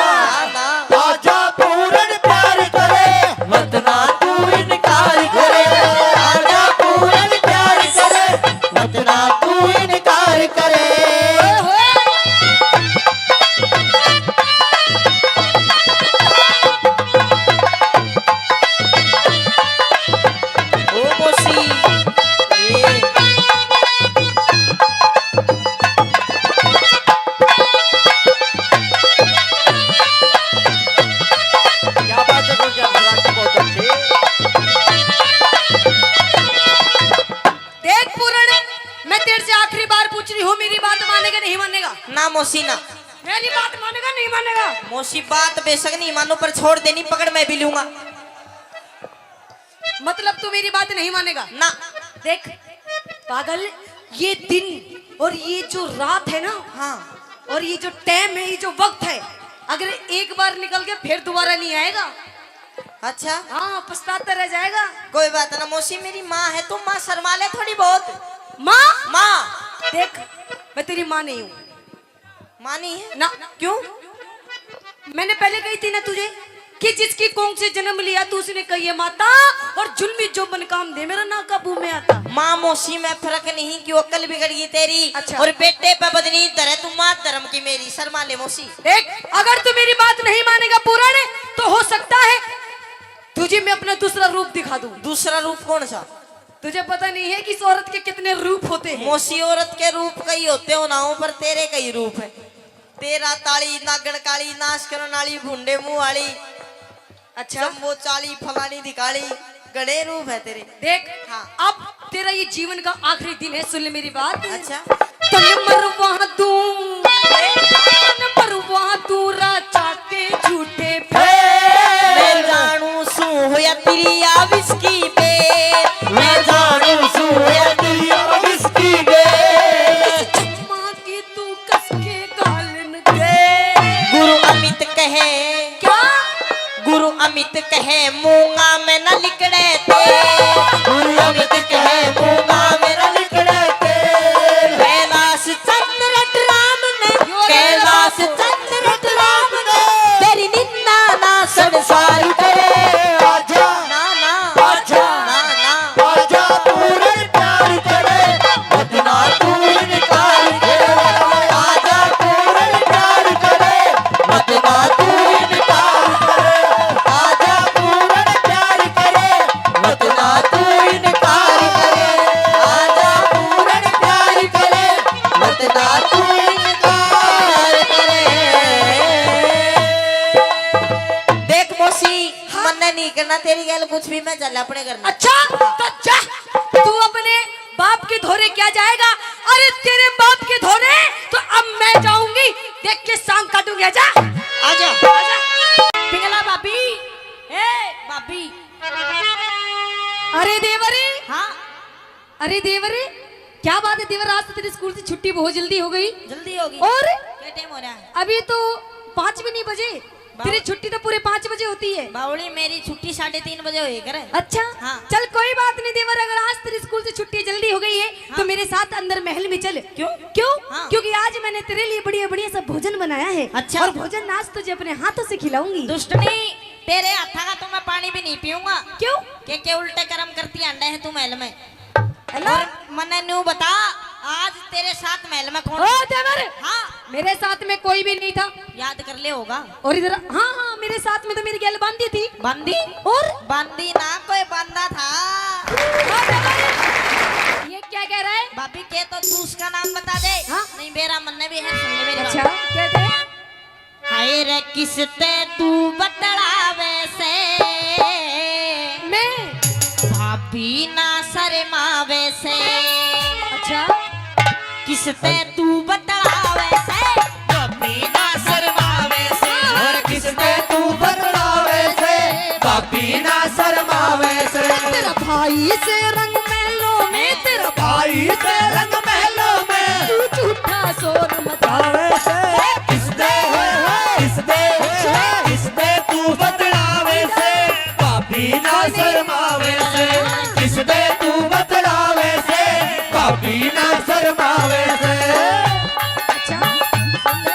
मौसी ना। मेरी बात मानेगा, नहीं मानेगा? मौसी, बात बेशक नहीं मानो, पर छोड़ देनी पकड़ मैं भी लूंगा। मतलब तू मेरी बात नहीं मानेगा? ना। देख पागल, ये दिन और ये जो रात है ना, हाँ। और ये जो टाइम है, ये जो वक्त है, अगर एक बार निकल गया फिर दोबारा नहीं आएगा। अच्छा। हाँ, पछताता रह जाएगा। कोई बात ना मौसी, मेरी माँ है, तू माँ शर्मा ले थोड़ी बहुत। माँ? माँ। देख, मैं तेरी माँ नहीं हूँ। माँ नहीं है? ना। क्यों? मैंने पहले कही थी ना तुझे कि जिसकी कोख से जन्म लिया तू उसने कही है माता, और जुल्मी जो मन काम दे मेरा ना काबू में आता। माँ मौसी में फर्क नहीं, क्यों अक्ल बिगड़ गई तेरी? अच्छा। और बेटे पे बदनी धरे तू, माँ धर्म की मेरी, शर्मा ले मौसी। देख, अगर तू मेरी बात नहीं मानेगा पूरण, तो हो सकता है तुझे मैं अपना दूसरा रूप दिखा दूं। दूसरा रूप कौन सा? तुझे पता नहीं है कि इस औरत के कितने रूप होते हैं। मौसी, औरत के रूप कई होते हो ना हो, पर तेरे कई रूप है। तेरा ताली, नागण काली, नाश करण वाली, भूंडे मुंह वाली, अच्छा। जम्बो चाली, फलानी दिखाली, घणे रूप है तेरे। देख, हाँ। अब तेरा ये जीवन का आखिरी दिन है, सुन ले मेरी बात। अच्छा। तन मरवा दूं, तन मरवा दूं राजा के झूठे पे। मैं जानू सू होया तेरी आ विस्की पे। मैं जानू सू होया तेरी आ विस्की पे। इस चम्मा की तू कस के गालन दे। गुरु अमित कहे। क्या? गुरु अमित कहे मूंगा में न लिकड़े ते। गुरु अमित कहे मूंगा में न लिकड़े ते। कैलाश चंद्र राम ने, यो कैलाश चंद्र राम ने, तेरी निंदा ना संसार करे। आजा। ना, ना। आजा। ना, ना। आजा पूरे प्यार करे, मत ना तू इनकार करे। आजा पूरे प्यार करे, मत ना तू इनकार करे। आजा पूरे प्यार करे, मत ना तू इनकार करे। आजा पूरे प्यार करे, मत ना तू इनकार करे। देख मौसी, हाँ। मन्ने नहीं करना तेरी गैल कुछ भी, मैं चल अपने घर में। अच्छा, तो जा, तू अपने बाप के धोरे क्या जाएगा? अरे तेरे बाप के धोरे तो अब मैं जाऊंगी, देख के सांग काटूंगी। आजा। आजा। आजा। पिंगला भाभी, ए भाभी। अरे देवरी। हाँ। अरे देवर, क्या बात है देवर, आज तो तेरे स्कूल से छुट्टी बहुत जल्दी हो गई। जल्दी होगी। और? क्या टाइम हो रहा है? अभी तो पाँच भी नहीं बजे। बाव- तेरी छुट्टी तो पूरे पाँच बजे होती है। बावली, मेरी छुट्टी साढ़े तीन बजे होए करे। अच्छा? हाँ। चल कोई बात नहीं देवर, अगर आज तेरे स्कूल से छुट्टी जल्दी हो गई है तो हाँ। मेरे साथ अंदर महल में चल। क्यों? क्यों? हाँ। क्योंकि आज मैंने तेरे लिए बढ़िया बढ़िया सा भोजन बनाया है। अच्छा। और भोजन आज तुझे अपने हाथों से खिलाऊंगी। दुष्टनी, तेरे हाथा का तो मैं पानी भी नहीं पीऊंगा। क्यों? के के उल्टे कर्म करती आंडे है तू महल में। हेलो? और मन्ने न्यू बता, आज तेरे साथ महल में कौन ओ था? देवर, हाँ। मेरे साथ में कोई भी नहीं था। याद कर ले होगा। और इधर, हाँ, हाँ, मेरे साथ में तो मेरी गैल बांदी थी। बांदी? और? बांदी ना, कोई बांदा था। ओ देवर, ये क्या कह रहा है? भाभी के तो तू उसका नाम बता दे। हाँ? नहीं, मेरा मन्ने भी है, सुन ले मेरी बात। अच्छा, कह दे। हाय रे किसते तू बतलावे से, मैं? भाभी ना शर्मावे से। अच्छा। किसते तू बतलावे से, भाभी ना शर्मावे से। और किसते तू बतलावे से, भाभी ना शर्मावे से। तेरा भाई से रंग महलों में, तेरा भाई से रंग महलों में। तू झूठा शोर मचावे से। किसदे, किसदे, किसदे तू बतलावे से, भाभी ना शर्मावे से। किसदे तू बतलावे से, भाभी ना शर्मावे से। अच्छा, सुन ले।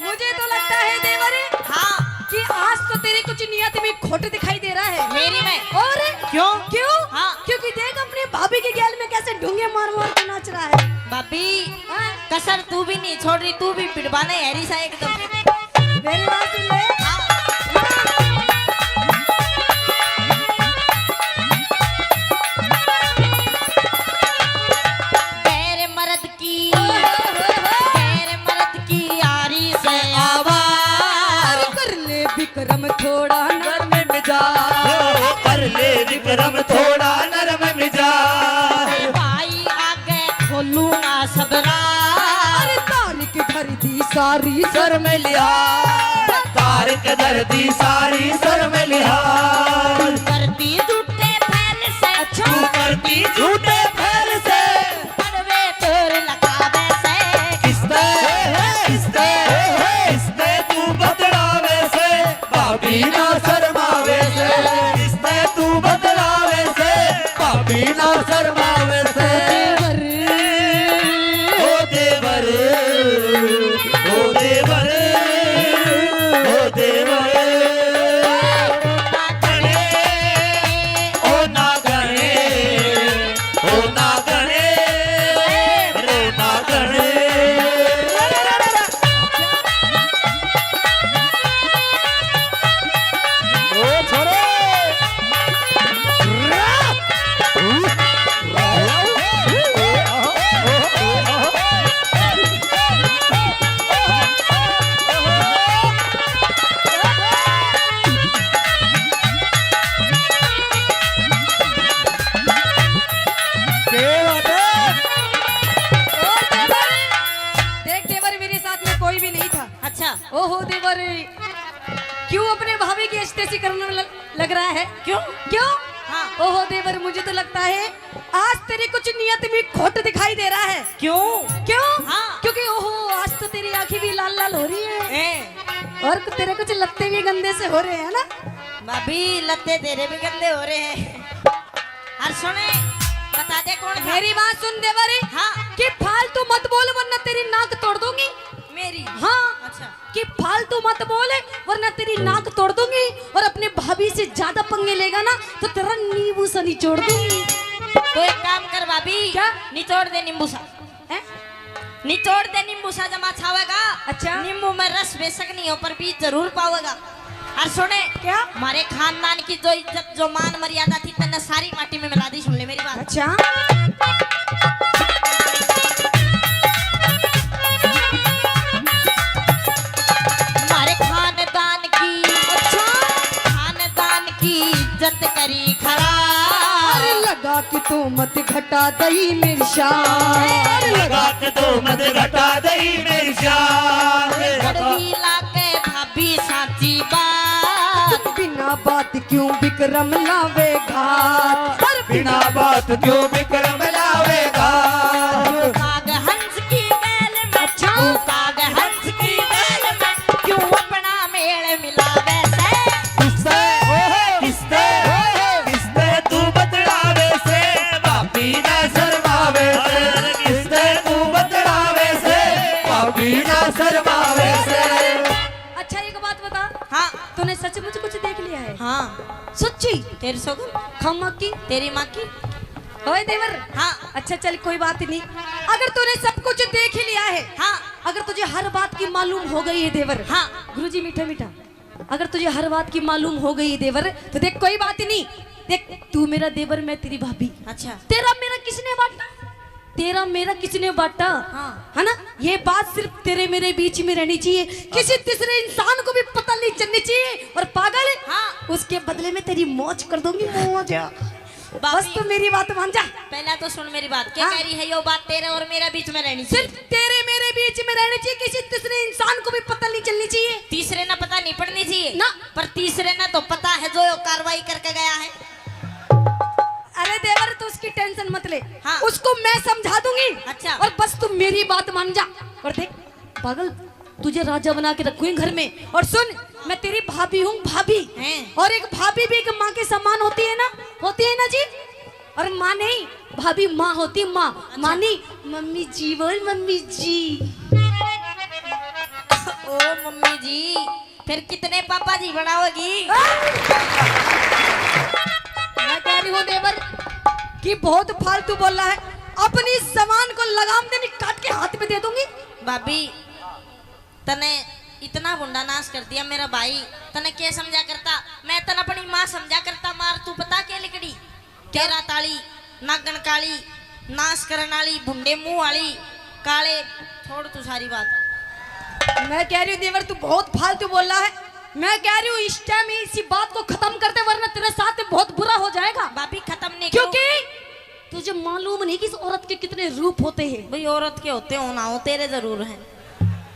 मुझे तो लगता है देवर, हाँ। कि आज तो तेरी कुछ नियत में खोट दिखाई दे रहा है। मेरी में? और? क्यों? क्यों? हाँ। क्योंकि देख अपनी भाभी के गैल में कैसे ढूंगे मार मार के नाच रहा है। भाभी, हाँ? कसर तू भी नहीं छोड़ रही, तू भी पिटवाने हैरी सा एकदम। मेरी बात सुन ले। गैर मर्द की, गैर मर्द की आरी से आवार। कर ले विक्रम थोड़ा नरम मिजाज। कर ले विक्रम थोड़ा नरम मिजाज। भाई आगे खोलूंगा सबरा। अरे तारिक धर दी सारी शर्म लिहाज। तारिक धर दी सारी शर्म लिहाज। करती झूठे फैल से। अच्छा। तू करती झूठे फैल से। पड़वे तोर लगावे से। किस्ते, किस्ते, किस्ते तू बतलावे से, भाभी ना शर्मावे से। किस्ते तू बतलावे से, भाभी ना शर्मावे से। देवर। ओ देवर, ओ देवर, ओ देवर। ओ ना गणे, ओ ना गणे, ओ ना गणे। ओ छोरे। क्या बात है? और देवर, देख देवर, मेरे साथ में कोई भी नहीं था। अच्छा। ओहो देवर, क्यों अपने भाभी की ऐसी तैसी करने लग, लग रहा है? क्यों? क्यों? हाँ। ओहो देवर, मुझे तो लगता है आज तेरी कुछ नियत में खोट दिखाई दे रहा है। क्यों? क्यों? हाँ। क्योंकि ओहो, आज तो तेरी आंखें भी लाल लाल हो रही है। ए। और तेरे कुछ लत्ते भी गंदे से हो रहे हैं ना? भाभी, लत्ते तेरे भी गंदे हो रहे हैं। और सुने, बता दे कौन था? मेरी बात सुन देवर। हाँ। कि फालतू मत बोल वरना तेरी नाक तोड़ दूंगी। मेरी? हाँ। अच्छा। कि फालतू मत बोल वरना तेरी नाक तोड़ दूंगी, और अपने भाभी से ज्यादा पंगे लेगा ना तो तेरा नींबू सा निचोड़ दूंगी। तो एक काम कर भाभी। क्या? निचोड़ दे नींबू सा। हैं? निचोड़ दे नींबू सा जमा छावेगा। अच्छा। नींबू में रस बेशक नहीं हो पर बीज जरूर पावेगा। और सुने, क्या? हमारे खानदान की जो इज्जत, जो मान मर्यादा थी, तन्ने सारी माटी में मिला दी। सुन ले मेरी बात। अच्छा। हमारे खानदान की, अच्छा। खानदान की इज्जत करी खराब। अरे लगा कि तू मत घटा दई मेरी शान। अरे लगा कि तू मत घटा दई मेरी शान। कड़वी लागे भाभी साची बात। बिना बात क्यों विक्रम लावे घात? अरे बिना बात क्यों विक्रम लावे घात? काग हंस की गैल में, अच्छा। काग हंस की गैल में क्यों अपना मेल मिलावे से? किससे, किससे, किससे तू बतलावे से? भाभी ना शर्मावे से। किससे तू बतलावे से? भाभी ना शर्मावे से। अच्छा, एक बात बता। हाँ। तूने सचमुच कुछ देख लिया है? हाँ। सच्ची? तेरे सगुन। खम्मा की? तेरी माँ की। ओए देवर। हाँ। अच्छा चल, कोई बात नहीं, अगर तूने सब कुछ देख ही लिया है, हाँ। अगर तुझे हर बात की मालूम हो गई है देवर। हाँ। गुरुजी, मीठा मीठा, अगर तुझे हर बात की मालूम हो गई है देवर, तो देख, कोई बात नहीं। देख, तू मेरा देवर, मैं तेरी भाभी। अच्छा। तेरा मेरा किसने बांटा? तेरा मेरा किसने बांटा? हाँ। है ना? ये बात सिर्फ तेरे मेरे बीच में रहनी चाहिए, किसी तीसरे इंसान को भी पता नहीं चलनी चाहिए। और पागल, हाँ। उसके बदले में तेरी मौज कर दूंगी, मौज। बस भाभी, तू मेरी बात मान जा। पहला तो सुन मेरी बात। क्या हाँ। कह रही है यो बात? तेरे और मेरे बीच में रहनी चाहिए। सिर्फ तेरे मेरे बीच में रहनी चाहिए, किसी तीसरे इंसान को भी पता नहीं चलनी चाहिए। तीसरे ना पता नहीं पड़नी चाहिए ना। पर तीसरे ना तो पता है जो यो कार्रवाई करके गया है। अरे देवर, तू उसकी टेंशन मत ले। हाँ। उसको मैं समझा दूंगी। अच्छा। और बस तू मेरी बात मान जा। और देख पागल, तुझे राजा बना के रखूंगी घर में। और सुन, मैं तेरी भाभी हूँ, भाभी। हैं? और एक भाभी भी एक माँ के समान होती है ना, होती है ना जी। और माँ नहीं, भाभी माँ होती, माँ। अच्छा। माँ नहीं, मम्मी जी बोल, मम्मी जी। ओ मम्मी जी, फिर कितने पापा जी बनाओगी? मैं कह रही हूँ देवर कि बहुत फालतू बोल रहा है। अपनी जबान को लगाम दे, नहीं काट के हाथ में दे दूंगी। भाभी, तने इतना भुंडा नाश कर दिया मेरा भाई, तने के समझा करता? मैं तने अपनी माँ समझा करता। मार तू पता के लिकड़ी? तेरा ताली, नागन काली, नाश करन वाली, भुंडे मुंह वाली, काले। छोड़ तू सारी बात। मैं कह रही हूँ देवर, तू बहुत फालतू बोल रहा है। मैं कह रही हूँ इस टाइम इसी बात को खत्म कर दे, वरना तेरे साथ बहुत बुरा हो जाएगा। भाभी, खत्म नहीं करूँ। क्योंकि तुझे मालूम नहीं कि इस औरत के कितने रूप होते हैं। भाई, औरत के होते हो ना हो, तेरे जरूर हैं।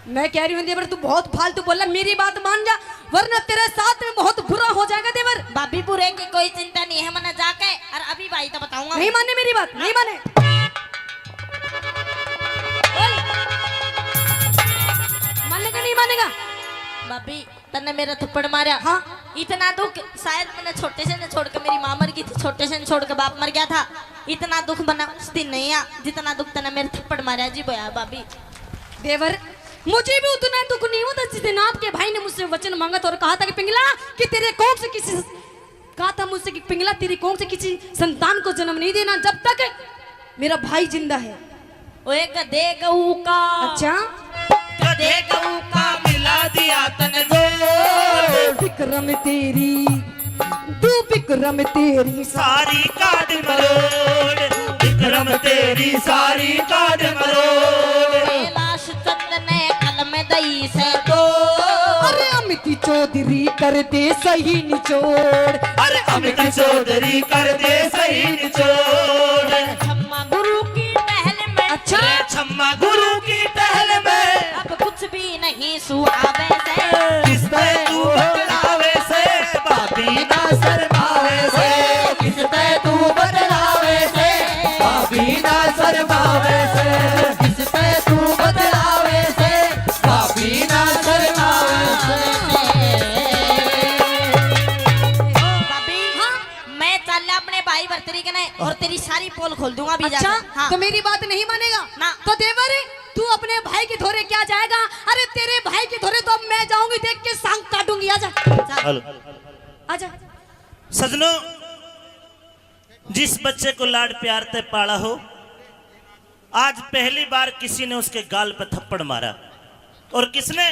मैं कह रही हूँ देवर, तू बहुत फालतू बोल रहा, मेरी बात मान जा, वरना तेरे साथ में बहुत बुरा हो जाएगा देवर। भाभी, बुरे की कोई चिंता नहीं है, मैंने जाके और अभी भाई तो बताऊंगा। नहीं माने मेरी बात, नहीं माने। बोल। मानेगा, नहीं मानेगा? भाभी, तन्ने मेरा थप्पड़ मारा। हाँ। इतना दुख शायद मैंने छोटे से ने छोड़ के, मेरी माँ मर गई थी, छोटे से ने छोड़ के बाप मर गया था। इतना दुख मैंने उस दिन नहीं आ, जितना दुख तन्ने मेरे थप्पड़ मारा जी बोया भाभी। देवर, मुझे भी उतना दुख नहीं हुआ था जिस दिन आपके भाई ने मुझसे वचन मांगा था और कहा था कि पिंगला, कि तेरे कोख से किसी, कहा था मुझसे कि पिंगला, तेरी कोख से किसी संतान को जन्म नहीं देना जब तक मेरा भाई जिंदा है। ओए गधे गऊ का। अच्छा। गधे गऊ का मिला दिया तन जोड़। विक्रम तेरी, तू विक्रम तेरी सारी काट मरोड़। विक्रम तेरी सारी काट मरोड़। कैलाश चंद ने कलम दई से तो। अरे अमित चौधरी कर दे सही निचोड़। अरे अमित चौधरी कर दे सही निचोड़। छम्मा गुरु की टहल में। अच्छा। छम्मा गुरु की टहल में। अब कुछ भी नहीं सुहावे से। किस पे तू बतलावे से, भाभी ना शर्मावे से। किस पे तू बतलावे से, भाभी ना शर्मावे से। किस पे तू बतलावे से, भाभी ना शर्मावे से। भाभी, हाँ? मैं चल अपने भाई भरतरी कने और तेरी सारी पोल खोल दूंगा अभी अच्छा, जाके। हाँ। तो मेरी बात नहीं मानेगा? ना। तो देवर, तू अपने भाई के धोरे क्या जाएगा? अरे तेरे भाई के धोरे तो अब मैं जाऊंगी, देख के सांग काटूंगी। आजा। चल। हेलो। आजा। सजनों, जिस बच्चे को लाड प्यार ते पाला हो, आज पहली बार किसी ने उसके गाल पे थप्पड़ मारा। और किसने?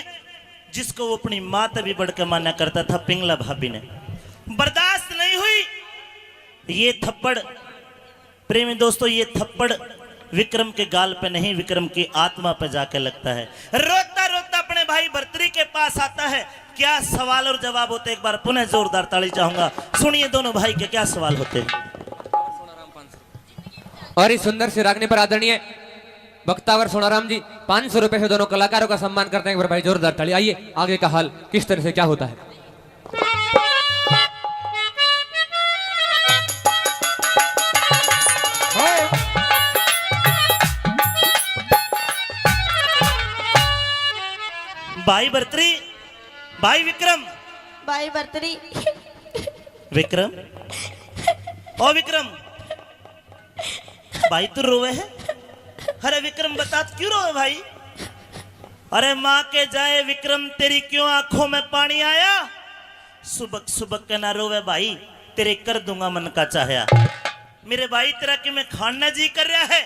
जिसको वो अपनी माँ ते भी बढ़ के माना करता था, पिंगला भाभी ने। बर्दाश्त नहीं हुई ये थप्पड़। प्रेमी दोस्तों, ये थप्पड़ विक्रम के गाल पे नहीं, विक्रम की आत्मा पे जाके लगता है। रोता रोता अपने भाई भरतरी के पास आता है। क्या सवाल और जवाब होते, एक बार पुनः जोरदार ताली चाहूंगा। सुनिए दोनों भाई के क्या सवाल होते हैं। और इस सुंदर से रागनी पर आदरणीय बख्तावर सोनाराम जी पाँच सौ रुपए से दोनों कलाकारों का सम्मान करते हैं। एक बार भाई जोरदार ताली। आइए, आगे का हाल किस तरह से क्या होता है। भाई भरतरी, भाई विक्रम। भाई भरतरी। विक्रम, ओ विक्रम, भाई तू रोवे है? अरे विक्रम, बता, तू क्यों रोवे भाई? अरे माँ के जाए विक्रम, तेरी क्यों आंखों में पानी आया? सुबक सुबक के ना रोवे भाई, तेरे कर दूंगा मन का चाहया। मेरे भाई, तेरा कि मैं खाना जी कर रहा है,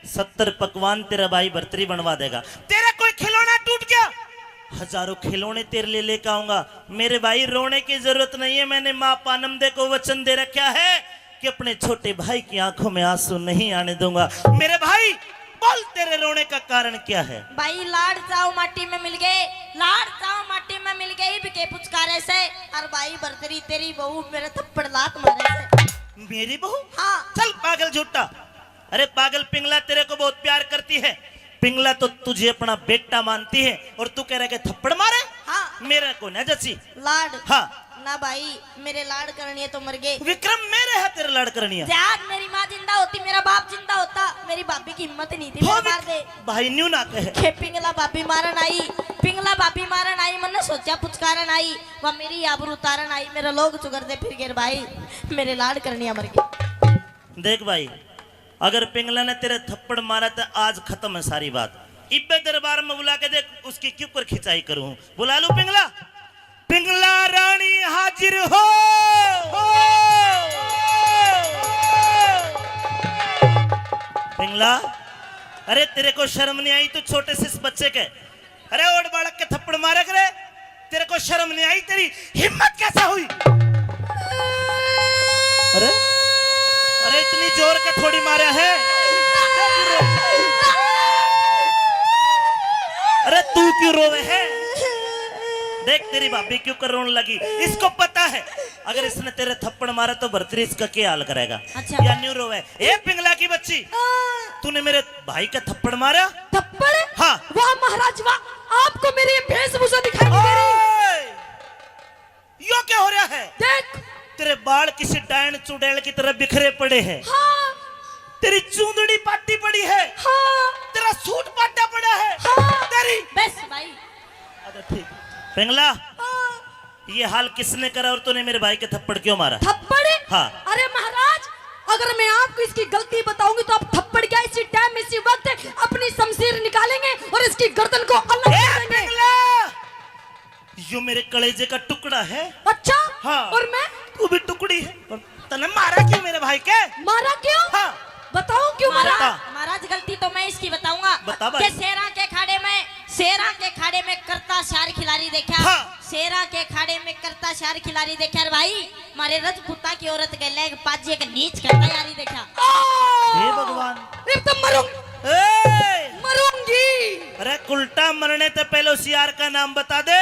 सत्तर पकवान तेरा भाई भरतरी बनवा देगा। तेरा कोई खिलौना टूट गया, हजारों खिलौने तेरे लिए लेकर आऊंगा। मेरे भाई, रोने की जरूरत नहीं है, मैंने माँ पानमदे को वचन दे रखा है कि अपने छोटे भाई की आंखों में आंसू नहीं आने दूंगा। मेरे भाई, बोल, तेरे रोने का कारण क्या है? भाई, लाड़ चाव माटी में मिल गए, लाड़ चाव माटी में मिल गए, इब के पुचकारे से। और भाई भरतरी, तेरी बहू मेरे थप्पड़ लात मारे से। मेरी बहू? हाँ। चल पागल झूठा। अरे पागल पिंगला, तेरे को बहुत प्यार करती है। पिंगला तो तुझे अपना बेटा मानती है और तू कह रहा है कि थप्पड़ मारे? हाँ। मेरे को ना जची। लाड। हाँ। ना भाई, मेरे लाड करनी है तो मर गए। विक्रम, मेरे है तेरे लाड करनी है। यार, मेरी माँ जिंदा होती, मेरा बाप जिंदा होता, मेरी भाभी की हिम्मत नहीं थी, हो मेरे विक-, मार दे। भाई न्यू ना कहे। के पिंगला भाभी मारन आई, पिंगला भाभी मारन आई, मन्ने सोचा पुचकारन आई, वह मेरी आबरू उतारन आई, मेरा लोग चुगर दे फिर गेर भाई, मेरे लाड करनी है मर गए। देख भाई, अगर पिंगला ने तेरे थप्पड़ मारा तो आज खत्म है सारी बात। इब्बे दरबार में बुला के देख, उसकी क्यों कर खिंचाई करूं। बुला लूं पिंगला? पिंगला रानी हाजिर हो। पिंगला, अरे तेरे को शर्म नहीं आई? तू छोटे से इस बच्चे के, अरे ओड बालक के थप्पड़ मारे करे, तेरे को शर्म नहीं आई? तेरी हिम्मत कैसे हुई? अरे, अरे इतनी जोर के थोड़ी मारा है। अरे तू क्यों रोवे है? देख तेरी भाभी क्यों कर रोने लगी। इसको पता है अगर इसने तेरे थप्पड़ मारा तो भरतरी इसका क्या हाल करेगा। अच्छा। या न्यू रोवे। ए पिंगला की बच्ची, हाँ। तूने मेरे भाई का थप्पड़ मारा? थप्पड़? हाँ। वाह महाराज वाह, आपको मेरी ये वेशभूषा दिखाई नहीं दे रही? ओए! यो क्या हो रहा है? देख। तेरे बाल किसी डायन चुड़ैल की तरह बिखरे पड़े हैं। हाँ। तेरी चूंदड़ी पाटी पड़ी है। हाँ। तेरा सूट पाटा पड़ा है। हाँ। तेरी बस भाई। अच्छा ठीक। पिंगला, हाँ। ये हाल किसने करा और तूने मेरे भाई के थप्पड़ क्यों मारा? थप्पड़? हाँ। अरे महाराज, अगर मैं आपको इसकी गलती बताऊंगी तो आप थप्पड़ क्या, इसी टाइम, इसी वक्त अपनी शमशीर निकालेंगे और इसकी गर्दन को अलग ए, कर देंगे। पिंगला! यो मेरे कलेजे का टुकड़ा है। अच्छा? हाँ। और मैं? तू भी टुकड़ी है। तने मारा क्यों मेरे भाई के? मारा क्यों? हाँ। बताओ क्यों मारा? महाराज, बता। महाराज, गलती तो मैं इसकी बताऊंगा। बता भाई। के शेरा के खाड़े में, शेरा के खाड़े में करता शार खिलाड़ी देखा। हाँ। शेरा के खाड़े में करता शार खिलाड़ी देखा रे भाई। मारे रजपूता की औरत के लेग पाजे के नीच करता यारी देखा। हे भगवान। इब तो मरूं। ए! मरूंगी। अरे उल्टा मरने ते पहले उस यार का नाम बता दे।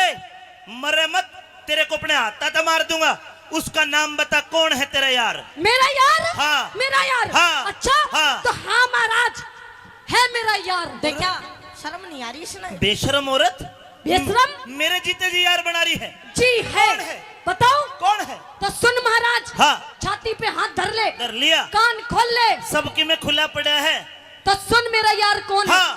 मरे मत, तेरे को अपने हाथा ते मार दूंगा। उसका नाम बता, कौन है तेरा यार? मेरा यार? हाँ। मेरा यार? हाँ। अच्छा? हाँ। तो हाँ महाराज, है मेरा यार। देखा, शर्म नहीं आ रही इसने? बेशरम औरत। बेशरम? मेरे जीते जी यार बना रही है। जी है। कौन है? बताओ। कौन है? तो सुन महाराज। हाँ। छाती पे हाथ धर ले। धर लिया। कान खोल ले। सबकी में खुला पड़ा है। तो सुन मेरा यार कौन है? हाँ।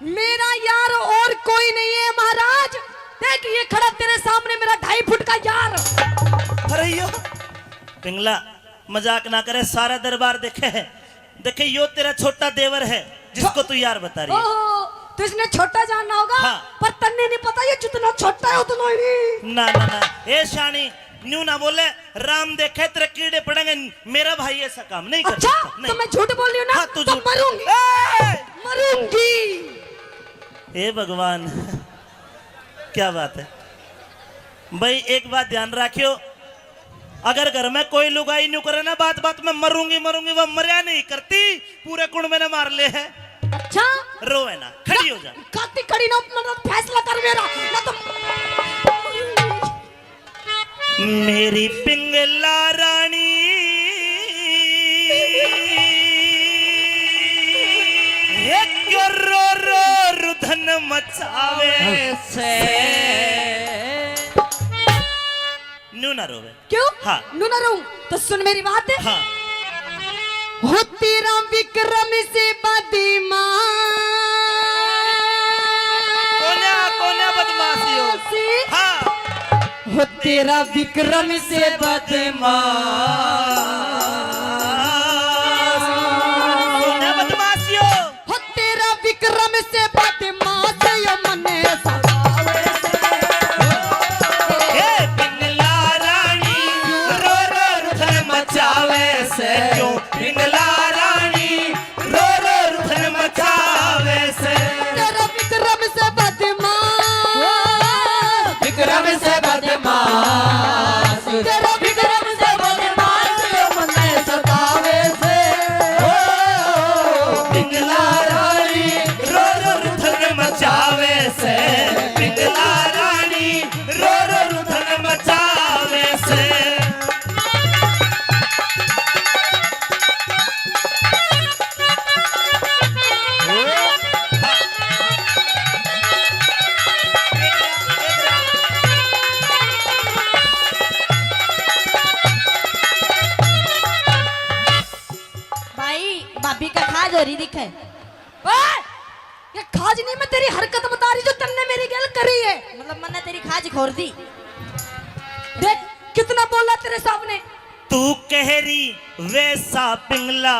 मेरा यार और कोई नहीं है महाराज। देख ये खड़ा तेरे सामने मेरा ढाई फुट का यार। अरे यो पिंगला, मजाक ना करे, सारा दरबार देखे है। देखे यो तेरा छोटा देवर है जिसको तू यार बता रही है। ओहो, तो इसने छोटा जानना होगा। हाँ। पर तन्ने नहीं पता ये जितना छोटा है उतना ही। ना ना ना, ए शानी, न्यू ना बोले, राम देखे तेरे कीड़े पड़ेंगे। मेरा भाई ऐसा काम नहीं कर सकता। अच्छा, तो मैं झूठ बोल रही हूँ ना? हाँ, तू तो झूठ। मरूंगी। ए! मरूंगी। हे भगवान, क्या बात है भाई। एक बात ध्यान रखियो, अगर घर में कोई लुगाई न्यू करे ना, बात बात में मरूंगी मरूंगी, वो मरया नहीं करती, पूरे कुण में ने मार ले है। अच्छा। रोवे ना, खड़ी हो जा। काती खड़ी ना, मतलब फैसला कर मेरा, ना तो मेरी पिंगला रानी, हे क्यों रो रो रुधन मचावे से। न्यू ना रोवे। क्यों? हाँ। न्यू ना रोऊं? तो सुन मेरी बात। हाँ। हो तेरा विक्रम से बदमाश। कोन्या, कोन्या बदमाश यो। हाँ। हो तेरा विक्रम से बदमाश। कोन्या बदमाश यो। हो तेरा विक्रम से बदमाश यो मने सतावे से। ए पिंगला रानी, रो रो रुधन मचावे से। क्यों? पिंगला रानी, रो रो रुधन मचावे से। तेरा विक्रम से बदमाश। विक्रम से बदमाश। तेरा विक्रम से बदमाश यो मने सतावे से। ओ, पिंगला रानी, रो रो रुधन मचावे से। पिंगला रानी, रो रो रुधन मचावे से। भाई, भाभी का खाज हो रही दिखे। ओए! ये खाज नहीं, मैं तेरी हरकत बता रही जो तन्ने मेरी गैल करी है। मतलब मन्ने तेरी खाज खोर दी। देख कितना बोला तेरे सामने। तू कह रही वैसा पिंगला,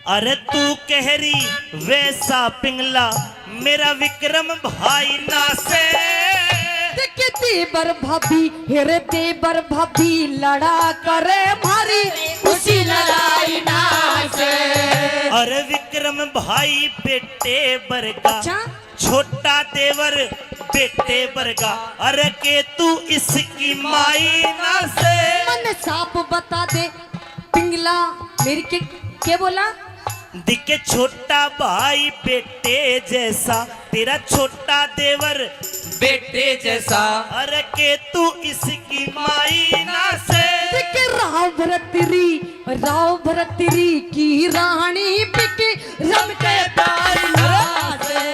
अरे तू कह रही वैसा पिंगला, मेरा विक्रम भाई ना से। देख देवर भाभी, हेरे देवर भाभी लड़ा करे मारी, उसी लड़ाई ना अरे विक्रम भाई बेटे बरगा, अच्छा। छोटा देवर बेटे बरगा। अरे के तू इसकी माई ना से। मन साफ बता दे पिंगला, मेरी के, के बोला? दिखे छोटा भाई बेटे जैसा, तेरा छोटा देवर बेटे जैसा। अरे के तू इसकी माई ना से। दिखे राव भरतरी, राव भरतरी की रानी बिके रम के प्यारी ना से।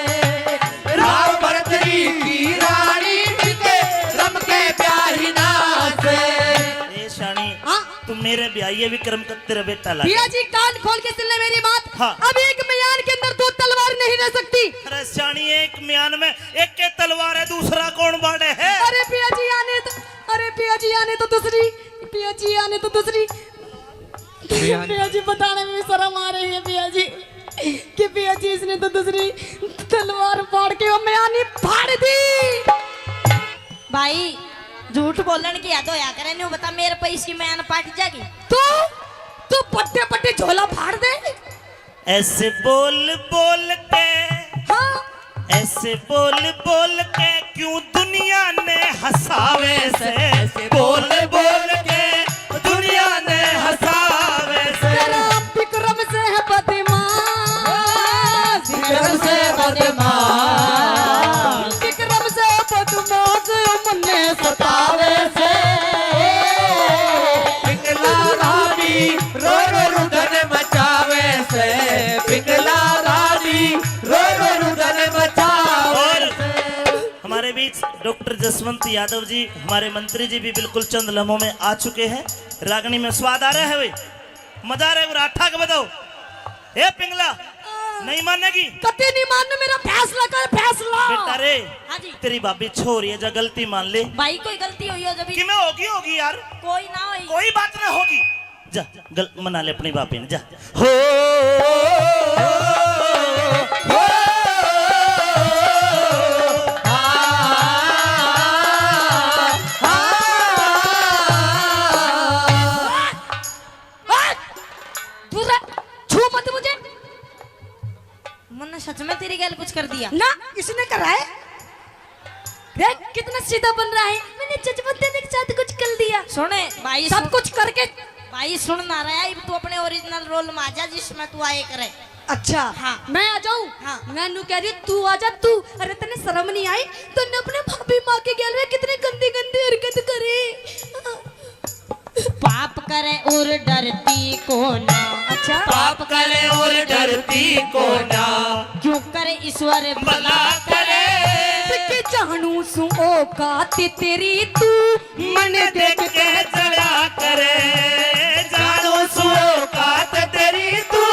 राव भरतरी की रानी बिके रम के प्यारी ना से। ए शानी, हाँ। तू मेरे ब्याई है विक्रम का तेरा बेटा लागे। पिया जी, कान खोल के सुन ले मेरी बात। हाँ। अब एक म्यान के अंदर दो तलवार नहीं रह सकती। अरे शानी, एक म्यान में एक के तलवार है, दूसरा कौन बाड़े है? अरे पिया जी, आने तो, अरे पिया जी, आने तो दूसरी, पिया जी, आने तो दूसरी। पिया जी बताने में शर्म आ रही है पिया जी, कि पिया जी इसने तो दूसरी तलवार फाड़ के वो म्यानी फाड़ दी। भाई, झूठ बोलण की हद होया करे, न्यू बता मेरे पे इसकी म्यान पाट जागी। तू, तू पट्टे पट्टे झोला फाड़ दे। ऐसे बोल बोल के, हाँ। ऐसे बोल बोल के क्यों दुनिया ने हंसावे से। ऐसे बोल बोल के दुनिया ने हंसावे से। तेरा विक्रम से है बदमाश। विक्रम से बदमाश। विक्रम से बदमाश मन्ने सतावे से। पिंगला रानी रो रो रुदन मचावे से। पिंगला रानी रो रो रुदन मचावे से। हमारे बीच डॉक्टर जसवंत यादव जी, हमारे मंत्री जी भी बिल्कुल चंद लम्हों में आ चुके हैं। रागनी में स्वाद आ रहा है भाई, मजा आ रहा है। राठा के बताओ, ए पिंगला, नहीं मानेगी? कते नहीं मानने, मेरा फैसला कर, फैसला। बेटा रे, हाँ जी। तेरी भाभी छोरी है, जा गलती मान ले। भाई, कोई गलती हुई हो जब भी। कि मैं होगी, होगी यार। कोई ना होई। कोई बात ना होगी। जा, गल-, मना ले अपनी भाभी ने, जा। हो, हो, आ, आ, आ। दूर रह, छू मत मुझे। मन्ने सच में तेरी गैल कुछ कर दिया? ना, इसने करा है। देख, कितना सीधा बन रहा है। मैंने जजमंदन के साथ कुछ कर दिया। सुने, भाई, सब सुन, कुछ करके। भाई, सुन ना रहा है, तू अपने ओरिजिनल रोल में आ जा, जिसमें तू आए करे। अच्छा, हाँ। मैं आ जाऊं? हाँ। मैं नू कह रही हूँ, तू आ जा, तू। अरे, तने शर्म नहीं आई? तन्ने अपने भाभी माँ के गैल में कितनी गंदी गंदी हरकत करी। पाप करे और डरती को ना। अच्छा। पाप करे और डरती को ना। क्यों करे ईश्वर भला करे। कि जानू सु औकात तेरी तू मन देख के जला करे। जानू सु औकात तेरी तू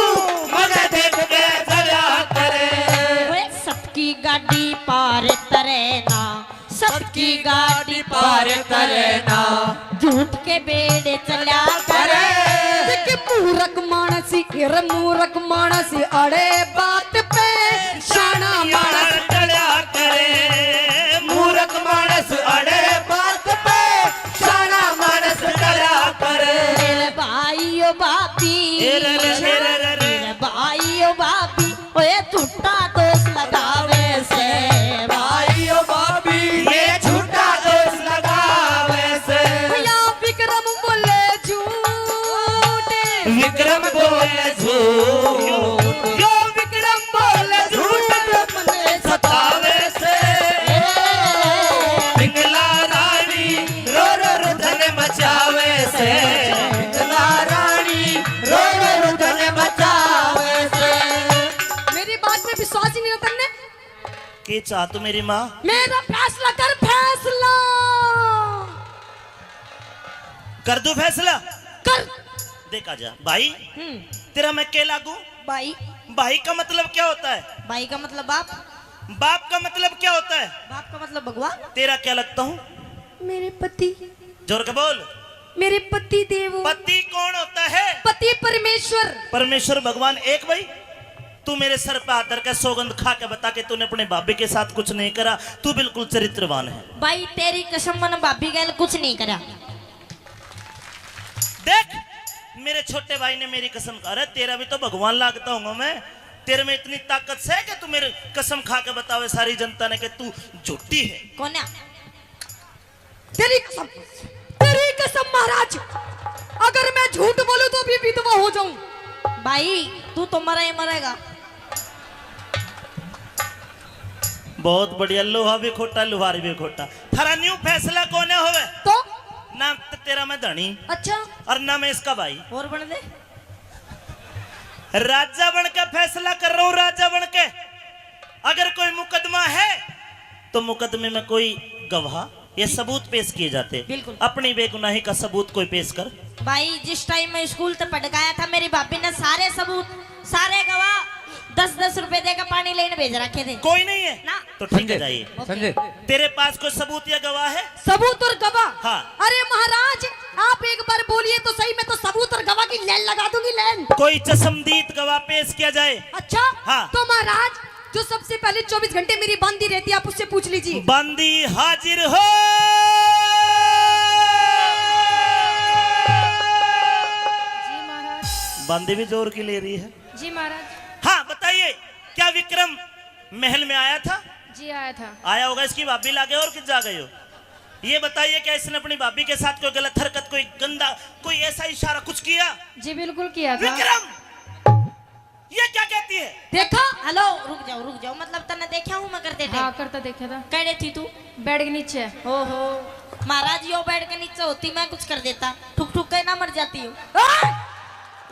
मन देख के जला करे। ओए, सबकी गाड़ी पार तरे ना। सबकी गाड़ी पार करे ना। झूठ के बेड़े चला करे। देख मूरख मानस, रे मूरख मानस अड़े बात पे शाना मानस चला करे। मूरख मानस अड़े बात पे शाना मानस चला करे। मेरे भाई ओ भाभी, ए रे रे रे रे रे। मेरे भाई ओ भाभी, ओए झूठा दोष लगावे से। भाई ओ भाभी, ये झूठा दोष लगावे से। या विक्रम बोले झूठ। विक्रम बोले झूठ। यो विक्रम बोले झूठ। सतावे से। पिंगला रानी रो रो रुदन मचावे से। पिंगला रानी रो रो रुदन मचावे से। मेरी बात में विश्वास ही नहीं होता ने। के चाह तू मेरी माँ? मेरा फैसला कर, फैसला। कर दूं फैसला? कर। देख आजा भाई, हम्म। तेरा मैं के लागू? भाई। भाई का मतलब क्या होता है? भाई का मतलब बाप। बाप का मतलब क्या होता है? बाप का मतलब भगवान। तेरा क्या लगता हूँ? मेरे पति। जोर के बोल। मेरे पति देव। पति कौन होता है? पति परमेश्वर। परमेश्वर भगवान एक भाई। तू मेरे सर पे हाथ धर के सौगंध खा के बता कि तूने अपने भाभी के साथ कुछ नहीं करा। तू बिल्कुल चरित्रवान है। भाई, तेरी कसम, मैंने भाभी गैल कुछ नहीं करा। देख, मेरे छोटे भाई ने मेरी कसम खा, अरे तेरा भी तो भगवान लागता हूँ मैं, तेरे में इतनी ताकत से कि तू मेरी कसम खा के बतावे सारी जनता ने कि तू झूठी है। कोन्या, तेरी कसम, तेरी कसम महाराज, अगर मैं झूठ बोलूं तो भी विधवा हो जाऊं। भाई, तू तो मरा ही मरेगा। बहुत बढ़िया, लोहा भी खोटा, लुहार भी खोटा। थारा न्यू फैसला कोने होवे? तो? ना तो तेरा मैं धनी। अच्छा। और ना मैं इसका भाई। और बन दे। राजा बन के फैसला कर रहा हूँ, राजा बन के। अगर कोई मुकदमा है तो मुकदमे में कोई गवाह या सबूत पेश किए जाते। बिल्कुल। अपनी बेगुनाही का सबूत कोई पेश कर। भाई, जिस टाइम मैं स्कूल तक पढ़ गया था, मेरी भाभी ने सारे सबूत, सारे गवाह दस दस रुपए देकर पानी लेने भेज रखे थे। कोई नहीं है? ना। तो ठीक है, संजय, जाइए। ओके। संजय। तेरे पास कोई सबूत या गवाह है? सबूत और गवाह? हाँ। अरे महाराज, आप एक बार बोलिए तो सही, मैं तो सबूत और गवाह की लाइन लगा दूंगी, लाइन। कोई चश्मदीद गवाह पेश किया जाए। अच्छा? हाँ। तो महाराज, जो सबसे पहले चौबीस घंटे मेरी बांदी रहती है, आप उससे पूछ लीजिए। बांदी हाजिर हो। जी महाराज। बांदी भी जोर की ले रही है। जी महाराज। हाँ, बताइए, क्या विक्रम महल में आया था? जी, आया था। आया होगा, इसकी भाभी लागे और कित जा गए हो? ये बताइए, क्या इसने अपनी भाभी के साथ कोई गलत हरकत, कोई गंदा, कोई ऐसा इशारा कुछ किया? जी, बिल्कुल किया था। विक्रम, ये क्या कहती है? देखा? हेलो, रुक जाओ, रुक जाओ। मतलब, तन्ने देखा हूँ मैं करते थे? हाँ, करता देखा था। कड़े थी तू? बेड के नीचे। ओहो, महाराज, यो बेड के नीचे होती, मैं कुछ कर देता। ठुक ठुक के ना मर जाती हूँ। ए!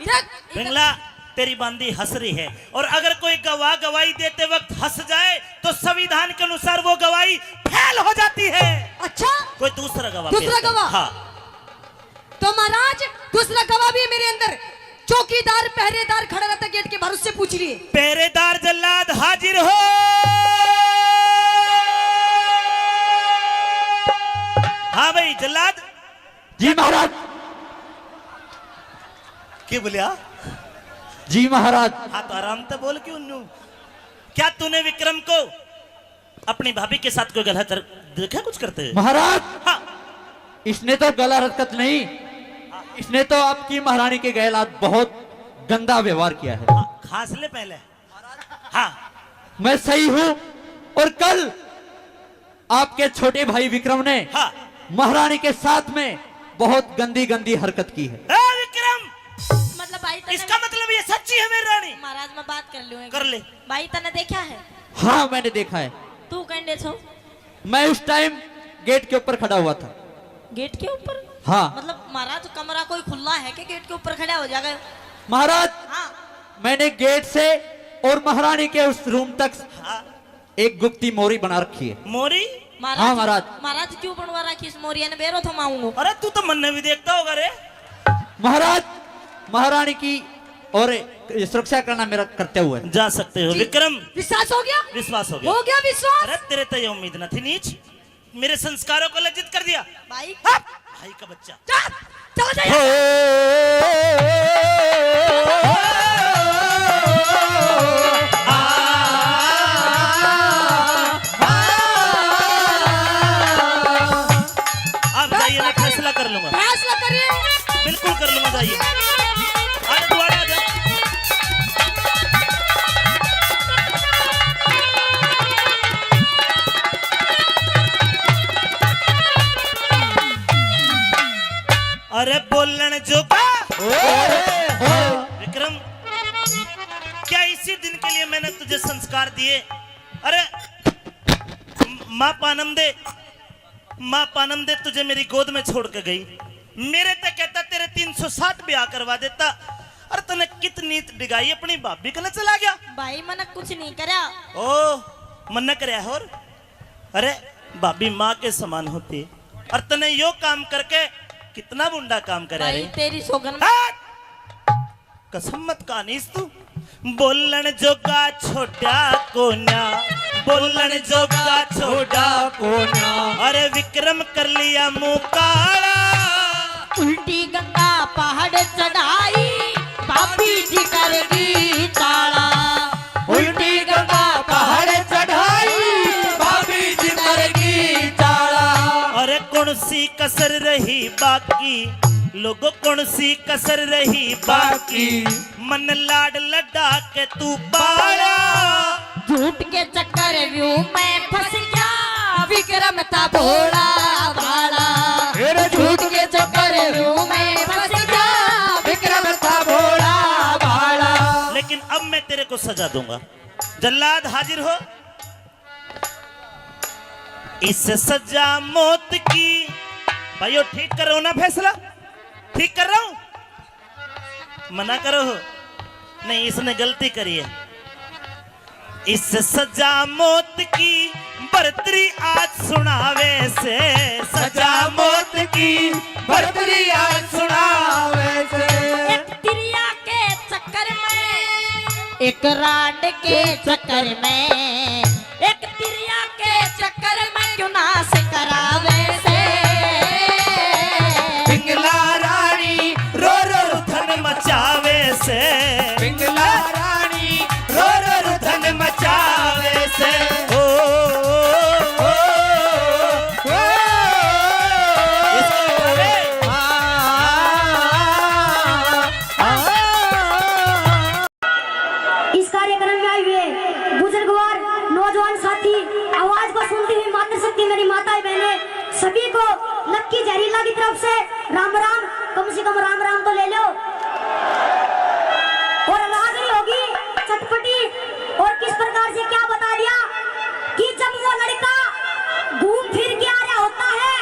देख, पिंगला, तेरी बांदी हंस रही है, और अगर कोई गवाह गवाही देते वक्त हंस जाए तो संविधान के अनुसार वो गवाही फेल हो जाती है। अच्छा? कोई दूसरा गवाह दूसरा पेश कर। गवाह? हाँ। तो महाराज, दूसरा गवाह भी मेरे अंदर, चौकीदार, पहरेदार खड़ा रहता गेट के बाहर, उससे पूछ लिए। पहरेदार जल्लाद हाजिर हो। हाँ भाई जल्लाद। जी महाराज। के बोलिया? जी महाराज। हाँ, तो आराम तो बोल, क्यों न्यू? क्या तूने विक्रम को अपनी भाभी के साथ कोई गलत हर-, देखा कुछ करते हुए? महाराज, हाँ। इसने तो गलत हरकत नहीं, इसने तो आपकी महारानी के गैलात बहुत गंदा व्यवहार किया है। हाँ, खांस ले पहले। हाँ। मैं सही हूँ, और कल आपके छोटे भाई विक्रम ने हाँ। महारानी के साथ में बहुत गंदी गंदी हरकत की है। ए विक्रम! मतलब भाई तने इसका मतलब ये सच्ची है मेरी रानी? महाराज, मैं बात कर लूँ एक। कर ले। भाई, तने देखा है? हाँ, मैंने देखा है। तू कहने छो? मैं उस टाइम गेट के ऊपर खड़ा हुआ था। गेट के ऊपर? हाँ। मतलब महाराज, कमरा कोई खुला है कि गेट के ऊपर खड़ा हो जाएगा? महाराज, हाँ। मैंने गेट से और महारानी के उस रूम तक हाँ। एक गुप्ती मोरी बना रखी है। मोरी? महाराज, हाँ, महाराज। महाराज, क्यों बनवा रखी इस मोरिया ने? बेरो थमाऊंगा। अरे, तू तो मन्ने भी देखता होगा रे। महाराज, महारानी की और सुरक्षा करना मेरा कर्तव्य है। जा सकते हो। जी। विक्रम। विश्वास हो गया? विश्वास हो गया। हो गया विश्वास? अरे, तेरे तो ये उम्मीद न थी, नीच। मेरे संस्कारों को लज्जित कर दिया। भाई। हट! भाई का बच्चा। चल, चला जा यहाँ से। आप जाइए, मैं फैसला कर लूंगा। फैसला करिए। बिल्कुल कर लूंगा, जाइए। अरे, तू आ जा। अरे बोलण जोगा। ओए, ओए। विक्रम, क्या इसी दिन के लिए मैंने तुझे संस्कार दिए? अरे माँ पानम दे, माँ पानम दे तुझे मेरी गोद में छोड़ के गई। मेरे ते कहता तेरे तीन सौ साठ ब्याह करवा देता। अरे तने कितनी डिगाई अपनी भाभी कने चला गया। भाई, मन्ने कुछ नहीं करया। ओ, मन्ने करया और? अरे, भाभी माँ के समान होती है। और तने यो काम करके कितना बुंडा काम करया भाई, रे। तेरी सौगन। हट! कसम मत कानीस तू। बोलण जोगा छोड़ा कोन्या, बोलण जोगा छोड़ा कोन्या। अरे विक्रम कर लिया मुंह काला। उल्टी गंगा पहाड़ चढ़ाई, भाभी जी कर दी ताला। उल्टी गंगा पहाड़ चढ़ाई, भाभी जी कर दी ताला। अरे कौन सी कसर रही बाकी, लोगों, कौन सी कसर रही बाकी, बाकी। मन लाड लडा के तू पाला। झूठ के चक्कर व्यू में फंस गया, विक्रम था भोला भाला। अरे झूठ के चक्कर व्यू में फंस गया, विक्रम था भोला भाला। लेकिन अब मैं तेरे को सजा दूंगा। जल्लाद हाजिर हो। इस सजा मौत की, भाइयों, ठीक कर रहा हूं ना फैसला? ठीक कर रहा हूं? मना करो। नहीं, इसने गलती करी है। इस सजा मौत की बरतरी आज सुनावे से, सजा मौत की बरतरी आज सुनावे से। एक तिरिया के चक्कर में, एक रांड के चक्कर में, एक तिरिया के चक्कर में क्यों नाश करावे से। पिंगला रानी रो रो रुधन मचावे से। पिंगला रानी रो रो रुधन मचावे से। ओ, ओ, ओ, ओ, ओ। इसको बोले। आ, आ, आ, आ। इस कार्यक्रम में आए हुए बुजुर्गवार, नौजवान साथी, आवाज को सुनती हुई मातृशक्ति, मेरी माताएं, बहनें, सभी को लक्की जहरीला की तरफ से राम राम। कम से कम राम राम तो ले लो। और रागनी होगी चटपटी, और किस प्रकार से क्या बता दिया कि जब वो लड़का घूम फिर के आ रहा होता है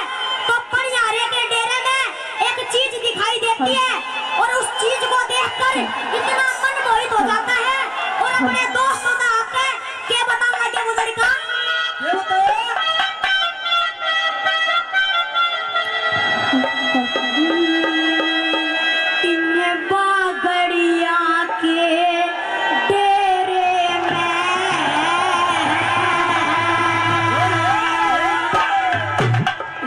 तो पनिहारे के डेरे में एक चीज दिखाई देती है और उस चीज को देखकर इतना मन मोहित हो जाता है और अपने दोस्तों का आके के बताने लगे वो लड़का। ये बताओ। इन बागड़िया के डेरे में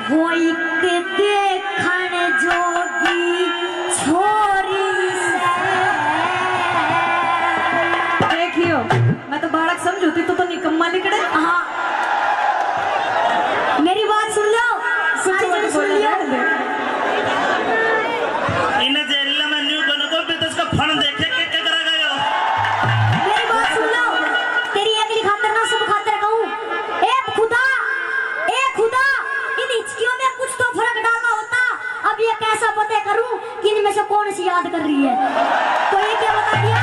वो एक देखण जोगी छोरी से। देखियो, मैं तो बालक समझू थी, तू तो निकम्मा निकले। हाँ, मेरी बात सुन लो, सारे जन सुन लियो। इन्हें जेल में न्यू बन को भी तो इसका फन देखे के, के करा गयो। मेरी बात सुन लो, तेरी एकली खातर ना सब खातर कहूँ। ए खुदा, ए खुदा, इन हिचकियों में कुछ तो फर्क डालना होता। अब ये कैसा पता करूं कि इनमें से कौन सी याद कर रही है? तो ये क्या बता दिया?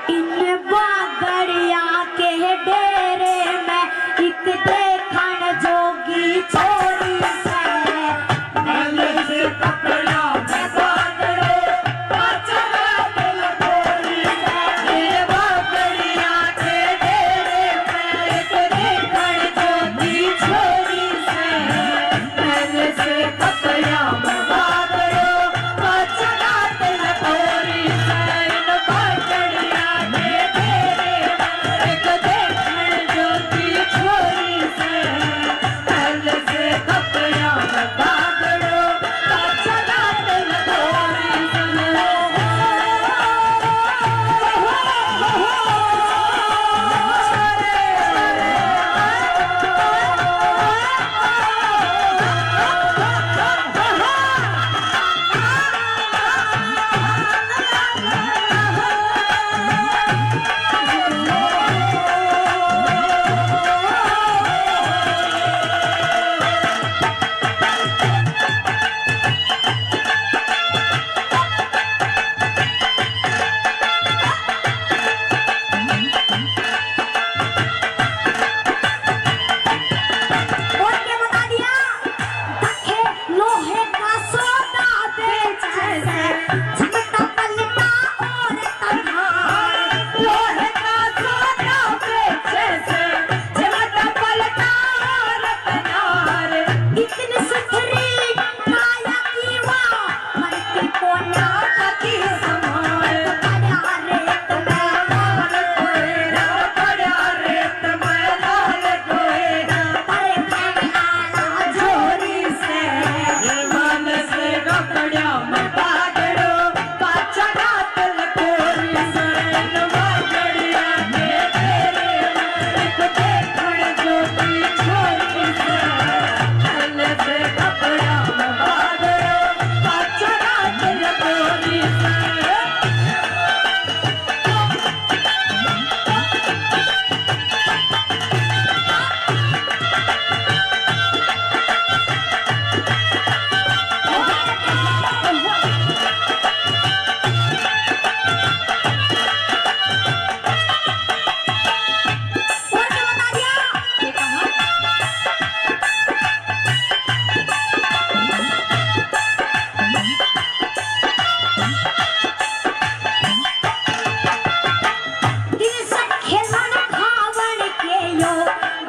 इन बागड़िया के डेरे में एक देखण जोगी छोरी से।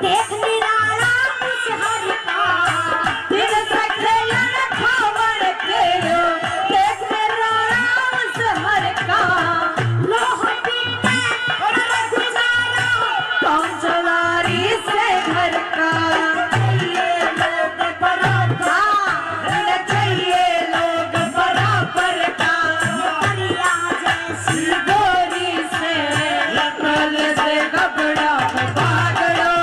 देख निराला उस हर का, फिर सखेलन खावण के रो। देख निराला उस हर का, लोह पीटे और गुजारा, काम चलारी से घर का। ये लोग बराबर, हाँ, चाहिए लोग बराबर का। दरिया जैसी गोरी से, नकल से कपड़ा में पागलो,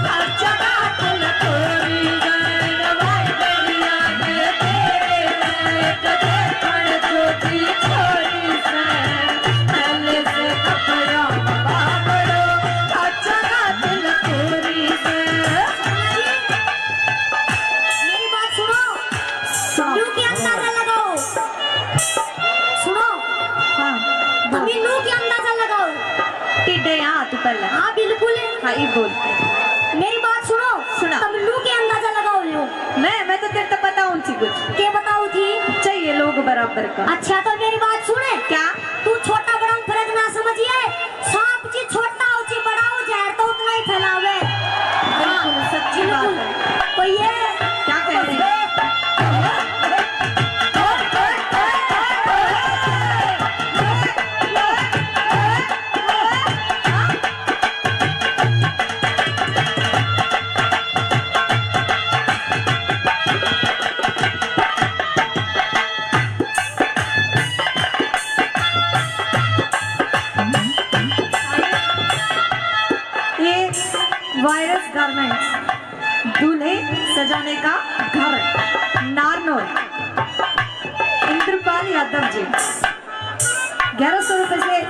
अच्छा बात न तोरी जान भाई दरिया के तेरे में कदे पण छोटी छोरी से, नकल से कपड़ा में पागलो, अच्छा बात न तोरी से। मेरी बात सुनो। सुनो। न्यू के अंदाजा लगाओ। सुनो। हाँ, बोल। अभी न्यू के अंदाजा लगाओ। टिड्डे यहाँ तू पहले। हाँ, बिल्कुल है। हाँ, ये बोल। मेरी बात सुनो। सुना। तब न्यू के अंदाजा लगाओ न्यू। मैं, मैं तो तेरे तो बताऊँ थी कुछ। के बताओ थी? चाहिए लोग बराबर का। अच्छा, तो मेरी बात सुने। क्या? तू छोटा बड़ा में फर्क ना समझिए। सांप जी छोटा हो जी बड़ा हो, जहर तो उतना ही फैलावे। बिल्कुल, सच्ची बात है। तो ये क्या कह रहे हैं? ये वायरस गारमेंट्स, दूल्हे सजाने का घर, नारनौल, इंद्रपाल यादव जी। ग्यारह सौ रुपए से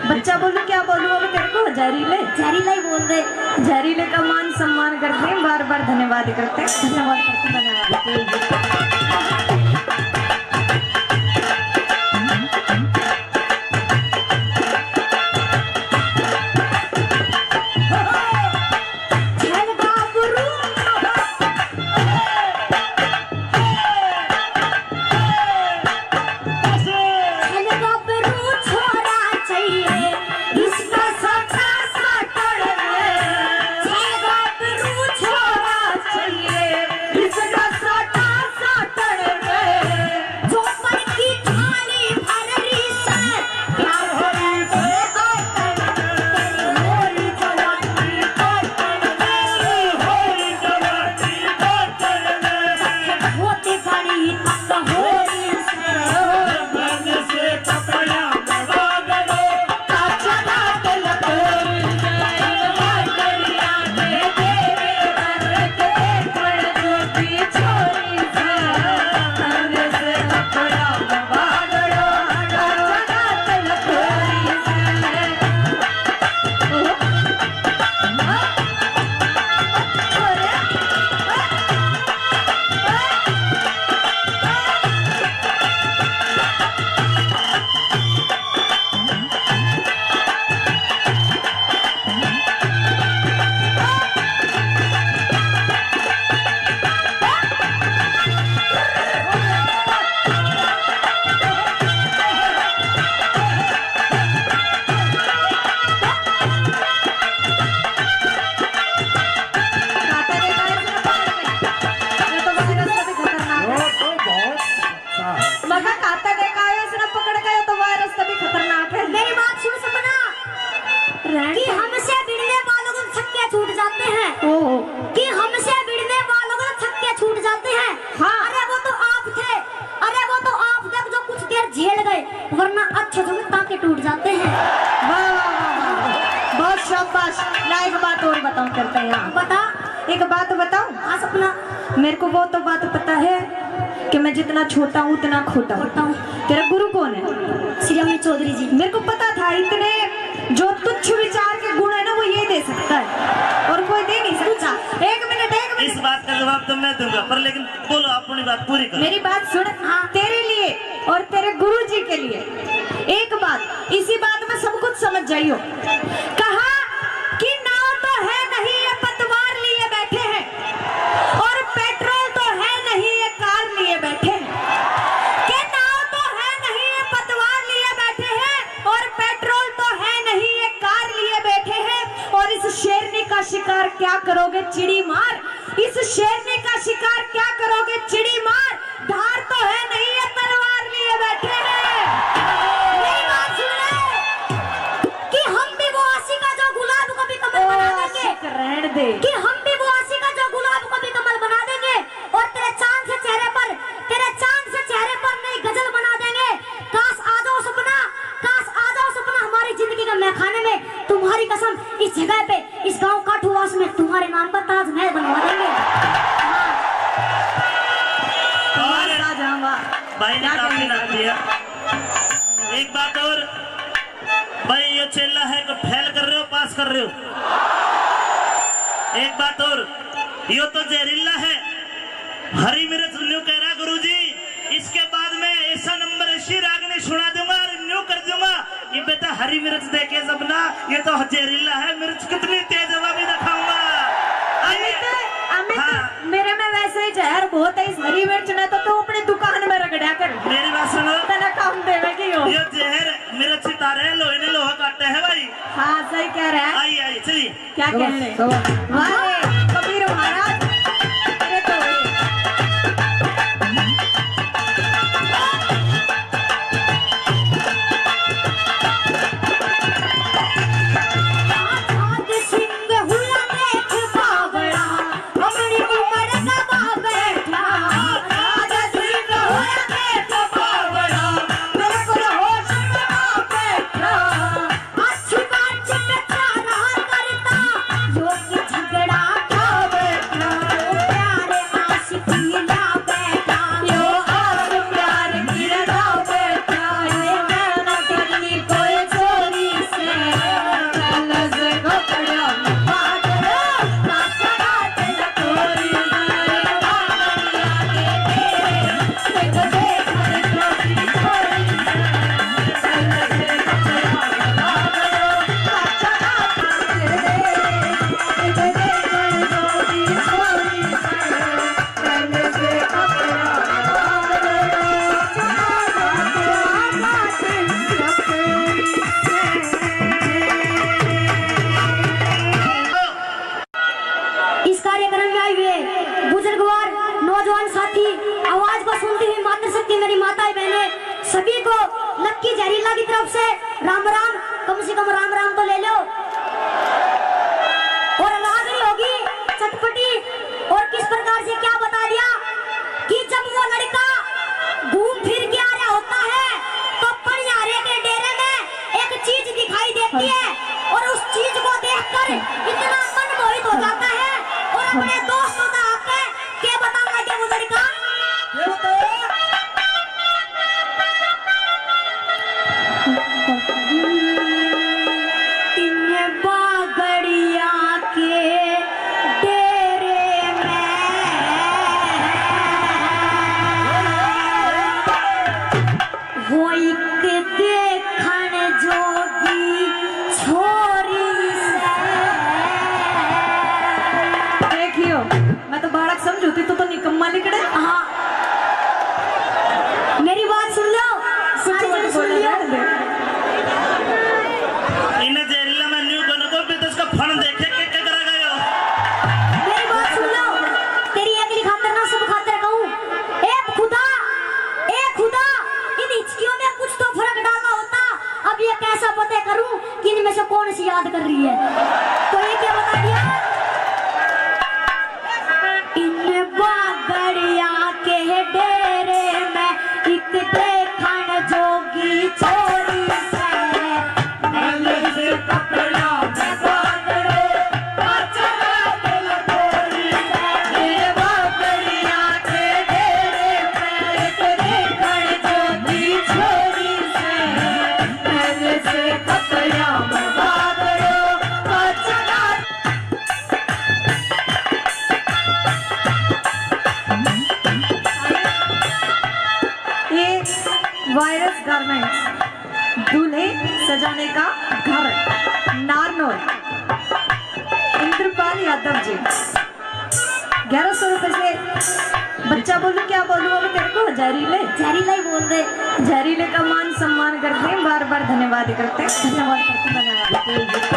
बच्चा बोलूं, क्या बोलूं अब तेरे को? जहरीले। जहरीला ही बोल दे। जहरीले का मान सम्मान करते हैं, बार बार धन्यवाद करते हैं। धन्यवाद करते हैं, धन्यवाद। मगर खाता देखा है उसने पकड़ के, तो वायरस तभी खतरनाक है। मेरी बात सुन सपना, कि हमसे भिड़ने वालों के छक्के छूट जाते हैं। ओहो। कि हमसे भिड़ने वालों के छक्के छूट जाते हैं। हाँ। अरे वो तो आप थे, अरे वो तो आप थे जो कुछ देर झेल गए, वरना अच्छे से टांके टूट जाते हैं। वाह, वाह, वाह, वाह। बहुत शाबाश। ला एक बात और बताऊं, करते हैं यहाँ। बता। एक बात बताऊं? हाँ सपना। मेरे को वो तो बात पता है कि मैं जितना छोटा हूँ उतना खोटा हूँ। खोटा हूँ। तेरा गुरु कौन है? श्री अमित चौधरी जी। मेरे को पता था इतने जो तुच्छ विचार के गुण है ना, वो ये दे सकता है और कोई दे नहीं सकता। एक मिनट, एक मिनट। इस बात का जवाब तो मैं दूंगा, पर लेकिन बोलो, अपनी बात पूरी करो। मेरी बात सुन। हाँ। तेरे लिए और तेरे गुरु जी के लिए एक बात, इसी बात में सब कुछ समझ जाइयो। कहा कि नाव तो है नहीं ये पतवार लिए बैठे हैं, और पेट्रोल तो है नहीं ये कार लिए बैठे हैं। कि नाव तो है नहीं ये पतवार लिए बैठे हैं, और पेट्रोल तो है नहीं ये कार लिए बैठे हैं, और इस शेरनी का शिकार क्या करोगे चिड़ी मार, इस शेरनी का शिकार क्या करोगे चिड़ी मार, धार तो है नहीं ये तलवार लिए बैठे हैं। मेरी बात सुन ले कि हम भी वो आशिक है जो गुलाब को भी कमल बना देंगे। आशिक रहने दे। कि हम भी वो आशिक है जो गुलाब को भी कमल बना देंगे। और तेरे चांद से चेहरे पर, तेरे चांद से चेहरे पर नई गजल बना देंगे। काश आ जाओ सपना, काश आ जाओ सपना हमारी जिंदगी के महखाने में। तुम्हारी कसम, इस जगह पे, इस गांव काठूवास में तुम्हारे नाम पर ताजमहल बनवा देंगे। हाँ। और वाह, वाह। भाई ने क्या काफी कहने नाम दिया। एक बात और, भाई, यो चेला है, को फेल कर रहे हो, पास कर रहे हो? एक बात और, यो तो जहरीला है। हरी मिर्च न्यू कह रहा गुरुजी, इसके बाद मैं ऐसा नंबर, ऐसी रागनी सुना दूंगा और न्यू कर दूंगा। ये बेटा, हरी मिर्च देखे सपना, ये तो जहरीला है, मिर्च कितनी तेज है, वो भी दिखाऊंगा। अमित, अमित, हाँ। मेरे में वैसे ही जहर बहुत है, इस हरी मिर्च ने तो तू अपनी दुकान में रगड़ा कर। मेरी बात सुनो। तने काम देवे की हो। ये जहर मिर्च तारे लोहे ने लोहा काटे है भाई। हाँ, सही कह रहा है। आइए, आइए, चलिए। क्या कहने? वाह रे, कबीर महाराज, अरे तो इस कार्यक्रम में आए हुए बुजुर्गवार, नौजवान साथी, आवाज को सुनती हुई मातृशक्ति, मेरी माताएं, बहनें, सभी को लक्की जहरीला की तरफ से राम राम। कम से कम राम राम तो ले लो। और रागनी होगी चटपटी। और किस प्रकार से क्या बता दिया कि जब वो लड़का घूम फिर के आ रहा होता है तो पनिहारे के डेरे में एक चीज दिखाई देती है और उस चीज को देखकर इतना मन मोहित हो जाता है और अपने दोस्तों का आके के बताऊंगा क्या वो लड़का? ये बताओ। इन बागड़िया के डेरे में हो एक देखण जोगी छोरी से। देखियो, मैं तो बालक समझू थी, तू तो निकम्मा निकले। हाँ, मेरी बात सुन लो, सारी जन सुन लियो। इन्हें जेल में न्यू बन को भी तो इसका फन देखे के, के करा गयो। मेरी बात सुन लो, तेरी एकली खातर ना सब खातर कहूँ। ए खुदा, ए खुदा, इन हिचकियों में कुछ तो फर्क डालना होता। अब ये कैसा पता करूँ कि इनमें से कौन सी याद कर रही है? तो ये क्या बता दिया? इन बागड़िया के डेरे में एक देखण जोगी छोरी से। ये वायरस गारमेंट्स, दूल्हे सजाने का घर, नारनौल, इंद्रपाल यादव जी। ग्यारह सौ रुपए से बच्चा बोलूं, क्या बोलूं अब तेरे को? जहरीले। जहरीला ही बोल दे। जहरीले का मान सम्मान करते हैं, बार बार धन्यवाद करते हैं। धन्यवाद करते हैं, धन्यवाद।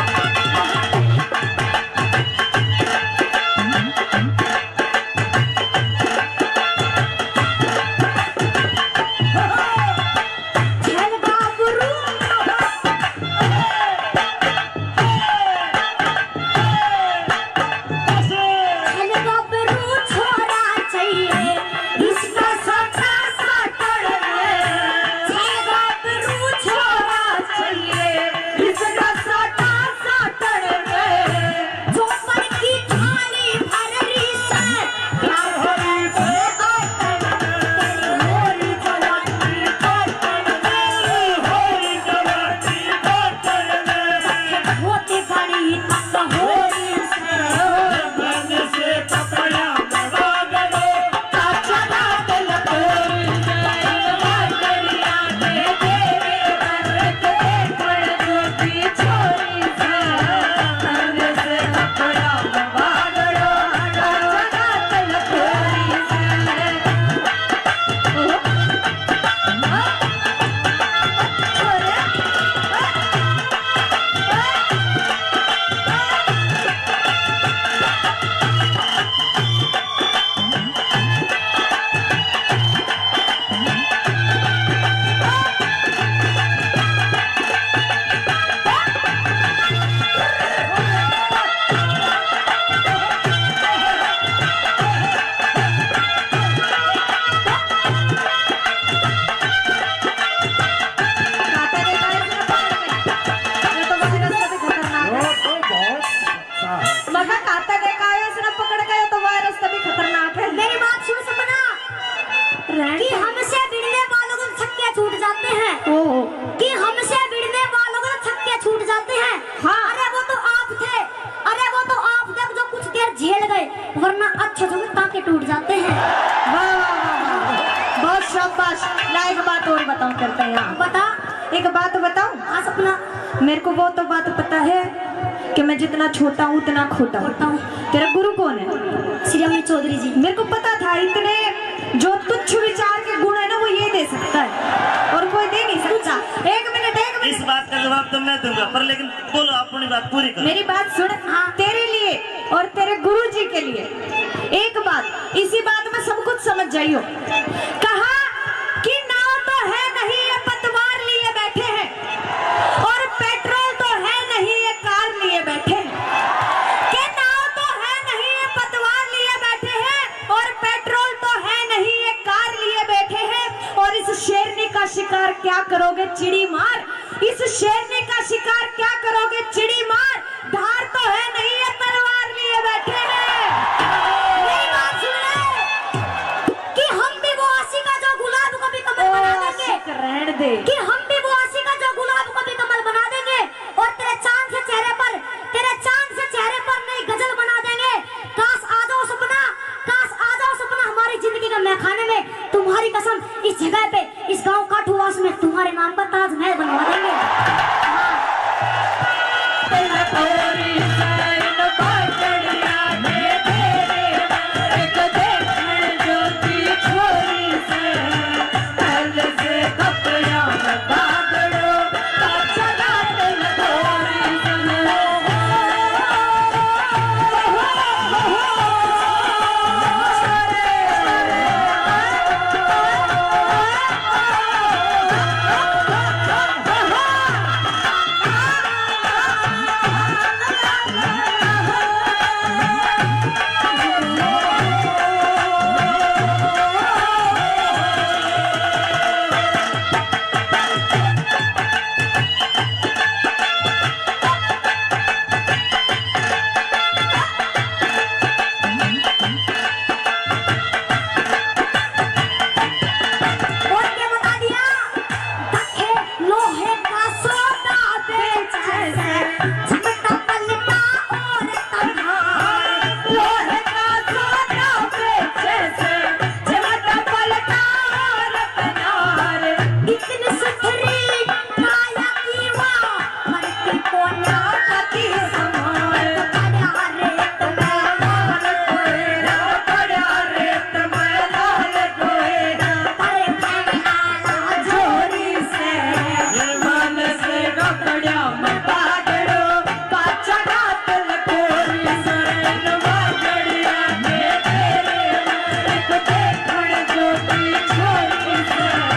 वरना अच्छे जो टांके टूट जाते हैं। वाह वाह वाह वाह, बहुत शाबाश। ला एक बात और बताऊं, करते हैं यहाँ। बता। एक बात बताऊं, हाँ सपना। मेरे को वो तो बात पता है कि मैं जितना छोटा हूँ उतना खोटा हूँ। बताऊं। तेरा गुरु कौन है? श्री अमित चौधरी जी। मेरे को पता था इतने जो तुच्छ विचार के गुण है ना, वो ये दे सकता है और कोई दे नहीं सकता। एक मिनट, एक इस मिनट। बात का जवाब तो मैं दूंगा, पर लेकिन बोलो, अपनी बात पूरी करो। मेरी बात सुन। हाँ। तेरे लिए और तेरे गुरु जी के लिए एक बात, इसी बात में सब कुछ समझ जाइयो। कहा कि नाव तो है नहीं ये पतवार लिए बैठे हैं, और पेट्रोल तो है नहीं ये कार लिए बैठे हैं। कि नाव तो है नहीं ये पतवार लिए बैठे हैं, और पेट्रोल तो है नहीं ये कार लिए बैठे हैं। और इस शेरनी का शिकार क्या करोगे चिड़ी मार, इस शेरनी का शिकार क्या करोगे चिड़ी मार, धार तो है नहीं ये तलवार लिए बैठे हैं। मेरी बात सुन ले कि हम भी वो आशिक है जो गुलाब को भी कमल बना देंगे। आशिक रहन दे। कि हम भी वो आशिक है जो गुलाब को भी कमल बना देंगे, और तेरे चांद से चेहरे पर, तेरे चांद से चेहरे पर नई गजल बना देंगे। काश आ जाओ सपना, काश आ जाओ सपना हमारी जिंदगी के महखाने में। तुम्हारी कसम, इस जगह पे, इस गांव काठूवास में तुम्हारे नाम पर ताजमहल बनवा देंगे। हाँ।